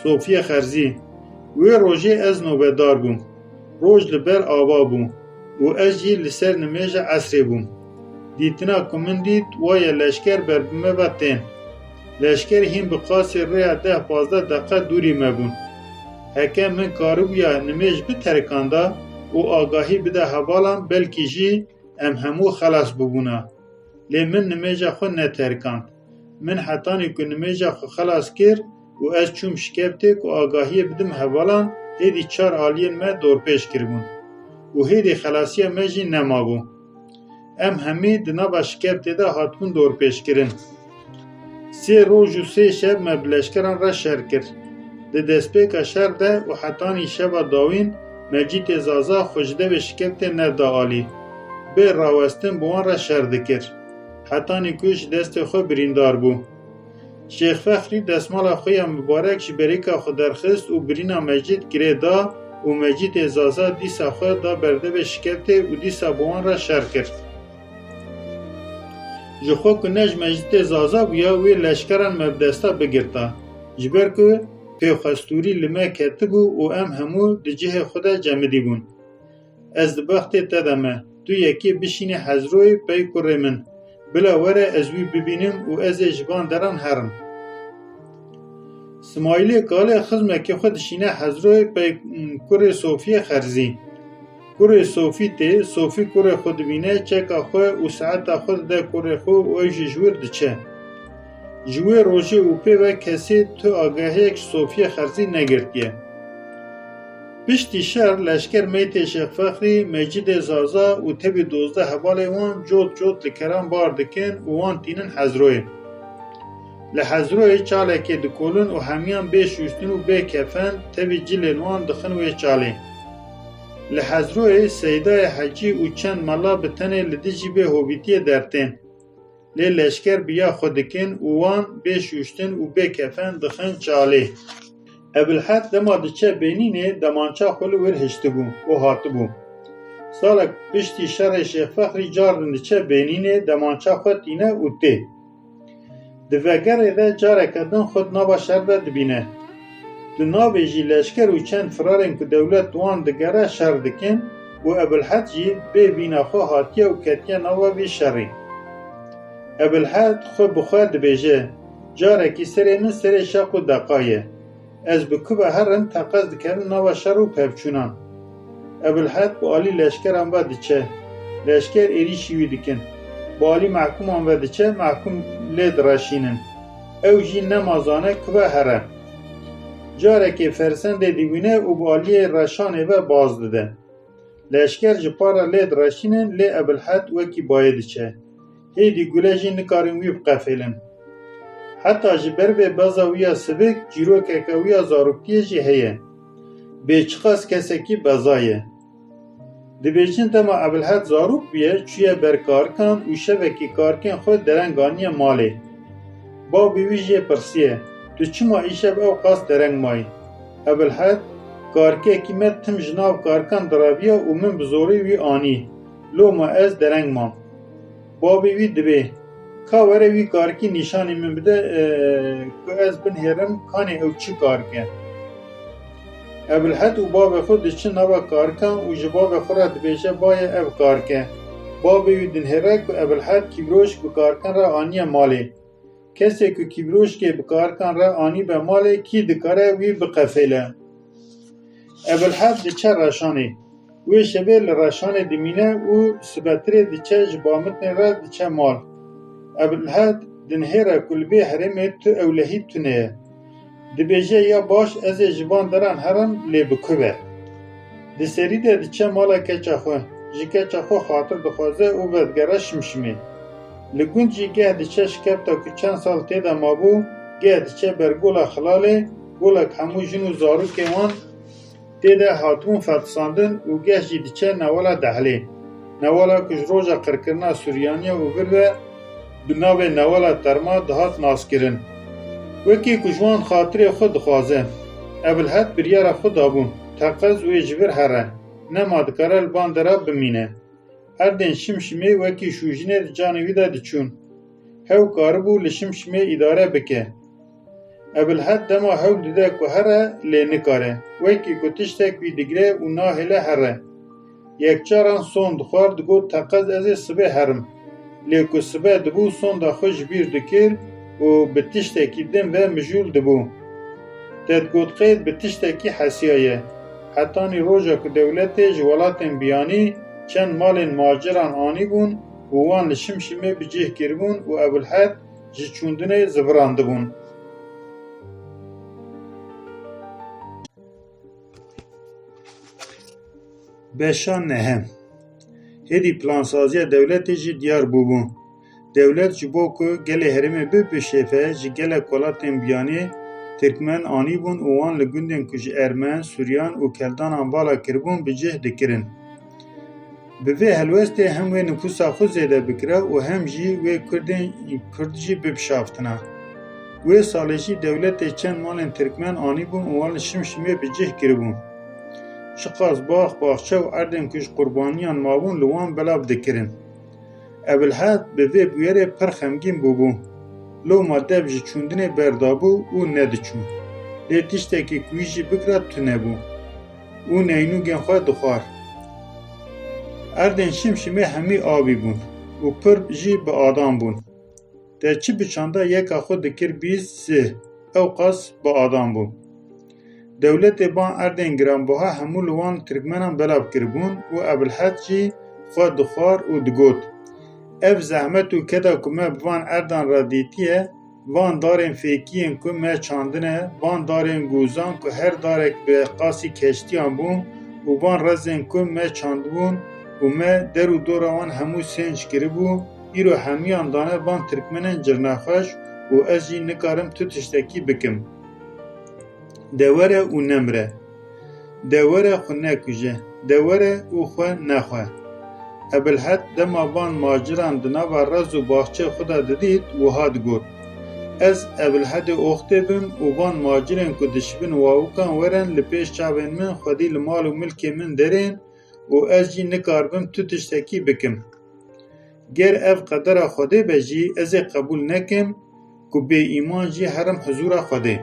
Sofiye Xerzî, wê rojê ez nobedar bûm. Roj li ber ava bû û ez jî li ser nimêja esrê bûm. Dîtina ku min dît, wa ye leşker ber bi me ve tên. Leşker hîn bi qasî rêya deh pazdeh deqe dûrî me bûn. Heke min karibûya nimêj biterikanda û agahî bide hevalan, belkî jî em hemû xelas bûbûna. Lê min nimêja xwe neterikand. Min hetanî ku nimêja xwe xelas kir û ez çûm şikeftê ku agahiyê bidim hevalan, hêdî çar aliyên me dorpêç kiribûn û hêdî xelasiya me jî nemabû. Em hemî di nava şikeftê de hatibûn dorpêçkirin. Sê roj û sê şev me bi leşkeran re şer kir. Di destpêka şer de û hetanî şeva dawîn Mecîtê Zaza xwe ji devê şikeftê neda alî. Bê rawestin bi wan re şer dikir. Hetanî ku ji destê xwe birîndar bû. Şêx Fexrî destmala xwe ya mibarek ji berîka xwe derxist û birîna Mecît girê da û Mecîtê Zaza dîsa xwe da berdevê şikeftê û dîsa bi wan re şer kir. Ji xwe ku ne ji Mecîtê Zaza bûya, wê leşkeran me bi desta bigirta. Ji ber ku pêxwestûrî li me ketibû û em hemû di cihê xwe de cemidî bûn. Ez di bextê te de me. Tu yekê bişînî Hezroyê pey kurê min. Bila were ez wî bibînim û ez ê ji van deran herim. Simaîlê Kalê xizmekê xwe dişîne Hezroyê pey kurê Sofiyê Xerzî. Kurê Sofî tê, Sofî kurê xwe dibîne, çeka xwe û saeta xwe dide kurê xwe û ew jî ji wir diçe. Ji wê rojê û pê ve kesê tu agahiyek ji Sofiyê Xerzî negirtiye. Piştî şer leşker Meytê Şêx Fexrî, Mecîdê Zaza û tevî dozdeh hevalê wan cot cot li keran bar dikin û wan tînin Hezroyê. Li Hezroyê çalekê dikolin û hemiyan bê şûştin û bê kefen tevî cilên wan dixin wê çalê. Li Hezroyê Seydayê Hecî û çend mela bi tenê li dijî vê hovîtiyê dertên. Lê leşker bi ya xwe dikin û wan bê şûştin û bê kefen dixin çalê. Ebilhed dema diçe Benînê demança xwe li wir hiştibû û hatibû. Salek piştî şerê Şêx Fexrî car din diçe Benînê demança xwe tîne û tê. Di vegerê de careke din xwe di nava şer de dibîne. Tu nabêjî leşker û çend firarên ku dewlet di wan digere şer dikin û Ebilhed jî bê vîna xwe hatiye û ketiye nava vî şerî. Ebilhed xwe bi xwe dibêje, carekî serê min serê şeq û deqa ye. Ez bi ku ve herim teqez dikevim nava şer û pevçûnan. Ebilhed bi alî leşkeran ve diçe. Leşker êrîşî wî dikin. Bi alî mehkûman ve diçe, mehkûm lê direşînin. Ew jî nema zane ku ve here. Carekê fersendê dibîne û bi aliyê reşanê ve baz dide. Leşker ji para lê direşînin, lê Ebilhed wekî bayê diçe. Hêdî gule jî nikarin wî biqefêlin. Heta ji ber vê beza wî ya sivik, çîrokeke wî ya zaroktiyê jî heye. Bê çiqas kesekî beza ye. Dibêjin dema Ebilhed zarok bûye, çûye ber karikan û şevekî karikên xwe dereng aniye malê. Bavê wî jê pirsiye, Tu çima îşev ew qas dereng mayî? Ebilhed, Karikekî me tim ji nav karikan diraviya û min bi zorê wî anî. Loma ez dereng mam. Bavê wî dibê, Ka were wî karikî nîşanî min bide, e, ku ez binihêrim kanê ew çi karik e. Ebilhed û bavê xwe diçin nava karikan û ji bavê xwe re dibêje, Bayê ev karik e. Bavê wî dinihêre ku Ebilhed kîvroşk bi karikan re aniye malê. Kesê ku kîvroşkê bi karikan re anîbe malê, kî dikare wî biqefêle? Ebilhed diçe Reşanê. Wê şevê li Reşanê dimîne û sibetirê diçe ji Bamitnê re diçe mal. Ebilhed dinihêre ku li vê herêmê tu ewlehî tune ye. Dibêje, Ya baş, ez ê ji van deran herim, lê bi ku ve? Di serî de diçe mala keça xwe. ji keça xwe xatir dixwaze û vedigere Şimşimê. Li gund jî geh diçe şikefta ku çend sal tê de mabû, geh diçe ber gola Xilalê, golek hemû jin û zarokên wan tê de hatibûn fetisandin û geh jî diçe newala Dehlê. Newala ku ji roja qirkirina Suryaniya û vir ve bi navê Newala Terma dihat naskirin. Wekî ku ji wan xatirê xwe dixwaze, Ebilhed biryara xwe dabûn, teqez wê ji vir here, nema dikare li van dera bimîne. Erdên Şimşimê wekî şûjinê di canê wî de diçûn. Hew karibû li Şimşimê îdare bike. Ebilhed dema hewl dide ku here, lê nikare. Wekî ku tiştek wî digire û nahêle here. Yekcaran sond dixwar, digot, teqez ez ê sibê herim. Lê ku sibe dibû, sonda xwe ji bîr dikir û bi tiştekî din ve mijûl dibû. Te digot qey bi tiştekî hesiyaye. Hetanî roja ku dewletê ji welatên biyanî çend malên maciran anîbûn û wan li Şimşimê bi cih kiribûn û Ebilhed ji çûndinê zivirandibûn. Beşa nehê. Hêdî plansaziya dewletê jî diyar bûbû. Dewlet ji bo ku gelê herêmê bibişêfe, ji gelek welatên biyanî Tirkmen anîbûn û wan li gundên ku ji Ermen, Suryan û Keldanan bala kiribûn bi cih dikirin. Bi vê helwestê hem wê nifûsa xwe zêde bikira û hem jî wê Kurdên Kurd jî bibişaftina. Wê salê jî dewletê çend malên Tirkmen anîbûn û wan li Şimşimê bi cih kiribûn. Çiqas bax, baxçe û erdên ku ji qurbaniyan mabûn li wan belav dikirin. Ebilhed bi vê bûyerê pir xemgîn bûbû. Loma dev ji çûndinê berdabû û nediçû. Lê tiştekî ku wî jî bikira tune bû. Û neynûgên xwe dixwar. Erdên Şimşimê hemî avî bûn û pir jî bi adan bûn. Te çi biçanda yeka xwe dikir bîst sih, ew qas bi adan bû. Dewletê van erdên giranbuha hemû li wan Tirkmenan belav kiribûn û Ebilhed jî xwe dixwar û digot, ev zehmet û keda ku me bi van erdan re dîtiye, van darên fêkiyên ku me çandine, van darên gûzan ku her darek bi qasî keştiyan bûn û van rezên ku me çandibûn û me der û dora wan hemû sênc kiribû, îro hemiyan dane van Tirkmenên cirnexweş û ez jî nikarim tu tiştekî bikim. De were û nemire. De were xwe nekuje. De were û xwe nexwe. Ebilhed dema van maciran di nava rez û baxçeyê xwe de didît, wiha digot, ez Ebilhedê Oxtê bim û van macirên ku dişibin wawikan werin li pêş çavên min xwedî li mal û milkê min derên û ez jî nikarbim tu tiştekî bikim. Ger ev qedera Xwedê be jî ez ê qebûl nekim ku bêîman jî herim hizûra Xwedê.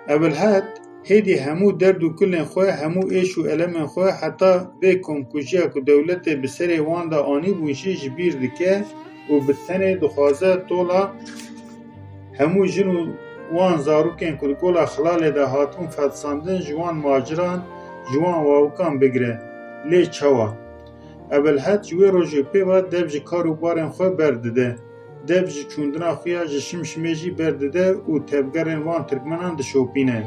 Ebilhed hêdî hemû derd û kulên xwe, hemû êş û elemên xwe, heta vê komkujiya ku dewletê bi serê wan de anîbûn jî ji bîr dike û bi tenê dixwaze tola hemû jin û wan zarokên ku di gola Xilalê de hatibûn fetisandin ji wan maciran, ji wan wawikan bigire. Lê çawa? Ebilhed ji wê rojê pê ve dev ji kar û barên xwe berdide. Dev ji çûndina xwe ya ji Şimşimê jî berdide û tevgerên van Tirkmenan dişopîne.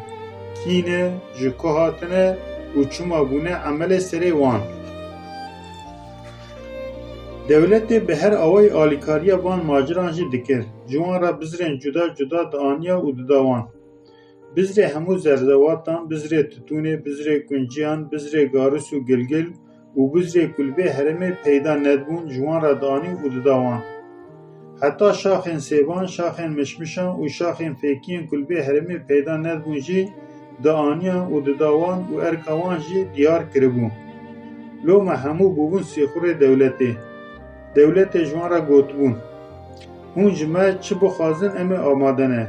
Kî ne, ji ku hatine û çima bûne emelê serê wan? Dewletê bi her awayî alîkariya van maciran jî dikir. Ji wan re bizrên cuda cuda dianiya û dida wan. Bizrê hemû zerzewatan, bizrê titûnê, bizrê kunciyan, bizrê garis û gilgil û bizrê ku li vê herêmê peyda nedibûn, ji wan re dianî û dida wan. Heta şaxên sêvan, şaxên mişmişan û şaxên fêkiyên ku li vê herêmê peyda nedibûn jî dianiya û dida wan û erka wan jî diyar kiribû. Loma hemû bûbûn sîxurê dewletê. Dewletê ji wan re gotibûn, hûn ji me çi bixwazin, em ê amade ne.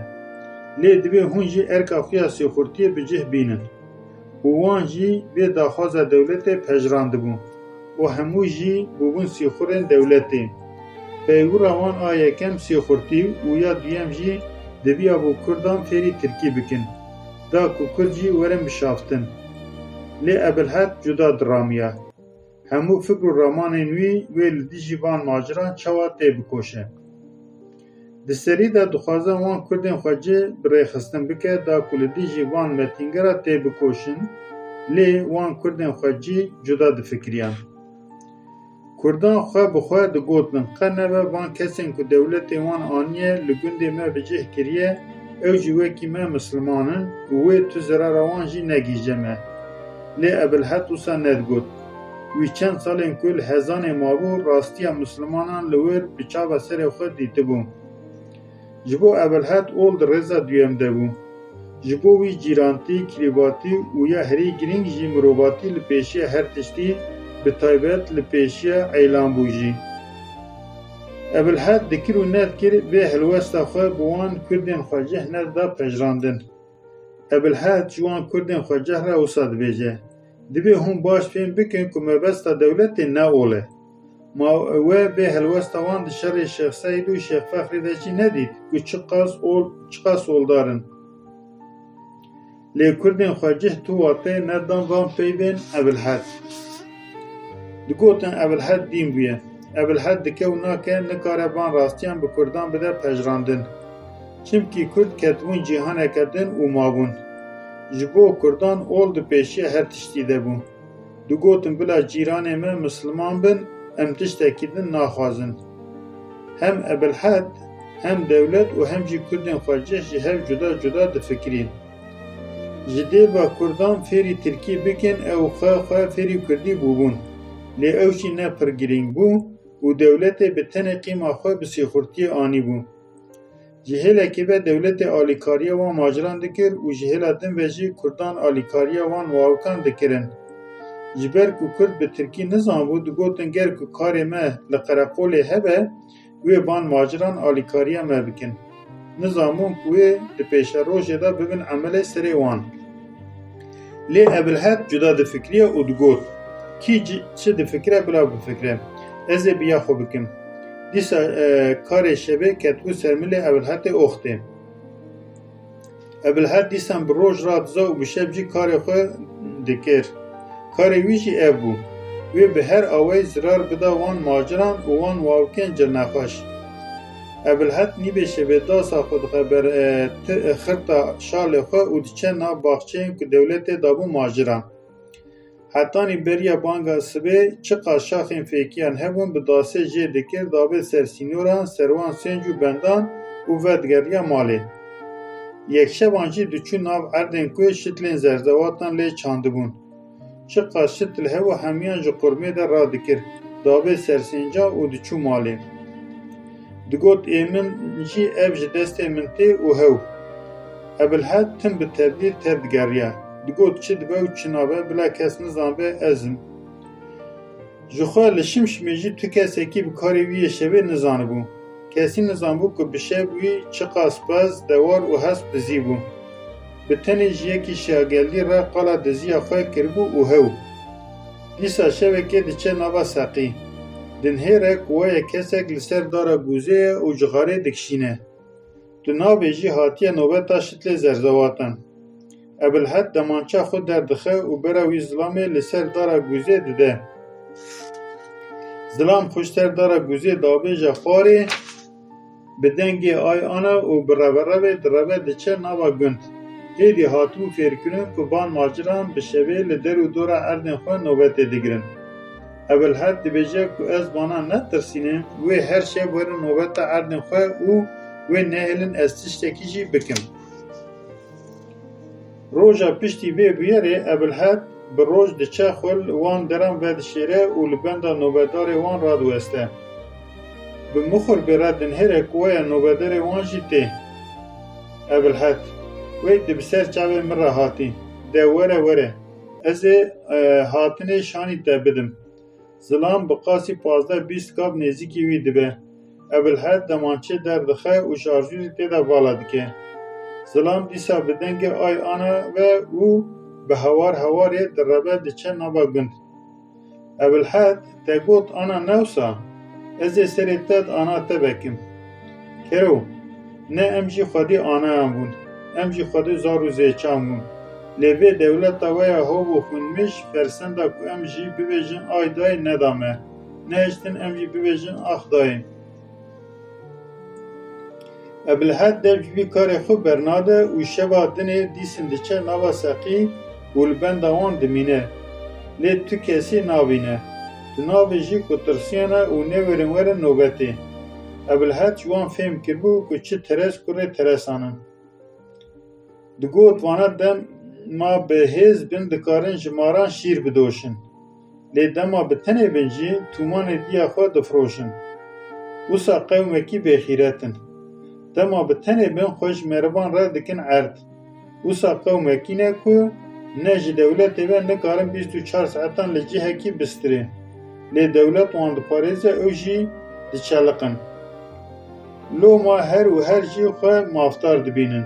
Lê divê hûn jî erka xwe ya sîxurtiyê bi cih bînin. Û wan jî vê daxwaza dewletê pejirandibû û hemû jî bûbûn sîxurên dewletê. Peywira wan a yekem sîxurtî û ya duyem jî diviyabû Kurdan fêrî tirkî bikin, da ku Kurd jî werin bişaftin. Lê Ebilhed cuda diramiya. Hemû fikr û ramanên wî wê li dijî van maciran çawa tê bikoşe. Di serî de dixwaze wan Kurdên xwecî bi rêxistin bike, da ku li dijî van metîngera tê bikoşin. Lê wan kurdên xwecih cuda difikiriyan. Kurdan xwe bi xwe digotin, qe nebe van kesên ku dewletê wan aniye li gundê me bi cih kiriye, ew jî wekî me misliman in û wê tu zirara wan jî negihîje me. Lê Ebilhed wisa nedigot. Wî çend salên ku li hezanê mabû, rastiya mislimanan li wir bi çava serê xwe dîtibû. Ji bo Ebilhed ol di rêza duyem de bû. Ji bo wî cîrantî, kirîbatî û ya herî girîng jî mirovatî li pêşiya her tiştî, bi taybet li pêşiya eylan bû jî. Ebilhed dikir û nedikir vê helwesta xwe bi wan kurdên xwecih nedida pejirandin. Ebilhed ji wan kurdên xwecih re wisa dibêje, Divê hûn baş fêm bikin ku mebesta dewletê ne ol e. Ma we bê helwesta wan di şerê Şêx Seîd û Şêx Fexrî de jî nedît ku çiqas ol, çiqas oldar in? Lê kurdên xwecih tu watê nedan van peyvên Ebilhed. Digotin Ebilhed dîn bûye. Ebilhed dike û nake nikare van rastiyan bi kurdan bide pejirandin. Çimkî kurd ketibûn cîhaneke din û mabûn. Ji bo kurdan ol di pêşiya her tiştî de bû. Digotin bila cîranê me misliman bin, em tiştekî din naxwazin. Hem Ebilhed, hem dewlet û hem jî kurdên xwecih ji hev cuda cuda difikirîn. Ji dêva kurdan fêrî tirkî bikin, ew xwe xwe fêrî kurdî bûbûn. Lê ew jî ne pir girîng bû û dewletê bi tenê qîma xwe bi sîxurtiyê anîbû. Ji hêlekî ve dewletê alîkariya wan maciran dikir û ji hêla din ve jî kurdan alîkariya wan wawikan dikirin. Ji ber ku kurd bi tirkî nizanbû, digotin ger ku karê me li qereqolê hebe, wê van maciran alîkariya me bikin. Nizanbûn ku wê di pêşerojê de bibin emelê serê wan. Lê Ebilhed cuda difikiriye û digot, Kî ci-, çi difikire bila bifikire. Ez ê bi ya xwe bikim. Dîsa, e, karê şevê ketibû ser milê Ebilhedê oxtê. Ebilhed dîsan bi roj radiza û bi şev jî karê xwe dikir. Karê wî jî ev bû. Wê bi her awayî zirar bida wan maciran û wan wawikên cilnexweş. Ebilhed nîvê şevê dasa xwe dixe ber, e, ti-, e, xirta şalê xwe û diçe nav baxçeyên ku dewletê dabû maciran. Hetanî beriya banga sibê çiqas şaxên fêkiyan hebûn, bi dasê jê dikir, dabê ser sînoran, ser wan sênc û bendan û vedigeriya malê. Yekşevan jî diçû nav erdên ku şitlên zerzewatan lê çandibûn. Çiqas şitl hebû, hemiyan ji qurmê de radikir, dabê ser sêncan û diçû malê. Digot, Ê min jî ev ji destê min tê û hew. Ebilhed tim bi tevdî tev digeriya. Digot, Çi dibe û çi nabe, bila kes nizanbe ez im. Ji xwe li Şimşimê jî tu kesekî bi karê wî yê şevê nizanibû. Kesî nizanbû ku bi şev wî çiqas pez, dewar û hesp dizîbû. Bi tenê ji yekî şageldî re qala diziya xwe kiribû û hew. Dîsa şevekê diçe nava seqî. Dinhêre ku waya kesek li ser dara gûzê ye û cixarê dikişîne. Tu nabêjî hatiye nobeta şitlê zerzewatan. Ebilhed demança xwe derdixe û bera wî zilamê li ser dara gûzê dide. Zilam xwe ji ser dara gûzê dabêje xwarê, bi dengê ay ana û bi reverevê direve diçe nava gund. Hêdî hatibû fêrkirin ku van maciran bi şevê li der û dora erdên xwe nobetê digirin. Ebilhed dibêje ku ez vana netirsînim, wê her şev werin nobeta erdên xwe û wê nehêlin ez tiştekî jî bikim. Roja piştî vê bûyerê Ebilhed bi roj diçe xwe li wan deran vedişêre û li benda nobedarê wan radiweste. Bi mixurbê re dinhêre ku waya nobedarê wan jî tê. Ebilhed, Wey tu bi ser çavê min re hatî. De were were. Ez ê, e, hatinê şanî te bidim. Zilam bi qasî pazdeh bîst gab nêzîkî wî dibe. Ebilhed demançê derdixe û şarjûrê tê de vala dike. Zilam dîsa bi dengê ay ana ve û bi hewar hewarê direve diçe nava gund. Ebilhed, Te got ana ne wisa? Ez ê serê te di ana te vekim. Kero, ne em jî xwedî anayan bûn, em jî xwedî zar û zêçan bûn. Lê vê dewleta we ya hov û xwînmij fersenda ku em jî bibêjin ay dayê neda me. Nehiştin em jî bibêjin ax dayê. Ebilhed dev ji vî karê xwe bernade û şeva dinê dîsin diçe nava seqî, û li benda wan dimîne. Lê tu kesî nabîne. Tu nabêjî ku tirsiyane û newêrin werin nobetê. Ebilhed ji wan fêm kiribû ku çi teres kurê teresan in. Digot, vana dema bi hêz bin dikarin ji maran şîr bidoşin. Lê dema bi tenê bin jî tûmanê diya xwe difiroşin. Wisa qewmekî bêxîret in. Dema bi tenê bin xwe ji merivan re dikin erd. Wisa qewmekî ne ku ne ji dewletê ve nikarin bîst û çar saetan li cihekî bistirê. Lê dewlet wan diparêze, ew jî diçeliqin. Loma her û her jî xwe mafdar dibînin.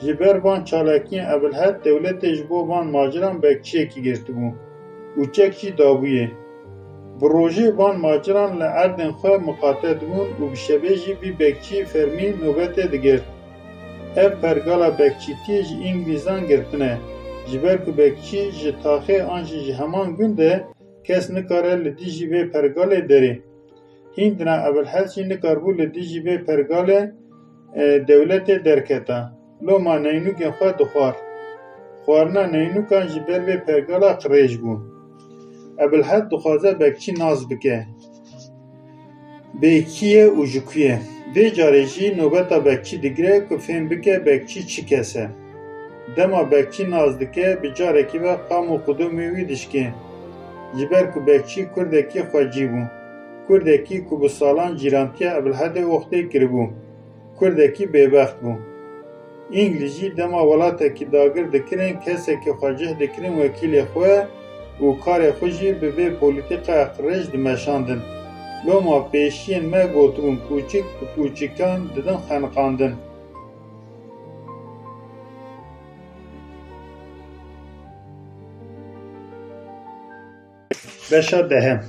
Ji ber van çalakiyên Ebilhed dewletê ji bo van maciran bekçiyekî girtibû û çek jî dabûyê. Bi rojê van maciran li erdên xwe miqate dibûn û bi şevê jî vî bekçî fermî nobetê digirt. Ev pergala bekçîtiyê ji Îngilîzan girtine, ji ber ku bekçî ji taxê an jî ji heman gund e, kes nikare li dijî vê pergalê derê. Hîn dina Ebilhed jî nikaribû li dijî vê pergalê, e, dewletê derketa. Loma neynûkên xwe dixwar. Xwarina neynûkan ji ber vê pergala qirêj bû. Ebilhed dixwaze bekçî nas bike. Bê kî ye û ji ku ye? Vê carê jî nobeta bekçî digire ku fêm bike bekçî çi kes e. Dema bekçî nas dike, bi carekî ve qam û qudumê wî dişkê. Ji ber ku bekçî kurdekî xwecî bû. Kurdekî ku bi salan cîrantiya Ebilhedê Oxtê kiribû. Kurdekî bêbext bû. Îngilîz jî dema welatekî dagir dikirin, kesekî xwe cih dikirin wekîlê xwe û karê xwe jî bi vê polîtîkaya qirêj dimeşandin. Loma pêşiyên me gotibûn, kûçik bi kûçikan didin xeniqandin. Beşa dehem.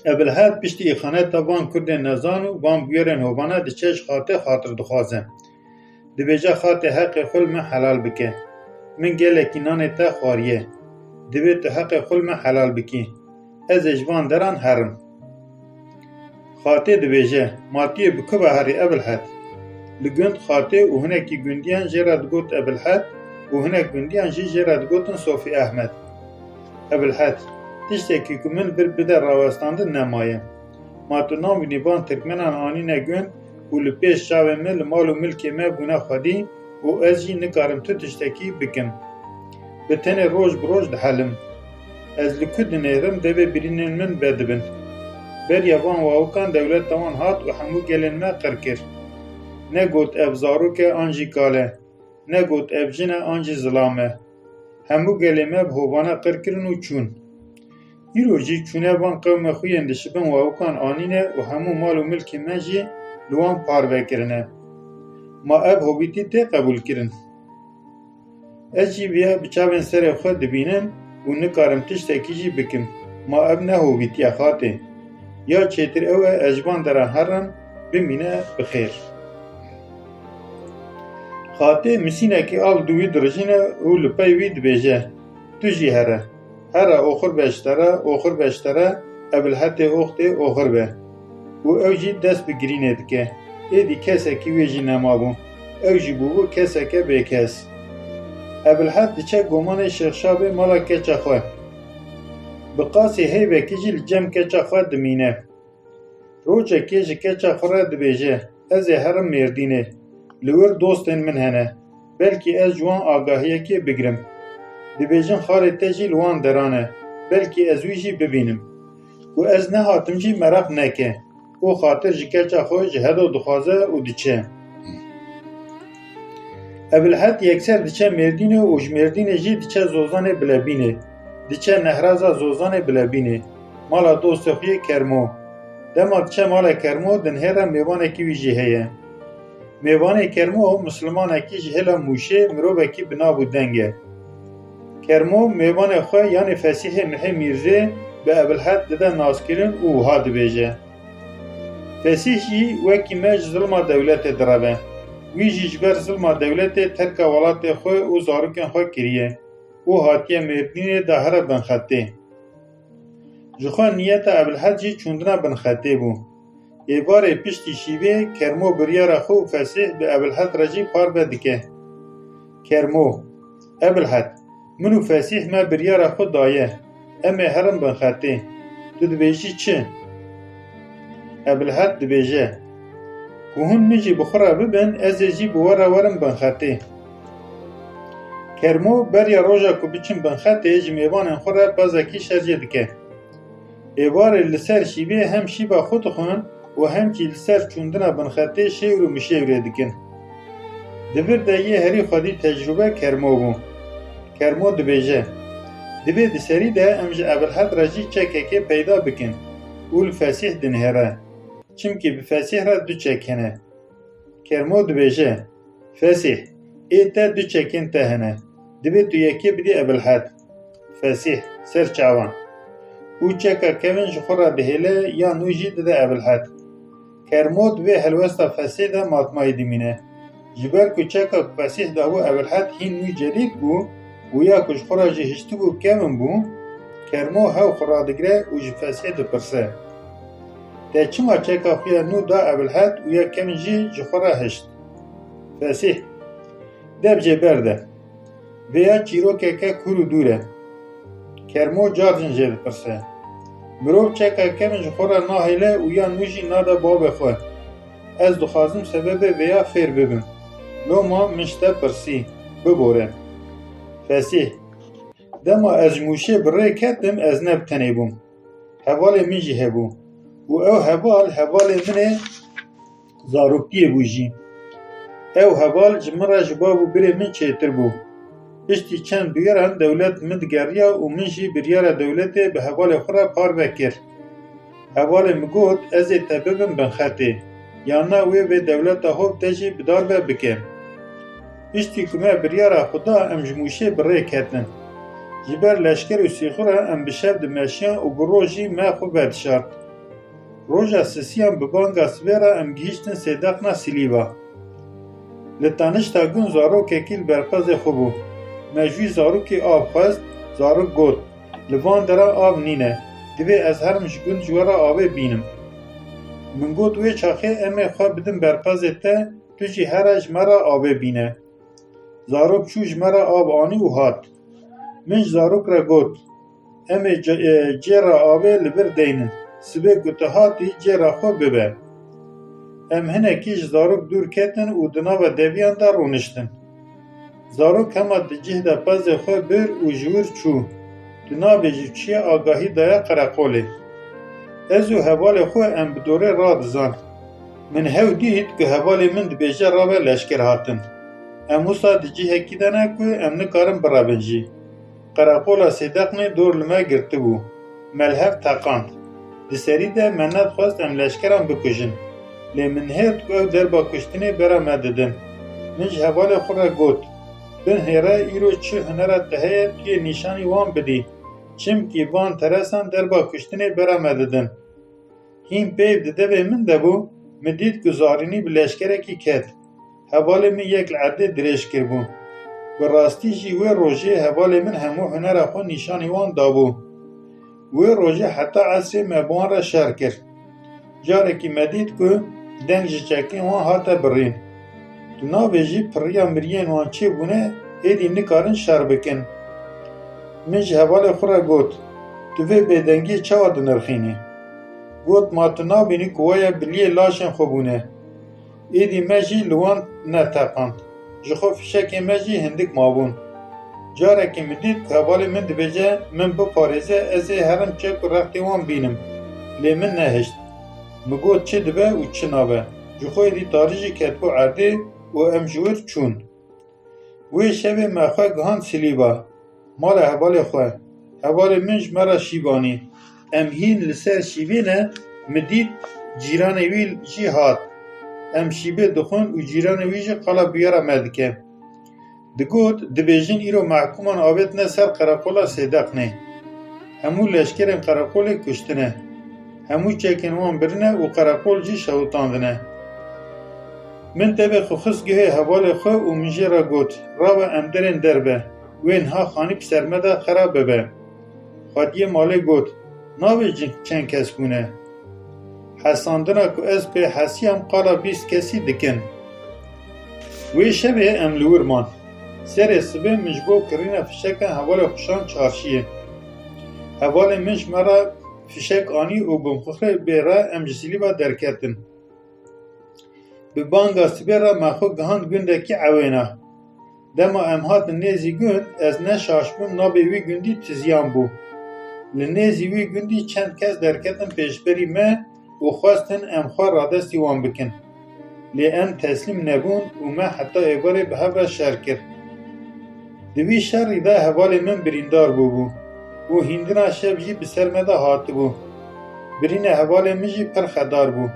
Ebilhed piştî îxaneta van kurdên nezan û van bûyerên hovane diçe ji Xatê xatir dixwaze. Dibêje, Xatê, heqê xwe li min helal bike. Min gelekî nanê te xwariye. Divê tu heqê xwe li min helal bikî. Ez ê ji van deran herim. Xatê dibêje, Ma tu yê bi ku ve herî, Ebilhed? Li gund Xatê û hinekî gundiyan jê re digot Ebilhed û hinek gundiyan jî jê re digotin Sofî Ehmed. Ebilhed, tiştekî ku min vir bide rawestandin nemaye. Ma tu nabînî van tirkmenan anîne gund û li pêş çavên min li mal û milkê me bûne xwedî û ez jî nikarim tu tiştekî bikim. Bi tenê roj bi roj dihelim. Ez li ku dinêrim devê birînên min vedibin. Beriya van wawikan dewleta wan hat û hemû gelên me qir kir. Negot ev zarok e an jî kal e. Negot ev jin e an jî zilam e. Hemû gelê me bi hovane qir kirin û çûn. Îro jî çûne van qewmê xwe yên dişibin wawikan anîne û hemû mal û milkê me jî li wan parve kirine. Ma ev hovîtî tê qebûlkirin? Ez jî viya bi çavên serê xwe dibînim û nikarim tiştekî jî bikim. Ma ev ne hovîtî ye, Xatê? Ya çêtir ew e ez ji van deran herim, bimîne bi xêr. Xatê misînekî av li dû wî dirijîne û li pey wî dibêje, Tu jî here. Here oxir be ji te re, oxir be ji te re, Ebilhetê Oxtê oxir be. Û ew jî dest bi girînê dike. Êdî kesekî wê jî nemabû. Ew jî bûbû keseke bêkes. Ebilhet diçe gomanê Şêxşabê mala keça xwe. Bi qasî heyvekî jî li cem keça xwe dimîne. Rojekê ji keça xwe re dibêje, Ez ê herim Mêrdînê. Li wir dostên min hene. Belkî ez ji wan agahiyekê bigrim. Dibêjin xalê te jî li wan deran e. Belkî ez wî jî bibînim. Ku ez nehatim jî meraq neke. Û xatir ji keça xwe ji Hedo dixwaze û diçe. Ebilhet yekser diçe Mêrdînê û ji Mêrdînê jî diçe Zozanê Bilebînê. Diçe nehraza Zozanê Bilebînê. Mala dostê xwe yê Kermo. Dema diçe mala Kermo, dinihêre mêvanekî wî jî heye. Mêvanê Kermo, mislimanekî ji hêla Mûşê, mirovekî bi nav û deng e. Kermo mêvanê xwe, yanî Fesîhê Mihê Mîrzê, bi Ebilhet dide naskirin û wiha dibêje, Fesîh jî wekî me ji zilma dewletê direve. Wî jî ji ber zilma dewletê terka welatê xwe û zarokên xwe kiriye û hatiye Mêrdînê de here binxetê. Ji xwe niyeta Ebilhed jî çûndina binxetê bû. Êvarê piştî şîvê Kermo biryara xwe û Fesîh bi Ebilhed re jî parve dike. Kermo, Ebilhed, Min û Fesîh me biryara xwe daye. Em ê herin bin xetê. Tu dibêjî çi? Ebilhed dibêje, Ku hûn min jî bi xwe re bibin, ez ê jî bi we re werim bin xetê. Kermo beriya roja ku biçin bin xetê ji mêvanên xwe re pezekî şerjê dike. Êvarê li ser şîvê hem şîva xwe dixwin û hem jî li ser çûndina binxetê şêwr û mişêwrê dikin. Di vir de yê herî xwedî tecrûbe Kermo bû. Kermo dibêje, Divê di serî de em ji Ebilhed re jî çekekê peyda bikin û li Fesîh dinihêre. Çimkî bi Fesîh re du çek hene. Kermo dibêje, Fesîh, ê te du çekên te hene. Divê tu yekê bidî Ebilhed. Fesîh, ser çavan. Û çeka kevin ji xwe re dihêle ya nû jî dide Ebilhed. Kermo di vê helwesta Fesîh de matmayî dimîne. Ji ber ku çeka ku Fesîh dabû Ebilhed hîn nû cedîd bû û ya ku ji xwe re jî hiştibû kevin bû, Kermo hew xwe radigire û ji Fesîh dipirse, Te çima çeka xwe ya nû da Ebilhed û ya kevin jî ji xwe re hişt? Fesîh, Deb jê berde. Vêya çîrokeke kûr û dûr e. Kermo car din jê dipirse, Mirov çeka kevin ji xwe re nahêle û ya nû jî nade bavê xwe. Ez dixwazim sebebê vêya fêr bibim. Loma min ji te pirsî, bibore. Fesîh, Dema ez ji Mûşê bi rê ketim, ez ne bi tenê bûm. Hevalê min jî hebû. Û ew heval, hevalê min ê zaroktiyê bû jî. Ew heval ji min re ji bav û birê min çêtir bû. Piştî çend bûyeran dewlet min digeriya û min jî biryara dewletê bi hevalê xwe re parve kir. Hevalê min got, Ez ê te bibim binxetê, yan na wê vê dewleta hov te jî bi dar ve bike. Piştî ku me biryara xwe da, em ji Mûşê bi rê ketin. Ji ber leşker û sîxura em bi şev dimeşiyan û bi roj jî me xwe vedişart. Roja sisiyan bi banga sibê re em gihîştin Sêdeqna Silîva. Li tanişta gund zarokekî li berpezê xwe bû. Me ji wî zarokî av xwest, zarok got, Li van dera av nîne. Divê ez herim ji gund ji we re avê bînim. Min got, Wê çaxê em ê xwe bidin berpezê te, tu jî here ji me re avê bîne. Zarok çû ji me re av anî û hat. Min ji zarok re got, Em ê ce-, e, cê re avê li vir deynin. Sibê ku tu hatî cê re xwe bibe. Em hinekî ji zarok dûr ketin û di nava deviyan de rûniştin. Zarok hema di cih de pezê xwe bir û ji wir çû. Tu nabêjî çiye agahî daye qereqolê. Ez û hevalê xwe em bi dorê radizan. Min hew dît ku hevalê min dibêje rabe leşker hatin. Em wisa di cihekî de ne ku em nikarin birevin jî. Qereqola Sêdeqnê dor li me girtibû. Me li hev teqand. Di serî de me nedixwest em leşkeran bikujin. Lê min hêrt ku ew derba kuştinê bera me didin. Min ji hevalê xwe re got, Binhêre îro çi hunera te heye tu yê nîşanî wan bidî. Çimkî van teresan derba kuştinê bera me didin. Hîn peyv di devê min de bû, min dît ku zarînî bi leşkerekî ket. Hevalê min yek li erdê dirêj kiribû. Bi rastî jî wê rojê hevalê min hemû hunera xwe nîşanî wan dabû. Wê rojê heta esrê me bi wan re şer kir. Carekî me dît ku deng ji çekên wan hate birîn. Tu nabêjî piriya miriyên wan çêbûne, êdî nikarin şer bikin. Min ji hevalê xwe re got, Tu vê bêdengiyê çawa dinirxînî? Got, Ma tu nabînî ku waya biliyê laşên xwe bûne? Êdî me jî li wan neteqand. Ji xwe fişekên me jî hindik mabûn. Carekî min dît ku hevalê min dibêje, Min biparêze, ez ê herim çek û rextê wan bînim. Lê min nehişt. Min got, Çi dibe û çi nabe? Ji xwe êdî tarî jî ketibû erdê û em ji wir çûn. Wê şevê me xwe gihand Silîva, mala hevalê xwe. Hevalê min ji me re şîv anî. Em hîn li ser şîvê ne, min dît cîranê wî jî hat. Em şîvê dixwin û cîranê wî jî qala bûyera me dike. Digot, Dibêjin îro mehkûman avêtine ser qereqola Sêdeqnê. Hemû leşkerên qereqolê kuştine. Hemû çekên wan birine û qereqol jî şewitandine. Min tevê xwe xist guhê hevalê xwe û min jê re got, Rabe em derên derve, wê niha xanî bi ser me de xera bibe. Xwediyê malê got, Nabêjin çend kes bûne. Hesandina ku ez pê hesiyam qala bîst kesî dikin. Wê şevê em li wir man. Serê sibê min ji bo kirîna fişekan hevalê xwe şand çarşiyê. Hevalê min ji me re fişek anî û bi mixir bê re em ji Sîlîva derketin. Bi banga sibê re me xwe gihand gundekî ewêna. Dema em hatin nêzî gund, ez ne şaş bûm, navê wî gundî Tiziyan bû. Li nêzî wî gundî çend kes derketin pêşberî me û xwestin em xwe radestî wan bikin. Lê em teslîm nebûn û me heta êvarê bi hev re şer kir. Di wî şerî de hevalê min birîndar bûbû û hîndina şev jî bi ser me de hatibû. Birîna hevalê min jî pir xedar bû.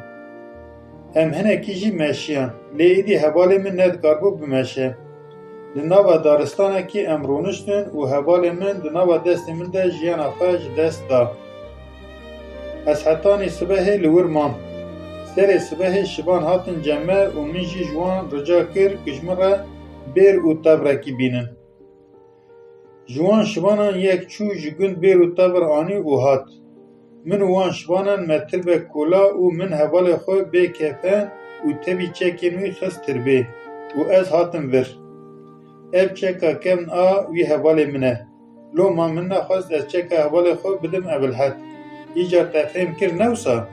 Em hinekî jî meşiyan, lê êdî hevalê min nedikaribû bimeşe. Di nava daristanekî em rûniştin û hevalê min di nava destê min de jiyana xwe ji dest da. Ez hetanî sibehê li wir mam. Serê sibehê şivan hatin cem me û min jî ji wan rica kir ku ji min re bêr û tevrekî bînin. Ji wan şivanan yek çû ji gund bêr û tevr anî û hat. Min û wan şivanan me tirbek kola û min hevalê xwe bê kefen û tevî çekên wî xist tirbê û ez hatim vir. Ev çeka kevn a wî hevalê min e. Loma min nexwest ez çeka hevalê xwe bidim Ebilhed. Îcar te fêm kir, ne wisa?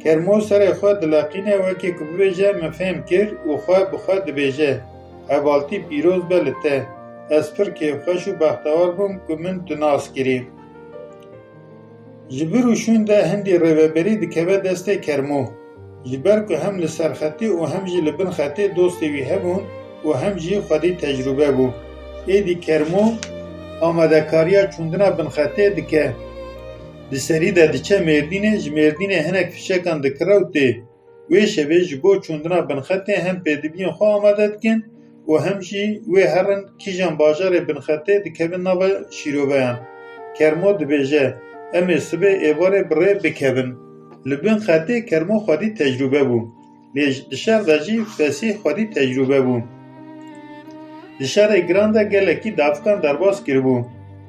Kermo serê xwe dileqîne, wekî ku bibêje min fêm kir û xwe bi xwe dibêje, hevaltî pîroz be li te. Ez pir kêfxweş û bextewar bûm ku min tu nas kirî. Ji bir û şûn de hindî rêveberî dikeve destê Kermo. Ji ber ku hem li serxetê û hem jî li bin xetê dostê wî hebûn û hem jî xwedî tecrûbe bû. Êdî Kermo amadekariya çûndina bin xetê dike. Di serî de diçe Mêrdînê, ji Mêrdînê hinek fişekan dikire û tê. Wê şevê ji bo çûndina bin xetê hem pêdiviyên xwe amade dikin û hem jî wê herin kîjan bajarê bin xetê dikevin nava şîroveyan. Kermo dibêje, em ê sibê êvarê bi rê bikevin. Li bin xetê Kermo xwedî tecrûbe bû. Lê di şer de jî Fesîh xwedî tecrûbe bû. Di şerê giran de gelekî dafikan derbas kiribû.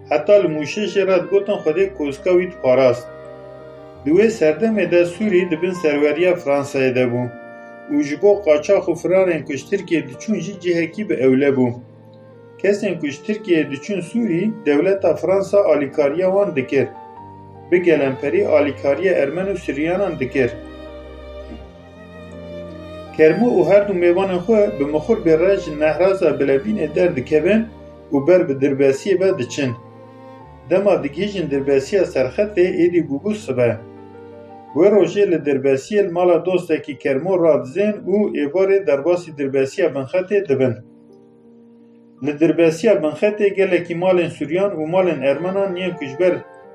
Heta li Mûşê jê re digotin Xwedê koska wî diparast. Di wê serdemê de Sûrî di bin serweriya Fransayê de bû û ji bo qaçax û firarên ku ji Tirkiyê diçûn jî cihekî bi ewle bû. Kesên ku ji Tirkiyeyê diçûn Sûrî, dewleta Fransa alîkariya wan dikir. Bi gelemperî alîkariya Ermen û Suryanan dikir. Kermo û her du mêvanên xwe bi mixur bê re ji nehraza Bilevînê derdikevin û ber bi Dirbesiyê ve diçin. Dema digihîjin Dirbesiya Serxetê, êdî bûbû sibe. Wê rojê li Dirbesiyê li mala dostekî Kermo radizên û êvarê derbasî Dirbesiya Binxetê dibin. Li Dirbesiya Binxetê gelekî malên Suryan û malên Ermenan yên ku ji ber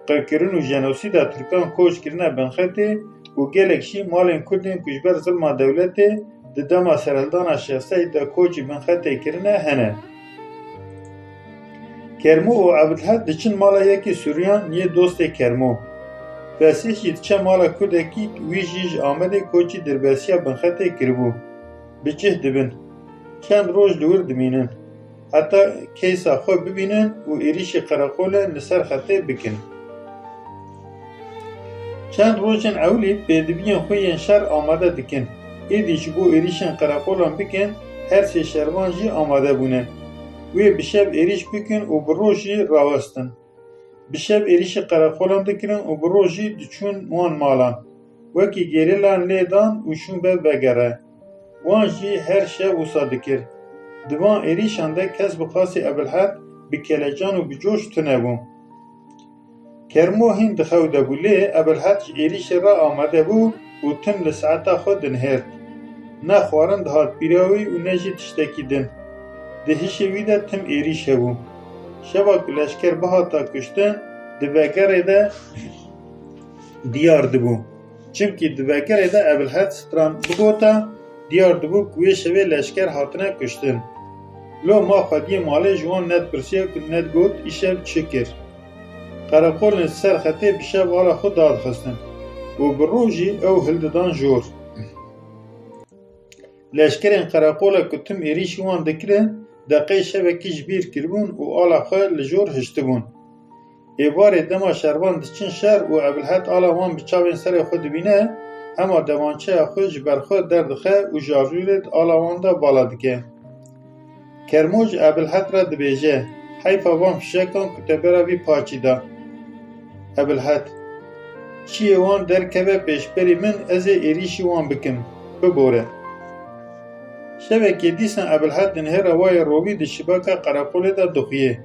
qirkirin û jenosîda Tirkan koç kirine Binxetê û gelek jî malên Kurdên ku ji ber zilma dewletê di dema serhildana Şêx Seîd de koçî Binxetê kirine hene. Kermo û Ebilhed diçin mala yekî Suryan yê dostê Kermo. Fesîh jî diçe mala Kurdekî, wî jî ji Amedê koçî Dirbesiya Binxetê kiribû. Bi cih dibin. Çend roj li wir dimînin. Heta keysa xwe bibînin û êrîşî qereqolên li ser xetê bikin. Çend rojên ewlî pêdiviyên xwe yên şer amade dikin. Êdî ji bo êrîşên qereqolan bikin, her sê şervan jî amade bûne. Wê bi şev êrîş bikin û bi roj jî rawestin. Bi şev êrîşî qereqolan dikirin û bi roj jî diçûn wan malan. Wekî gerîlan lê dan û şûn be vegere. Wan jî her şev wisa dikir. Di van êrîşan de kes bi qasî Ebilhed bi kelecan û bi coş tune bû. Kermo hîn di xew de bû, lê Ebilhed ji êrîşê re amade bû û tim li saeta xwe dinihêrt. Ne xwarin dihat pîra wî û ne jî tiştekî din. Di hişê wî de tim êrîş hebû. Şeva ku leşker bihata kuştin, di vegerê de diyar dibû. Çimkî di vegerê de Ebilhed stran bigota, diyar dibû ku wê şevê leşker hatine kuştin. Loma xwediyê malê ji wan nedipirsiya ku nedigot îşev çi kir. Qereqolên ser xetê bi şev ala xwe dadixistin û bi rojî ew hildidan jor. Leşkerên qereqola ku tim êrîşî wan dikirin, deqeyê şevekî ji bîr kiribûn û ala xwe li jor hiştibûn. Êvarê dema şervan diçin şer û Ebilhed ala wan bi çavên serê xwe dibîne, hema devançeya xwe ji ber xwe derdixe û ji ajûrê di ala wan de bala dike. Kermo ji Ebilhed re dibêje, heyfa van fişekan ku te bera vî paçî da. Ebilhed, çiyê wan derkeve pêşberî min, ez ê êrîşî wan bikim. Bibore. Şevekê dîsan Ebilhed dinhêre wayê rovî di şibaka qereqolê de dixuyê.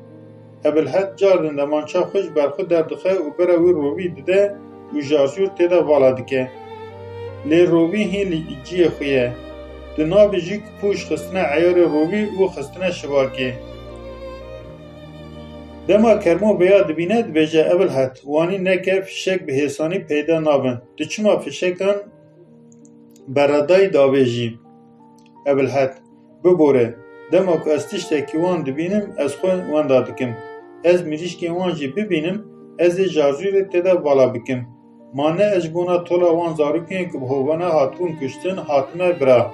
Ebilhed cardin demança xwe ji ber xwe derdixe û bera wî rovî dide û jarjûr tê de vala dike. Lê rovî hîn li ciyê xwe ye. Tu nabêjî ku pûş xistine eyarê rovî û xistine şibakê. Dema Kermo vêya dibîne, dibêje, Ebilhed, wanî neke, fişek bi hêsanî peyda nabin. Tu çima fişekan beredayî davêjî? Ebilhed, bibore, dema ku ez tiştekî wan dibînim, ez xwe wenda dikim. Ez mirîşkên wan jî bibînim, ez ê jarjûrê tê de vala bikim. Ma ne ez ji bona tola wan zarokên ku bi hovane hatibûn kuştin, hatime bira.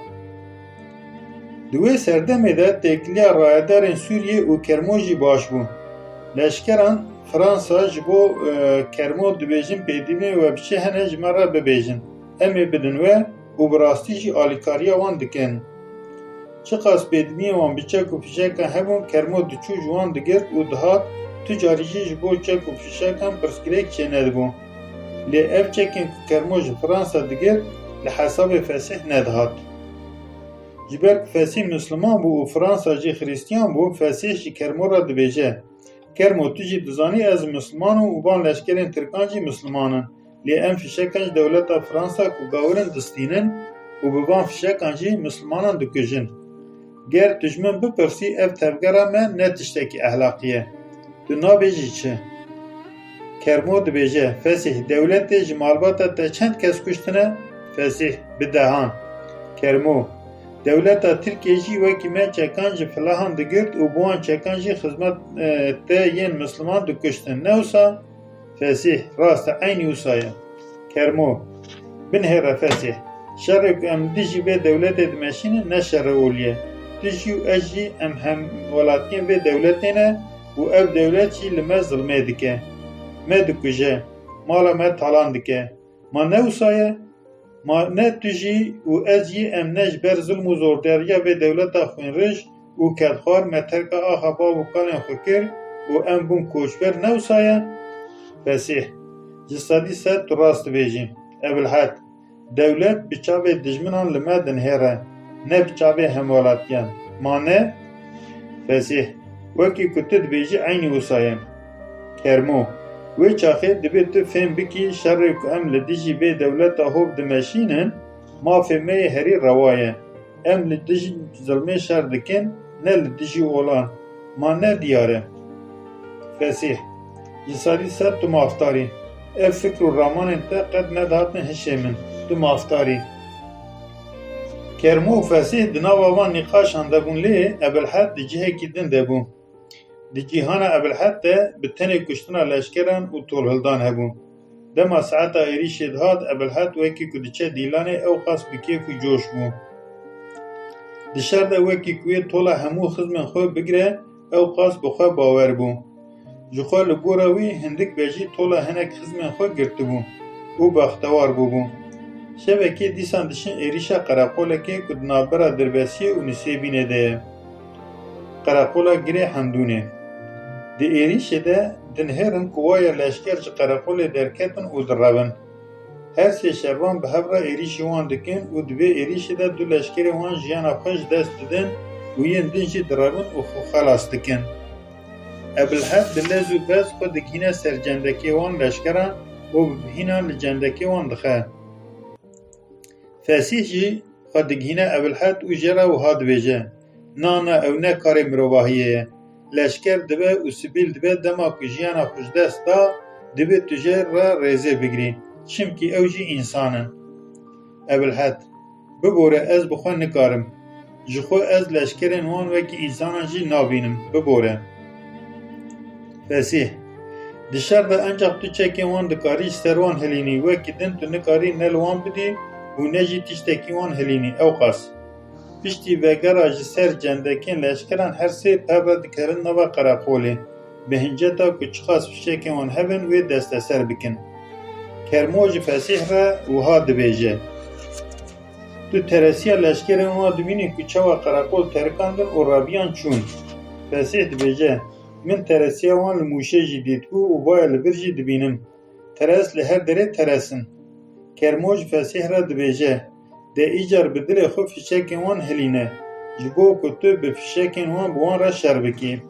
Di wê serdemê de têkiliya rayedarên Sûriyê û Kermo jî baş bû. Leşkeran Fransa ji bo, e, Kermo dibêjin pêdiviyên we biçe hene ji me re bibêjin. Em ê bidin we û bi rastî jî alîkariya wan dikin. Çiqas pêdiviyên wan bi çek û fişekan hebûn, Kermo diçû ji wan digirt û dihat, tu carî jî ji bo çek û fişekan pirsgirêk çênedibû. Lê ev çekên ku Kermo ji Fransa digirt, li hesabê Fesîh nedihat. Ji ber ku Fesîh Misliman bû û Fransa jî Xristiyan bû, Fesîh ji Kermo re dibêje, Kermo, tu jî dizanî ez Misliman im û van leşkerên Tirkan jî Misliman in. Lê em fişekan ji dewleta Fransa ku gawirin distînin û bi van fişekan jî Mislimanan dikujin. Ger tu ji min bipirsî, ev tevgera me ne tiştekî ehlaqî ye. Tu nabêjî çi? Kermo dibêje, Fesîh, dewletê ji malbata te çend kes kuştine? Fesîh, bi dehan. Kermo, dewleta Tirkiyê jî wekî me çekan ji filahan digirt û bi wan çekan jî xizmet, e, te yên Misliman dikuştin. Ne wisa? Fesîh, rast e, eynî wisa ye. Kermo, binhêre Fesîh. Şerê ku em li dijî vê dewletê dimeşînin ne şerê olî ye. Tu jî û ez jî em hemwelatiyên vê dewletê ne û ev dewlet jî li me zilmê dike. Me dikuje, mala me talan dike. Ma ne wisa ye? Ma ne tu jî û ez jî em ne ji ber zilm û zordariya vê dewleta xwînrij û kedxwar me terka axa bav û kalên xwe kir û em bûn koçber, ne wisa ye? Fesîh, ji sedî sed tu rast dibêjî. Ebilhed, dewlet bi çavê dijminan li me dinhêre, ne bi çavê hemwelatiyan. Ma ne? Fesîh, wekî ku tu dibêjî eynî wisa ye. Kermo, wê çaxê divê tu fêm bikî şerê ku em li dijî vê dewleta hov dimeşînin, mafê me yê herî rewa ye. Em li dijî zilmê şer dikin, ne li dijî olan. Ma ne diyar e? Fesîh, ji sedî sed tu mafdar î. Ev fikr û ramanên te qet nedihatin hişê min. Tu mafdar î. Kermo û Fesîh di nava van nîqaşan de bûn, lê Ebilhed di cihekî din de bû. Di cîhana Ebilhed de bi tenê kuştina leşkeran û tolhildan hebû. Dema saeta êrîşê dihat, Ebilhed wekî ku diçe dîlanê, ew qas bi kêf û coş bû. Di şer de wekî ku wê tola hemû xizmên xwe bigire, ew qas bi xwe bawer bû. Ji xwe li gora wî hindik bejî tola hinek xizmên xwe girtibû û bextewar bûbû. Şevekê dîsan diçin êrîşa qereqolekê ku di navbera Dirbesiyê û Nisêbînê de ye. Qereqola Girê Hemdûnê. Di êrîşê de dinhêrin ku waya leşker ji qereqolê derketin û direvin. Her sê şervan bi hev re êrîşî wan dikin û di vê êrîşê de du leşkerên wan jiyana xwe ji dest didin û yên din jî direvin û xwe xelas dikin. Ebilhed bi lez û bez xwe digihîne ser cendekê wan leşkeran û bi bihînan li cendekê wan dixe. Fesîh jî xwe digihîne Ebilhed û jê re wiha dibêje, Na, na, ew ne karê mirovahiyê ye. Leşker dibe û sivîl dibe, dema ku jiyana xwe ji dest da, divê tu jê re rêzê bigirî. Çimkî ew jî însan in. Ebilhed, bibore, ez bi xwe nikarim. Ji xwe ez leşkerên wan wekî însanan jî nabînim. Bibore. Fesîh, di şer de encax tu çekên wan dikarî ji ser wan hilînî, wekî din tu nikarî ne li wan bidî û ne jî tiştekî wan hilînî, ew qas. Piştî vegera ji ser cendekên leşkeran her sê pev re dikerin nava qereqolê, bi hinceta ku çiqas fişekên wan hebin wê desteser bikin. Kermo ji Fesîh re wiha dibêje. Tu teresiya leşkerên wan dibînî ku çawa qereqol terikandin û rebiyan çûn. Fesîh dibêje, Min teresiya wan li Mûşê jî dîtibû û vaya li vir jî dibînim. Teres li her derê teres in. Kermo ji Fesîh re dibêje, De îcar bi dilê xwe fişekên wan hilîne, ji bo ku tu bi fişekên wan bi wan re şer bikî.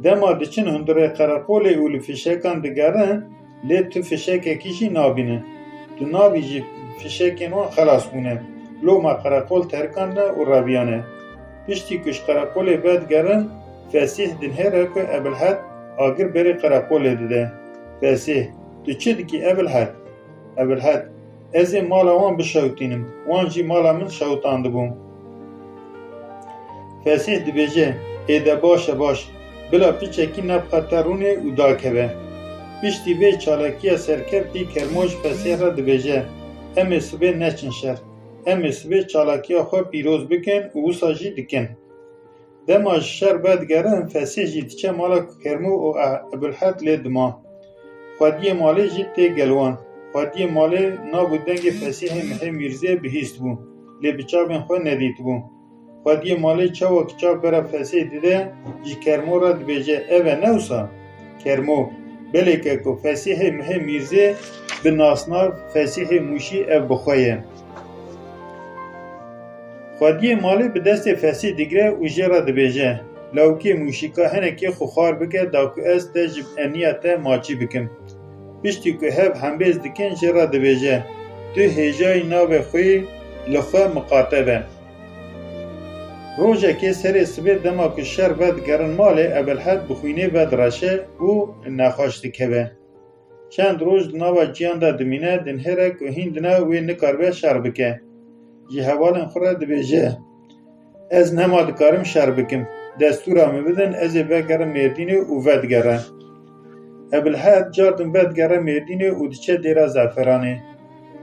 Dema diçin hundirê qereqolê û li fişekan digerin, lê tu fişekekî jî nabînin. Tu nabî jî fişekên wan xelas bûne. Loma qereqol terikandine û reviyane. Piştî ku ji qereqolê vedigerin, Fesîh dinhêre ku Ebilhed agir berê qereqolê dide. Fesîh, Tu çi dikî Ebilhed? Ebilhed, Ez ê mala wan bişewitînim, wan jî mala min şewitandibû. Fesîh dibêje, Ê de baş e baş, bila piçekî nebiqete rûnê û dakeve. Piştî vê çalakiya serkeftî Kermo ji Fesîh re dibêje, Em ê sibê neçin şer. Em ê sibê çalakiya xwe pîroz bikin û wisa jî dikin. Dema ji şer vedigerin, Fesîh jî diçe mala ku Kermo û Eh-, Ebilhed lê dima. Xwediyê malê jî tê gel wan. Xwediyê malê nav û dengê Fesîhê Mihê Mîrzê bihîstibû, lê bi çavên xwe nedîtibû. Xwediyê malê çawa ku çav bera Fesîh dide, ji Kermo re dibêje, Ev e ne wisa? Kermo, Belê keko, Fesîhê Mihê Mîrzê bi nasnav Fesîhê Mûşî ev bi xwe ye. Xwediyê malê bi destê Fesîh digire û jê re dibêje, Lawikê Mûşîka hinekê xwe xwar bike da ku ez te ji eniya te maçî bikim. Piştî ku hev hembêz dikin jê re dibêje, Tu hêjayî navê xwe yî li xwe miqate be. Rojekê serê sibê dema ku şer vedigerin malê, Ebelhed bi xwînê vedireşe û nexweş dikeve. Çend roj di nava ciyan de dimîne, dinhêre ku hîn dine wê nikaribe şer bike. Ji hevalên xwe re dibêje, Ez nema dikarim şer bikim. Destûra min bidin, ez ê vegerim Mêrdînê û vedigerim. Ebilhed cardin vedigere Mêrdînê û diçe Dêra Zeferanê.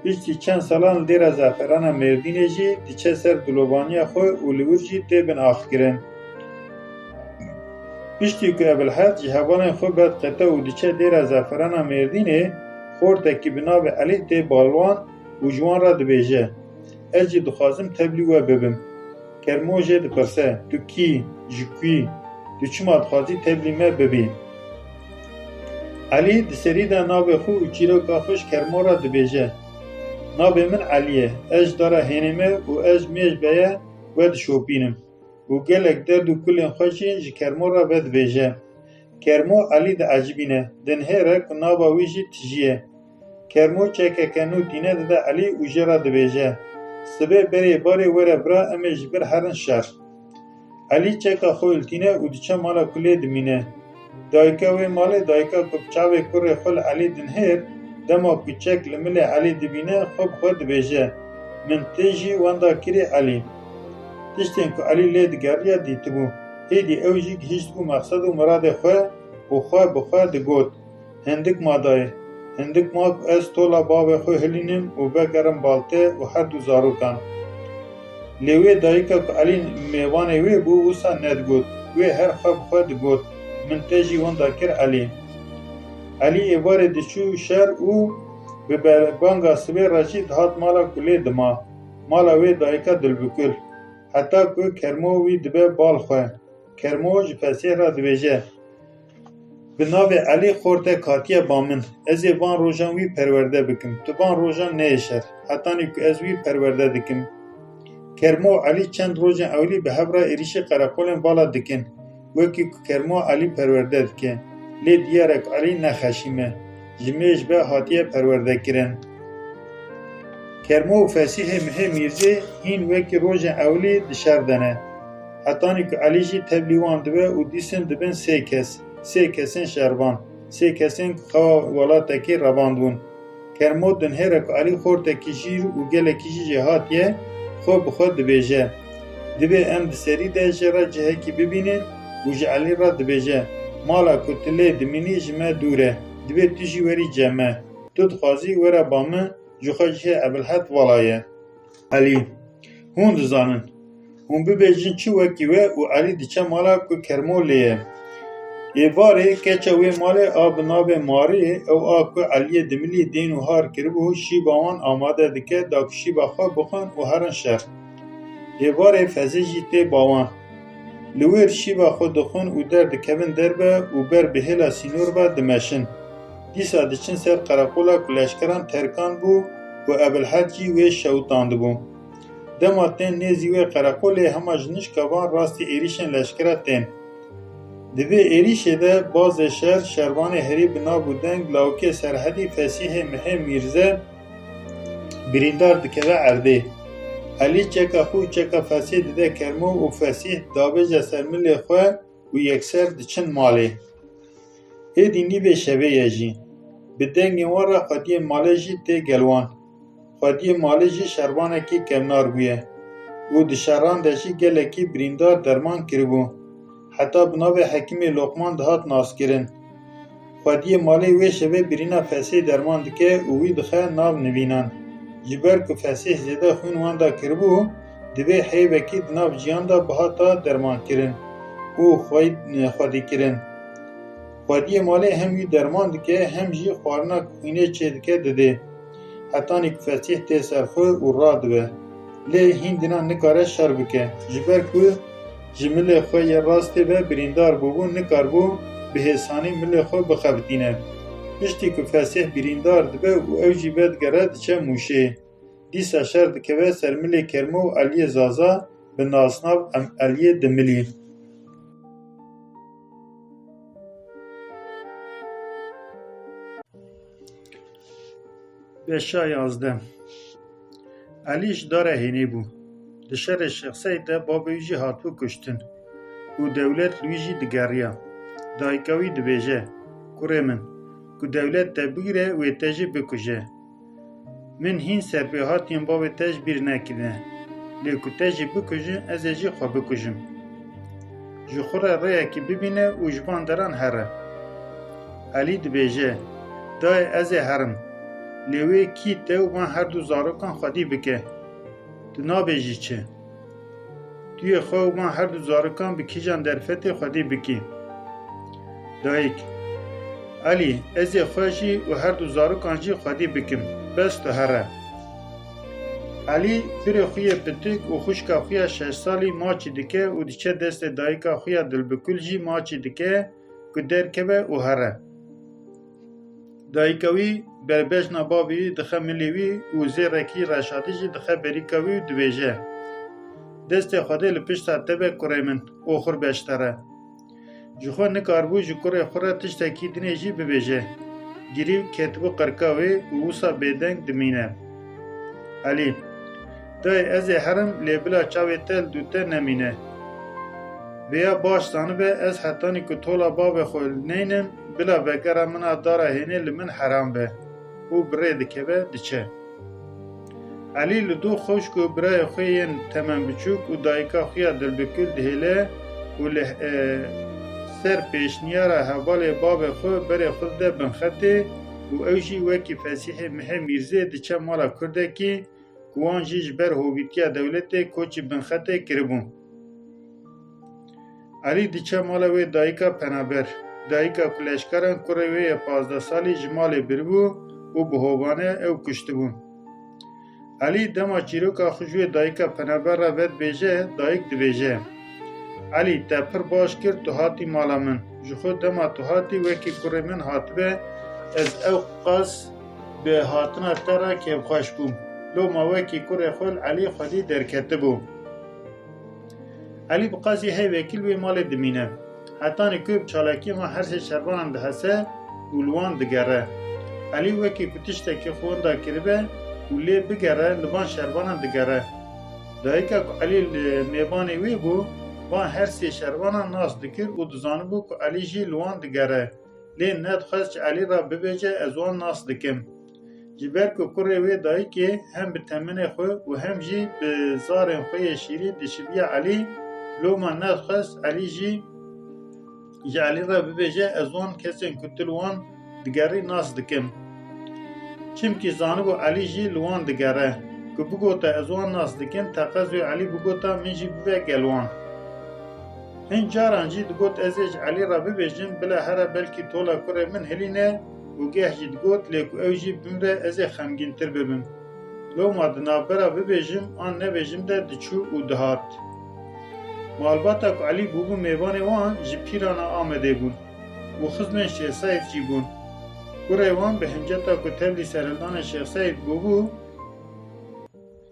Piştî çend salan li Dêra Zeferana Mêrdînê jî diçe ser dilovaniya xwe û li wir jî tê bin axkirin. Piştî ku Ebilhed ji hevalên xwe vediqete û diçe Dêra Zeferana Mêrdînê, xortekî bi navê Elî tê bal wan û ji wan re dibêje, Ez jî dixwazim tevlî we bibim. Kermo jê dipirse, Tu kî, ji kû yî, tu çima dixwazî tevlî me bibî? Elî di serî de navê xwe û çîroka xwe ji Kermo re dibêje, Navê min Elî ye, ez ji dara hênê me û ez mêj beye we dişopînim û gelek derd û kulên xwe jî ji Kermo re vedibêje. Kermo Elî diecibîne, dinhêre ku nava wî jî tijî ye. Kermo çekeke nû tîne dide Elî û jê re dibêje, Sibê berê barê were bira em ê ji vir herin şer. Elî çeka xwe hiltîne û diçe mala ku lê dimîne. Dayika wê malê, dayika ku bi çavê kurê xwe li Elî dinhêr, dema ku çek li milê Elî dibîne, xwe bi xwe dibêje, Min tê jî wenda kirê Elî. Tiştên ku Elî lê digeriya dîtibû. Êdî ew jî gihîştibû mexsed û miradê xwe û xwe bi xwe digot, Hindik ma dayê, hindik ma ku ez tola bavê xwe hilînim û vegerim bal te û her du zarokan. Lê wê dayika ku Elî mêvanê wê bû, wisa nedigot. Wê her xwe bi xwe digot, Min te jî wenda kir Elî. Elî êvarê diçû şer û bi berbanga sibê re jî dihat mala ku lê dima. Mala wê dayika dilbikul. Heta ku Kermo wî dibe bal xwe. Kermo ji Fesîh re dibêje, Bi navê Elî xortek hatiye ba min. Ez ê van rojan wî perwerde bikim. Tu van rojan neyê şer. Hetanî ku ez wî perwerde dikim. Kermo û Elî çend rojên ewilî bi hev re êrîşî qereqolên vala dikin. Wekî ku Kermo Elî perwerde dike. Lê diyar e ku Elî ne xeşîm e. Ji mêj ve hatiye perwerdekirin. Kermo û Fesîhê Mihê Mîrzê hîn wekî rojên ewilî di şer de ne. Hetanî ku Elî jî tevlî wan dibe û dîsin dibin sê kes, sê kesên şervan, sê kesên ku xewa welatekê revandibûn. Kermo dinhêre ku Elî xortekî jîr û gelekî jî jêhatî ye, xwe bi xwe dibêje, Divê em di serî de jê re cihekî bibînin û ji Elî re dibêje, Mala ku tu lê dimînî ji me dûr e, divê tu jî werî cem me. Tu dixwazî were ba min, ji xwe cihê Ebilhed vala ye. Elî, Hûn dizanin. Hûn bibêjin çi wekî we û Elî diçe mala ku Kermo lê ye. Êvarê keça wê malê a bi navê Marê ew a ku Eliyê Dimilî dên û har kiribû, şîva wan amade dike da ku şîva xwe bixwin û herin şer. Êvarê Fezê jî tê ba wan. Li wir şîva xwe dixwin û derdikevin derve û ber bi hêla sînor ve dimeşin. Dîsa diçin ser qereqola ku leşkeran terkan bû û Ebilhed jî wê şewitandibû. Dema tên nêzî wê qereqolê hema ji nişka van rastî êrîşên leşkera tên. Di vê êrîşê de bazê şer, şervanê herî bi nav û deng, lawikê Serhedî Fesîhê Mihê Mîrze birîndar dikeve erdê. Elî çeka xwe û çeka Fesîh dide kermo û Fesîh dabêje ser milê xwe û yekser diçin malê. Êdî nîvê şevê ye jî. Bi dengên wan re xwediyê malê jî tê gel wan. Xwediyê malê jî şervanekî kevnar bûye û di şeran de jî gelekî birîndar derman kiribû. Heta bi navê Hekîmê Loqman dihat naskirin. Xwediyê malê wê şevê birîna Fesîh derman dike û wî dixe nav nivînan. Ji ber ku Fesîh zêde xwîn wan da kiribû, divê heyvekî di nav ciyan de bihata dermankirin û xwey-, xwedîkirin. Xwediyê malê hem wî derman dike, hem jî xwarina ku xwînê çêdike didê. Hetanî ku Fesîh tê ser xwe û radibe. Lê hîn dînan nikare şer bike. Ji ber ku ji milê xwe yê rastê ve birîndar bûbû, nikaribû bi hêsanî milê xwe bixebitîne. Piştî ku Fesîh birîndar dibe û ew jî vedigere diçe Mûşê. Dîsa şer dikeve ser milê Kermo û Eliyê Zaza bi nasnav Em-, Eliyê Dimilî. Beşa yazdeh. Elî ji Dara Hênê bû. Di şerê Şêx Seîd de babê wî jî hatibû kuştin û dewlet li wî jî digeriya. Dayika wî dibêje, Kurê min, ku dewlet te bigire, wê te jî bikuje. Min hîn serpêhatiyên bavê te ji bîr nekirine. Lê ku te jî bikujin, ez ê jî xwe bikujim. Ji xwe re rêyekî bibîne û ji van deran here. Elî dibêje, Dayê, ez ê herim. Lê wê kî te û van her du zarokan xwedî bike. Tu nabêjî çi? Tu yê xwe û van her du zarokan bi kîjan derfetê xwedî bikî? Dayik, Elî, ez ê xwe jî û her du zarokan jî xwedî bikim. Bes tu here. Elî birê xwe yê pitik û xwişka xwe ya şeş salî maçî dike û diçe destê dayika xwe ya dilbikul jî maçî dike ku derkeve û here. Dayika wî berbejna bavê wî dixe milê wî û zêrekî reşadî jî dixe berîka wî û dibêje, Destê Xwedê li pişta te be kurê min, oxir beş te re. Ji xwe nikaribû ji kurê xwe re tiştekî dinê jî bibêje. Girî ketibû qirka wê û wisa bêdeng dimîne. Elî, Dayê, ez ê herim, lê bila çavê te li dû te nemîne. Vêya baş zanibe, ez hetanî ku tola bavê xwe li neynim, bila vegera min a Dara Hênê li min heram be. Û bi rê dikeve, diçe. Elî li dû xwişk û birayê xwe yên temen biçûk û dayika xwe ya dilbikul dihêle û li, e, ser pêşniyara hevalê bavê xwe berê xwe dide binxetê û ew jî wekî Fesîhê Mihê Mîrzê diçe mala kurdekî ku wan jî ji ber hovîtiya dewletê koçî binxetê kiribûn. Elî diçe mala wê dayika penaber, dayika ku leşkeran kurê wê yê pazdeh salî ji malê biribû û bi hovane ew kuştibûn. Elî dema çîroka xwe ji wê dayika penaber re vedibêje, dayik dibêje, Elî, te pir baş kir, tu hatî mala min. Ji xwe dema tu hatî wekî kurê min hatibe, ez ew qas bi hatina te re kêfxweş bûm. Loma wekî kurê xwe li Elî xwedî derketibû. Elî bi qasî heyvekî li wê malê dimîne. Hetanî ku bi çalakiyê van her sê şervanan dihese û li wan digere. Elî wekî ku tiştekî xwe winda kiribe û lê bigere, li van şervanan digere. Dayika ku Elî li mêvanê wê bû, van her sê şervanan nas dikir û dizanibû ku Elî jî li wan digere. Lê nedixwest ji Elî re bibêje, ez wan nas dikim. Ji ber ku kurê wê dayikê hem bi temenê xwe û hem jî bi zarên xwe yê şîrîn dişiviya Elî, loma nedixwest Elî jî ji Elî re bibêje, ez wan kesên ku tu li wan digerî nas dikim. Çimkî zanibû Elî jî li wan digere. Ku bigota ez wan nas dikim, teqez wê Elî bigota min jî bibe gel wan. Hin caran jî digot, ez ê ji Elî re bibêjim, bila here belkî tola kurê min hilîne û geh jî digot, lê ku ew jî bimre, ez ê xemgîntir bibim. Loma di navbera bibêjim an nebêjim de diçû û dihat. Malbata ku Elî bûbû mêvanê wan ji pîrana Amedê bûn û xizmên Şêx Seîd jî bûn. Kurê wan bi hinceta ku tevlî serhildanê Şêx Seîd bûbû,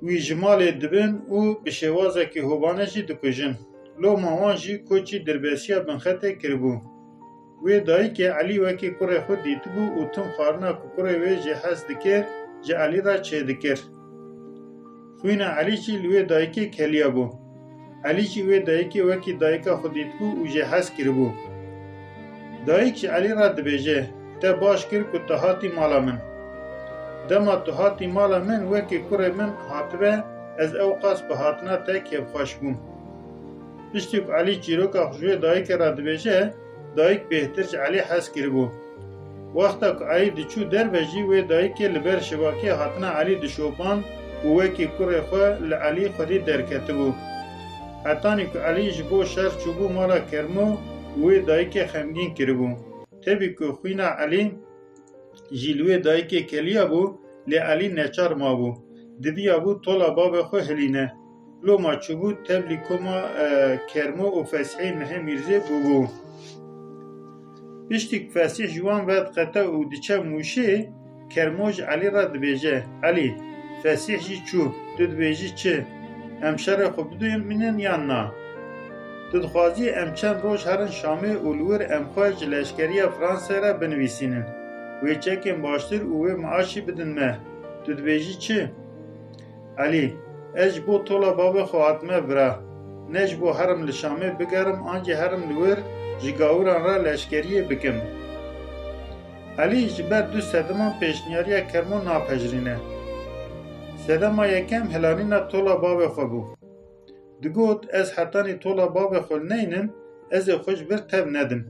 wî ji malê dibin û bi şêwazekî hovane jî dikujin. Loma wan jî koçî dirbesiya binxetê kiribû. Wê dayikê Elî wekî kurê xwe dîtibû û tim xwarina ku kurê wê jê hez dikir, ji Elî re çêdikir. Xwîna Elî jî li wê dayikê keliya bû. Elî jî wê dayikê wekî dayika xwe dîtibû û jê hez kiribû. Dayik ji Elî re dibêje, te baş kir ku tu hatî mala min. Dema tu hatî mala min, wekî kurê min hatibe, ez ewqas bi hatina te kêfxweş bûm. Piştî ku Elî çîroka xwe ji wê dayikê re dibêje, dayik bêhtir ji Elî hez kiribû. Wexta ku Elî diçû derve jî, wê dayikê li ber şibakê hatina Elî dişopand û wekî kurê xwe li Elî xwedî derketibû. Hetanî ku Elî ji bo şer çûbû mala Kermo û wê dayikê xemgîn kiribû. Tevî ku xwîna Elî jî li wê dayikê keliya bû, lê Elî neçar mabû. Diviyabû tola bavê xwe hilîne. Loma çûbû tevlî koma, e, Kermo û Fesîhê Mihê Mîrzê bûbû. Piştî ku Fesîh ji wan vediqete û diçe Mûşê, Kermo ji Elî re dibêje, Elî, Fesîh jî çû, tu dibêjî çi? Em şerê xwe bidomînin yan na? Tu dixwazî em çend roj herin Şamê û li wir em xwe ji leşkeriya Fransayê re binivîsînin, wê çekên baştir û wê miaşî bidin me. Tu dibêjî çi? Elî, ez ji bo tola bavê xwe hatime vira. Ne ji bo herim li Şamê bigerim an jî herim li wir ji gawiran re leşkeriyê bikim. Elî ji ber du sedeman pêşniyariya Kermo napejirîne. Sedema yekem hilanîna tola bavê xwe bû. Digot, ez hetanî tola bavê xwe li neynim, ez ê xwe ji vir tev nedim.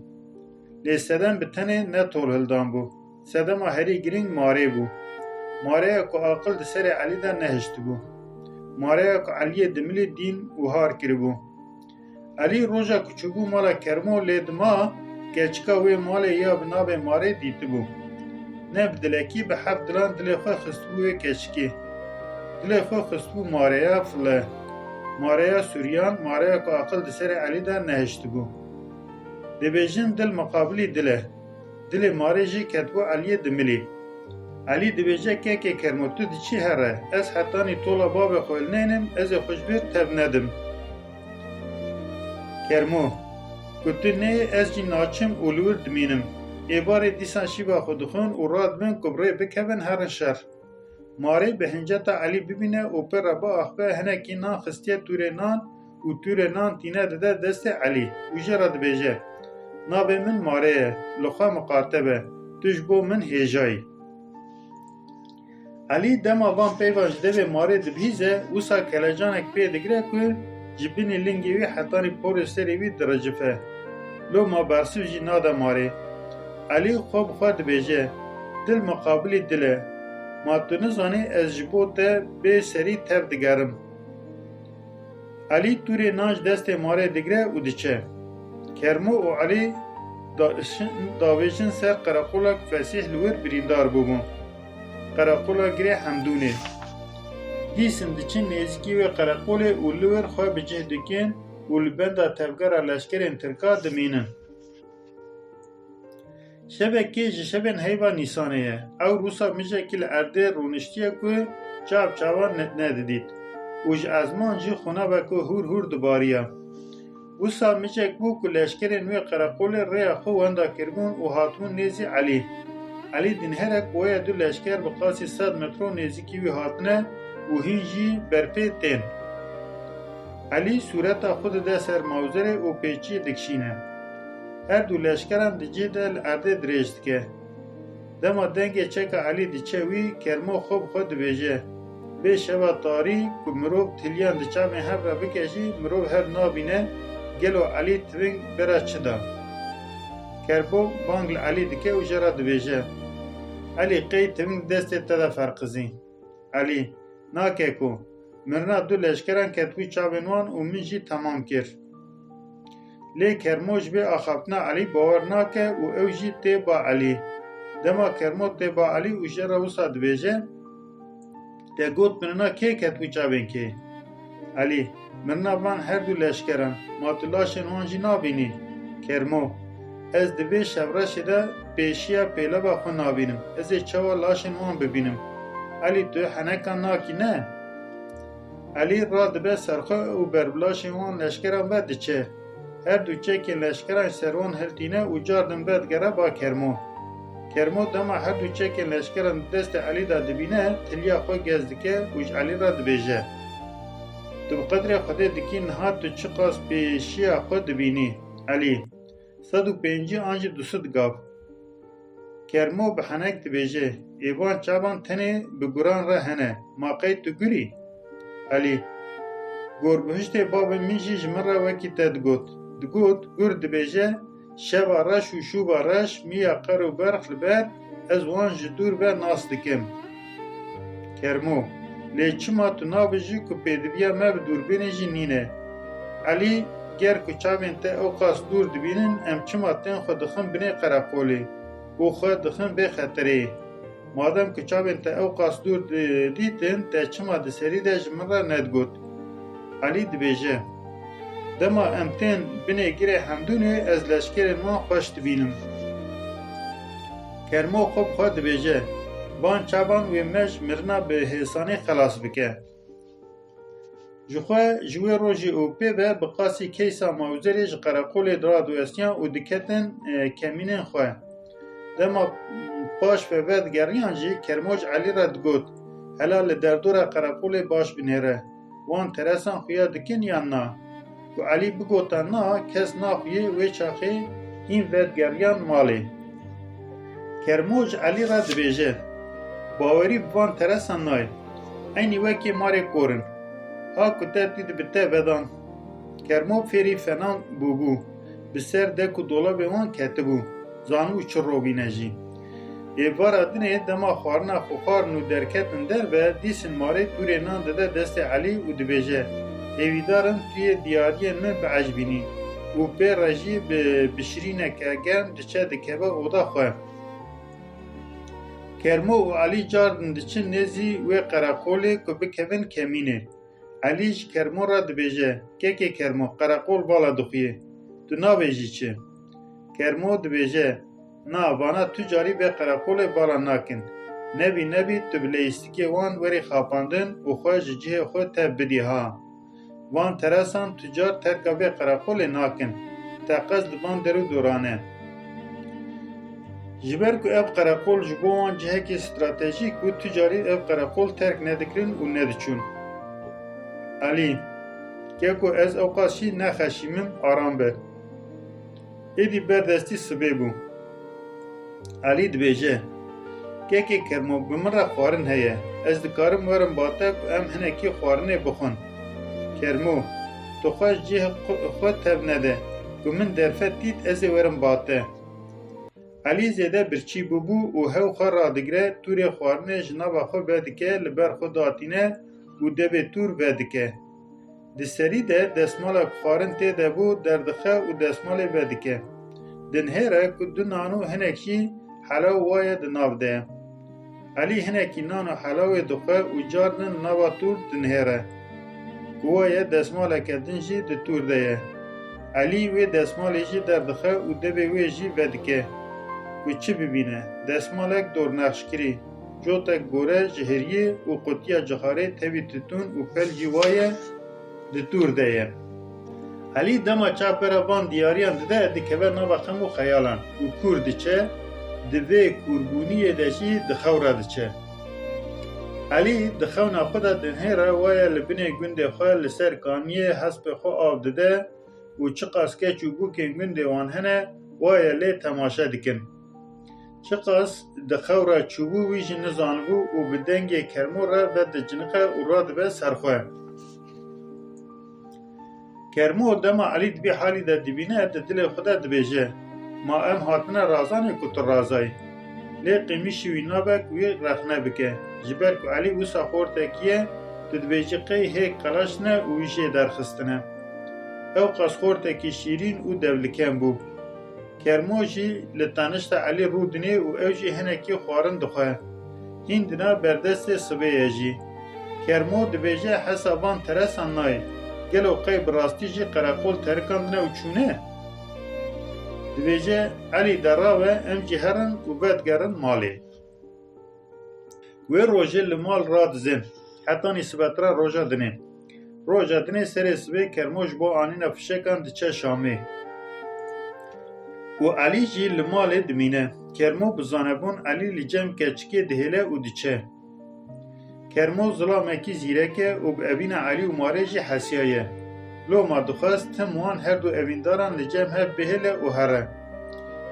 Lê sedem bi tenê ne tol hildan bû. Sedema herî girîng marê bû. Mareya ku aqil di serê Elî de nehiştibû. Mareya ku Eliyê dimilî dîn û har kiribû. Elî roja ku çûbû mala Kermo lê dima, keçika wê malê ya bi navê Marê dîtibû. Ne bi dilekî, bi heft dilan dilê xwe xistibû wê keçikê. Dilê xwe xistibû Mareya File, Mareya Suryan, Mareya ku aqil di serê Elî de nehiştibû. Dibêjin dil miqabilî dil e. Dilê Marê jî ketibû Eliyê dimilî. Elî dibêje, kekê Kermo, tu diçî here, ez hetanî tola bavê xwe li neynim, ez ê xwe ji vir tev nedim. Kermo, ku tu neyê ez jî naçim û li wir dimînim. Êvarê dîsan şîva xwe dixwin û radibin ku bi rê bikevin herin şer. Marê bi hinceta Elî bibîne û pê re biaxive, hinekî nan xistiye tûrê nan û tûrê nan tîne dide destê Elî û jê re dibêje, navê min Marê ye, li xwe miqate be, tu ji bo min hêja yî. Elî dema van peyvan ji devê Marê dibihîze, wisa kelecanek pê digire ku ji binî lingê wî hetanî porê serê wî diricife. Loma bersiv jî nade Marê. Elî xwe bi xwe dibêje, dil miqabilî dil e. Ma tu nizanî ez ji bo te bê serî tev digerim. Elî tûrê nan ji destê Marê digire û diçe. Kermo û Elî da-, davêjin ser qereqola ku Fesîh li wir birîndar bûbû. Qereqola Girê Hemdûnê. Dîsin diçin nêzîkî wê qereqolê û li wir xwe bi cih dikin û li benda tevgera leşkerên Tirka dimînin. Şevekê ji şevên heyva Nîsanê ye. Ew wisa mijekî li erdê rûniştiye ku çav çavan ne-, nedidît û ji ezman jî xunaveke hûr hûr dibariya. Wisa mijek bû ku leşkerên wê qereqolê rêya xwe wenda kiribûn û hatibûn nêzî Elî. Elî dinhere ku waya du leşker bi qasî sed metro nêzîkî wî hatine û hîn jî berpê tên. Elî sûreta xwe dide ser mawzerê û pêçiyê dikişîne. Her du leşkeran di cih de li erdê dirêj dike. Dema dengê çeka Elî diçe wî, Kermo xwe bi xwe dibêje, bê şeva tarî ku mirov tiliyan di çavên hev re bike jî mirov hev nabîne, gelo Elî tiving bera çi da? Kermo bang li Elî dike û jê re dibêje, Elî, qey tiving destê te de ferqizî? Elî, na keko, mirina du leşkeran ketibû çavên wan û min jî temam kir. Lê Kermo ji vê axaftina Elî bawer nake û ew jî tê ba Elî. Dema Kermo tê ba Elî û jê re wisa dibêje, Te got mirina kê ketibû çavên kê? Elî, Mirina van her du leşkeran, ma tu laşên wan jî nabînî? Kermo, Ez di vê şevreşê de pêşiya pêlava xwe nabînim. Ez ê çawa laşên wan bibînim? Elî, tu henekan nakî ne? Elî radibe ser xwe û ber bi laşên wan leşkeran ve diçe. Her du çekên leşkeran ji ser wan hiltîne û cardin vedigere ba Kermo. Kermo dema her du çekên leşkeran di destê Elî de dibîne, tiliya xwe gez dike û ji Elî re dibêje, Tu bi qedrê Xwedê dikî niha tu çiqas pêşiya xwe dibînî? Elî, Sed û pêncî an jî du sed gav. Kermo bi henek dibêje, Ê van çavan tenê bi guran re hene, ma qey tu gurî? Elî, Gorbihiştê babê min jî ji min re wekî te digot. Digot, gur dibêje, Şeva reş û şûva reş, miya qer û berx li ber, ez wan ji dûr ve nas dikim. Kermo, Lê çima tu nabêjî ku pêdiviya me bi dûrbînê jî nîne? Elî, Ger ku çavên te ew qas dûr dibînin, em çima tên xwe dixin binê qereqolê û xwe dixin vê xetereyê? Madem ku çavên te ew qas dûr di-, dîtin, te çima di serî de ji min re nedigot? Elî dibêje, Dema em tên binê girê Hemdûnê, ez leşkerên wan xweş dibînim. Kermo xwe bi xwe dibêje, Van çavan wê me ji mirina bi hêsanî xelas bike. Ji xwe ji wê rojê û pê ve bi qasî keysa mawzerê ji qereqolê radiwestiyan û diketin, e, kemînên xwe. Dema paş ve vedigeriyan jî Kermo ji Elî re digot, Hela li derdora qereqolê baş binêre. Wan teresan xuya dikin yan na? Ku Elî bigota na, kes naxuyê, wê çaxê hîn vedigeriyan malê. Kermo ji Elî re dibêje, Bawerî bi van teresan nayê. Eynî wekî marê kor in. Ha ku te dît bi te vedan. Kermo fêrî fenan bûbû. Bi ser dek û dolabê wan ketibû. Zanibû çi robîne jî. Êvara dinê dema xwarina xwe xwarin û derketin derve, dîsin marê tûrê nan dide destê Elî û dibêje, Hêvîdar im tu yê diyariyên min biecibînî û pê re jî bi bişirîneke germ diçe dikeve oda xwe. Kermo û Elî cardin diçin nêzî wê qereqolê ku bikevin kemînê. Elî ji Kermo re dibêje, Kekê Kermo, qereqol bala dixuyê. Tu nabêjî çi? Kermo dibêje, Na, vana tu carî vê qereqolê bala nakin. Nebî nebî tu bi leyîstikê wan werî xapandin û xwe ji cihê xwe tev bidî ha. Van teresan tu car terka vê qereqolê nakin. Teqez li van der û doran e. Ji ber ku ev qereqol ji bo wan cihekî stratejîk bû, tu carî ev qereqol terk nedikirin û nediçûn. Elî, Keko, ez ewqas jî nexeşîmim, aram be. Êdî ber destî sibê bû. Elî dibêje, Kekê Kermo, bi min re xwarin heye. Ez dikarim werim ba te ku em hinekî xwarinê bixwin. Kermo, Tu xwe ji cihê xwe tev nede. Ku min derfet dît, ez ê werim ba te. Elî zêde birçî bûbû û hew xwe radigire, tûrê xwarinê ji nava xwe vedike, li ber xwe datîne û devê tûr vedike. Di serî de desmala ku xwarin tê de bû derdixe û desmalê vedike. Dinhêre ku du nan û hinek jî helaw waye di nav de ye. Elî hinekî nan û helawê dixwe û cardin li nava tûr dinhêre. Ku waye desmaleke din jî di tûr de ye. Elî wê desmalê jî derdixe û devê wê jî vedike. Ku çi bibîne? Desmalek dornexşkirî, cotek gore ji hiriyê û qutiya cixarê tevî titûn û pel jî waye di tûr de ye. Elî dema çav bera van diyariyan dide, dikeve nava xem û xeyalan û kûr diçe, di vê kûrbûniyê de jî di xew re diçe. Elî di xewna xwe de dinhêre waye li binê gundê xwe li ser kaniyê hespê xwe av dide û çiqas keç û bûkên gundê wan hene, waye lê temaşe dikin. Çiqas di xew re çûbû wî jî nizanibû û bi dengê Kermo re vediciniqe û radibe ser xwe. Kermo dema Elî di vî halî de dibîne, di dilê xwe de dibêje, Ma em hatine razanê ku tu razayî? Lê qîmişî wî nabe ku wî rexne bike. Ji ber ku Elî wisa xortekî ye, tu dibêjî qey hêk qelaş ne û wî jê derxistine. Ewqas xortekî şîrîn û dewliken bû. Kermo jî li tenişta Elî rûdinê û ew jî hinekî xwarin dixwe. Hîn dina berdestê sibê ye jî. Kermo dibêje, hesa van teresan nayê. Gelo qey bi rastî jî qereqol terikandine û çûne? Dibêje, Elî, de rabe, em jî herin û vedigerin malê. Wê rojê li mal radizin, hetanî sibetira roja dinê. Roja dinê serê sibê Kermo ji bo anîna fişekan diçe Şamê. Û Elî jî li malê dimîne. Kermo bi zanebûn Elî li cem keçikê dihêle û diçe. Kermo zilamekî zîrek e û bi evîna Elî û Marê jî hesiyaye. Loma dixwest tim wan her du evîndaran li cem hev bihêle û here.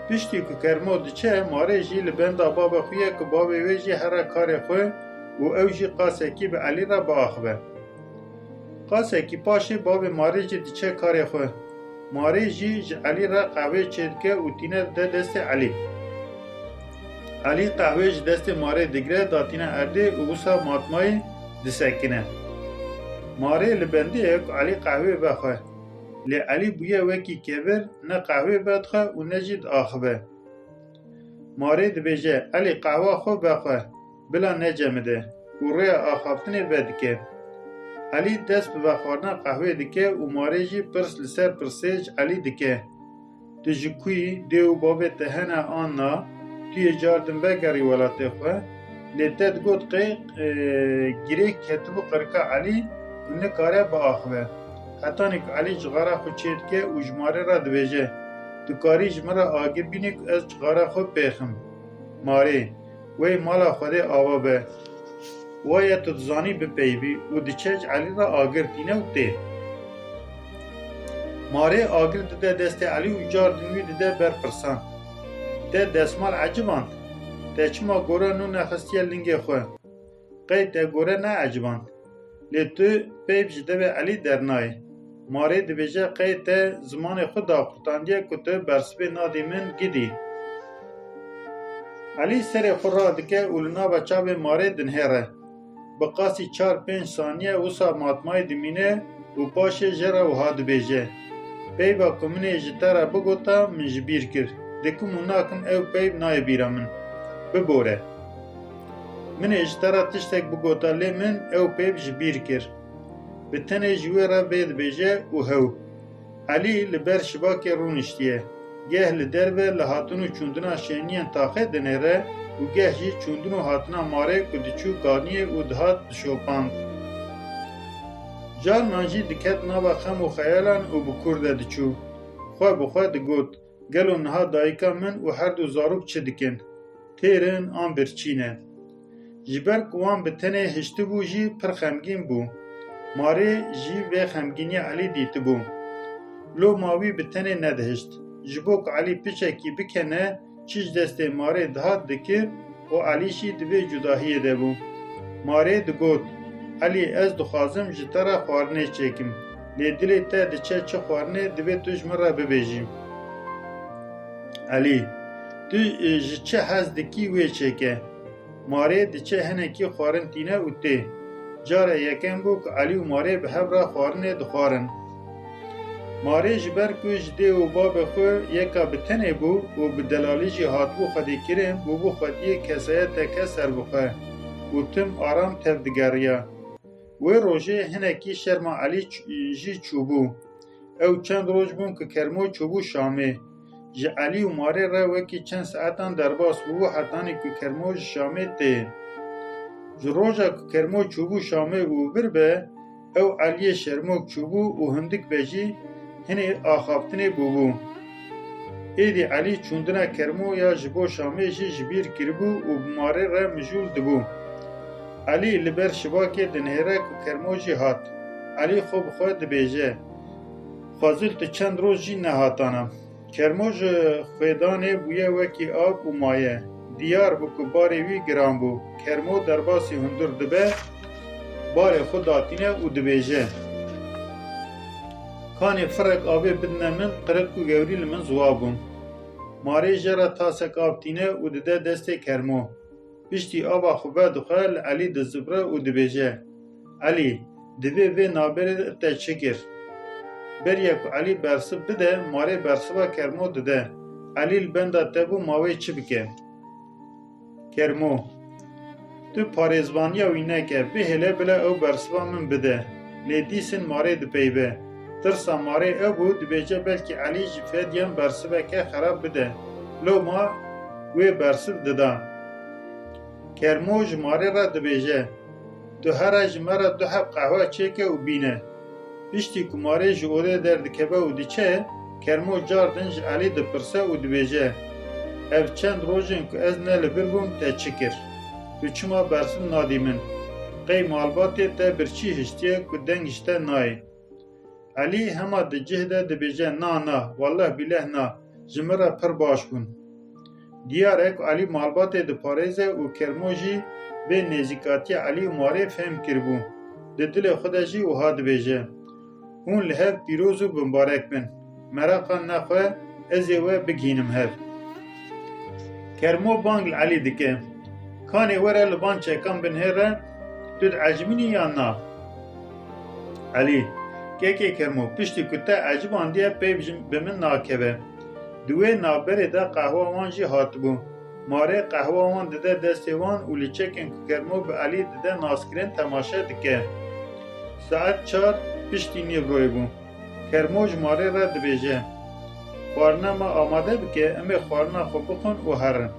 Piştî ku Kermo diçe, Marê jî li benda bavê xwe ye ku bavê wê jî here karê xwe û ew jî qasekî bi Elî re biaxive. Qasekî paşê bavê Marê jî diçe karê xwe. Marê jî ji Elî re qehwê çêdike û tîne dide destê Elî. Elî qehwê ji destê Marê digire, datîne erdê û wisa matmayî disekine. Marê li bendê ye ku Elî qehwê vexwe. Lê Elî bûye wekî kevir, ne qehwê vedixwe û ne jî diaxive. Marê dibêje, Elî, qehwa xwe vexwe, bila necemide û rêya axaftinê vedike. Elî dest bi vexwarina qehwê dike û Marê jî pirs li ser pirsê ji Elî dike. Tu ji ku yî? Dê û bavê te hene an na? Tu yê cardin vegerî welatê xwe? Lê te digot qey, e, girêk ketibû qirika Elî ku nikare biaxive. Hetanî ku Elî cixara xwe çêdike û ji Marê re dibêje, Tu karî ji min re agir bînî ku ez cixara xwe pêxim. Marê, wey mala Xwedê ava be. Waye tu dizanî bipeyivî û diçe ji Elî re agir tîne û tê. Marê agir dide destê Elî û cardin wî dide ber pirsan. Te desmal eciband? Te çima gore nû nexistiye lingê xwe? Qey te gore neeciband? Lê tu peyv ji devê Elî dernayê. Marê dibêje, qey te zimanê xwe daxurtandiye ku tu bersivê nadî min gidî. Elî serê xwe radike û li nava çavê Marê dinihêre. Bi qasî çar pênc saniye wisa matmayî dimîne û paşê jê re wiha dibêje, Peyva ku min ê ji te re bigota, min ji bîr kir. Dikim û nakim ew peyv nayê bîra min. Bibore. Min ê ji te re tiştek bigota, lê min ew peyv ji bîr kir. Bi tenê ji wê re vê dibêje û hew. Elî li ber şibakê rûniştiye. Geh li derve li hatin û çûndina şêniyên taxê dinêre û geh jî çûndin û hatina Marê ku diçû kaniyê û dihat dişopand. Carnan jî diket nava xem û xeyalan û bi kûr de diçû. Xwe bi xwe digot, Gelo niha dayika min û her du zarok çi dikin? Têr in an birçî ne? Ji ber ku wan bi tenê hiştibû jî pir xemgîn bû. Marê jî vê xemgîniya Elî dîtibû. Loma wî bi tenê nedihişt. Ji bo ku Elî piçekî bikene, çi ji destê Marê dihat dikir û Elî jî di vê cudahiyê de bû. Marê digot, Elî, ez dixwazim ji te re xwarinê çêkim. Lê dilê te diçe çi xwarinê, divê tu ji min re bibêjî. Elî, tu, e, ji çi hez dikî wê çêke. Marê diçe hinekî xwarin tîne û tê. Cara yekem bû ku Elî û Marê bi hev re xwarinê dixwarin. Marê ji ber ku ji dê û babê xwe yeka bi tenê bû û bi delalî jî hatibû xwedîkirin, bûbû xwediyê kesayeteke serbixwe û tim aram tevdigeriya. Wê rojê hinekî şerma Elî ç-, jî çûbû. Ew çend roj bûn ku Kermo çûbû Şamê. Ji Elî û Marê re wekî çend saetan derbas bûbû hetanî ku Kermo ji Şamê tê. Ji roja ku Kermo çûbû Şamê û vir be, ew Eliyê şermok çûbû û hindik be jî hinê axaftinê bûbû. Êdî Elî çûndina Kermo ya ji bo Şamê jî ji bîr kiribû û bi Marê re mijûl dibû. Elî li ber şibakê dinihêre ku Kermo jî hat. Elî xwe bi xwe dibêje, Xwezil tu çend roj jî nehatana. Kermo ji xwêdanê bûye wekî av û maye. Diyar bû ku barê wî giran bû. Kermo derbasî hundir dibe, barê xwe datîne û dibêje, Kanê firek avê bidine min, qirq û gewrî li min ziwa bûn. Marê jê re tasek av tîne û dide destê Kermo. Piştî ava xwe vedixwe, li Elî dizivire û dibêje, Elî, di vê vê navberê de te çi kir? Beriya ku Elî bersiv bide, marê bersiva Kermo dide. Elî li benda te bû, ma wê çi bike? Kermo: Tu parêzvaniya wî neke, bihêle bila ew bersiva min bide. Lê dîsin marê dipeyve. Tirsa marê ew bû, dibêje belkî Elî ji fediyan bersiveke xerab bide. Loma wê bersiv dida. Kermo ji marê re dibêje: Tu here ji me re du heb qehwe çêke û bîne. Piştî ku marê ji odê derdikeve û diçe, Kermo car din ji Elî dipirse û dibêje: Ev çend roj in ku ez ne li vir bûm, te çi kir? Tu çima bersiv nadî min? Qey malbatê te birçî hiştiye ku deng ji te nayê? Elî hema di cih de dibêje: Na, na, welleh bîleh na, ji min re pir baş bûn. Diyar e ku Elî malbatê diparêze û Kermo jî vê nêzîkatiya Elî û Marê fehm kiribû. Di dilê xwe de jî wiha dibêje: Hûn li hev pîroz û bimbarek bin. Meraqa nexwe ez ê we bigihînim hev. Kermo bang li Elî dike: Kanê were li van çekan binihêre, tu diecibînî yan na? Elî: Kekê Kermo, piştî ku te ecibandiye peyv ji, bi min nakeve. Di wê navberê de qehwa wan jî hatibû. Marê qehwa wan dide destê wan û li çekên ku Kermo bi Elî dide naskirin temaşe dike. Saet çar piştî nîvroyê bû. Kermo ji marê re dibêje: Xwarina me amade bike, em ê xwarina xwe bixwin û herin.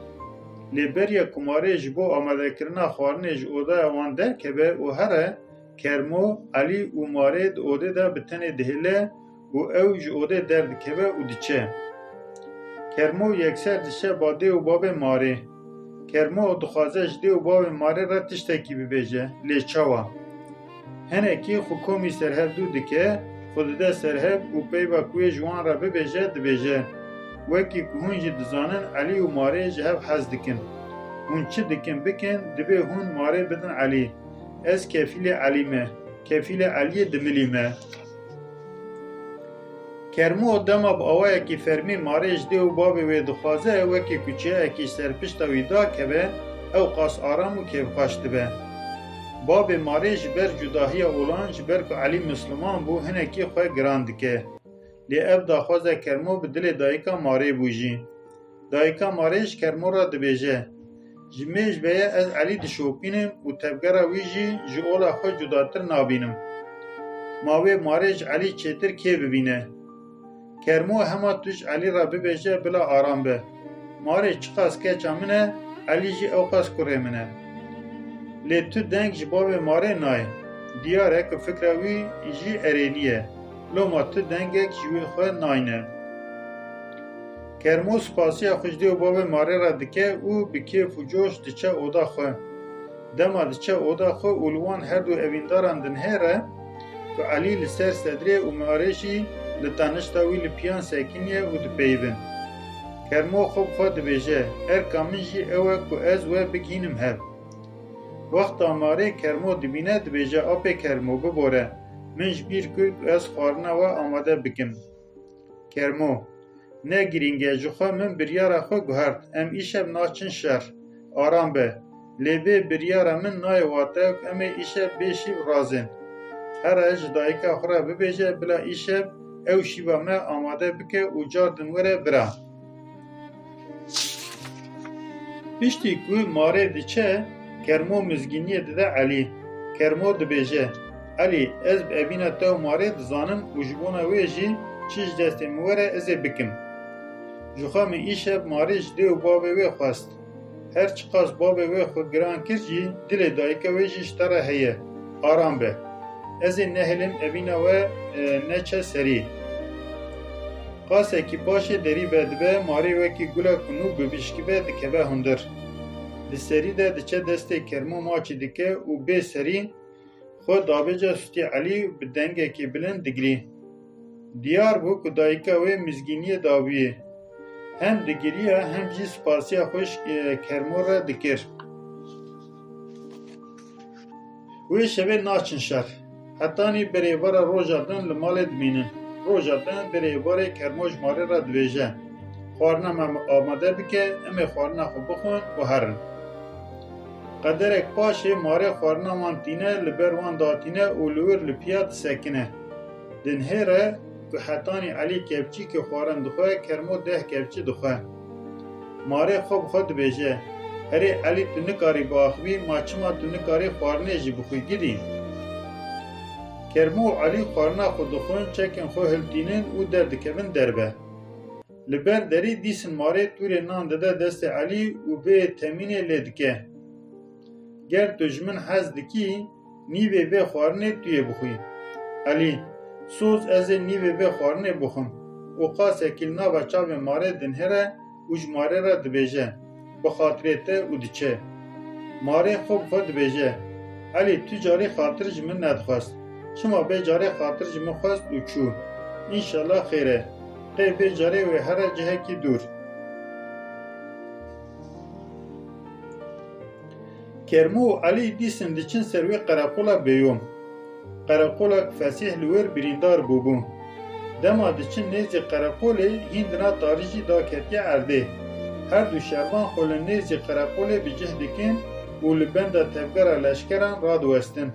Lê beriya ku marê ji bo amadekirina xwarinê ji odaya wan derkeve û here, Kermo, Elî û Marê di odê de bi tenê dihêle û ew ji odê derdikeve û diçe. Kermo yekser diçe ba dê û bavê Marê. Kermo dixwaze ji dê û bavê Marê re tiştekî bibêje, lê çawa? Hinekî xwe komî serhevdû dike, xwe dide serhev û peyva ku wê ji wan re bibêje, dibêje: Wekî ku hûn jî dizanin, Elî û Marê ji hev hez dikin. Hûn çi dikin bikin, divê hûn Marê bidin Elî. Ez kefîlê Elî me, kefîlê Eliyê dimilî me. Kermo dema bi awayekî fermî Marê ji dê û bavê wê dixwaze, wekî ku çiyayekî ji ser pişta wî dakeve, ew qas aram û kêfxweş dibe. Bavê Marê ji ber cudahiya olan, ji ber ku Elî misliman bû, hinekî xwe giran dike. Lê ev daxwaza Kermo bi dilê dayika Marê bû jî. Dayika Marê ji Kermo re dibêje: Ji mêj ve ye ez Elî dişopînim û tevgera wî jî ji ola xwe cudatir nabînim. Ma wê Marê ji Elî çêtir kê bibîne? Kermo hema tu ji Elî re bibêje bila aram be. Marê çiqas keça min e, Elî jî ewqas kurê min e. Lê tu deng ji bavê Marê nayê. Diyar e ku fikra wî jî erênî ye. Loma tu dengek ji wî xwe nayne. Kermo spasiya xwe ji dê û bavê Marê re dike û bi kêf û coş diçe oda xwe. Dema diçe oda xwe û li wan her du evîndaran dinihêre ku Elî li ser sedrê û Marê jî li tanişta wî li piyan sekiniye û dipeyivin. Kermo xwe bi xwe dibêje: Erka min jî ew e ku ez we bigihînim hev. Wexta Marê Kermo dibîne, dibêje: Apê Kermo, bibore, min ji bîr kir ku ez xwarina we amade bikim. Kermo: Ne girîng e, ji xwe min biryara xwe guhert. Em îşev naçin şer. Aram be. Lê vê biryara min nayê wateya ku em ê îşev bê şîv razên. Here ji dayika xwe re bibêje bila îşev ew şîva me amade bike û car din were vira. Piştî ku Marê diçe, Kermo mizgîniyê dide Elî. Kermo dibêje: Elî, ez bi evîna te û Marê dizanim û ji bona wê jî çi ji destê min were ez ê bikim. Ji xwe min îşev Marê ji dê û bavê wê xwest. Her çiqas bavê wê xwe giran kir jî, dilê dayika wê jî ji te re heye. Aram be. Ez ê nehêlim evîna we, e, neçe serî. Qasekî paşê derî vedibe, Marê wekî gula ku nû bibişkibe dikeve hundir. Di serî de diçe destê Kermo maçî dike û bê serî xwe davêje sûtê Elî bi dengekî bilind digirî. Diyar bû ku dayika wê mizgîniyê dabûyê. Hem digiriya hem jî spasiya xwe ji, e, Kermo re dikir. Wê şevê naçin şer. Hetanî berê êvara roja din li malê dimînin. Roja din berê êvarê Kermo ji Marê re dibêje: Xwarina me amade bike, em ê xwarina xwe bixwin û herin. Qederek paşê Marê xwarina wan tîne, li ber wan datîne û li wir li piya disekine. Dinihêre Ku hetanî Elî kevçîkê xwarin dixwe, Kermo deh kevçî dixwe. Marê xwe bi xwe dibêje, "Herê Elî, tu nikarî biaxivî, ma çima tu nikarî xwarinê jî bixwî gidî?" Kermo û Elî xwarina xwe dixwin, çekên xwe hiltînin û derdikevin derve. Li ber derî dîsin Marê tûrê nan dide destê Elî û bê temînê lê dike. "Ger tu ji min hez dikî, nîvê vê xwarinê tu yê bixwî." Elî, "Soz, ez ê nîvê vê xwarinê bixwim." Û qasekî li nava çavê Marê dinhêre û ji Marê re dibêje, "Bi xatirê te," û diçe. Marê xwe bi xwe dibêje, "Elî, tu carî xatir ji min nedixwest. Çima vê carê xatir ji min xwest û çû? Înşellah xêr e. Qey vê carê wê here cihekî dûr." Kermo û Elî dîsin diçin ser wê qereqola bêyom. Qereqolek fesîh li wir birîndar bûbû. Dema diçin nêzî qereqolê, hîndina tarî jî daketiye erdê. Her du şervan xwe li nêzî qereqolê bi cih dikin û li benda tevgera leşkeran radiwestin.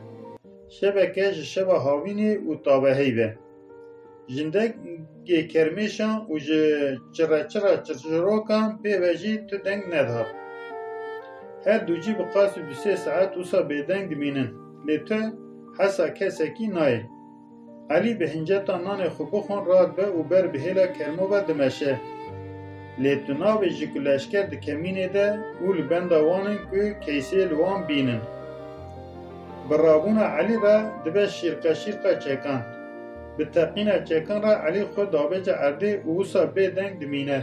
Şeveke ji şeva havînê û taveheyî ve. Jindekê kermêşan û ji çireçira çirçirokan pê ve jî tu deng nedihat. Her du jî bi qasî du sê saet wisa bêdeng dimînin, lê tu hesa kesekî nayê. Elî bi hinceta nanê xwe bixwin radibe û ber bi hêla Kermo ve dimeşe. Lê tu nabêjî ku leşker di kemînê de û li benda wan in ku keysê li wan bînin. Bi rabûna Elî re dibe şîrqeşîrqa çekan. Bi teqîna çekan re Elî xwe dabêje erdê û wisa bêdeng dimîne.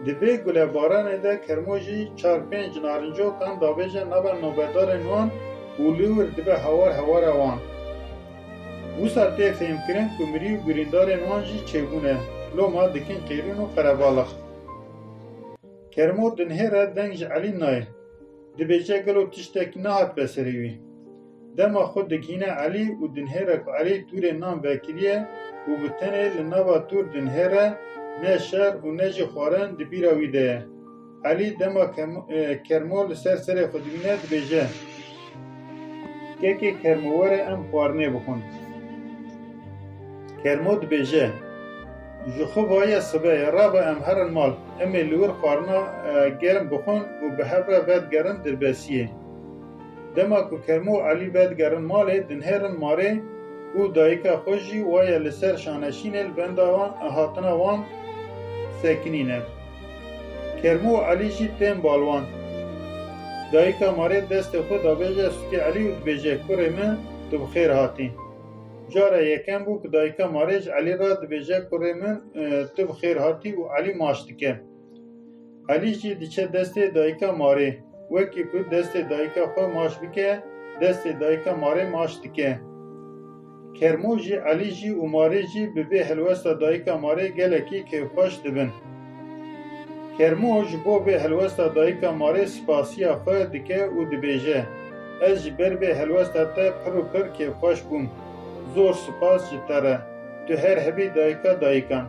Di vê gulebaranê de Kermo jî çar pênc narincokan dabêje nava nobedarên wan û li wir dibe hewar hewara wan. Wisa tê fêhmkirin ku mirî û birîndarên wan jî çêbûne, loma dikin qêrîn û qerebalix. Kermo dinhêre deng ji Elî nayê. Dibêje gelo tiştekî nehatibe serê wî. Dema xwe digihîne Elî û dinhêre ku Elî tûrê nan vekiriye û bi tenê li nava tûr dinhêre, ne şer û ne jî xwarin di bîra wî de ye. Elî dema Kem-, e, Kermo li ser serê xwe dibîne dibêje, "Kekê Kermo, were em xwarinê bixwin." Kermo dibêje, "Ji xwe vaye sibe ye, rabe em herin mal, em ê li wir xwarina, e, germ bixwin û bi hev re vedigerin dirbesiyê." Dema ku Kermo û Elî vedigerin malê, dinhêrin Marê û dayika xwe jî waye li ser şaneşînê li benda wan, hatina wan sekinîne. Kermo û Elî jî tên bal wan. Dayika Marê destê xwe dabêje sûkê Elî û dibêje, "Kurê min, tu bi xêr hatî." Cara yekem bû ku dayika Marê ji Elî re dibêje, "Kurê min, e, tu bi xêr hatî" û Elî maç dike. Elî jî diçe destê dayika Marê. Wekî ku destê dayika xwe maç bike, destê dayika Marê maç dike. Kermo jî, Elî jî û Marê jî bi vê helwesta dayika Marê gelekî kêfxweş dibin. Kermo ji bo vê helwesta dayika Marê spasiya xwe dike û dibêje, "Ez ji ber vê helwesta te pir û pir kêfxweş bûm. Zor spas ji te re. Tu her hebî dayika dayikan."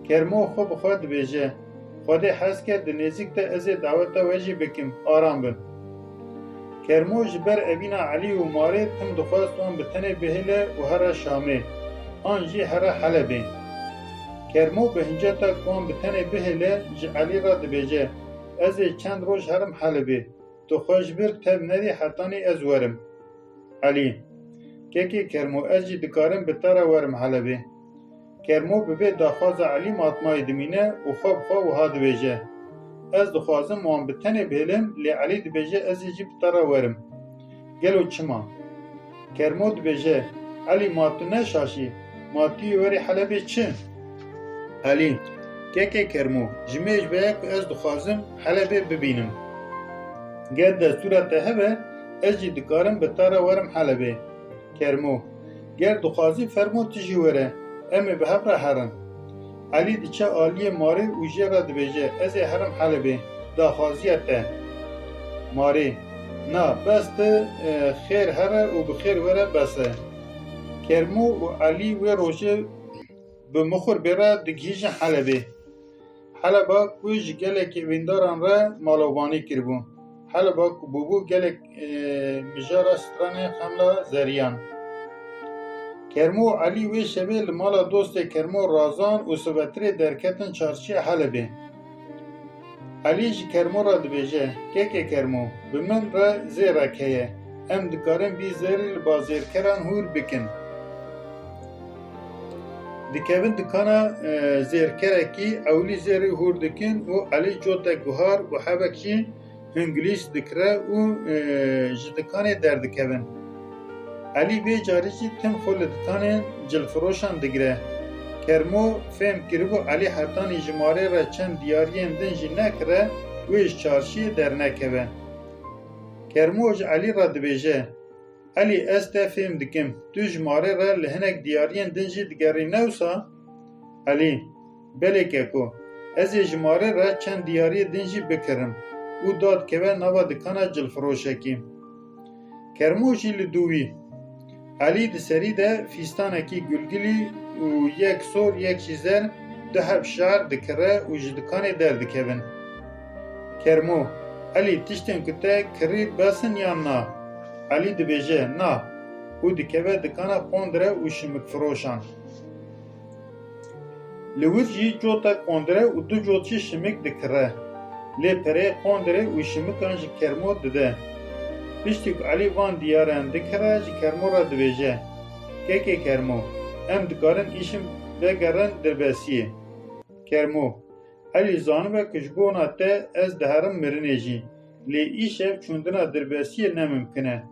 Kermo xwe bi xwe dibêje, "Xwedê hez ke di nêzîk de ez ê daweta we jî bikim, aram bim." Kermo ji ber evîna Elî û Marê tim dixwest wan bi tenê bihêle û here Şamê, an jî here Helebê. Kermo bi hinceta ku wan bi tenê bihêle ji Elî re dibêje, "Ez ê çend roj herim Helebê. Tu xwe ji vir tev nedî hetanî ez werim." Elî, "Kekê Kermo, ez jî dikarim bi te re werim Helebê." Kermo bi vê daxwaza Elî matmayî dimîne û xwe bi xwe wiha dibêje, "Ez dixwazim wan bi tenê bihêlim, lê Elî dibêje ez ê jî bi te re werim. Gelo çima?" Kermo dibêje, "Elî, ma tu ne şaş î? Ma tu yê werî Helebê çi?" Elî, "Kekê Kermo, ji mêj ve ye ku ez dixwazim Helebê bibînim. Ger destûra te hebe, ez jî dikarim bi te re werim Helebê." Kermo, "Ger dixwazî fermo tu jî were, em ê bi hev re herin." Elî diçe aliyê Marê û jê re dibêje, "Ez ê herim Helebê, daxwaziya te." Marê, "Na, bes tu, e, xêr here û bi xêr were bes e." Kermo û Elî wê rojê bi mixurbê re digihîjin Helebê. Heleba ku ji gelekî evîndaran re malobanî kiribû. Heleba ku bûbû gelek, e, mijara stranê Xemla Zeriyan. Kermo û Elî wê şevê li mala dostê Kermo Razan û Sivetirê derketin çarşiyê Helebê. Elî ji Kermo re dibêje, Kekê Kermo, bi min re zêrek heye. Em dikarin vî zêrî li ba zêrkeran hûr bikin. Dikevin dikana, e, zêrkerekî, ewilî zêrî hûr dikin û Elî cotek guhar û hebek jî hingilîş dikire û, e, ji dikanê derdikevin. Elî vê carî jî tim xwe li dikanên cilfiroşan digire. Kermo fêm kiribû Elî hetanî ji marê re çend diyariyên din jî nekire, wê ji çarşiyê dernekeve. Kermo ji Elî re dibêje, Elî, ez te fêm dikim. Tu ji marê re li hinek diyariyên din jî digerî, ne wisa? Elî, Belê keko, ez ê ji marê re çend diyariyê din jî bikirim û dadikeve nava dikana cilfiroşekî. Kermo jî li dû wî. Elî di serî de fîstanekî gulgilî û yek sor yek jî zer du heb şar dikire û ji dikanê derdikevin. Kermo, Elî, tiştên ku te kirî bes in yan na? Elî dibêje, Na, û dikeve dikana qondire û şimikfiroşan. Li wir jî cotek qondire û du cot jî şimik dikire. Lê pereyê qondire û şimikan ji Kermo dide. Piştî ku Elî van diyaran dikire, ji Kermo re dibêje, Kekê Kermo, em dikarin îşim vegerin Dirbesiyê. Kermo, Elî, zanibe ku ji bona te ez diherim mirinê jî, lê îşev çûndina Dirbesiyê ne mimkin e.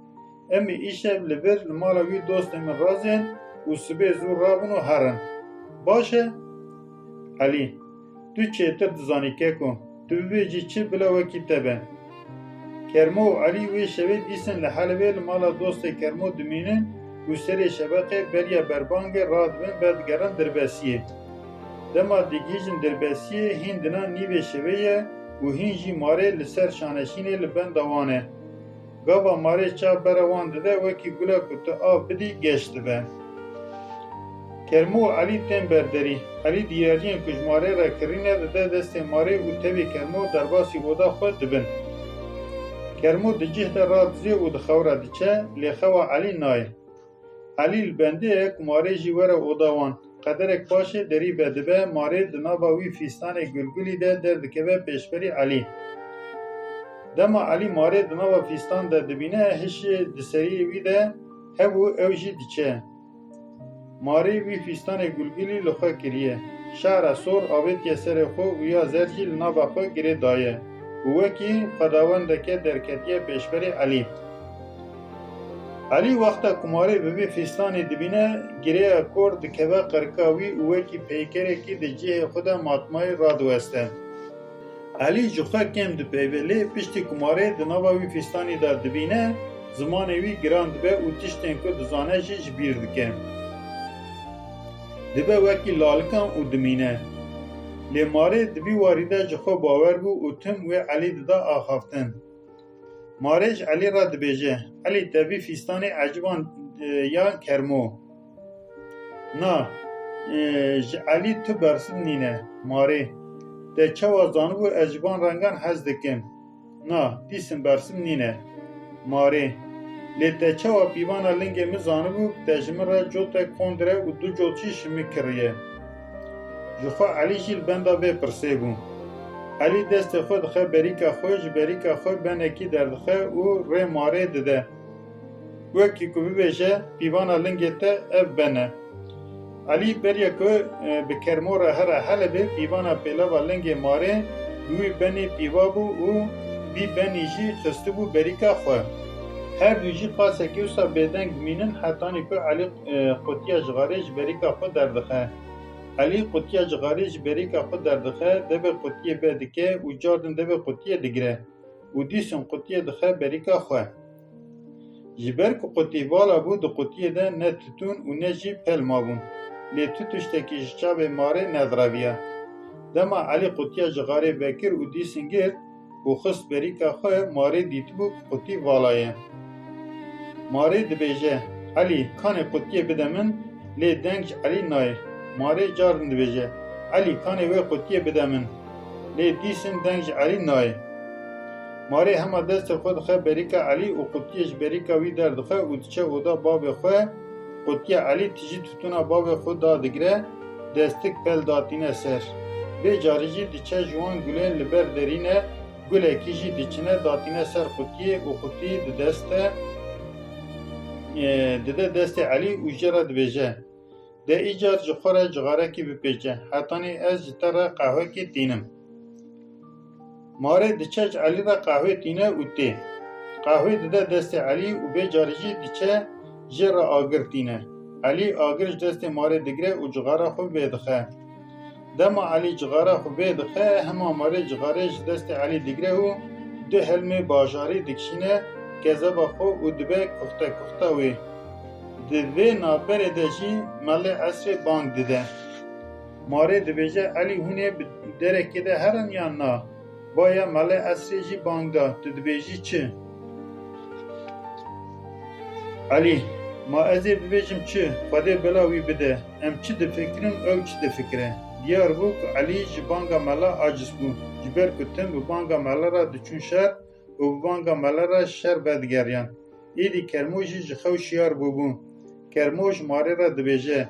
Em ê îşev li vir li mala wî dostên min razên û sibê zû rabin û herin. Baş e? Elî, Tu çêtir dizanî keko, tu bibê jî çi, bila wekî te be. Kermo û Elî wê şevê dîsin li Helebê li mala dostê Kermo dimînin û serê şeveqê beriya berbangê radibin, berdigerin Dirbesiyê. Dema digihîjin Dirbesiyê, hîn dina nîvê şevê ye û hîn jî marê li ser şaneşînê li benda wan e. Gava marê çav bera wan dide, wekî gula ku tu av bidî geş dibe. Kermo û Elî tên ber derî. Elî diyariyên ku ji marê re kirîne dide destê marê û tevî Kermo derbasî oda xwe dibin. Kermo di cih de radizê û di xew re diçe, lê xewa Elî nayê. Elî li bendê ye ku marê jî were oda wan. Qederek paşê derî vedibe, marê di nava wî fîstanê gulgulî de derdikeve pêşberî Elî. Dema Elî marê di nava fîstan de dibîne, hişê di seriyê wî de hebû, ew jî diçe. Marê wî fîstanê gulgulî li xwe kiriye. Şara sor avêtiye serê xwe û ya zer jî li nava xwe girê daye û wekî xwedawendeke derketiye pêşberî Elî. Elî wexta ku marê bi vî fîstanê dibîne, girêya kor dikeve qirika wî û wekî peykerekî di cihê xwe de matmayî radiweste. Elî ji xwe kêm dipeyve, lê piştî ku marê di nava wî fîstanî de dibîne, zimanê wî giran dibe û tiştên ku dizane jî ji bîr dike. Dibe wekî lalikan û dimîne. Lê marê di vî warî de ji xwe bawer bû û tim wê Elî dida axaftin. Marê ji Elî re dibêje, Elî, te vî fîstanê eciban, e, yan Kermo? Na, e, ji Elî tu bersiv nîne, marê. Te çawa zanibû ez ji van rengan hez dikim? Na, dîsin bersiv nîne, marê. Lê te çawa pîvana lingê min zanibû, te ji min re cotek qondire û du cot jî şimik kiriye? Ji xwe Elî jî li benda vê pirsê bû. Elî destê xwe dixe berîka xwe, ji berîka xwe benekî derdixe û rê marê dide. Wekî ku bibêje, pîvana lingê te ev ben e. Elî beriya ku, e, bi Kermo re here Helebê, pîvana pêlava lingê marê bi wî benê pîva bû û vî benî jî xistibû berîka xwe. Her du jî qasekê wisa bêdeng dimînin, hetanî ku Elî, e, qutiya cixarê ji berîka xwe derdixe. Elî qutiya cixarê ji berîka xwe derdixe, devê qutiyê vedike û cardin devê qutiyê digire û dîsin qutiyê dixe berîka xwe. Ji ber ku qutî vala bû, di qutiyê de ne titûn û ne jî pel mabûn. Lê tu tiştekî ji çavê marê nedireviya. Dema Elî qutiya cixarê vekir û dîsin girt û xist berîka xwe, marê dîtibû ku qutî vala ye. Marê dibêje, Elî, kanê qutiyê bide min, lê deng ji Elî nayê. Marê carin dibêje, Elî, kanê wê qutiyê bide min. Lê dîsin deng ji Elî nayê. Marê hema destê xwe dixe berîka Elî û qutiyê ji berîka wî derdixe û diçe oda bavê xwe. Qutiyê Elî tijî tutûna bavê xwe dadigire, destik pel datîne ser. Vê carî jî diçe ji wan gulên li ber derîne, gulekî jî diçine datîne ser qutiyê û qutî di dest de, e, dide destê Elî û jê re dibêje, De îcar ji xwe re cixarekî bipêçe, hetanî ez ji te re qehwekî tînim. Marê diçe ji Elî re qehwê tîne û tê. Qehwê dide destê Elî û vê carî jî diçe jê re agir tîne. Elî agir ji destê Marê digire û cixara xwe vê dixe. Dema Elî cixara xwe vê dixe, hema Marê cixarê ji destê Elî digire û du helmê bajarî dikişîne kezeba xwe û dibe kuxte kuxta wê. Di vê navberê de jî melê esrê bang dide. Marê dibêje, Elî, hûn ê bi derekê de herin yan na? Baya melê esrê jî bang da, tu dibêjî çi? Elî, ma ez ê bibêjim çi? Xwedê bela wî bide. Em çi difikirin, ew çi difikire? Diyar bû ku Elî ji banga mela aciz bû. Ji ber ku tim bi banga mela re diçûn şer û bi banga mela re şer vedigeriyan. Êdî Kermo jî ji xew şiyar bûbû. Kermo ji Marê re dibêje,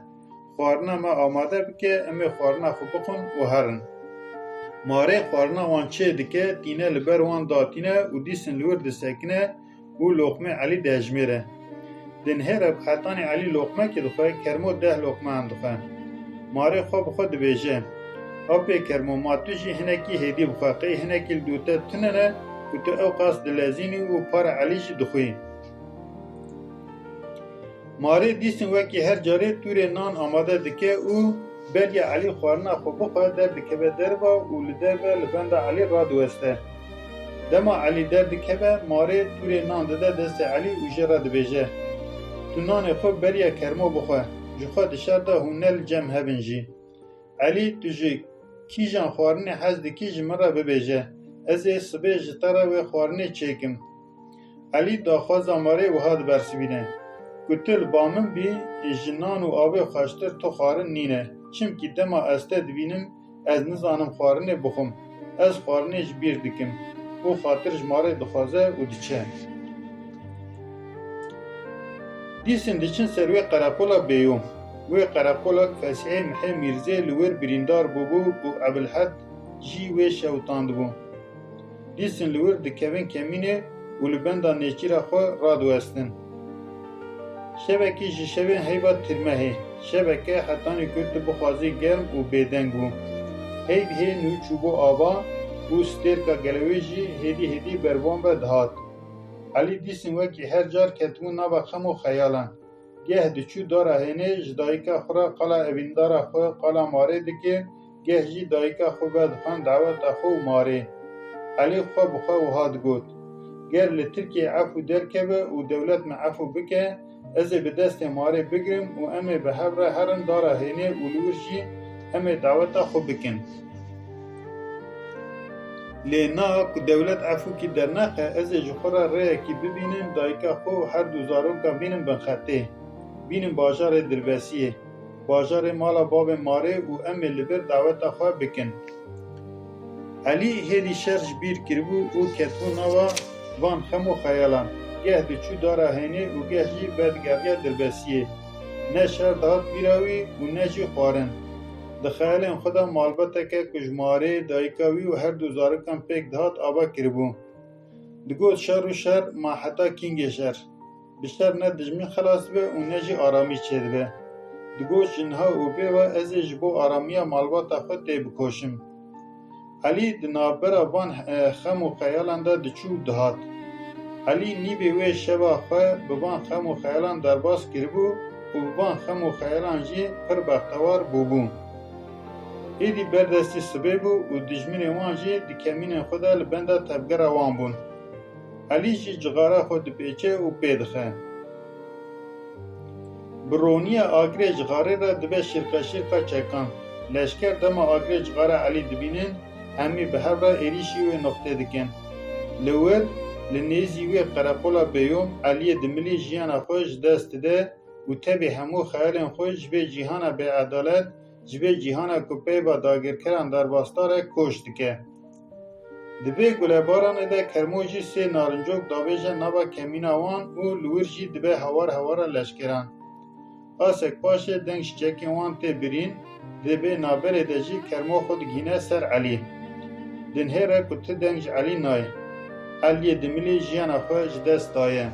Xwarina me amade bike, em ê xwarina xwe bixwin û herin. Marê xwarina wan çê dike, tîne li ber wan datîne û dîsin li wir disekine û loqmê Elî dejmêre. Dinihêre ku hetanî Elî loqmekê dixwe, Kermo deh loqmeyan dixwe. Marê xwe bi xwe dibêje, Apê Kermo, ma tu jî hinekî hêdî bixwe, qey hinekî li dû te tune ne ku tu ew qas dilezînî û para Elî jî dixwî. Marê dîsin wekî her carê tûrê nan amade dike û beriya Elî xwarina xwe bixwe derdikeve derva û li derve li benda Elî radiweste. Dema Elî derdikeve, Marê tûrê nan dide destê Elî û jê re dibêje, Tu nanê xwe beriya Kermo bixwe, ji xwe di şer de hûn ne li cem hev in jî. Elî, tu ji kîjan xwarinê hez dikî, ji min re bibêje, ez ê sibê ji te re wê xwarinê çêkim. Elî daxwaza Marê wiha dibersivîne, Ku tu li ba min bî, ji nan û avê xweştir tu xwarin nîne. Çimkî dema ez te dibînim, ez nizanim xwarinê bixwim. Ez xwarinê ji bîr dikim û xatir ji Marê dixwaze û diçe. Dîsin diçin ser wê qereqola bêyom. Wê qereqolek Fesîhê Mihê Mîrzê li wir birîndar bûbû û Ebilhed jî wê şewitandibû. Dîsin li wir dikevin kemînê û li benda nêçîra xwe radiwestin. Şevekî ji şevên heyva Tirmehê, şeveke hetanî ku tu bixwazî germ û bêdeng bû. Heyv hê nû çûbû ava û stêrka gelewê jî hêdî hêdî ber van ve dihat. Elî dîsin wekî her car ketibû nava xem û xeyalan. Geh diçû dara hênê ji dayika xwe re qala evîndara xwe, qala Marê dike, geh jî dayika xwe vedixwend daweta xwe û Marê. Elî xwe bi xwe wiha digot, Ger li Tirkiyê efû derkeve û dewlet me efû bike, ez ê bi destê Marê bigirim û em ê bi hev re herin dara hênê û li wir jî em ê daweta xwe bikin. Lê niha ku dewlet efûkî dernexe, ez ê ji xwe re rêyekî bibînim, dayika xwe û her du zaroka bînim bin xetê. Bînim bajarê Dirbesiyê, bajarê mala bavê Marê û em ê li vir daweta xwe bikin. Elî hêdî şer ji bîr kiribû û ketibû nava van xem û xeyalan. Geh diçû dara hênê û geh jî vedigeriya Dirbesiyê. Ne şer dihat bîra wî û ne jî xwarin. Di xeyalên xwe de malbateke ku ji Marê, dayika wî û her du zarikan pêk dihat ava kiribû. Digot, Şer û şer, ma heta kîngê şer? Bi şer ne dijmin xelas dibe û ne jî aramî çêdibe. Digot, Ji niha û vê ve ez ê ji bo aramiya malbata xwe têbikoşim. Elî di navbera van, e, xem û xeyalan de diçû û dihat. Elî nîvê wê şeva xwe bi van xem û xeyalan derbas kiribû û bi van xem û xeyalan jî pir bextewar bûbû. Êdî berdestî sibê bû û dijminên wan jî di kemînên xwe de li benda tevgera wan bûn. Elî jî cixara xwe dipêçe û pê dixe. Bi roniya agirê cixarê re dibe şîrqeşîrqa çekan. Leşker dema agirê cixara Elî dibînin, hemî bi hev re êrîşî wê noqtê dikin. Li wir, li nêzî wê qereqola bêyom, Eliyê Dimilî jiyana xwe ji dest dide û tevî hemû xeyalên xwe ji vê cîhana bêedalet, ji vê cîhana ku peyva dagirkeran derbasdar e, koç dike. Di vê gulebaranê de Kermo jî sê narincok davêje nava kemîna wan û li wir jî dibe hewar hewara leşkeran. Qasek paşê deng ji çekên wan tê birîn, di vê navberê de jî Kermo xwe digihîne ser Elî. Dinihêre ku ti deng ji Elî nayê. Eliyê Dimilî jiyana xwe ji dest daye.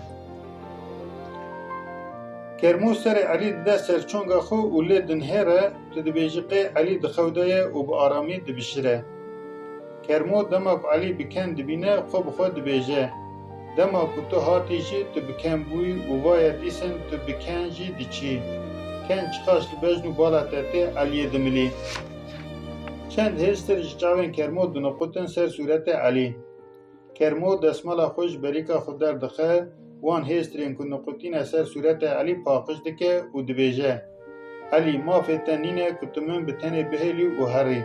Kermo serê Elî dide ser çonga xwe û lê dinihêre, tu dibêjî qey Elî di xew de ye û bi aramî dibişire. Kermo dema ku Elî bi ken dibîne, xwe bi xwe dibêje, dema ku tu hatî jî tu bi ken bûyî û vaye dîsin tu bi ken jî diçî. Ken çiqas li bejn û bala te tê Eliyê Dimilî. Çend hêstir ji çavên Kermo diniqutin ser sûretê Elî. Kermo desmala xwe ji berîka xwe derdixe, wan hêstirên ku niqutîne ser sûretê Elî paqij dike û dibêje, Elî, mafê te nîne ku tu min bi tenê bihêlî û herî.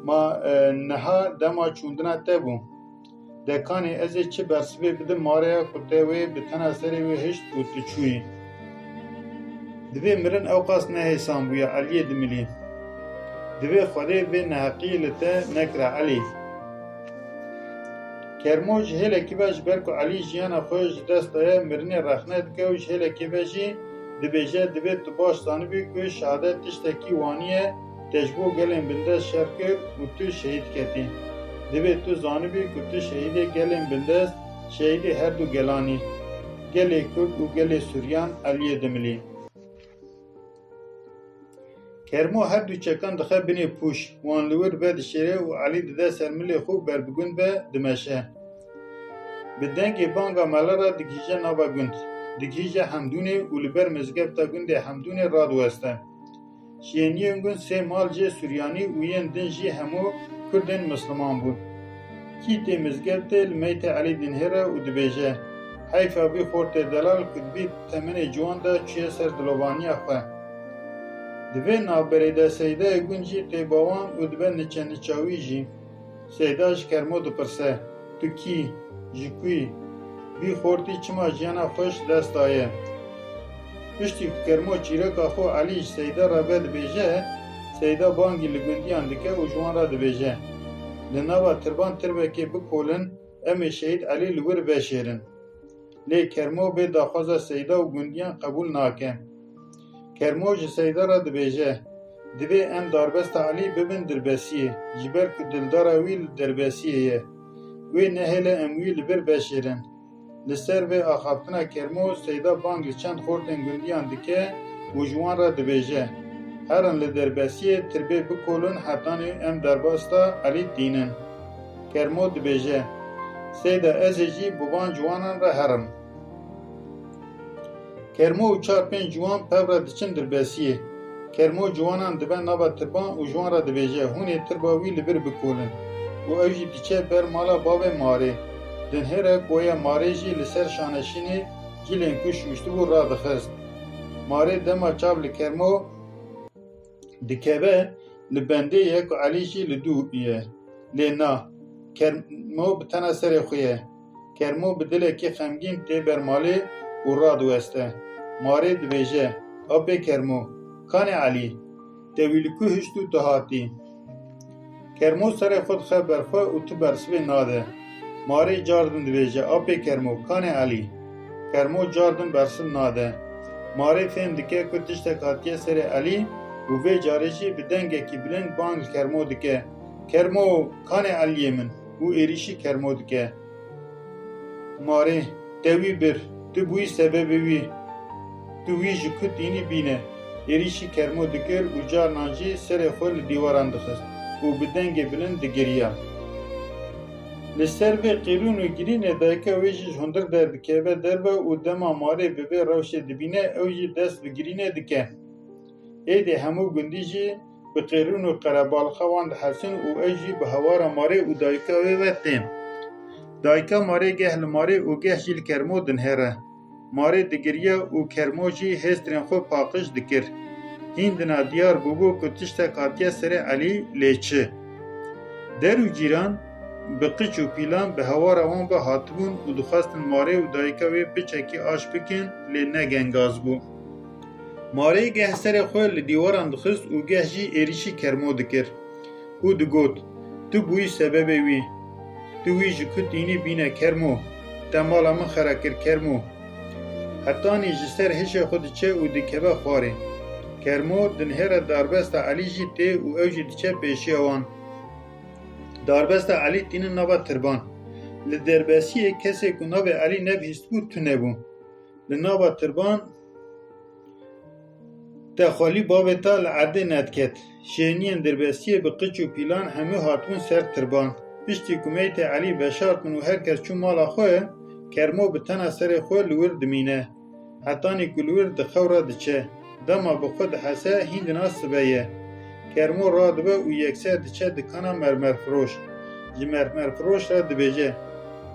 Ma, e, niha dema çûndina te bû. De kanê ez ê çi bersivê bidim mareya ku te wê bi tena serê wê hişt û tu çûyî? Divê mirin ewqas ne hêsan bûye Eliyê Dimilî. Divê Xwedê vê neheqiyê li te nekira Elî. Kermo ji hêlekî ve ji ber ku Elî jiyana xwe ji dest daye mirinê rexne dike û ji hêlekê ve jî dibêje, divê tu baş zanibî ku şehadet tiştekî wanî ye, te ji bo gelên bindest şer kir û tu şehîd ketî. Divê tu zanibî ku tu şehîdê gelên bindest, şehîdê her du gelan î. Gelê Kurd û gelê Suryan Eliyê Dimilî. Kermo her du çekan dixe binê pûş, wan li wir vedişêre û Elî dide ser milê xwe û ber bi gund ve dimeşe. Bi dengê banga mele re digihîje nava gund. Digihîje Hemdûnê û li ber mizgefta gundê Hemdûnê radiweste. Ji yên yên gund sê mal jê Suryanî û yên din jî hemû Kurdên Misliman bûn. Kî tê mizgeftê li meytê Elî dinihêre û dibêje, Heyfa vî xortê delal ku di vî temenê ciwan de çûye ser dilovaniya xwe. Di vê navberê de Seydayê gund jî tê ba wan û dibe niçe niça wî jî. Seyda ji Kermo dipirse, Tu kî? Ji ku yî? Vî xortî çima jiyana xwe ji dest daye? Piştî ku Kermo çîroka xwe Elî ji Seyda re vedibêje, Seyda bangî li gundiyan dike û ji wan re dibêje, Li nava tirban tirbekê bikolin, em ê şehîd Elî li wir veşêrin. Lê Kermo vê daxwaza Seyda û gundiyan qebûl nake. Kermo ji Seyda re dibêje, Divê em darbesta Elî bibin dirbesiyê, ji ber ku dildara wî li derbesiyê ye. Wê nehêle em wî li vir veşêrin. Li ser vê axaftina Kermo Seyda bang li çend xortên gundiyan dike û ji wan re dibêje, Herin li derbesiyê tirbê bikolin hetanî em darbesta Elî tînin. Kermo dibêje, Seyda, ez ê jî bi van ciwanan re herim. Kermo û çar pênc ciwan pev re diçin dirbesiyê. Kermo ciwanan dibe nava tirban û ji wan re dibêje, Hûn ê tirba wî li vir bikolin. Û ew jî diçe ber mala bavê Marê. Dinhêre koya Marê jî li ser şaneşînê cilên ku şûştibû radixist. Marê dema çav li Kermo dikeve, li bendê ye ku Elî jî li dû ye. Lê na, Kermo bi tena serê xwe ye. Kermo bi dilekî xemgîn tê ber malê û radiweste. Marê dibêje, Apê Kermo, kanê Elî? Te wî li ku hişt û tu hatî? Kermo serê xwe dixe ber xwe û tu bersivê nade. Marê car din dibêje, Apê Kermo, kanê Elî? Kermo car din bersiv nade. Marê fêm dike ku tiştek hatiye serê Elî û vê carê jî bi dengekî bilind bang li Kermo dike, Kermo, kanê Eliyê min? Û êrîşî Kermo dike. Marê, te wî bir, tu bûyî sebebê wî. Tu wî ji ku tînî bîne. Êrîşî Kermo dikir û carnan jî serê xwe li dîwaran dixist û bi dengê bilind digiriya. Li ser vê qîrûn û girînê dayika wê jî ji hundir derdikeve derve û dema Marê bi vê rewşê dibîne, ew jî dest bi girînê dike. Êdî hemû gundî jî bi qêrûn û qerebalixa wan dihesin û ew jî bi hewara Marê û dayika wê ve tên. Dayika Marê geh li Marê û geh jî li Kermo dinihêre. Marê digiriya û Kermo jî hêstirên xwe paqij dikir. Hîn dina diyar bûbû ku tiştek hatiye serê Elî, lê çi? Der û cîran bi qiç û pîlan bi hewara wan ve hatibûn û dixwestin Marê û dayika wê piçekî aş bikin, lê ne gengaz bû. Marê geh serê xwe li dîwaran dixist û geh jî êrîşî Kermo dikir û digot, Tu bûyî sebebê wî. Tu wî ji ku tînî bîne Kermo. Te mala min xera kir Kermo. Hetanî ji ser hişê xwe diçe û dikeve xwarê. Kermo dinihêre darbesta Elî jî tê û ew jî diçe pêşiya wan. Darbesta Elî tînin nava tirban. Li derbesiyê kesê ku navê Elî nebihîstibû tune bû. Li nava tirban te xwelî bavê te li erdê nediket. Şêniyên derbesiyê bi qiç û pîlan hemû hatibûn ser tirban. Piştî ku meytê Elî veşartibûn û her kes çû mala xwe, Kermo bi tena serê xwe li wir dimîne. Hetanî ku li wir di xew re diçe. Dema bi xwe dihese hîndina sibe ye. Kermo radibe û yekser diçe dikana mermerfiroş. Ji mermerfiroş re dibêje,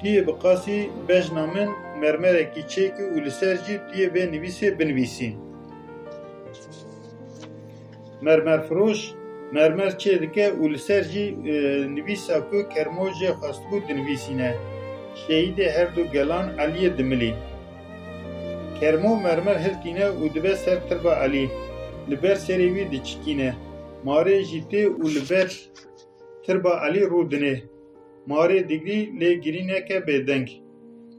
Tu yê bi qasî bejna min mermerekî çêkî û li ser jî tu yê vê nivîsê binivîsî. Mermerfiroş mermer çêdike û li ser jî, e, nivîsa ku Kermo jê xwestibû dinivîsîne. Şehîdê her du gelan Eliyê Dimilî. Kermo mermer hiltîne û dibe ser tirba Elî. Li ber serê wî diçikîne. Marê jî tê û li ber tirba Elî rûdinê. Marê digirî lê girîneke bêdeng.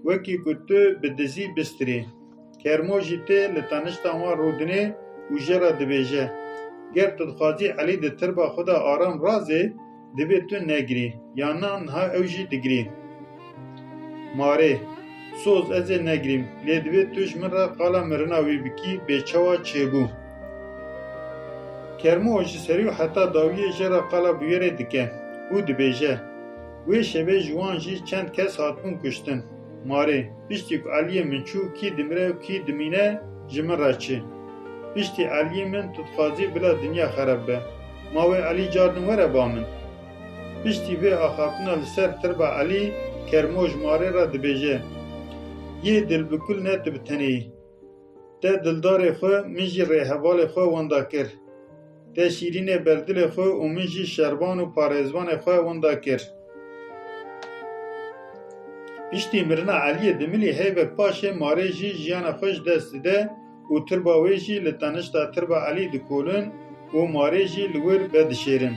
Wekî ku tu bi dizî bistirî. Kermo jî tê li tenişta wan rûdinê û jê re dibêje, Ger tu dixwazî Elî di tirba xwe de aram razê, divê tu negirî, yan na niha ew jî digirî. Marê, Soz ez ê negirîm, lê divê tu ji min re qala mirina wî bikî, bê çawa çêbû. Kermo ji serî û heta dawiyê jê re qala bûyerê dike û dibêje, Wê şevê ji wan jî çend kes hatibûn kuştin. Marê, Piştî ku Eliyê min çû, kî dimire û kî dimîne, ji min re çi. Piştî Eliyê min tu dixwazî bila dinya xerab be. Ma wê Elî cardin were ba min. Piştî vê axaftina li ser tirba Elî, Kermo ji Marê re dibêje, Yê dilbikul ne tu bi tenê yî. Te dildarê xwe, min jî rêhevalê xwe wenda kir. Te şîrînê berdilê xwe û min jî şervan û parêzvanê xwe wenda kir. Piştî mirina Eliyê Dimilî heyvek paşê Marê jî jiyana xwe ji dest dide û tirba wê jî li tenişta tirba Elî dikolin û Marê jî li wir vedişêrin.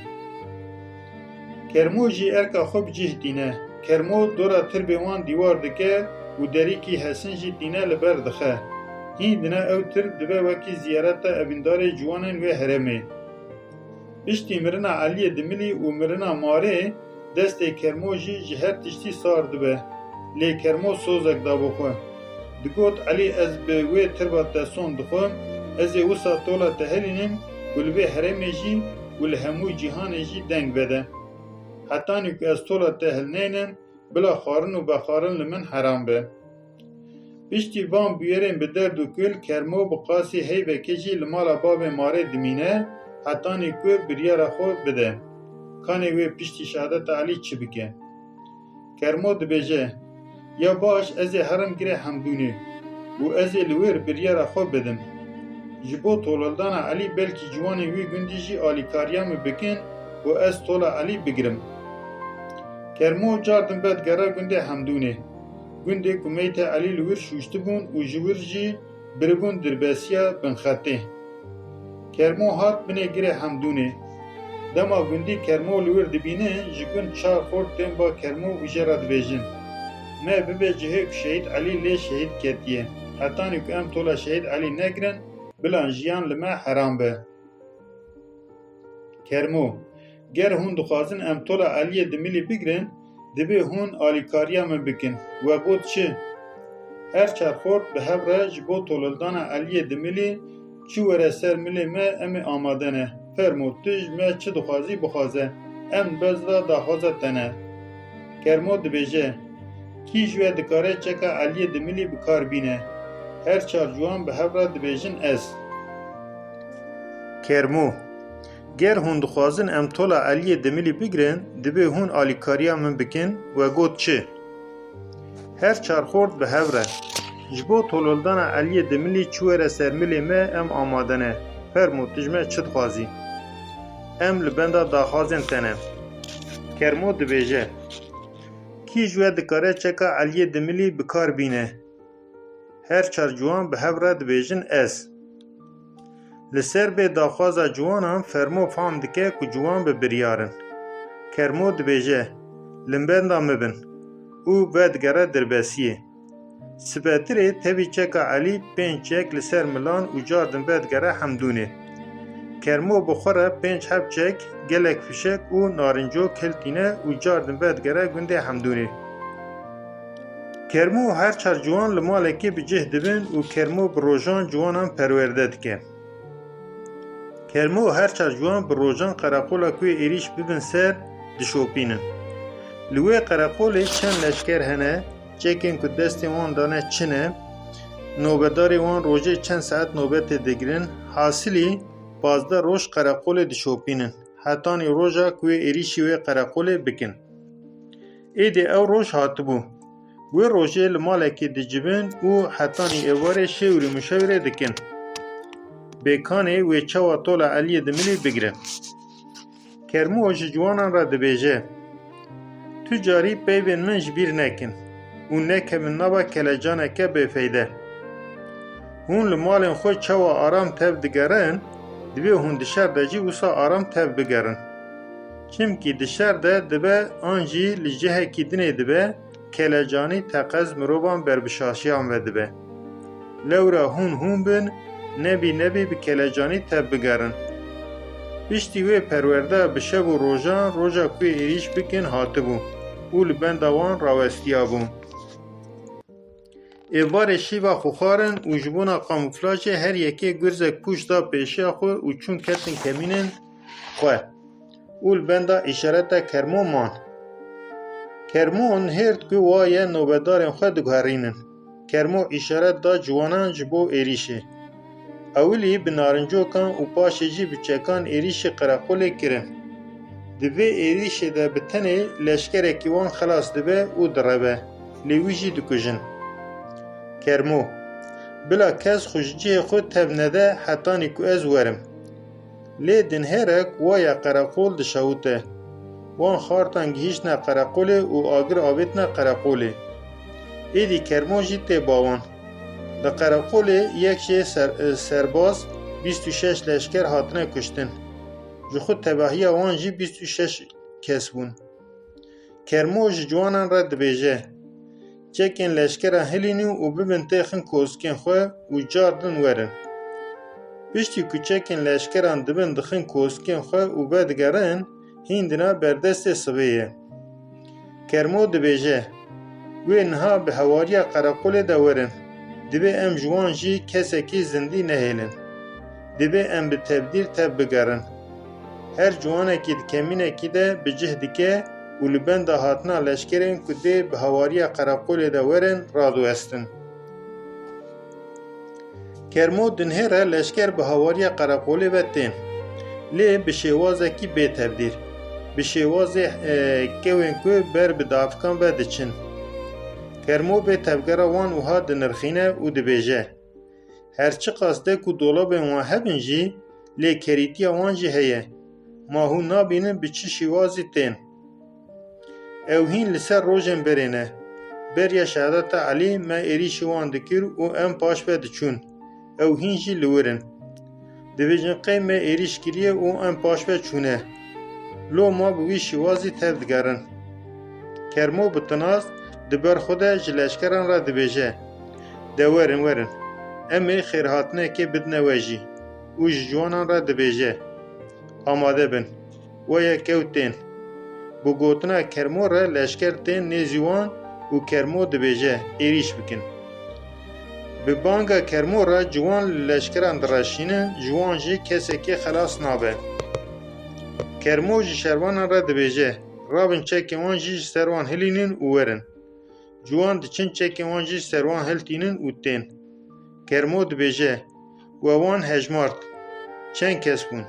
Kermo jî erka xwe bi cih tîne. Kermo dora tirbê wan dîwar dike û derîkî hesin jî tîne li ber dixe. Hîn dine ew tirb dibe wekî ziyareta evîndarê ciwanên wê herêmê. Piştî mirina Eliyê Dimilî û mirina Marê, destê Kermo jî ji her tiştî sar dibe. Lê Kermo sozek dabû xwe. Digot, Elî, ez bi wê tirba te son dixwim, ez ê wisa tola te helînim ku li vê herêmê jî û li hemû cîhanê jî deng vede. Hetanî ku ez tola te hilneynim, bila xwarin û vexwarin li min heram be. Piştî van bûyerên bi derd û kul, Kermo bi qasî heyvekê jî li mala bavê Marê dimîne, hetanî ku biryara xwe bide. Kanê wê piştî şehadeta Elî çi bike? Kermo dibêje, Ya baş, ez ê herim girê Hemdûnê û ez ê li wir biryara xwe bidim. Ji bo tolildana Elî belkî ciwanên wî gundî jî alîkariya min bikin û ez tola Elî bigirim. Kermo cardin vedigere gundê Hemdûnê. Gundê ku meytê Elî li wir şûştibûn û ji wir jî biribûn dirbesiya binxetê. Kermo hat binê girê Hemdûnê. Dema gundî Kermo li wir dibînin, ji gund çar xort tên ba Kermo û jê re dibêjin, Me bibe cihê ku Şehîd Elî lê şehîd ketiye. Hetanî ku em tola Şehîd Elî negirin, bila jiyan li me heram be. Kermo, Ger hûn dixwazin em tola Eliyê Dimilî bigirin, divê hûn alîkariya min bikin. We got çi? Her çar xort bi hev re ji bo tolildana Eliyê Dimilî çi were ser milê me, em ê amade ne. Fermo, tu ji me çi dixwazî, bixwaze. Em li benda daxwaza te ne. Kermo dibêje, Kî ji we dikare çeka Eliyê Dimilî bi kar bîne? Her çar ciwan bi hev re dibêjin, Ez. Kermo, Ger hûn dixwazin em tola Eliyê Dimilî bigirin, divê hûn alîkariya min bikin. We got çi? Her çar xort bi hev re, Ji bo tolildana Eliyê Dimilî çi were ser milê me, em amade ne. Fermo, tu ji me çi dixwazî? Em li benda daxwazên te ne. Kermo dibêje, Kî ji we dikare çeka Eliyê Dimilî bi kar bîne? Her çar ciwan bi hev re dibêjin, Ez. Li ser vê daxwaza ciwanan Fermo fam dike ku ciwan bi biryar in. Kermo dibêje, Li benda min bin û vedigere derbesiyê. Sibetirê tevî çeka Elî pênc çek li ser milan û cardin vedigere Hemdûnê. Kermo bi xwe re pênc heb çek, gelek fişek û narincok hiltîne û cardin vedigere gundê Hemdûnê. Kermo û her çar ciwan li malekê bi cih dibin û Kermo bi rojan ciwanan perwerde dike. Kermo û her çar ciwan bi rojan qereqola ku yê êrîş bibin ser dişopînin. Li wê qereqolê çend leşker hene, çekên ku destê wan dane çi ne, nobedarê wan rojê çend saet nobetê digirin, hasilî pazdeh roj qereqolê dişopînin, hetanî roja ku yê êrîşî wê qereqolê bikin. Êdî ew roj hatibû. Wê rojê li malekê dicivin û hetanî êvarê şêwirî mişewirê dikin. Bêkanê wê çawa tola Eliyê dimilî bigrin. Kermo ji ciwanan re dibêje, Tu carî peyvên min ji bîr nekin û nekevin nava kelecaneke bêfeyde. Hûn li malên xwe çawa aram tev digerin, divê hûn di şer de jî wisa aram tev bigerin. Çimkî di şer de dibe an jî li cihekî dinê dibe, kelecanî teqez mirovan ber bi şaşiyan ve dibe. Lewra hûn hûn bin, nebî nebî bi kelecanî tev bigerin. Piştî wê perwerdeya bi şev û rojan, roja ku yê êrîş bikin hatibû û li benda wan rawestiyabû. Êvarê şîva xwe xwarin û ji bona kamûflajê her yekê gurzek pûç da pêşiya xwe û çûn ketin kemînên xwe û li benda îşareta Kermo man. Kermo nihêrt ku wa ye nobedarên xwe diguherînin. Kermo îşaret da ciwanan ji bo êrîşê. Ewilî bi narincokan û paşê jî bi çekan êrîşê qereqolê kirin. Di vê êrîşê de bi tenê leşkerekî wan xelas dibe û direve, lê wî jî dikujin. Kermo, Bila kes xwe ji cihê xwe tev nede hetanî ku ez werim. Lê dinhêrek waya qereqol dişewite. Wan xartan gihîştine qereqolê û agir avêtine qereqolê. Êdî Kermo jî tê ba wan. Li qereqolê yek jê ser, serbaz, bîst û şeş leşker hatine kuştin. Ji xwe tevahiya wan jî bîst û şeş kes bûn. Kermo ji ciwanan re dibêje, Çekên leşkera hilînin û bibin têxin koskên xwe û cardin werin. Piştî ku çekên leşkeran dibin dixin koskên xwe û vedigerin, hîn dina berdestê sibê ye. Kermo dibêje, Wê niha bi hewariya qereqolê de werin. Divê em ji wan jî kesekî zindî nehêlin. Divê em bi tevdîr tev bigerin. Her ciwanekî di kemînekî de bi cih dike û li benda hatina leşkerên ku dê bi hawariya qereqolê de werin radiwestin. Kermo dinhêre leşker bi hawariya qereqolê ve tên. Lê bi şêwazekî bê tevdîr. Bi şêwazê, e, kewên ku ber bi davikan ve diçin. Kermo bê tevgera wan wiha dinirxîne û dibêje, Her çiqas de ku dolabên wan hebin jî, lê kerîtiya wan jî heye. Ma hûn nabînin bi çi şîwazî tên. Ew hîn li ser rojên berê ne. Beriya şehadeta Elî me êrîşî wan dikir û em paş ve diçûn. Ew hîn jî li wir in. Dibêjin qey me êrîş kiriye û em paş ve çûne. Lo ma bi wî şîwazî tev digerin. Kermo bi tinaz di ber xwe de ji leşkeran re dibêje, De werin, werin. Em ê xêrhatinekê bidine we jî. Û ji ciwanan re dibêje, Amade bin. Weye kew tên. Bi gotina Kermo re leşker tên nêzî wan û Kermo dibêje, Êrîş bikin. Bi banga Kermo re ciwan li leşkeran direşînin, ji wan jî kesekê xelas nabe. Kermo ji şervanan re dibêje, Rabin çekên wan jî ji ser wan hilînin û werin. Ciwan diçin çekên wan jî ser wan hiltînin û tên. Kermo dibêje, We wan hejmart. Çend kes bûn?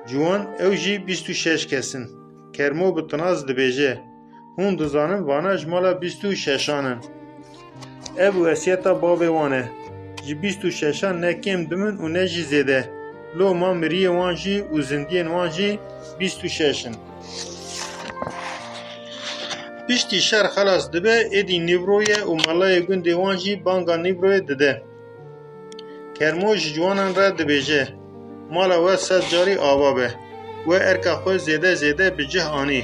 Ciwan, Ew jî bîst û şeş kes in. Kermo bi tinaz dibêje, Hûn dizanin vana ji mala bîst û şeşan in. Ev wesiyeta bavê wan e. Ji bîst û şeşan ne kêm dibin û ne jî zêde. Loma miriyê wan jî û zindiyên wan jî bîst û şeş in. Piştî şer xelas dibe, êdî nîvro ye û melayê gundê wan jî banga nîvroyê dide. Kermo ji ciwanan re dibêje, Mala we sed carî ava be. We erka xwe zêde zêde bi cih anî.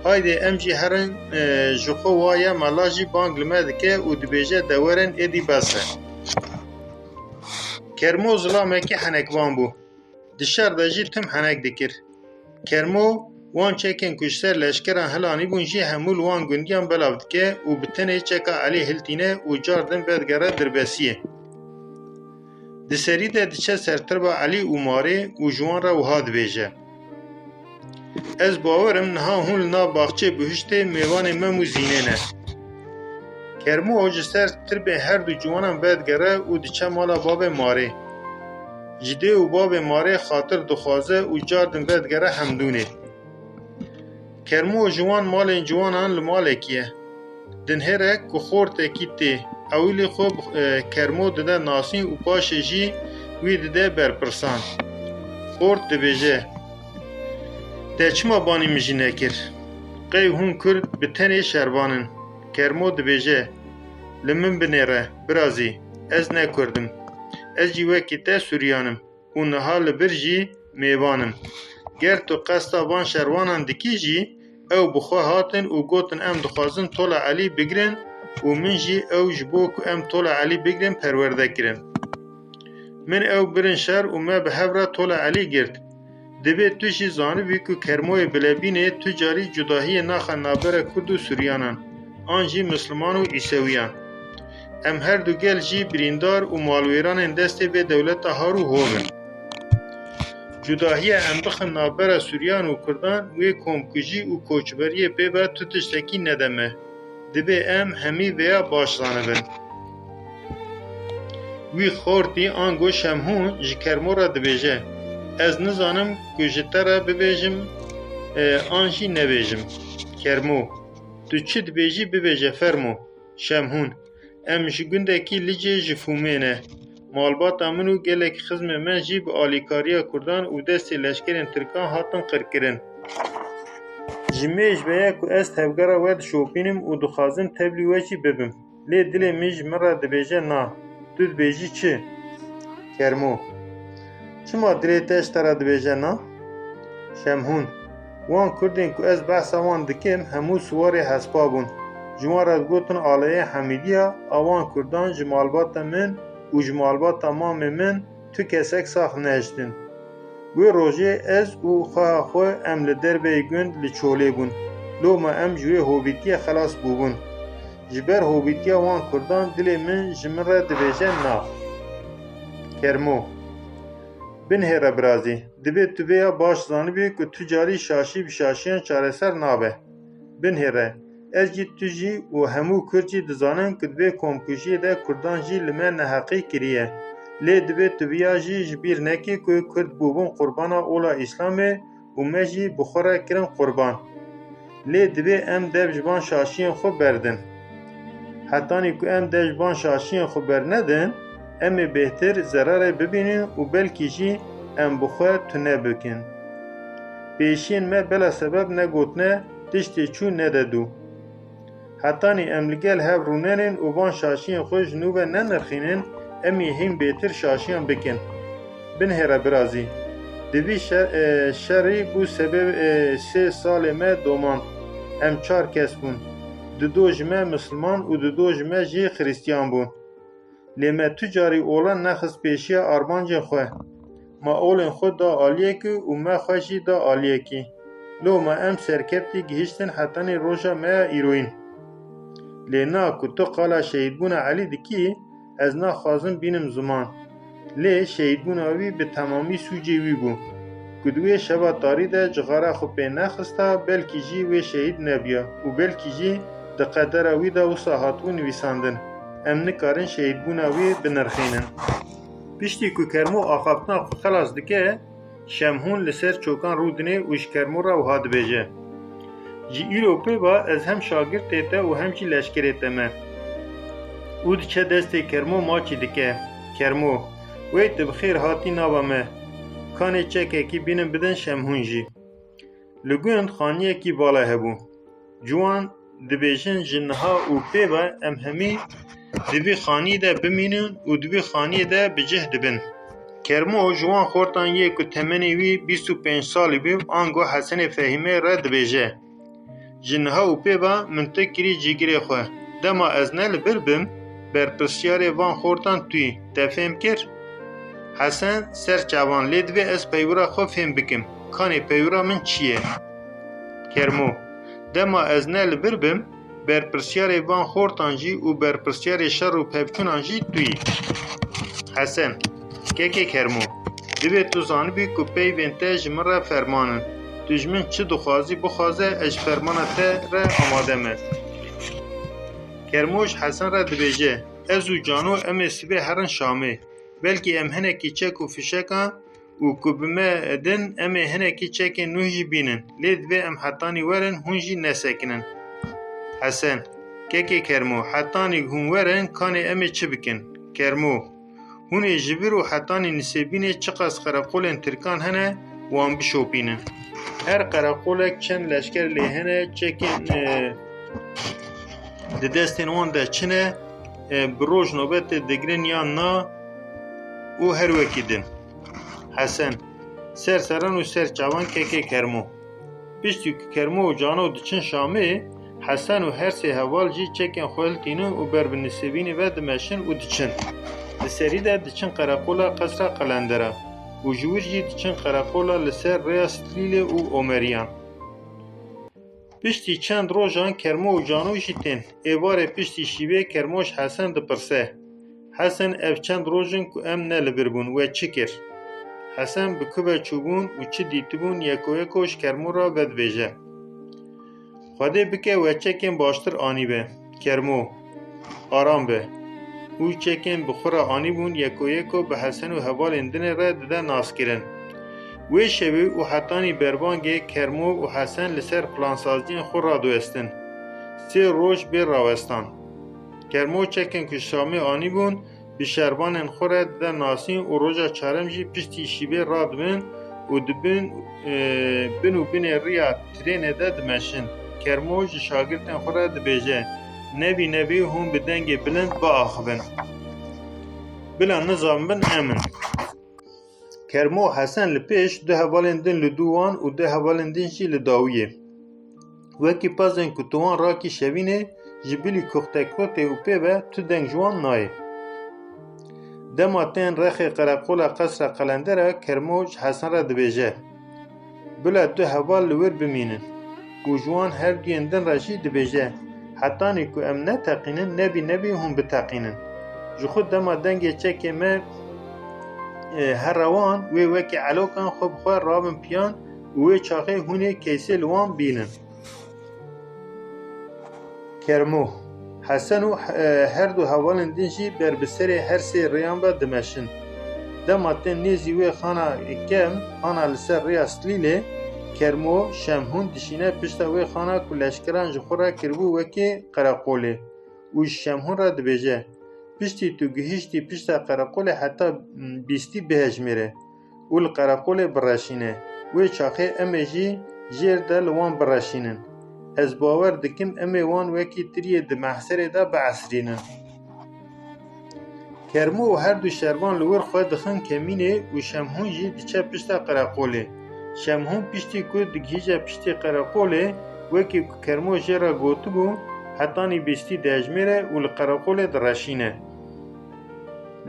Haydê em jî herin, e, ji xwe waye, mela jî bang li me dike û dibêje, de werin, êdî bes e. Kermo zilamekî henekvan bû. Di şer de jî tim henek dikir. Kermo wan çekên ku ji ser leşkeran hilanîbûn jî hemû li wan gundiyan belav dike û bi tenê çeka Elî hiltîne û car din vedigere Dirbesiyê. Di serî de diçe ser tirba Elî û Marê û ji wan re wiha dibêje, Ez bawer im niha hûn li nav baxçeyê bihuştê mêvanê Mem û Zînê ne. Kermo ji ser tirbê her du ciwanan vedigere û diçe mala bavê Marê. Ji dê û bavê Marê xatir dixwaze û car din vedigere Hemdûnê. Kermo ji wan malên ciwanan li malekî ye. Dinhêre ku xortekî tê, ewilî xwe bi, e, Kermo dide nasîn û paşê jî wî dide berpirsan. Xort dibêje, Te çima banî min jî nekir? Qey hûn Kurd bi tenê şervan in? Kermo dibêje, Li min binêre, birazî, ez ne Kurd im. Ez jî wekî te Suryan im û niha li vir jî mêvan im. Ger tu qesta van şervanan dikî jî, ew bi xwe hatin û gotin, Em dixwazin tola Elî bigirin û min jî ew ji bo ku em tola Elî bigirin perwerde kirin. Min ew birin şer û me bi hev re tola Elî girt. Dibê tu jî zanibî ku Kermoyê Bilebînê tu carî cudahiyê naxe navbera Kurd û Suryanan, an jî Misliman û Îsewiyan. Em her du gel jî birîndar û malwêranên destê vê dewleta har û hov in. Cudahiya em bixin navbera Suryan û Kurdan, wê komkujî û koçberiyê pê ve tu tiştekî nede me. Dibê em hemî vêya baş zanibin. Wî xortî ango Şemhûn ji Kermo re dibêje, Ez nizanim ku ji te re bibêjim, e, an jî nebêjim. Kermo, Tu çi dibêjî bibêje, fermo. Şemhûn, Em ji gundekî Licê ji Fûmê ne. Malbata min û gelek xizmê me jî bi alîkariya Kurdan û destê leşkerên Tirkan hatin qirkirin. Ji mêj ve ye ku ez tevgera we dişopînim û dixwazim tevlî we jî bibim. Lê dilê min ji min re dibêje na. Tu dibêjî çi? Kermo, Çima dilê te ji te re dibêje na? Şemhûn, Wan Kurdên ku ez behsa wan dikim, hemû siwarê hespa bûn. Ji wan re digotin aleyê Hemîdiya, a wan Kurdan ji malbata min û ji malbata mamê min tu kesek sax nehiştin. Wê rojê ez û xweha xwe em li derveyî gund li çolê bûn. Loma em ji wê hovîtiyê xelas bûbûn. Ji ber hovîtiya wan Kurdan dilê min ji min re dibêje na. Kermo, Binhêre birazî, divê tu vêya baş zanibî ku tu carî şaşî bi şaşiyan çareser nabe. Binhêre, ez jî, tu jî û hemû Kurd jî dizanin ku di vê komkujiyê de Kurdan jî li me neheqî kiriye. Lê divê tu viya jî ji bîr nekî ku Kurd bûbûn qurbana ola Îslamê û me jî bi xwe re kirin qurban. Lê divê em dev ji van şaşiyên xwe berdin. Hetanî ku em dev ji van şaşiyên xwe bernedin, em ê bêhtir zerarê bibînin û belkî jî em bi xwe tune bikin. Pêşiyên me bela sebeb negotine, tiştê çû nede dû. Hetanî em li gel hev rûnenên û van şaşiyên xwe ji nû ve nenirxînin, em ê hîn bêtir şaşiyan bikin. Binhêre birazî. Di vî şe-, e, şerî bû sebeb, e, sê salê me doman. Em çar kes bûn. Dido ji me misilman û dido ji me jî xiristiyan bûn. Lê me tu carî olan nexist pêşiya armancên xwe. Ma olên xwe da aliyekî û me xwe jî da aliyekî. Loma em serkevtî gihiştin hetanî roja me ya îroyîn. Lê na ku tu qala şehîdbûna Elî dikî, ez naxwazim bînim ziman. Lê şehîdbûna wî bi temamî sûcê wî bû. Ku di wê şeva tarî de cixara xwe pê nexista, belkî jî wê şehîd nebiya û belkî jî di qedera wî de wisa hatibû nivîsandin. Em nikarin şehîdbûna wî binirxînin. Piştî ku Kermo axaftina xwe xelas dike, Şemhûn li ser çokan rûdinê û ji Kermo re wiha dibêje, Ji îro pê ve ez hem şagirtê te û hem jî leşkerê te me. Û diçe destê Kermo maçî dike. Kermo, Wey tu bi xêr hatî nava me. Kanê çekekî bînin bidin Şemhûn jî. Li gund xaniyekî vala hebû. Ciwan dibêjin ji niha û pê ve em hemî di vî xanî de bimînin û di vî xaniyê de bi cih dibin. Kermo ji wan xortan yê ku temenê wî bîst û pênc salî bû, ango Hesenê Fehîmê re dibêje, Ji niha û pê ve min te kirî cîgirê xwe. Dema ez ne li vir bim, berpirsiyarê van xortan tu yî. Te fêm kir? Hesen, ser çavan, lê divê ez peywira xwe fêm bikim. Kanê peywira min çi ye? Kermo, dema ez ne li vir bim, berpirsiyarê van xortan jî û berpirsiyarê şer û pevçûnan jî tu yî. Hesen, kekê Kermo, divê tu zanibî ku peyvên te ji min re ferman in. Tu ji min çi dixwazî bixwaze, ez ji fermana te re amade me. Kermo ji Hesen re dibêje, Ez û Cano em ê sibê herin Şamê. Belkî em hinekî çek û fişekan û ku bi me din, em ê hinekî çekên nû jî bînin. Lê divê em hetanî werin, hûn jî nesekinin. Hesen, kekê Kermo, hetanî hûn werin, kanê em ê çi bikin? Kermo, hûn ê ji vir û hetanî Nisêbînê çiqas qereqolên tirkan hene, wan bişopînin. Her qereqolek çend leşker lê hene, çekên, e, di destên wan de çi ne, e, bi roj nobetê digrin yan na û her wekî din. Hesen, ser seran û ser çavan kekê Kermo. Piştî ku Kermo û Cano diçin Şamê, Hesen û her sê heval jî çekên xwe hiltînin û ber bi Nisêbînê ve dimeşin û diçin. Di serî de diçin qereqola Qesra Qelendera û ji wir jî diçin qereqola li ser rêya Stilîlê û Omeriyan. Piştî çend rojan Kermo û Cano jî tên. Êvarê piştî şîvê Kermo ji Hesen dipirse, Hesen, ev çend roj in ku em ne li vir bûn, we çi kir? Hesen bi ku ve çûbûn û çi dîtibûn yeko yeko ji Kermo re vedibêje. Xwedê bike we çekên baştir anîbe. Kermo, aram be. Û çekên bi xwe re anîbûn, yeko yeko bi Hesen û hevalên dinê re dide naskirin. Wê şevê û hetanî berbangê Kermo û Hesen li ser plansaziyên xwe radiwestin. Sê roj bê rawestan. Kermo çekên ku ji Şamê anîbûn, bi şervanên xwe re dide nasîn û roja çarem jî piştî şîvê radibin û dibin, e, bin û binê riya trênê de dimeşin. Kermo ji şagirtên xwe re dibêje, Nebî nebî hûn bi dengê bilind biaxivin. Bila nizanibin em in. Kermo û Hesen li pêş, du hevalên din li dû wan û du hevalên din jî li dawiyê. Wekî pezên ku tu wan rakî şevînê, ji bilî kuxtekotê û pê ve tu deng ji wan nayê. Dema tên rexê qereqola Qesra Qelendera, Kermo ji Hesen re dibêje, Bila du heval li wir bimînin. Û ji wan her duyên din re jî dibêje, Hetanî ku em neteqînin, nebî nebî hûn biteqînin. Ji xwe dema dengê çekê me, e, here wan, wê wekî elokan xwe bi xwe rabin piyan û wê çaxê hûn ê keysê li wan bînin. Kermo, Hesen û, e, her du hevalên din jî ber bi serê her sê rêyan ve dimeşin. Dema tên nêzî wê xana kem, xana li ser rêya Stilîlê, Kermo, Şemhûn dişîne pişta wê xana ku leşkeran ji xwe re kiribû wekî qereqolê û ji Şemhûn re dibêje, Piştî tu gihiştî pişta qereqolê heta bîstî bihejmêre û li qereqolê bireşîne. Wê çaxê em ê jî jêr de li wan bireşînin. Ez bawer dikim em ê wan wekî tiriyê di mehserê de biesrînin. Kermo û her du şervan li wir xwe dixin kemînê û Şemhûn jî diçe pişta qereqolê. Şemhûn piştî ku digihîje piştî qereqolê, wekî ku Kermo jê re gotibû, hetanî bîstî dihejmêre û li qereqolê direşîne.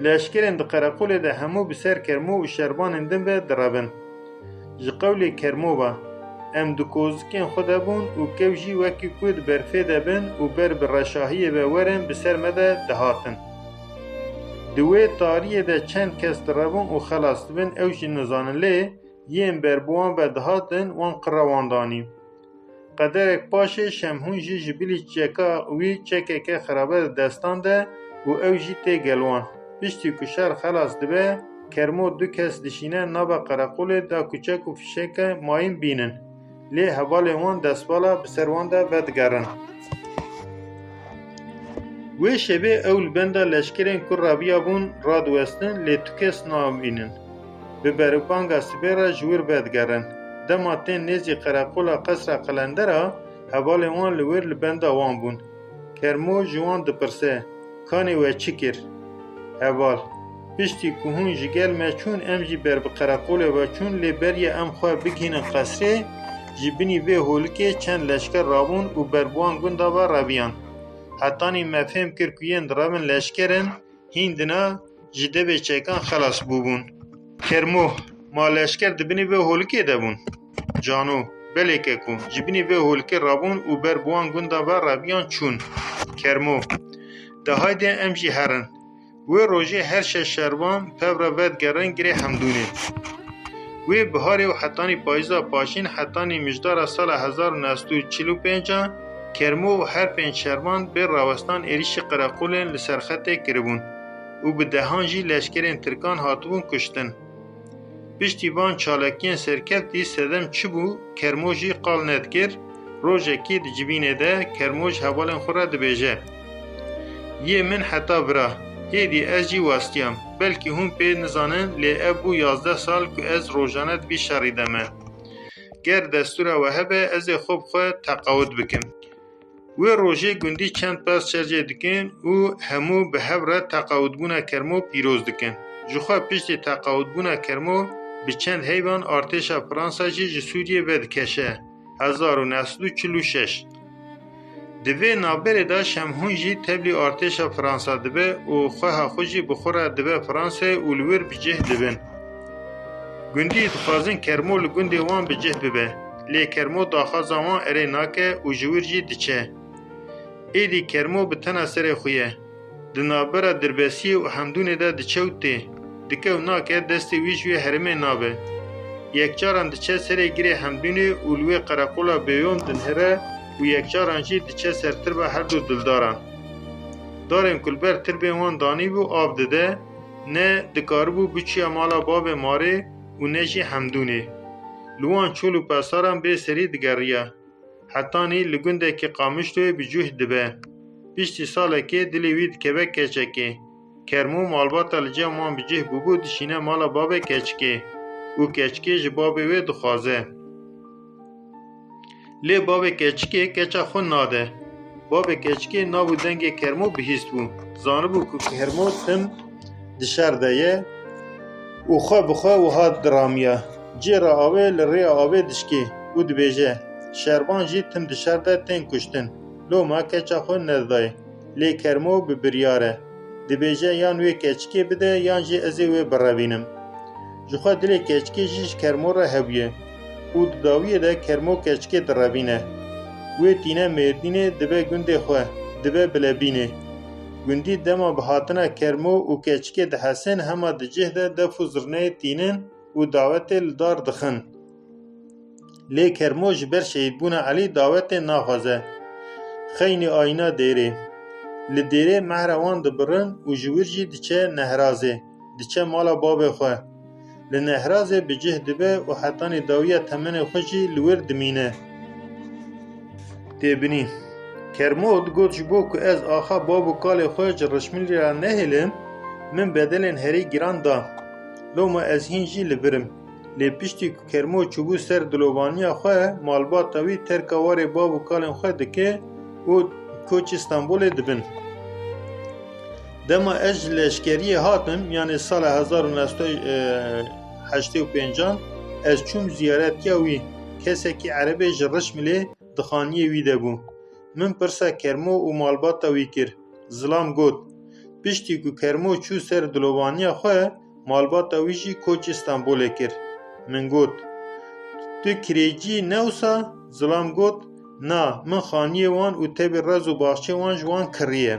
Leşkerên di qereqolê de hemû bi ser Kermo û şervanên din ve direbin. Ji qewlê Kermo ve, em di kozikên xwe de bûn û kew jî wekî ku di berfê de bin û ber bi reşahiyê ve werin bi ser me de dihatin. Di wê tariyê de çend kes direbûn û xelas dibin, ew jî nizanin, lê yên ber bi wan ve dihatin, wan qira wan danî. Qederek paşê Şemhûn jî ji bilî çeka wî çekeke xirabe di destan de û ew jî tê gel wan. Piştî ku şer xelas dibe, Kermo du kes dişîne nava qereqolê da ku çek û fişeke mayîn bînin. Lê hevalên wan destvala bi ser wan de vedigerin. Wê şevê ew li benda leşkerên ku reviyabûn radiwestin, lê tu kes nabînin. Bi berbanga sibê re ji wir vedigerin. Dema tên nêzî qereqola Qesra Qelendera, hevalên wan li wir li benda wan bûn. Kermo ji wan dipirse, Kanê we çi kir? Heval, Piştî ku hûn ji gel me çûn, em jî ber bi qereqolê ve çûn, lê beriya em xwe bigihînin qesrê, ji binî vê holikê çend leşker rabûn û ber bi wan gunda ve reviyan. Hetanî me fêm kir ku yên direvin leşker in, hîn dina ji devê çekan xelas bûbûn. Kermo, ma leşker di binî vê holikê de bûn? Cano, belê keko, ji binî vê holikê rabûn û ber bi wan gunda ve reviyan çûn. Kermo, de haydê em jî herin. Wê rojê her şeş şervan pev re vedigerin girê Hemdûnê. Wê biharê û hetanî payîza paşîn, hetanî mijdara sala hezar û neh sed û çil û pênc a, Kermo û her pênc şervan bê rawestan êrîşî qereqolên li ser xetê kiribûn û bi dehan jî leşkerên tirkan hatibûn kuştin. Piştî van çalakiyên serkeftî sedem çi bû, Kermo jî qal nedikir. Rojekê di civînê de Kermo ji hevalên xwe re dibêje, Yê min heta vira, hêdî ez jî westiyam. Belkî hûn pê nizanin, lê ev bû yazdeh sal ku ez rojane di vî şerî de me. Ger destûra we hebe, ez ê xwe bi xwe teqawit bikim. Wê rojê gundî çend pez çercê dikin û hemû bi hev re teqawitbûna Kermo pîroz dikin. Jixwe piştî teqawitbûna Kermo bi çend heyvan artêşa Fransa jî ji Sûriyê vedikeşe. Hezar û neh sed û çil û şeş. Di vê navberê de Şemhûn jî tevlî artêşa Fransa dibe û xweha xwe jî bi xwe re dibe Fransayê û li wir bi cih dibin. Gundî dixwazin Kermo li gundê wan bi cih bibe, lê Kermo daxwaza wan erê nake û ji wir jî diçe. Êdî Kermo bi tena serê xwe ye. Di navbera Dirbesiyê û Hemdûnê de diçe û tê. Dike û nake, destê wî ji wê herêmê nabe. Yekcaran diçe serê girê Hemdûnê û li wê qereqola bêyom dinihire û yekcaran jî diçe ser tirba her du dildaran. Darên ku li ber tirbên wan danîbû av dide, ne dikaribû biçûya mala bavê Marê û ne jî Hemdûnê. Li wan çol û pesaran bê serî digeriya. Hetanî li gundekî Qamişloyê bi cûh dibe. Piştî salekê dilê wî dikeve keçekê. Kermo malbata li cem wan bi cih bûbû dişîne mala bavê keçikê û keçikê ji bavê wê dixwaze. Lê bavê keçikê keça xwe nade. Bavê keçikê nav û dengê Kermo bihîstbû. Zanibû ku Kermo tim di şer de ye û xwe bi xwe wiha diramiya, Cêra avê li rêya avê dişkê û dibêje, Şervan jî tim di şer de tên kuştin. Loma keça xwe nedidayê. Lê Kermo bi biryar e. Dibêje, Yan wê keçikê bide, yan jî ez ê wê birevînim. Jixwe dilê keçikê jî ji Kermo re hebûye û di dawiyê de Kermo keçikê direvîne. Wê tîne Mêrdînê, dibe gundê xwe, dibe Bilebînê. Gundî dema bi hatina Kermo û keçikê dihesin, hema di cih de def û zirneyê tînin û dawetê li dar dixin. Lê Kermo ji ber şehîdbûna Elî dawetê naxwaze. Xeynî ayîna dêrê. Li dêrê mehra wan dibirin û ji wir jî diçe Nehrazê, diçe mala bavê xwe. Li Nehrazê bi cih dibe û hetanî dawiya temenê xwe jî li wir dimîne. Têbinî. Kermo digot, Ji bo ku ez axa bav û kalê xwe ji Rişmilî re nehêlim, min bedelên herî giran da. Loma ez hîn jî li vir im. Lê piştî ku Kermo çûbû ser dilovaniya xwe, malbata wî terka warê bav û kalên xwe dike û koçî Stenbolê dibin. Dema ez ji leşkeriyê hatim, yanê sala hezar û neh sed û heştê û pênc an, ez çûm ziyaretiya wî. Kesekî erebê ji Rişmilê di xaniyê wî de bû. Min pirsa Kermo û malbata wî kir. Zilam got, Piştî ku Kermo çû ser dilovaniya xwe, malbata wî jî koçî Stenbolê kir. Min got, Tu kirêcî ne wisa? Zilam got, Na, min xaniyê wan û tevî rez û baxçê wan ji wan kiriye.